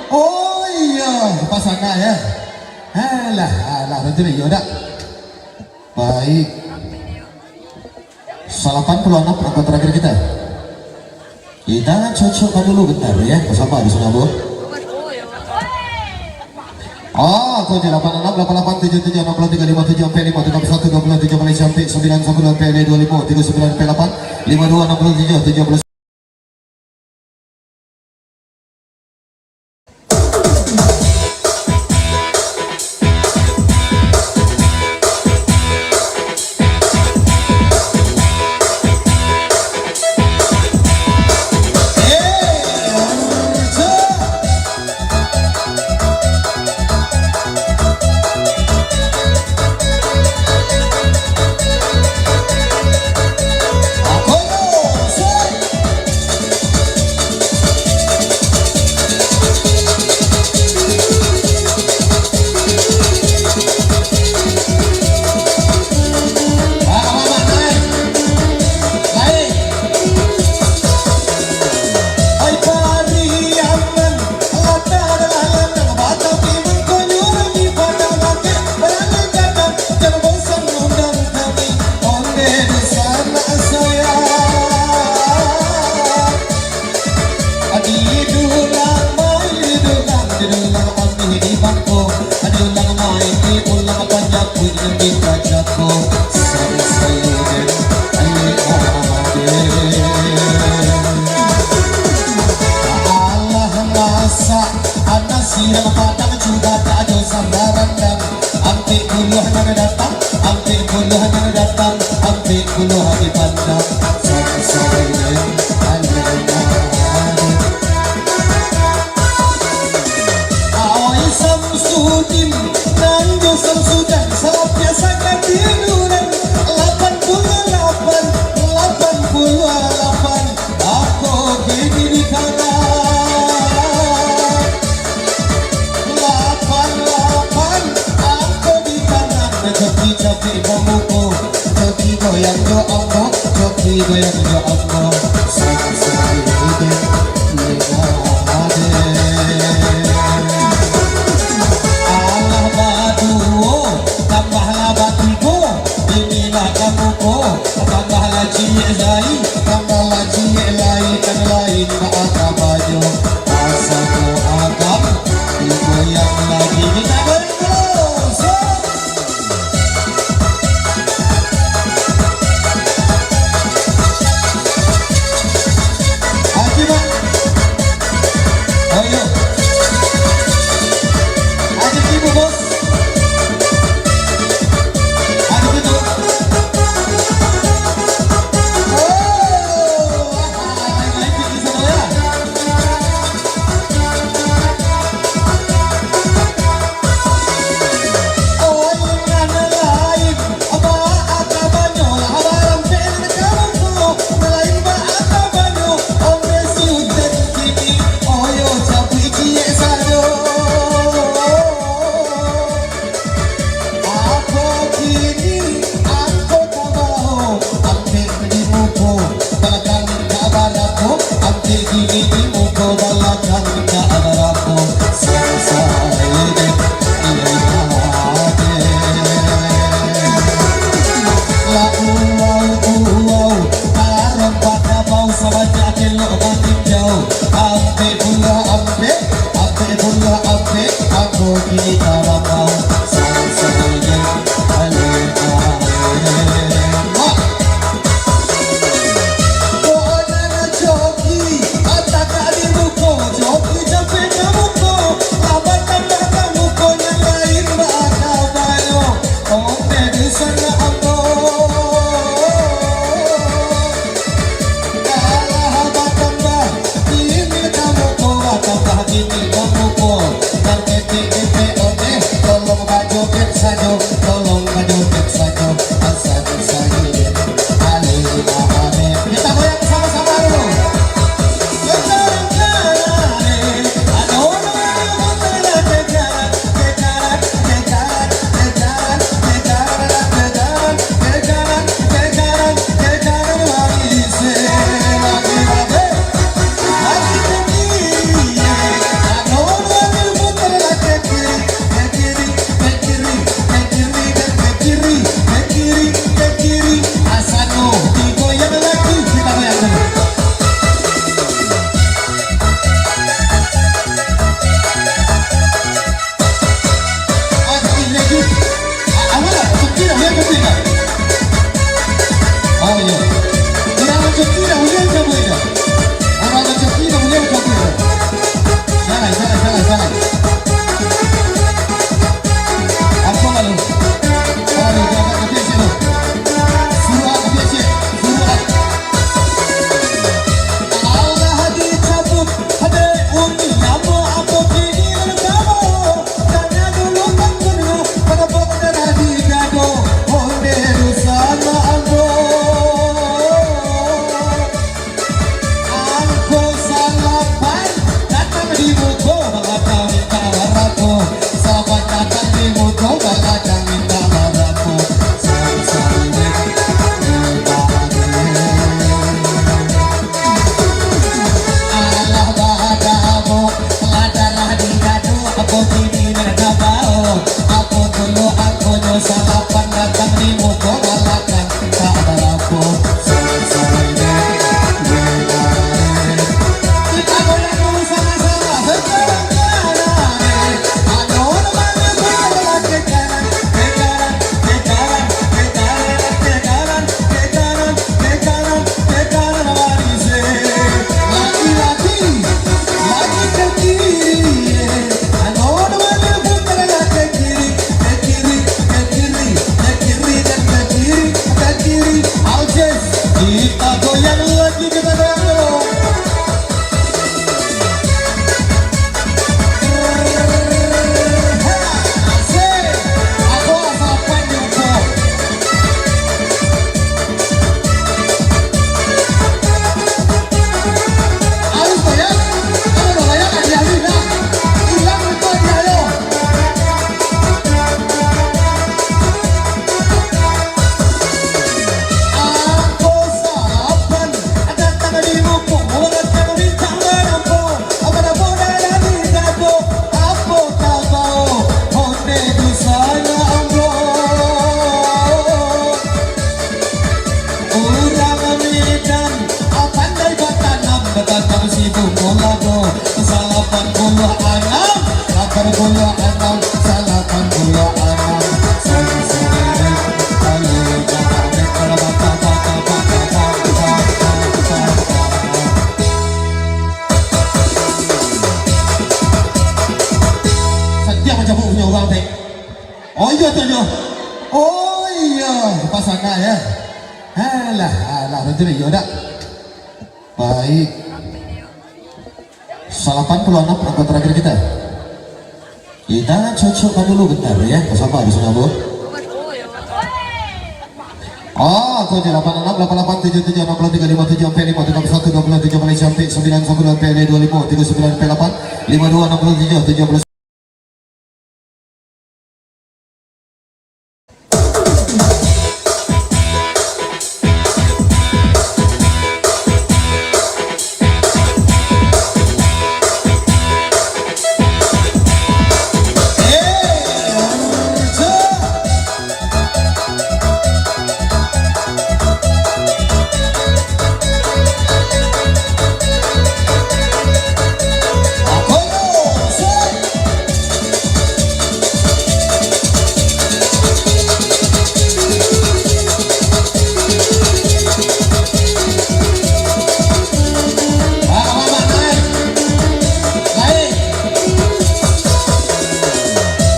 Oh iyo, pasangan yo. Alah, alah, betul iyo dak? Baik. Salapan puluah anam angka terakhir kita. Kita cocokkan dulu bentar yo, basamo di sana, Bu. Oh, ko je, lapan anam, lapan lapan, tujuh tujuh, anam puluh tiga, lima tujuh, ampek limo, tiga puluh satu, dua puluh tujuh, bali ampek, sambilan sapuluah, ampek limo, tiga puluh sambilan, ampek lapan, lima dua, anam puluh tujuh, tujuh puluh. Alah masak, anak siang padang juga tak ado sambarang dan ampek puluah nan datang, ampek puluah nan datang, ampek puluah dipandang. Samsudin, alah. Awai Samsudin, nan jo Samsudan, sapiak sakatiduran. Lapan puluah lapan, lapan puluah lapan, ako kini di tangan. Lapan lapan, ako di tangan. Coki-coki bamuko, coki goyang jo ambo, coki goyang jo ambo. Samsudin, alah baduo, tambahlah batigo. Inilah kamu ko, tambahlah ciek lai, tambahlah ciek lai, nan lain baa kabanyo. Asa ko agam, digoyang lagi. Kita goyang terus. Haji Mak. Oh, iyo. Haji Ibu, Bos. Haji Ibu. Oh, naik-naik di sana, ya. Balakang ka barapo, ampek kini di muko, balakang ka barapo, sansai dek ibadah. Lah uwau, uwau, tarompa kabau, sabanyak elok maninjau, ampek pulo ampek, ampek pulo ampek, ako kini tarapau, sansai dek ibadah. Alah, alah, betul yo dak? Baik. Salapan puluah anam angka terakhir kita. Kita cocokkan dulu bentar ya, sabar di sana, Bu. Oh, tujuh lapan enam, lapan lapan tujuh tujuh, enam puluh tiga lima tujuh, empat lima tiga satu, dua puluh tujuh paling cantik, sembilan sepuluh, empat dua lima, tiga sembilan, empat lapan, lima dua, enam puluh tujuh, tujuh puluh.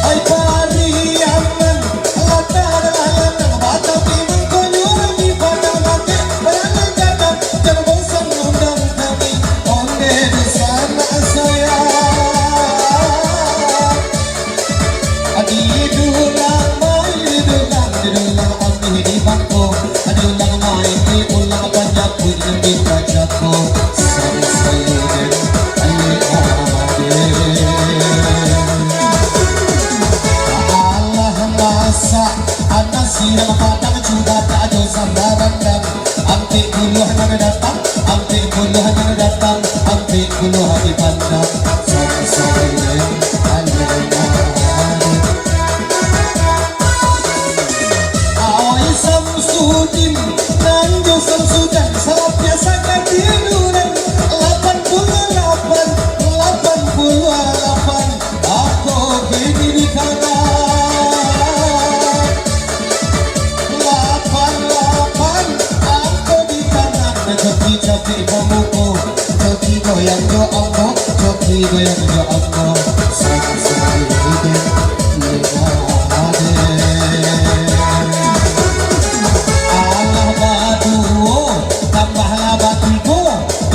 Ai pariangan, lata adalah lanang, batapi mangkonyo di padang mati, barang gadang, jan bosan undang kami, onde di sanak sayang. Di dulang mai, di dulang, di dulang amih di bangko, di dulang mai, di ulang panjapuik, di bacako, sari sayuden, aye ade. Alah masak, anak siang padang, cuba tak ado sandaran dan ampek puluah nan datang, ampek puluah nan datang, ampek puluah di pandang. Samsudin, alena. Awai Samsudin, nan jo Samsudan, salah biasa katiduran. Lapan puluah lapan, lapan puluah lapan. Ako kini di kanan. Lapan, lapan, ako di kanan. Coki capik bamuko, coki goyang jo ambo, coki goyang jo ambo. Sansai den lima ade. Alah baduo, tambahlah batigo,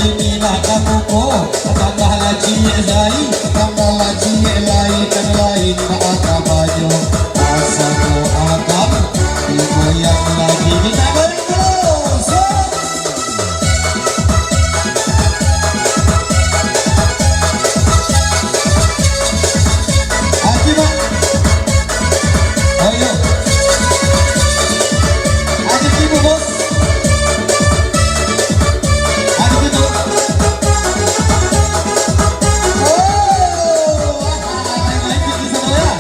inilah kamuko. Tambahlah ciek lai, tambahlah ciek lai, kan lain maakabanyo. Asa ko agam, digoyang lagi. Kita goyang dulu. Set. Aki, Mak. Oh, iyo. Aki, Ibu, Bos. Aduh, gitu. Oh, ah, lain-lain bikin sama ya.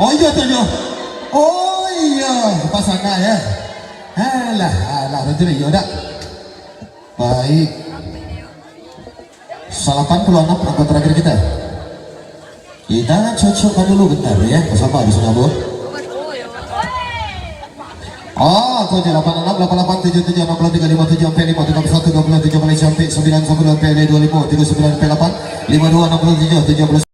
Oh iyo tu nyo. Oh iyo, pas anak yo. Alah, alah, batua iyo dak? Baik. Salapan puluah anam angka tarakhir kito. Kito cocokkan dulu bentar yo, basamo di siko. Oh, kau je lapan anam, lapan lapan, tujuh tujuh, anam puluah tiga, lima tujuh, ampek lima, tiga puluh satu, dua puluh tujuh, bali ampek, sambilan sapuluah, ampek lima, dua lima, tiga sambilan, ampek lapan, lima dua, anam puluah tujuh, tujuh puluh.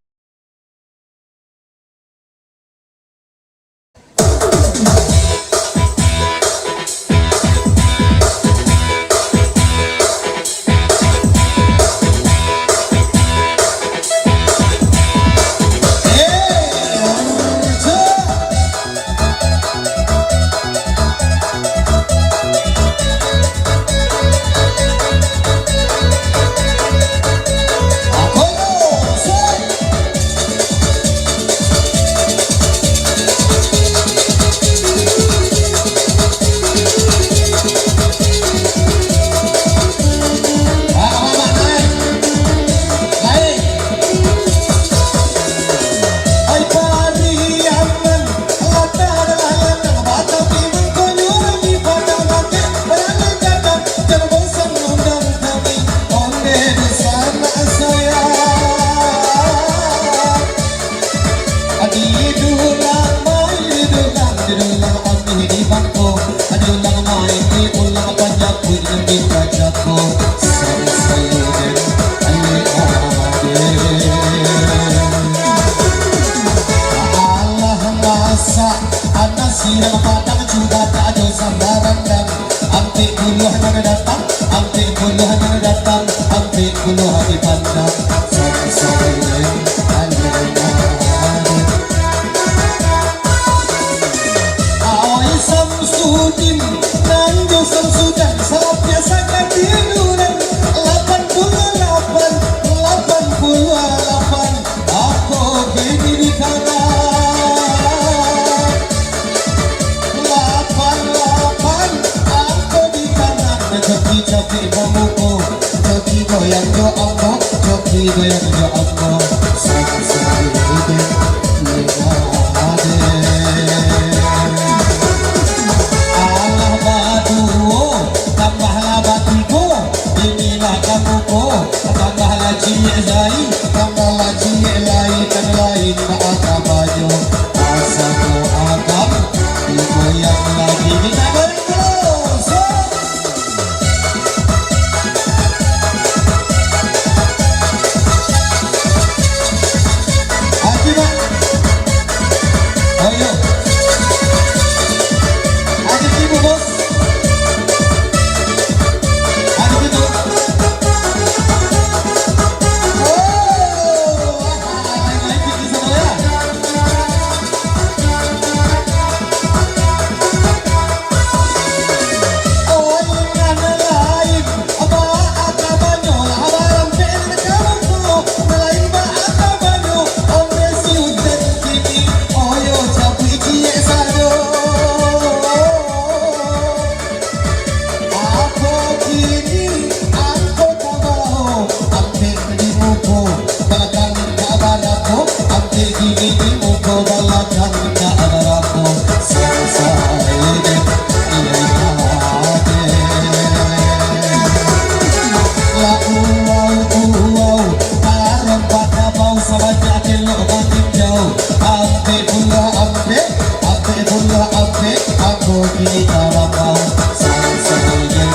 Di dulang main, di dulang, di dulang amih di bangko, di dulang main, di dulang panjapuik nan di kacako. Sansai den, ale ade. Alah masak, nasi nan padang, cubadak jo sambal randang. Ampek puluah nan datang, ampek puluah nan datang, ampek puluah dipandang. Sansai den, ale ade. Aoi Samsudin, nan jo Samsudan, salapiah sakatiduran. Lapan puluah lapan, lapan puluah lapan. Angko kini di tangan. Lapan, lapan, angko di tangan. Coki capek bamuko, coki goyang jo ambo, coki goyang jo ambo. Sansai den, ale ade. Alah baduo, tambahlah batigo. Inilah kamuko, tambahlah ciek lai, tambahlah ciek lai, nan lain baa kabanyo. Asa ko agam, digoyang lagi. Minta goyang terus. Haji Mak. Oh, iyo. Haji Ibu, Bos. Haji Ibu. Oh, lain-lain tinggi sama ya. Oh, nan lain. Baa kabanyo lah barampek nan ka muko, nan lain baa kabanyo, ondeh sudah kini, oyo cabuik ciek sajo. Apo kini angko ka bao, ampek di muko, balakang ka barapo, ampek kini di muko, balakang ka barapo, sansai den, ale ade. Lah uwau, uwau, tarompa kabau sabanyak elok maninjau. Ampek puluah ampek, ampek puluah ampek, angko kini tarapau. Sansai den,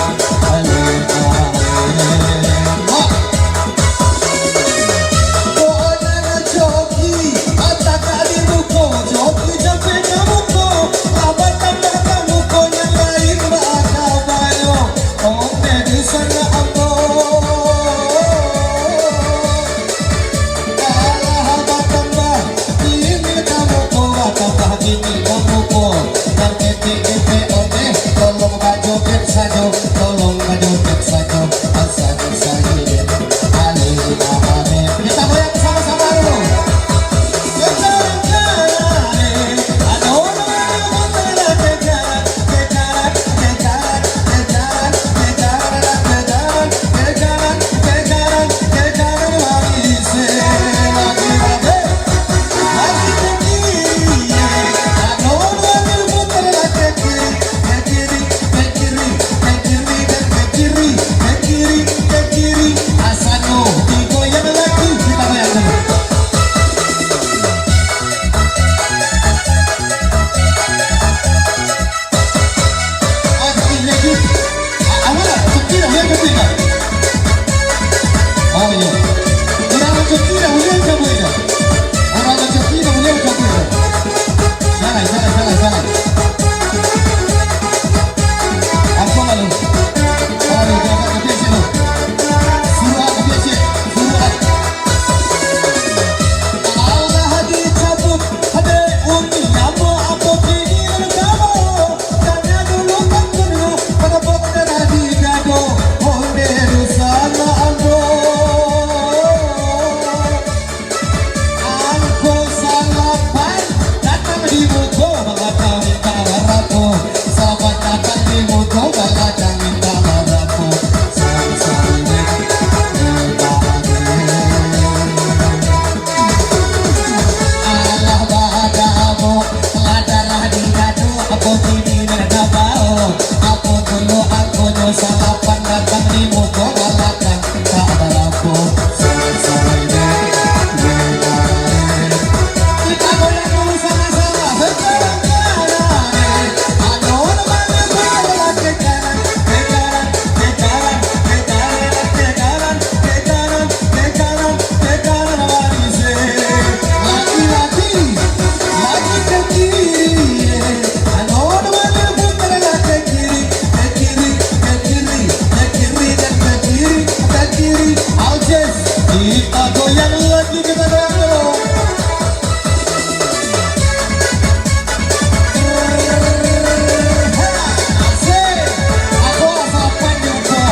ale ade. Mak. Ko nan coki, ataka di muko, coki capek ka muko, lah batambah ka muko, nan lain baa kabanyo, ondeh di sanak ambo. Alah batambah, kini ka muko, batambah kini ka muko, nan ketek-ketek ondeh, tolong bajoget sajo, tolong bajoget sajo, asa Sansai den, ale ade. Kita goyang sama-sama dulu. Di muko balakang minta barapo? Sahabat datang di muko balakang minta barapo? Sansai dek, alah badabok, lah darah di dado, apo kini nak dabao? Apo dulu angkonyo salapan datang di muko balakang? Tak barapo, sansai dek, dek. Kita goyang dulu sama-sama. Sekarang kanan, eh. Anu namanya bola ke kanan, ke kanan, ke kanan, ke kanan, ke kanan, ke kanan, ke kanan, ke kanan, manis, eh. Laki-laki, lagi ke kiri, eh. Anu namanya bola ke kiri, ke kiri, ke kiri, ke kiri, dan ke kiri, ke kiri. Aljes, kita goyang lagi, kita goyang dulu. Asik. Aku asal panjang, bro.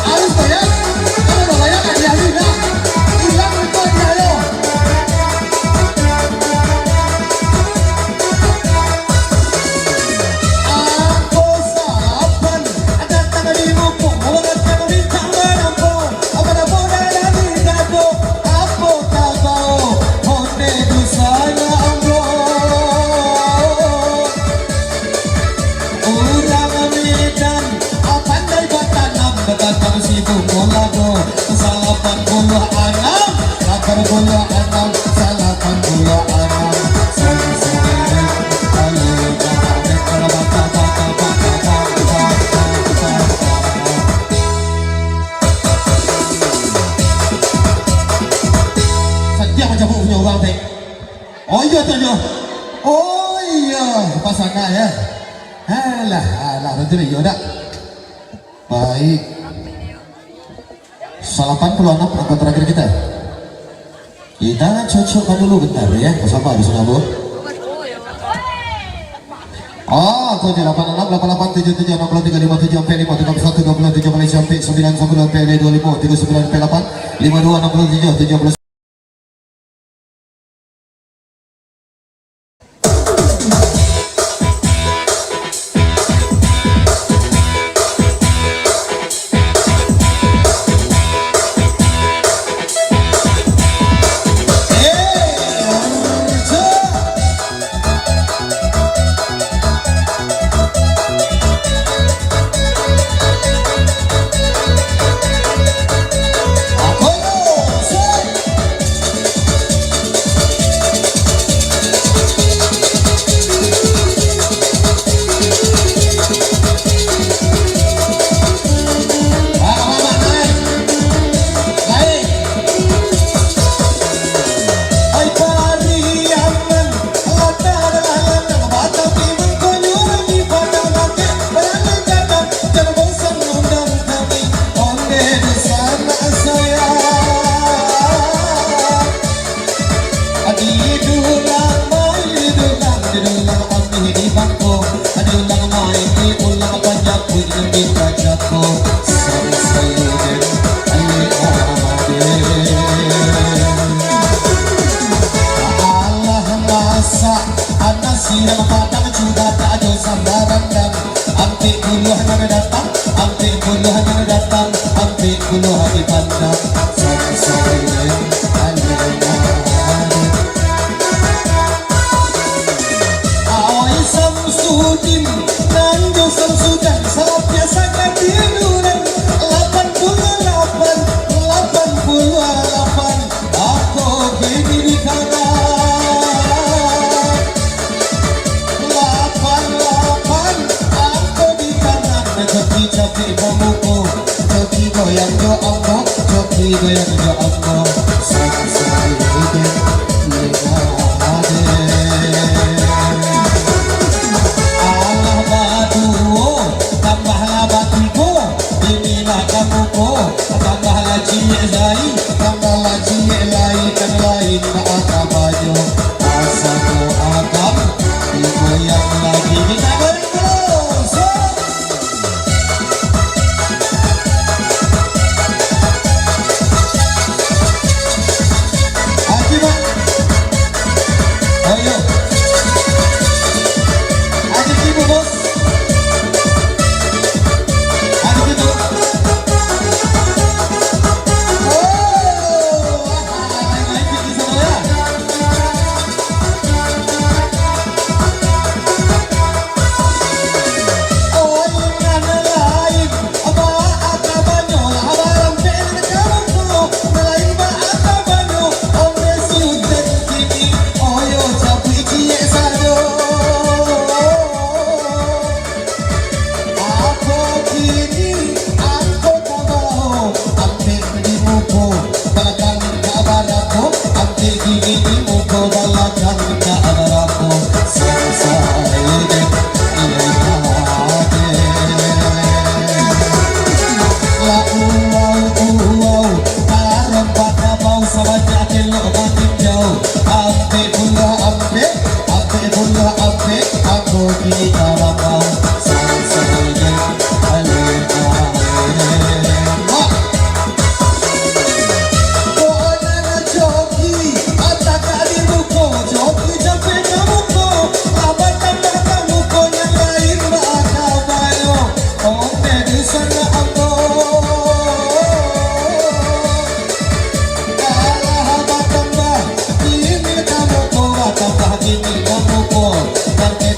Alus, ya? Kalau dah layak, kan dia hilang. Hilang itu dia, yo. Angko salapan datang di muko, datang mintak barapo? Barapo dari dado? Apo kabao? Onde di sana, ambo. Urang Medan, pandai batanam, batanam sibuk molado. Salapan puluah anam, lapan puluah anam, salapan puluah anam. Sansai dek, ayo, jangan dek, kalau bata, bata, bata, bata, bata, bata. Sadiah mancabuik punyo urang, Tek. Oh iyo tu nyo. Oh iyo, pasangan yo. Alah, alah, batua iyo dak? Baik. Salapan puluah anam angko terakhir kita. Kita cocokkan dulu bentar yo, basamo di sana, Bu. Oh, angko lapan anam, lapan lapan, tujuh tujuh, anam puluah tiga, lima tujuh, ampek lima, tiga puluh satu, dua puluh tujuh, Malaysia, ampek sambilan, sapuluah, ampek duo limo, tiga sambilan, ampek lapan, lima dua, anam puluah tujuh, tujuh puluh. Ai Pariaman, latah adalah latah, batang di mangkonyo, di padang bukik, balakang gadang, jangan bosan undang kami, onde di sanak sayang. Di dulang mai, di dulang, di dulang amih di bangko. Ado nan main di ulang panjapuik nan di kacako. Sansai den, ale ade. Alah masak, anak siram padang, cubadak jo sambal randang. Ampek puluah nan datang, ampek puluah nan datang, ampek puluah di pandang. Sansai den, ale ade. Awai Samsudin, nan jo Samsudan, sapiak sakatiduran. Lapan puluah lapan, lapan puluah lapan, ako kini di kanan. Lapan lapan, ako di kanan. Coki-coki bamuko, coki goyang jo ambo, coki goyang jo ambo. Sansai den, ale ade. Alah baduo, tambahlah batigo, inilah kamuko, tambahlah ciek lai, tambahlah ciek lai, kan lain baa kabanyo. Asa ko agam, digoyang lagi. Kita goyang terus. Set.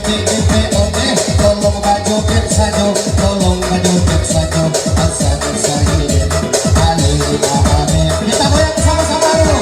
Tolong bajoget sajo, tolong bajoget sajo, asal sajo. Kita goyang sama-sama dulu.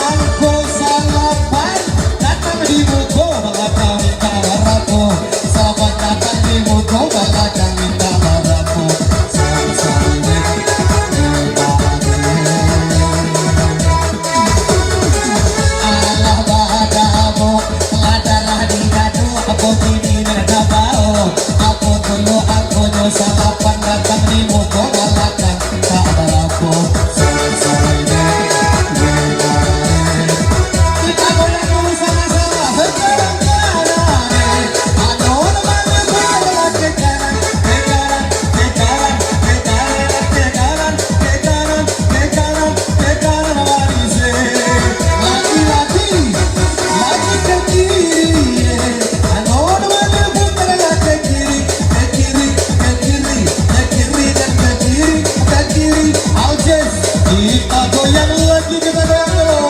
Angko salapan datang di muko balakang minta barapo. Salapan datang di muko balakang minta barapo. Sansari dek, dek, dek. Alah badabok, lah darah di dado, apo kini nan ka bao? Apo dulu angkonyo salapan datang di muko balakang, tak barapo. Sansari dek, dek, dek. Kita goyang dulu sama-sama. Sekarang Kita goyang lagi, kita goyang dulu.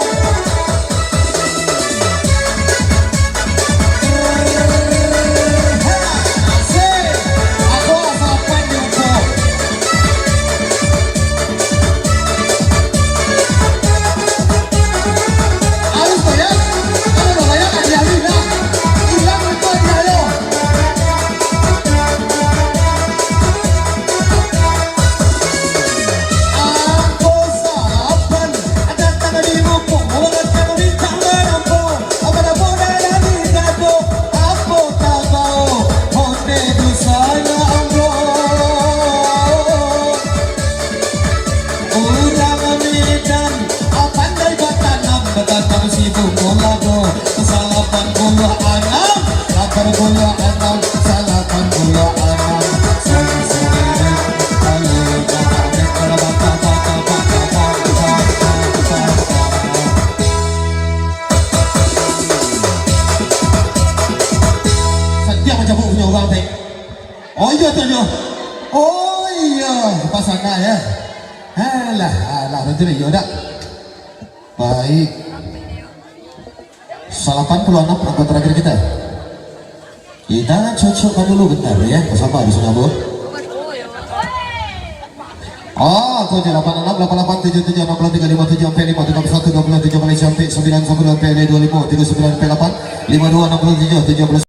Urang Medan, ah, pandai batanam, batanam sibuk molado. Salapan puluah anam, lapan puluah anam, salapan puluah anam. Satiap mancabuk punyo urang, Tek. Oh, iyo tu, nyo. Oh, iyo, pasangan, yo. Alah, alah, tu iyo dak. Baik. Salapan puluah anam angko terakhir kita. Kita cocokkan dulu bentar, yo. Sabar di sana, Bu. Oh, angko lapan anam, lapan lapan, tujuh tujuh, anam puluah tiga, lima tujuh, ampek lima, tiga puluh satu, dua puluh tujuh, Malaysia, ampek sembilan, sepuluh, ampek dua lima, tiga sembilan, ampek lapan, lima dua, enam puluh tujuh, tujuh puluh.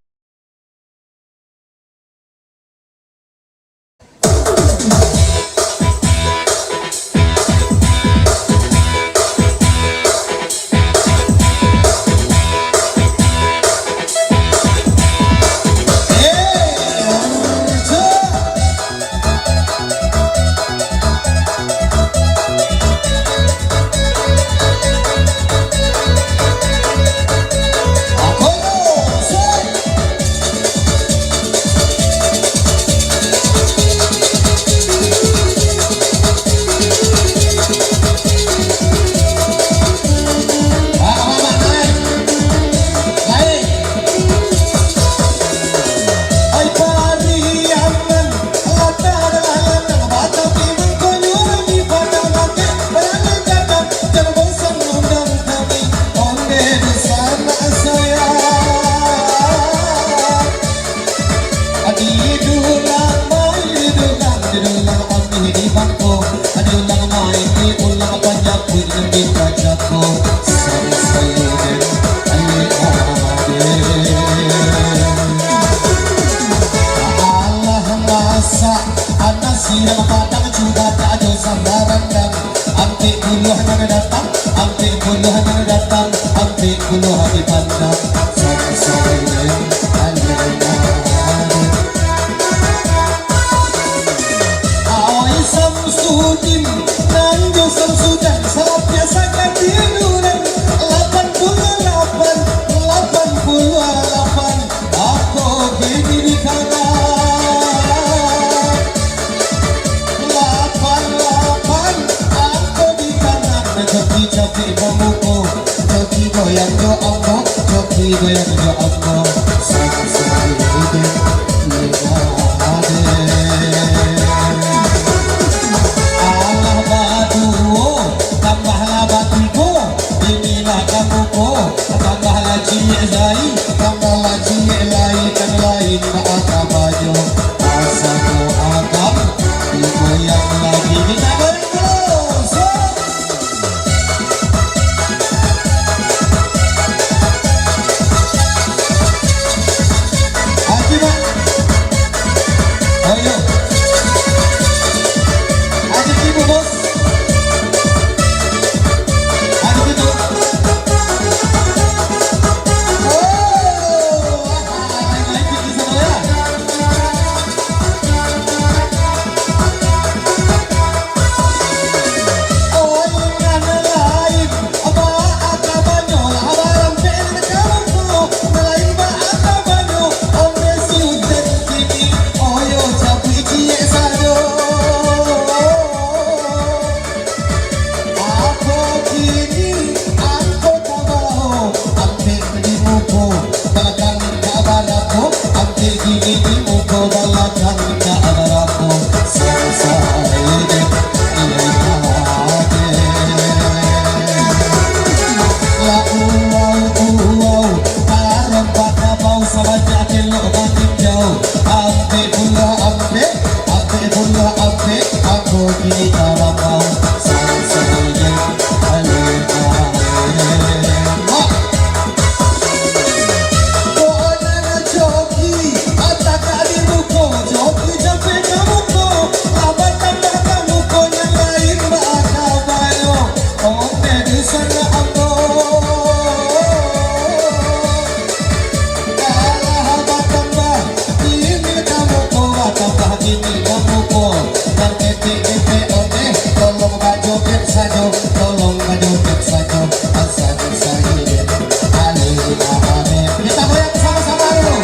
Nyapuik nan dipacako, sansai den ale ade. Alah masak, anak siang padang, cubadak jo sambal randang. Ampek puluah nan datang, ampek puluah nan datang, ampek puluah dipandang. Sansai den ale ade. Awai Samsudin, nan jo Samsudan, sapiak sakatiduran. Lapan puluah lapan, lapan puluah lapan, ako kini dikangak. Lapan lapan, ako dikangak. Joki capek bamuko, joki goyang jo ambo, joki goyang jo ambo. Sansai den ale ade. Alah baduo, tambahlah batigo, inilah kamuko, tambahlah ciek lai, tambahlah ciek lai, nan lain baa kabanyo. Asa ko agam, digoyang lagi, kita goyang dulu. Set. Aji, Mak. Ayo. Aji, Ibu, Bos. Aji, Ibu. Oh, lain-lain pikir sama ya. Ako kini, angko ka bao, ampek di muko, balakang ka barapo, ampek kini di muko, balakang ka barapo, sansai den ale ade. Lah uwau, uwau, tarompa kabau, sabanyak elok batinjau, ampek puluah ampek. Ampek puluah ampek, ako kini tarapau, sansai den ale ade. Mak. Kok nan joki, atak di muko, joki capek ka muko, lah batambah ka muko, nan lain baa kabanyo, ondeh di sana ambo. Kalah batambah, kini ka muko, batambah kini ka muko. Nan ketek-ketek ondeh, tolong bajoget sajo, tolong bajoget sajo. Asa sajo den ale ade. Kita goyang sama-sama dulu.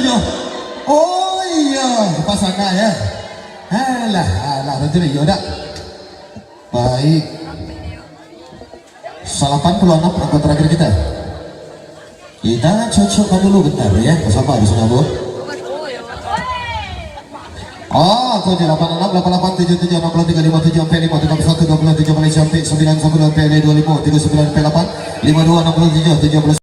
Oh iyo, pasangan yo. Alah, alah, betul iyo dak? Baik. Salapan puluh anam angko terakhir kita. Kita cocokkan dulu bentar yo. Saba di siko, Bu. Oh, angko lapan anam, lapan lapan, tujuh tujuh, anam puluh tiga, lima tujuh, ampek lima, tiga satu, dua puluh tujuh, bali ampek sambilan sapuluah, ampek dua limo, tigo sambilan, ampek lapan, lima dua, anam puluh tujuh, tujuh puluh.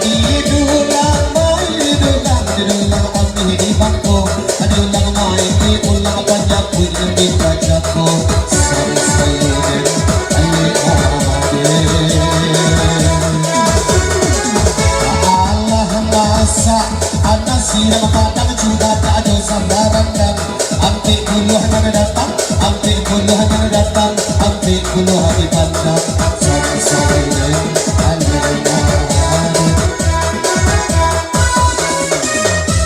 Di dulang, mai di dulang, di dulang amih di bangko, di dulang mai di ulang panjapuik di pajako, sansai den ale ade. Alah masak, anak siang padang, cuba tak ado sambarang dan Ampek puluah nan datang, ampek puluah nan datang, ampek puluah di pandang. Samsudin, alun-alun.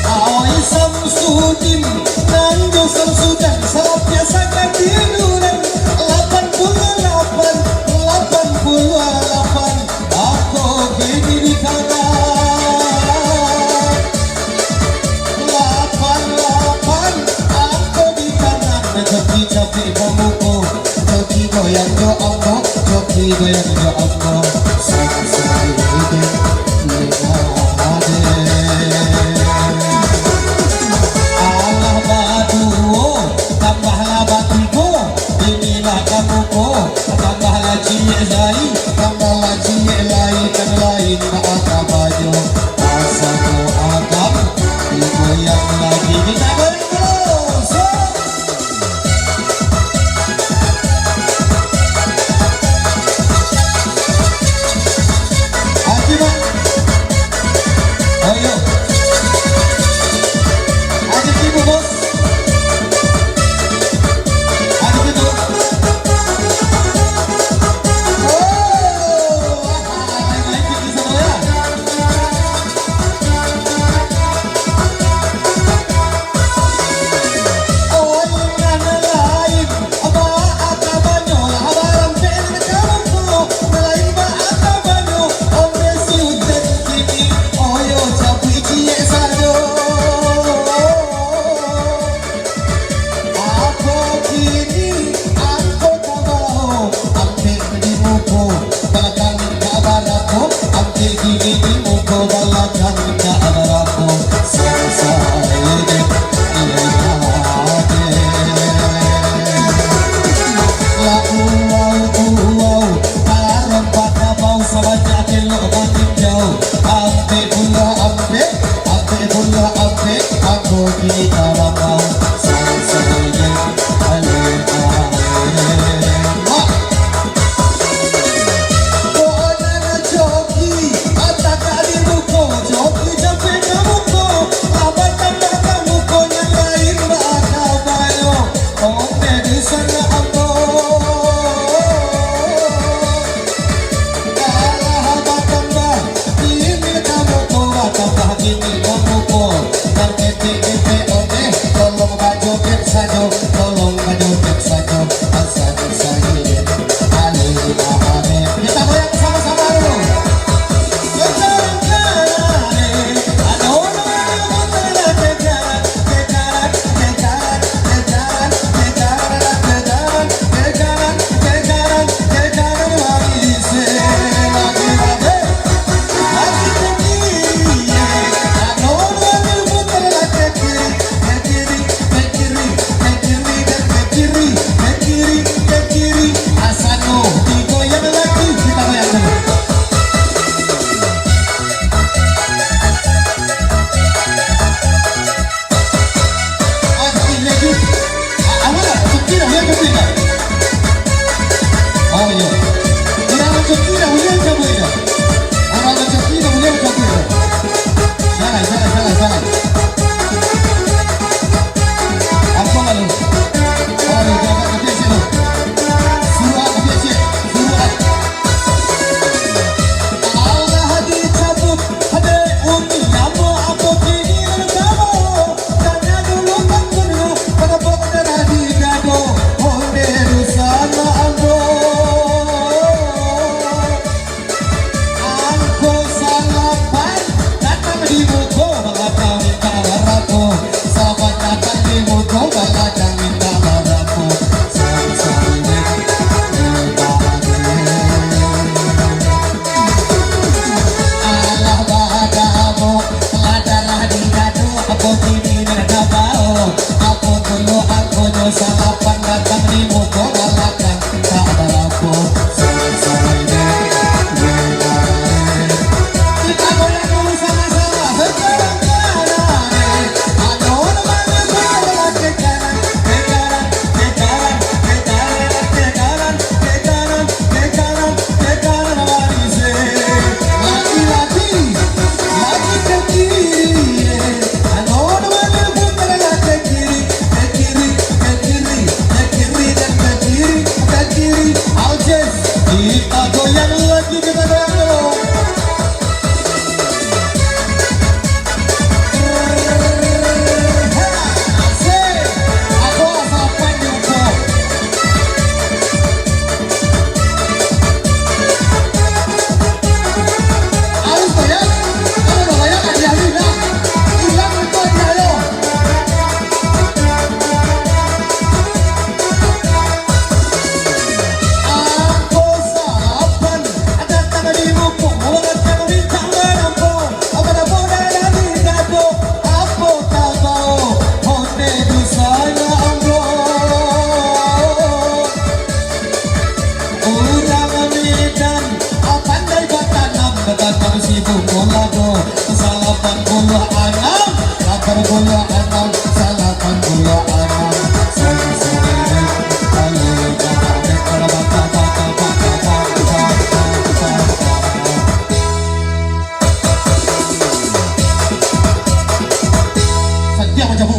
Awai Samsudin, nan jo Samsudan, sapiasakan tiduran. Lapan puluah lapan, lapan puluah lapan, ako kini di kanan. Lapan, lapan, angko di kanan, joki capek bamuko, joki goyang jo ambo, joki goyang jo ambo, sansai den lengah den. Alah baduo, tambahlah batigo, inilah kamuko, tambahlah ciek lai, tambahlah ciek lai, nan lain baa kabanyo. Asa ko agam, digoyang lagi. Kita goyang terus. Haji, Mak. Oh, iyo. Haji Kibu, Bos. Haji Kibu. Oh, lain-lain pikir samo lah. Ako kini, ako tabao, ampek di muko, balakang ka barako, ampek kini di muko, balakang ka barako, sansai den lengah den. Lah uwau, uwau, tarompa kabau, sabanyak elok maninjau, ampek puluah ampek. Ampek puluah ampek, ako kini tarapau. Sansai den, ale, ale. Wah. Konan joki, ataka di muko, joki capek ka muko, lah batambah ka muko, nan lain baa kabanyo. Onde di sana ambo. Kalah batambah, kini ka muko batambah, kini ka muko. Nan ketek-ketek ondeh, tolong bajoget sajo, tolong bajoget sajo. Asa sajo, ale, ale. Kita goyang sama-sama dulu. Sekarang, ale, ada orang yang mau telah kejar.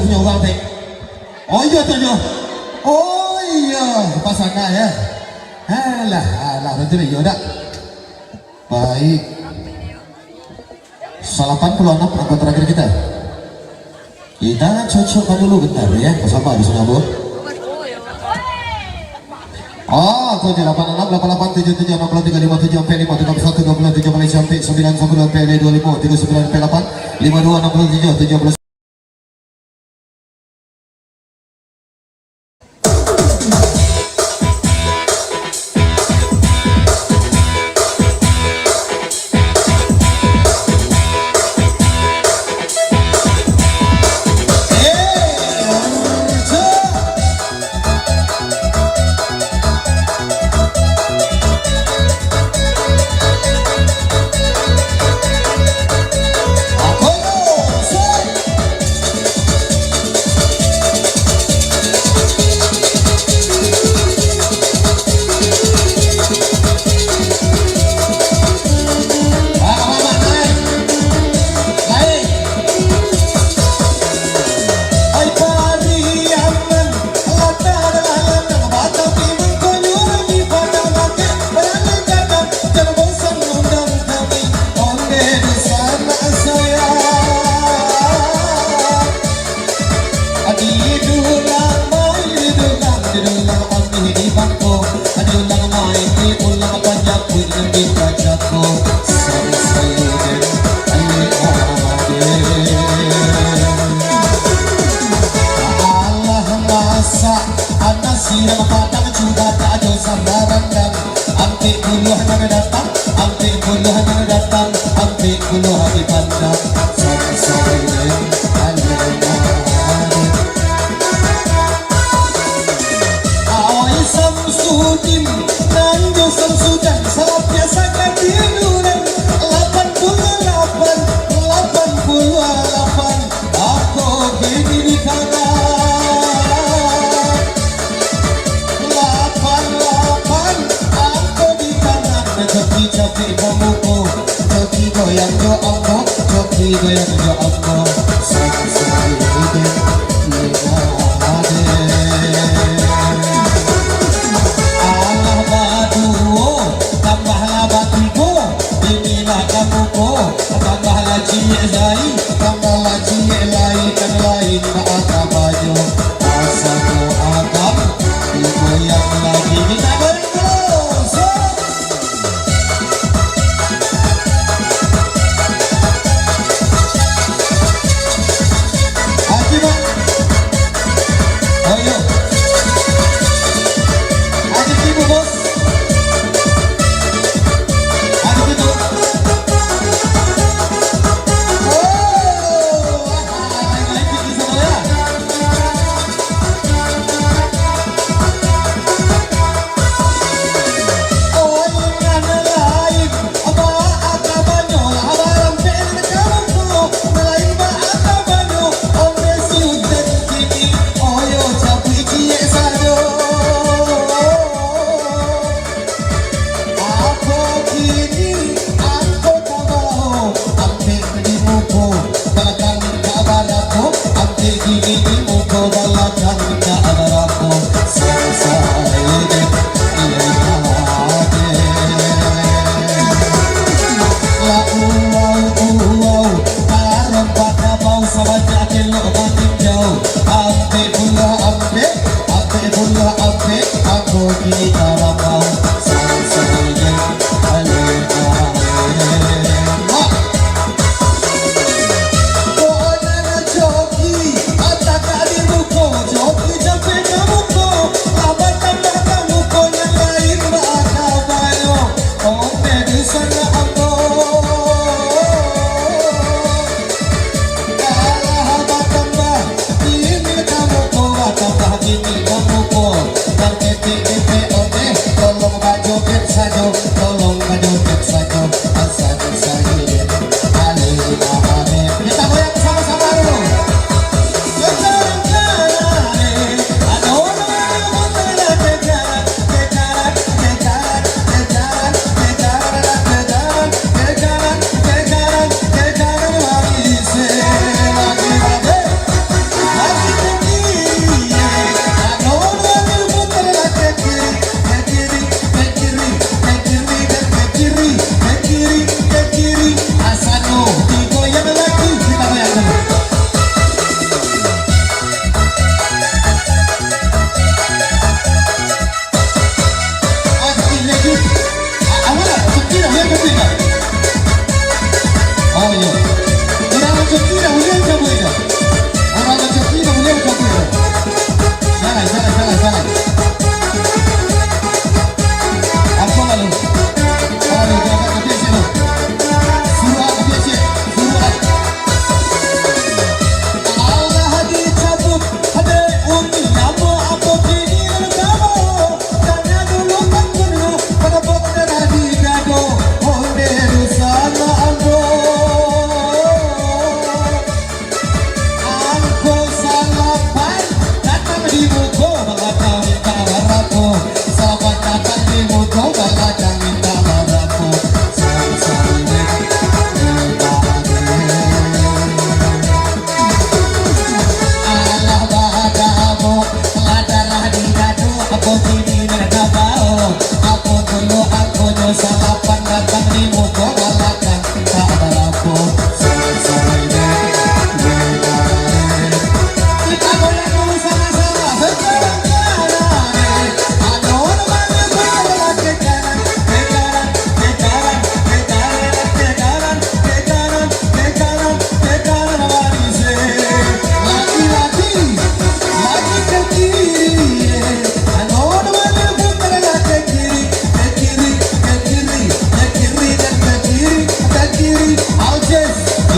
Urang teh. Oh iyo tu nyo. Oh iyo, pasangan yo. Alah, alah, betul iyo dak? Baik. Salapan puluah anam angko terakhir kita. Kita cocokkan dulu bentar ya, bersama di sana, Bu. Oh, angko je, lapan anam, lapan lapan, tujuh tujuh, enam puluh tiga, lima tujuh, empat lima, tiga puluh satu, dua puluh tujuh, paling cantik, sembilan sepuluh, empat dua lima, tiga sembilan, empat lapan, lima dua, enam puluh tujuh, tujuh puluh. Didulang mai, didulang, didulang amih di bangko. Didulang mai, diulang panjapuik nan di pacako. Sansai den, ale ade. Alah masak, anak siram padang juga tak ado sambarang dan. Ampek puluah nan datang, ampek puluah nan datang, ampek puluah di pandang. Sansai den, ale ade. Awai Samsudin, nan jo Samsudan, salah biasa ka tiduran. Lapan puluah lapan, lapan puluah lapan, ako kini di tangan. Lapan lapan, ako di tangan. Coki capek bamuko, coki goyang jo ambo, coki goyang jo ambo. Sansai den, ale ade. Alah baduo, tambahlah batigo. Inilah kamuko, tambahlah ciek lai, tambahlah ciek lai, kan lain baa kabanyo. Asa ko agam, digoyang lagi. Minta goyang terus. Haji Mak. Oh, iyo. Haji Tibu, Bos. Haji Tibu. Oh, lain-lain tinggi sama ya. Ampek di muko, balakang ka barapo? Ampek kini di muko, balakang ka barapo? Sansai den, ale ade. Lah uwau, uwau, tarompa kabau, sabanyak elok maninjau. Ampek puluah ampek, ampek puluah ampek, ako kini tarapau. Sansai den, ale ade. Mak. Tolong bajoget sajo, tolong bajoget sajo, asa sajo. Ale ade. Kita goyang sama-sama dulu. Selamat datang di muko balakang minta barapo. Sorry, sorry, weh. Alah badabo, lah darah di dado, apo kini nak tabao? Apo dulu akonyo salapan datang di muko balakang.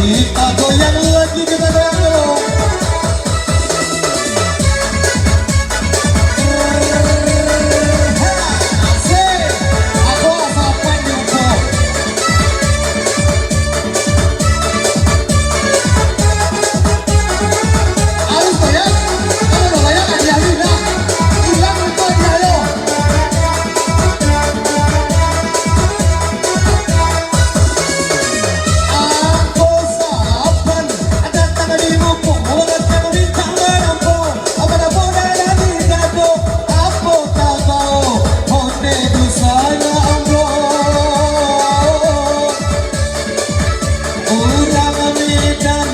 Kita goyang lagi, kita goyang dulu. Asik. Aku asal panjang, bro. Harus goyang. Kalau goyang, hadiah hilang. Hilang itu hadiah, yo. Angko salapan datang di muko, datang bintang marampok, marampok dari dado, apo tabao, onde di sana ambo. Urang Medan,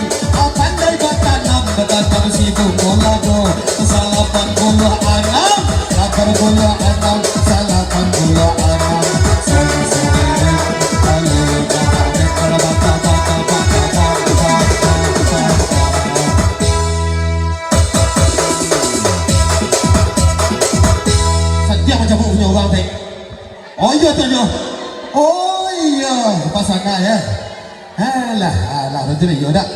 pandai batanam, batanam sibuk molado. Salapan puluah anam, lapan puluah anam, salapan puluah anam. Sorry, sorry, weh. Ayo, jangan, kalau bata, bata, bata, bata, bata, bata. Satiap macam punyo urang, Tek. Oh, iyo, tu, iyo. Oh, iyo, pasangan, yo. Alah, alah, betul, iyo, dak?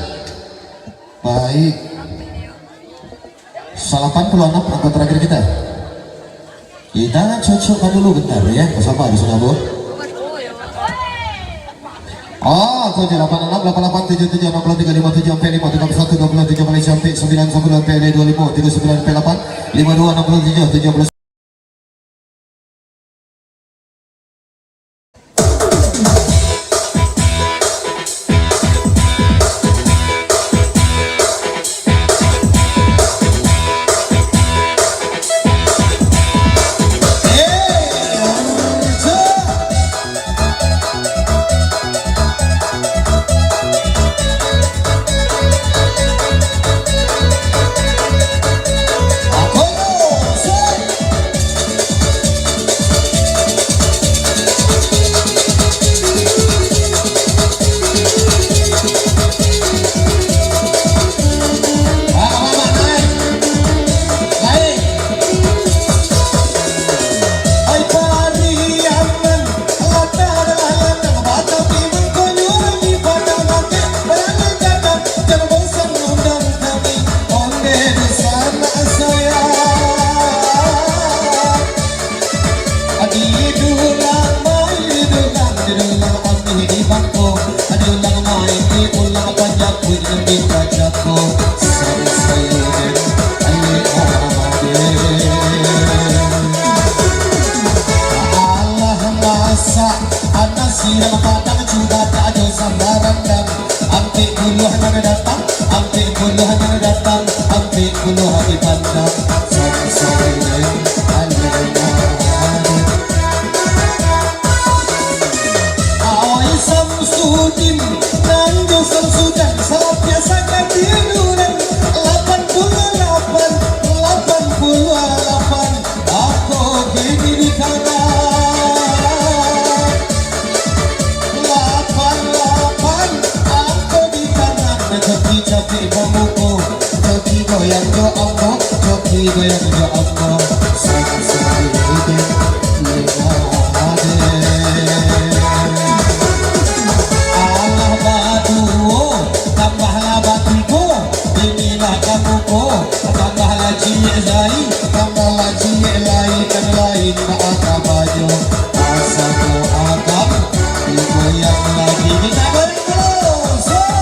Baik. Salapan puluah anam angko terakhir kita. Kita cocokkan dulu bentar, yo. Basamo di siko, Bu. Oh, angko salapan anam, lapan lapan tujuh tujuh, anam puluah tiga lima tujuh, ampek limo tiga satu, dua puluh tujuh, baliak ampek sambilan sapuluah, ampek duo limo tiga sambilan, ampek lapan limo duo, anam puluah tujuh tujuh puluah. Adi dulang mai dulang, di dulang amih di bangko. Adi ulang mai di ulang panjapuik di bacako. Sari sayuran aye ade. Alah masak, anak siang padang juga tak ado sambarang dang. Ampek puluah nan datang, ampek puluah nan datang, ampek puluah dipandang. Sari-sari, ayo, ayo. Awai Samsudin, nan jo Samsudan, sapiak sangat tiduran. Lapan puluah lapan, lapan puluah lapan, ako kini di tangan. Lapan lapan, angko di tangan, coki-coki bamuko, coki goyang jo ambo, coki goyang jo ambo, sari-sari limo ade. Alah baduo, tambahlah batigo, inilah kamuko, tambahlah ciek lai, tambahlah ciek lai, nan lain baa kabanyo. Asa ko agam, digoyang lagi. Kita goyang dulu. Set.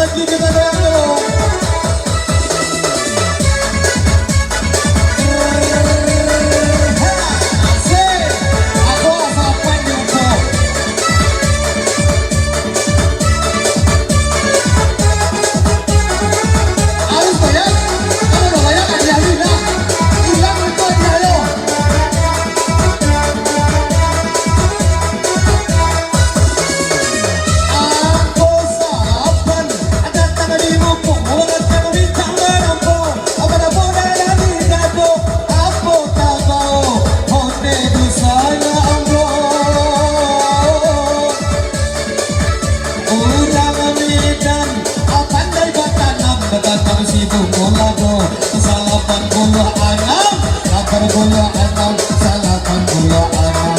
Kita goyang dulu. Asik. Aku sapan jumpa. Harus goyang. Kalau nggak goyang, nggak diambil dah. Hilang itu hadiah lo. Ambo sapan datang di muko, urang datang bintang manampo, apo-apo dalam dado, ambo tabao, onde di sana ambo. Urang Medan, pandai batanam, batanam sibuko lado. Salapan puluah anam, salapan puluah anam, salapan puluah anam.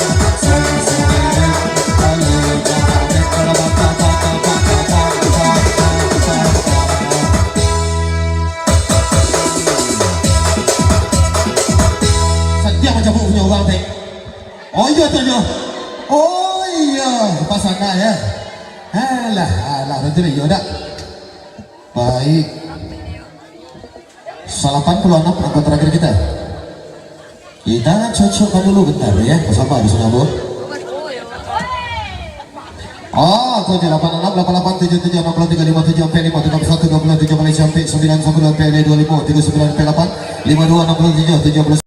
Satiok mancabuk punyo urang, Tek. Oh iyo tu nyo. Oh iyo, pas sana ya. Alah, alah, betul iyo dak? Baik. Salapan puluah anam angko terakhir kita. Kita cocokkan dulu bentar ya. Sabar di sana, Bu. Oh, tujuh lapan enam, lapan lapan tujuh tujuh, enam puluh tiga lima tujuh, empat lima tiga satu, dua puluh tujuh paling cantik, sembilan sepuluh, empat dua lima, tiga sembilan, empat lapan, lima dua, enam puluh tujuh, tujuh puluh.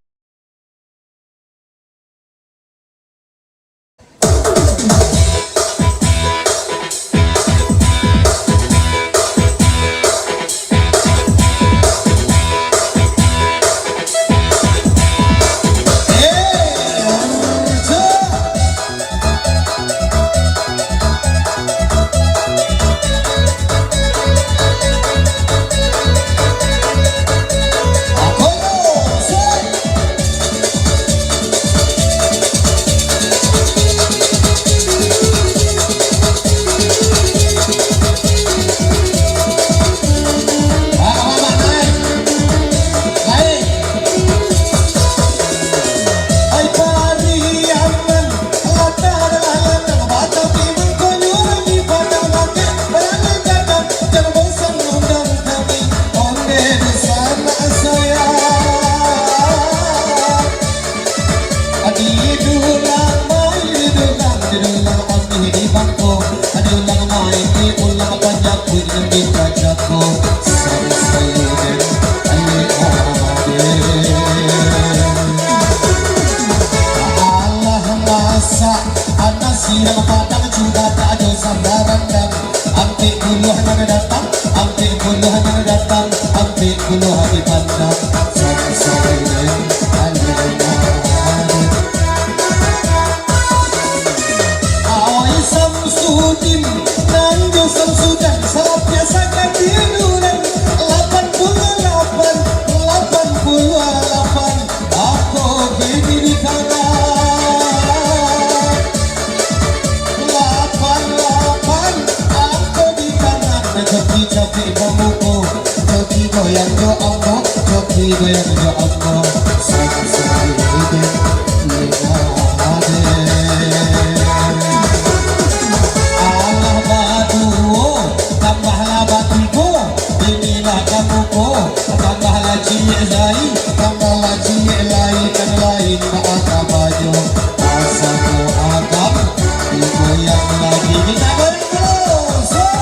Di dulang mai, di dulang, di dulang amih di bangko, di dulang mai, di dulang panjapuik nan di kacako. Sansai den, ale ade. Alah masak, anak siang padang juga tak ado sandaran dan Ampek puluah nan datang, ampek puluah nan datang, ampek puluah di pandang. Sansai den, ale ade. Oi Samsudin, nan jo Samsudan, sapiak sakatiduran. Lapan puluah lapan, lapan puluah lapan. Ako kini di tangan. Lapan, lapan, ako di tangan. Coki capek bamuko, coki goyang jo ambo, coki goyang jo ambo. Sansai den, ale ade. Alah baduo, tambahlah batigo. Inilah kamuko, tambahlah ciek lai, tambahlah ciek lai, nan lain baa kabanyo. Asa ko agam, digoyang lagi. Kita goyang dulu. Set.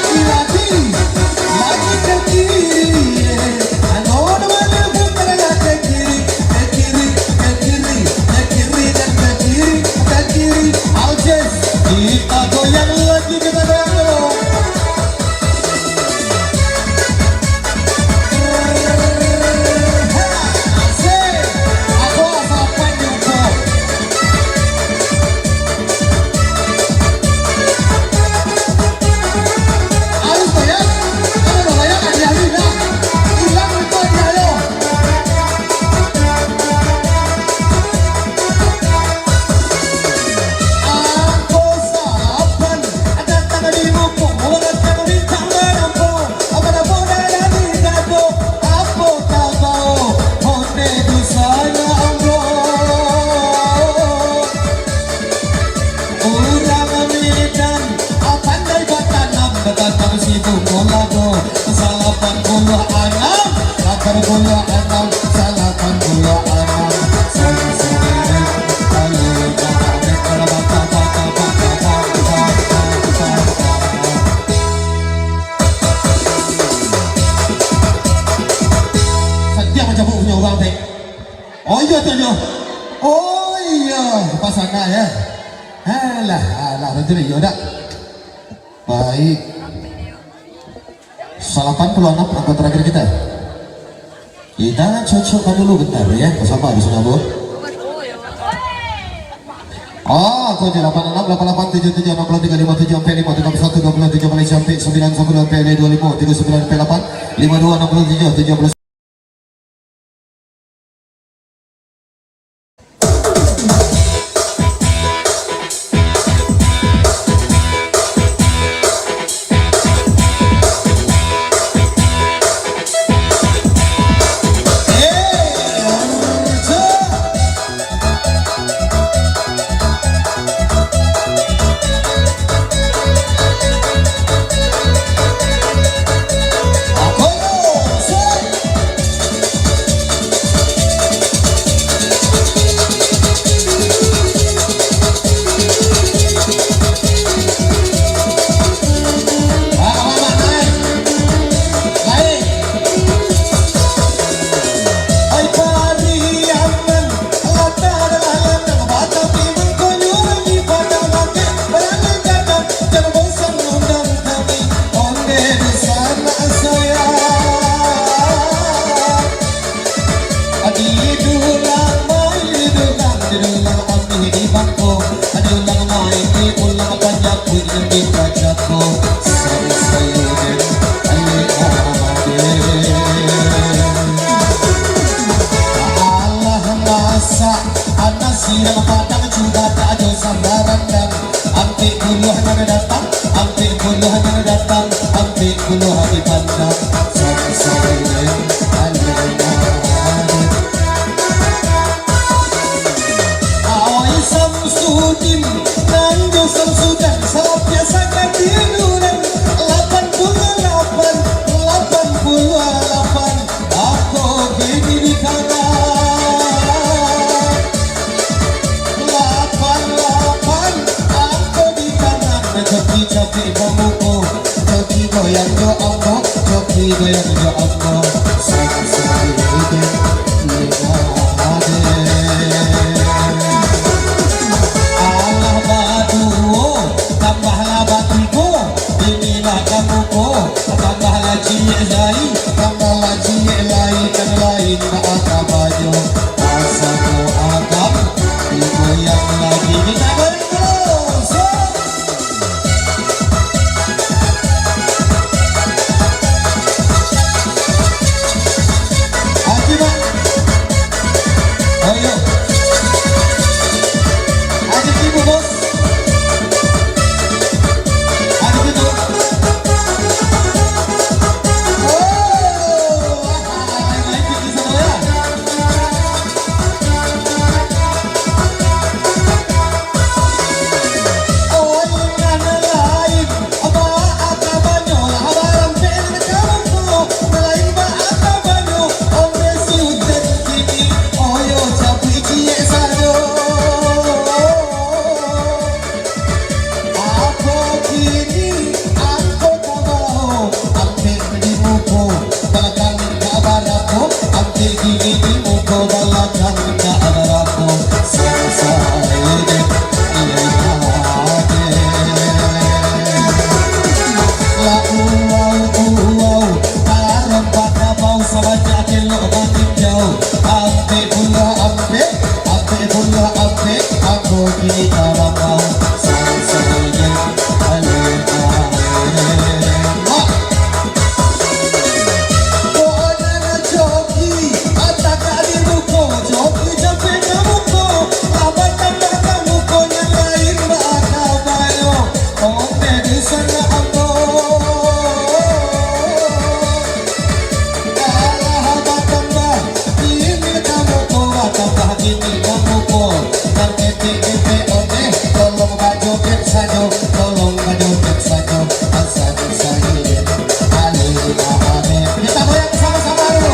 Lagi, lagi. Lagi ke kiri, ye. Anu, anu, anu, putar lah ke kiri, ke kiri, ke kiri, ke kiri dan ke kiri, ke kiri. Aljes, kita goyang lagi, kita goyang dulu. Apo salapan, datang di muko, datang bintang manampok. Apo dapok dari dapok, apo tabao, onde di sana ambo. Urang Medan, pandai batanam, batanam situ mulado. Salapan puluah anam, lapan puluah anam, salapan puluah anam. Satiap macam punyo urang teh. Oh iyo tu nyo. Oh iyo, pas sana ya. Alah, alah, betul iyo dak? Baik. Salapan puluah anam angka terakhir kita. Kita cocokkan dulu bentar ya, bersama di sana, Bu. Oh, tujuh lapan enam lapan lapan tujuh tujuh enam puluh tiga lima tujuh empat lima tiga satu dua puluh tujuh Malaysia empat sembilan sepuluh empat dua lima tiga sembilan empat lapan lima dua enam puluh tujuh tujuh puluh. Dulang main dulang, dulang amih di bangko, dulang main di ulang panyapuik nan di kacako. Sansai den, ale ade. Alah masak, anak siram padang juga tak ado sambarang dan. Ampek puluah nan datang, ampek puluah nan datang, ampek puluah di pandang. Samsudin, alena. Oi Samsudin, nan jo Samsudan, salah biasa ka tiduran. Lapan puluah lapan, lapan puluah lapan. Ako kini di kanan. Lapan, lapan, ako di kanan. Coki, coki, bamuko. Coki goyang jo ambo, coki goyang jo ambo. Sansai den, lima den. Alah baduo, tambahlah batigo. Inilah kamuko, tambahlah ciek lai, tambahlah ciek lai, nan lain bak aka banyo. Asa ko agam, digoyang lagi. Minta goyang terus. Haji, Mak. Ayo. Haji, ibu, bos. Apo kini angko ka bao, ampek di muko, balakang ka barapo, ampek kini di muko, balakang ka barapo, sansai den, lima den. Lah uwau, uwau, tarompa kabau, sabanyak kelok maninjau, ampek pulo ampek. Ampek pulo ampek, ako kini ka lapau. Sansai den, ale, ale. Mak. Ko nan coki, atak di muko, coki capek ka muko, lah batambah ka muko, nan lain bak aka banyo. Ondeh di sana ambo. Alah batambah, kini ka muko, batambah kini ka muko. Nan ketek-ketek ondeh, tolong bajoget sajo, tolong bajoget sajo. Asa sajo, ale, ale. Kita goyang sama-sama dulu.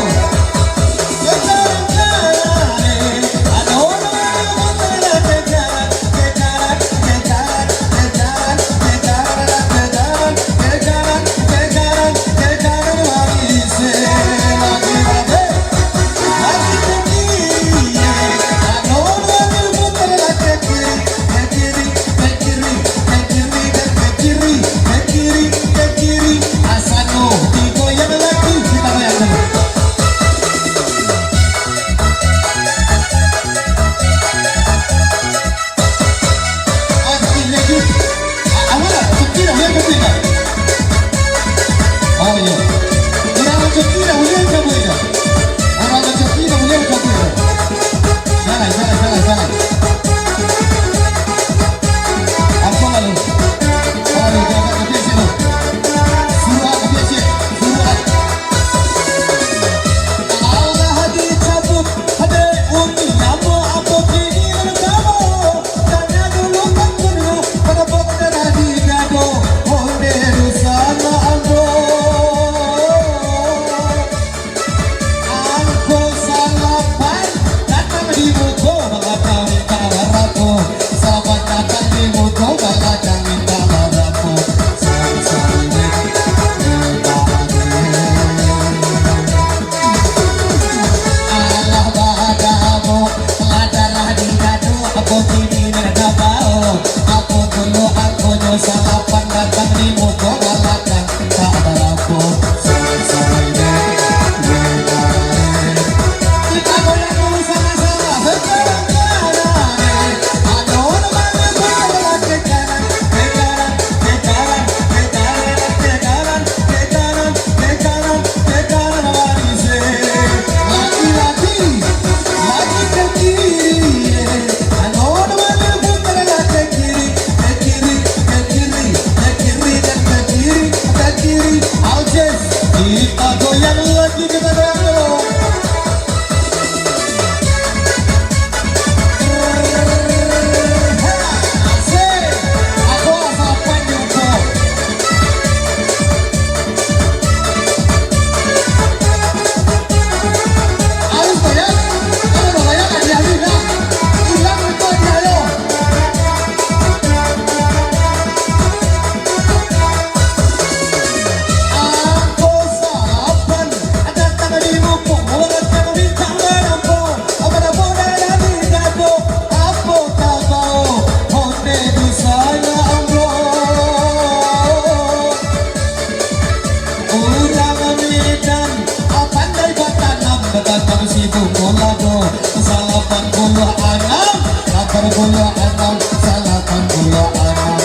Sibu puluah do, salapan puluah anam, lapan puluah anam, salapan puluah anam.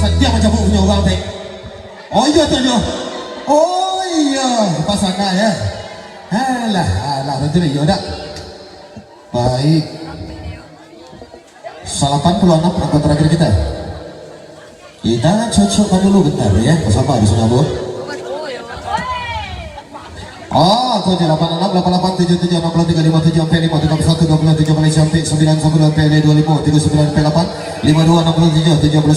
Sadiah mancabuik punyo urang, Tek. Oh iyo, tu yo. Oh iyo, pasangan yo. Alah, alah, betul yo dak? Baik. Salapan puluah anam penonton terakhir kita. Kita cocokkan dulu bentar ya, bersama di sana, Bu. Oh, tujuh lapan enam lapan lapan tujuh tujuh enam puluh tiga lima tujuh empat lima tiga satu dua puluh tujuh Malaysia, empat sembilan sepuluh empat dua lima tiga sembilan empat lapan lima dua enam puluh tujuh tujuh puluh.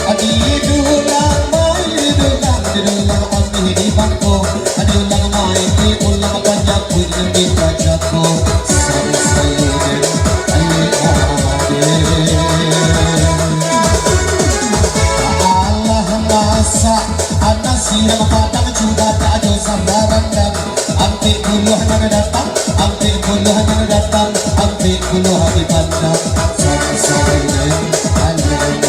Adi dulang mai, dulang, dulang amih di bangko. Adi ulang mai, ulang panyapuik di kacako. Sansai den, ale ade. Alah masak, anak siang padang cuba tak jo sambarang dang. Ampek puluah nan datang, ampek puluah nan datang, ampek puluah di pandang. Sansai den, ale ade.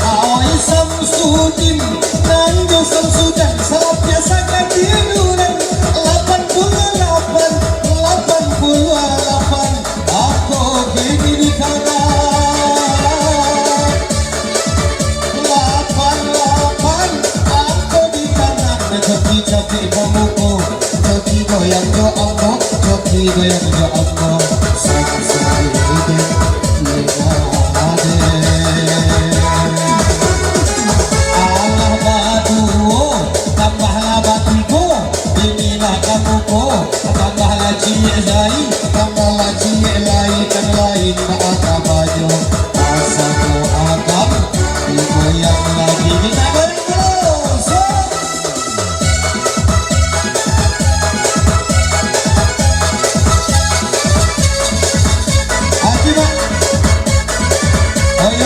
Awai Samsudin, nan jo Samsudan, sapiak sakati duran. Lapan puluah lapan, lapan puluah lapan, ako kini di kanan. Lapan lapan, ako di kanan. Coki-coki bamuko, coki goyang jo ambo, coki goyang jo ambo. Sansai den, ale ade. Alah baduo, tambahlah batigo, inilah kamuko, tambahlah ciek lai, tambahlah ciek lai, kan lain bak aka bajo. Asa ko agam, digoyang lagi. Minta goyang dulu. Set. Haji, Mak. Oh, iyo.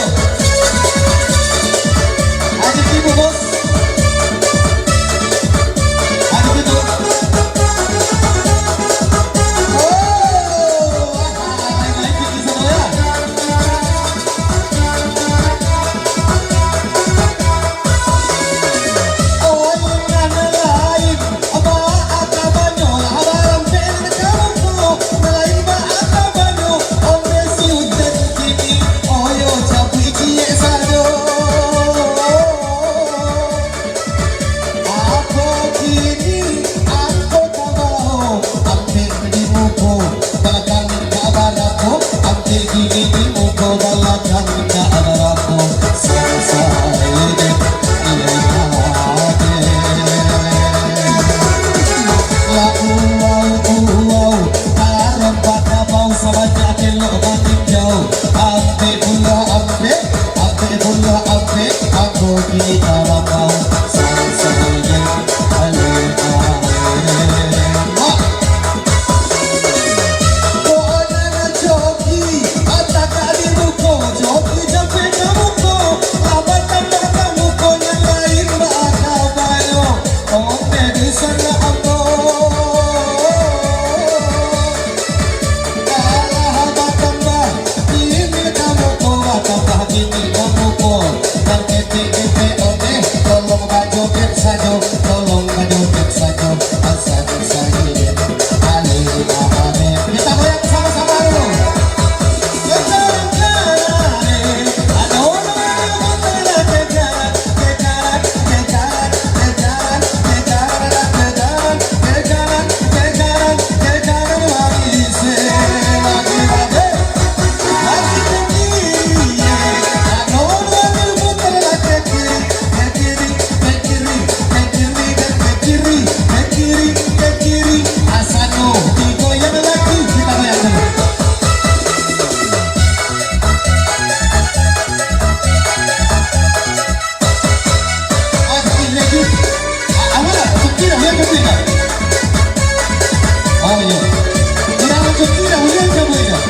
Urang Coki dah buliah cabuik dah.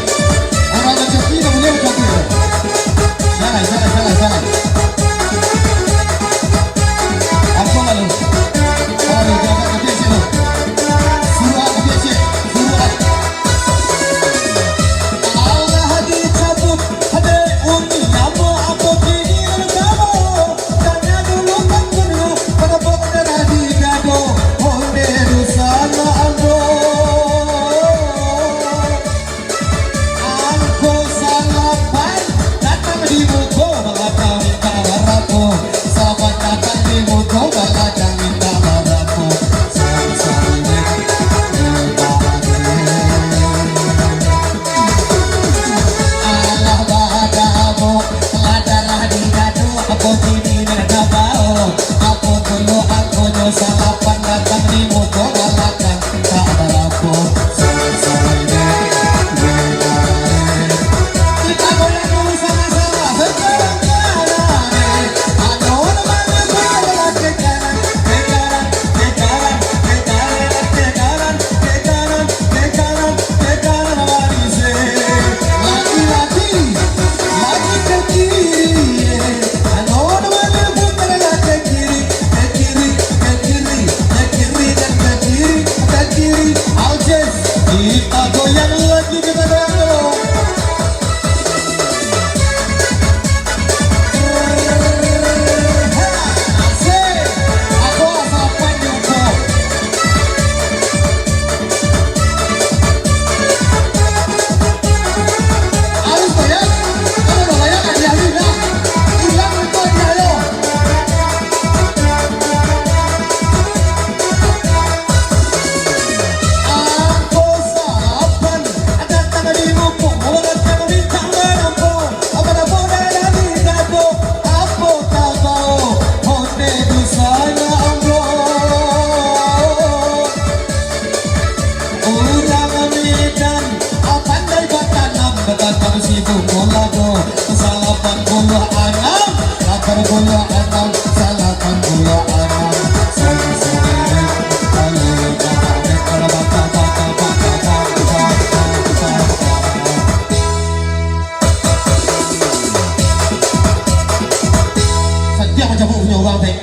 Urang Coki dah buliah cabuik dah. Jalai, jalai, jalai, jalai. Apo lalu? Lalu, jangan kecil situ. Suruah kecil, suruah. Alah dicabut, dek Uni, namo apo kini nan kamo? Tanya dulu kan pernah, pada pokok darah di dado, onde dusanak ambo. Angko salapan datang di muko balakang minta barapo. Salapan datang di muko balakang minta barapo. Sansari. Alah badabok, lah darah di dado, apo kini nan ka bao? Apo dulu angkonyo salapan datang di muko balakang, tak barapo. Sansari. Kita goyang dulu sama-sama. Sekarang. Kita goyang lagi, kita goyang dulu. Angko salapan datang di muko, urang ka mintak barapo? Apo dapek dari dado? Apo ka bao? Onde dusanak ambo. Urang Medan, pandai batanam, batanam sibuk molado. Salapan puluah anam, lapan puluah anam, salapan puluah anam. Sadiah mancabuik punyo urang, Tek.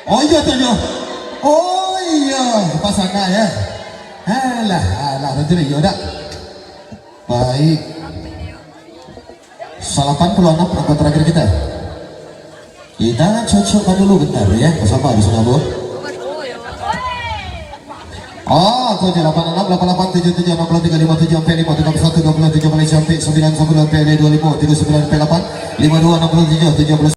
Oh, iyo tu nyo. Oh, iyo, pasangan, yo. Alah, alah, betul iyo dak? Baik. Salapan puluah anam angko terakhir kita. Kita cocokkan dulu bentar, yo. Basamo di sana, Bu. Oh, angko dalapan anam, lapan lapan, tujuh tujuh, anam puluah tiga, lima tujuh, ampek lima, tiga puluh satu, dua puluh tujuh, Malaysia, ampek sambilan, sapuluah, ampek lima, dua lima, tiga sembilan, ampek lapan, lima dua, anam puluah tujuh, tujuh puluh.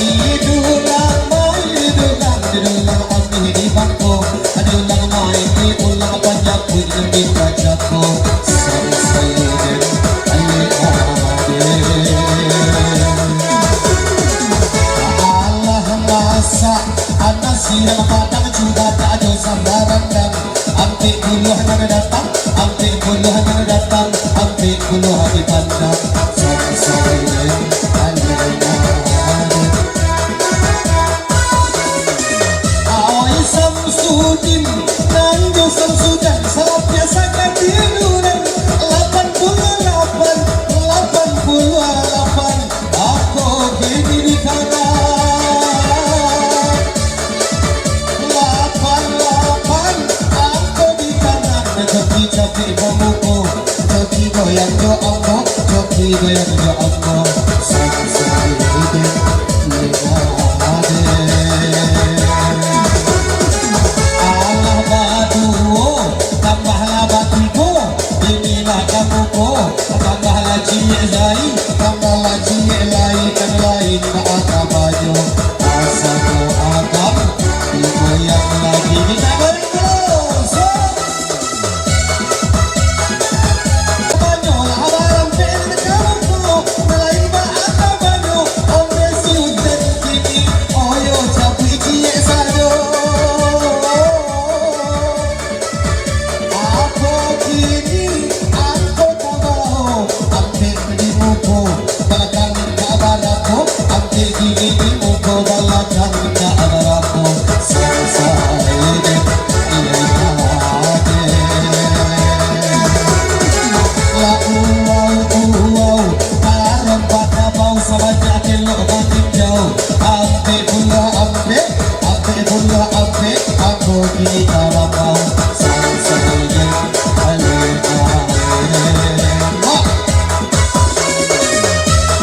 Didulang mai, didulang, didulang amih di bangko. Didulang mai, didulang panjapuik di bajako. Sansai den, ale ade. Alah masak, nasi nan padang, cubadak jo sambal randang. Ampek puluah nan datang, ampek puluah nan datang, ampek puluah di pandang. Sansai den, ale ade. Aoi Samsudin, nan jo Samsudan, salah biasa katiduran. Lapan puluah lapan, lapan puluah lapan, ako kini di karang. Lapan lapan, Goyang jo ambo, coki goyang jo ambo. Sansai den lengah den. Alah baduo, tambahlah batigo. Inilah kamu ko, tambahlah ciek lai, tambahlah ciek lai, nan lain bak akabanyo. Asa ko agam, digoyang lagi. Kita goyang terus. Banyolah barampek di kampung, melain bak akabanyo, Ondeh Sutan kini, oyo cabuik ciek sajo. Apo kini angko tabawo, ampek di muko, balakang ka barapo, ampek kini di muko, balakang ka barapo, sansai den lengah den. Lah uwau, uwau, tarompa kabau sabanyak elok maninjau, ampek pulo ampek, ampek pulo ampek, angko kini tarapau, sansai den lengah den. Wah.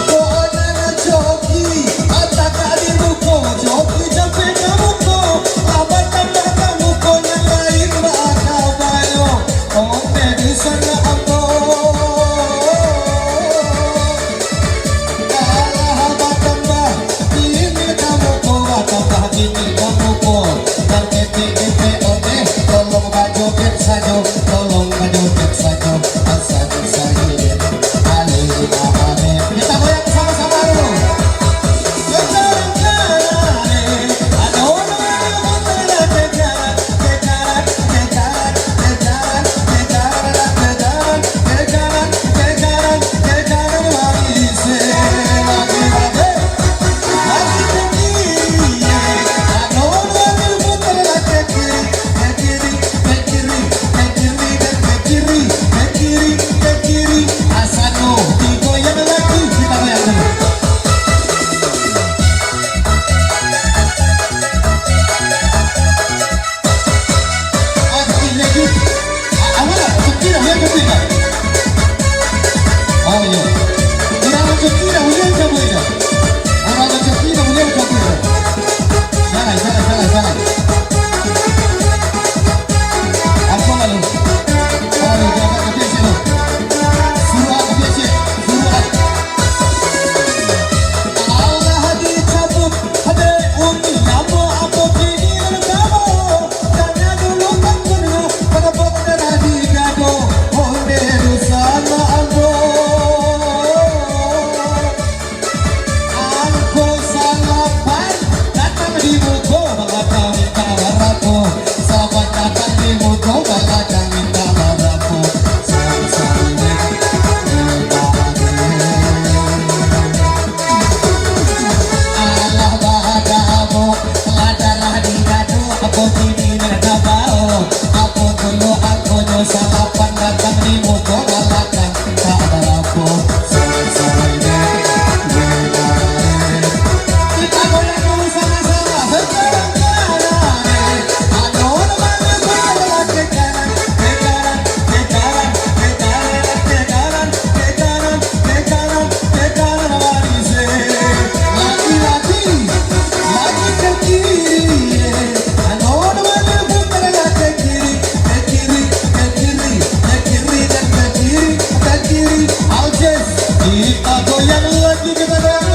Ko nan coki, ataka di muko, coki capek ka muko, lah batambah ka muko, nan lain bak akabanyo, ondeh dusanak ambo. Alah batambah, kini ka muko, batambah kini ka muko, nan ketek-ketek ondeh, tolong bajoget sajo, tolong bajoget sajo. Kita goyang sama-sama dulu. Kiri, ke kiri, ke kiri, ke kiri, ke kiri. Asano, digoyang lagi, kita goyang dulu. Ah, lagi. Ah, awak lah, coki dah, ya, coki dah. Oh, iya. Urang coki dah, ulih cabuik dah. Urang coki dah, ulih cabuik dah. Salah, salah, salah, salah. Apo lalu? Aduh, jangan kecil sih lu. Suruh kecil sih. Suruh. Alah dicabut, ade umi, apo, apo kini lalu kamu? Tanya dulu kan dulu, pada pokok dah digado, ondeh dusanak ambo. Angko salapan, datang di muko, balakang minta barapo. Salapan datang di muko, balakang minta barapo. Sansai den lengah den. Alah badamu, lah darah di dado, apo kini nak bawo? Apo dulu angkonyo salapan datang di muko, balakang tak barapo. Sansai den lengah den. Kita goyang dulu sama-sama. Sekarang jalan den. Ado nama putar ke kanan, ke kanan, ke kanan, ke kanan, ke kanan, ke kanan, ke kanan, ke kanan, manis, eh. Laki-laki, laki ke kiri, eh. Ado nama putar ke kiri, ke kiri, ke kiri, ke kiri, dan ke kiri, ke kiri. Aljes, kita goyang lagi, kita goyang.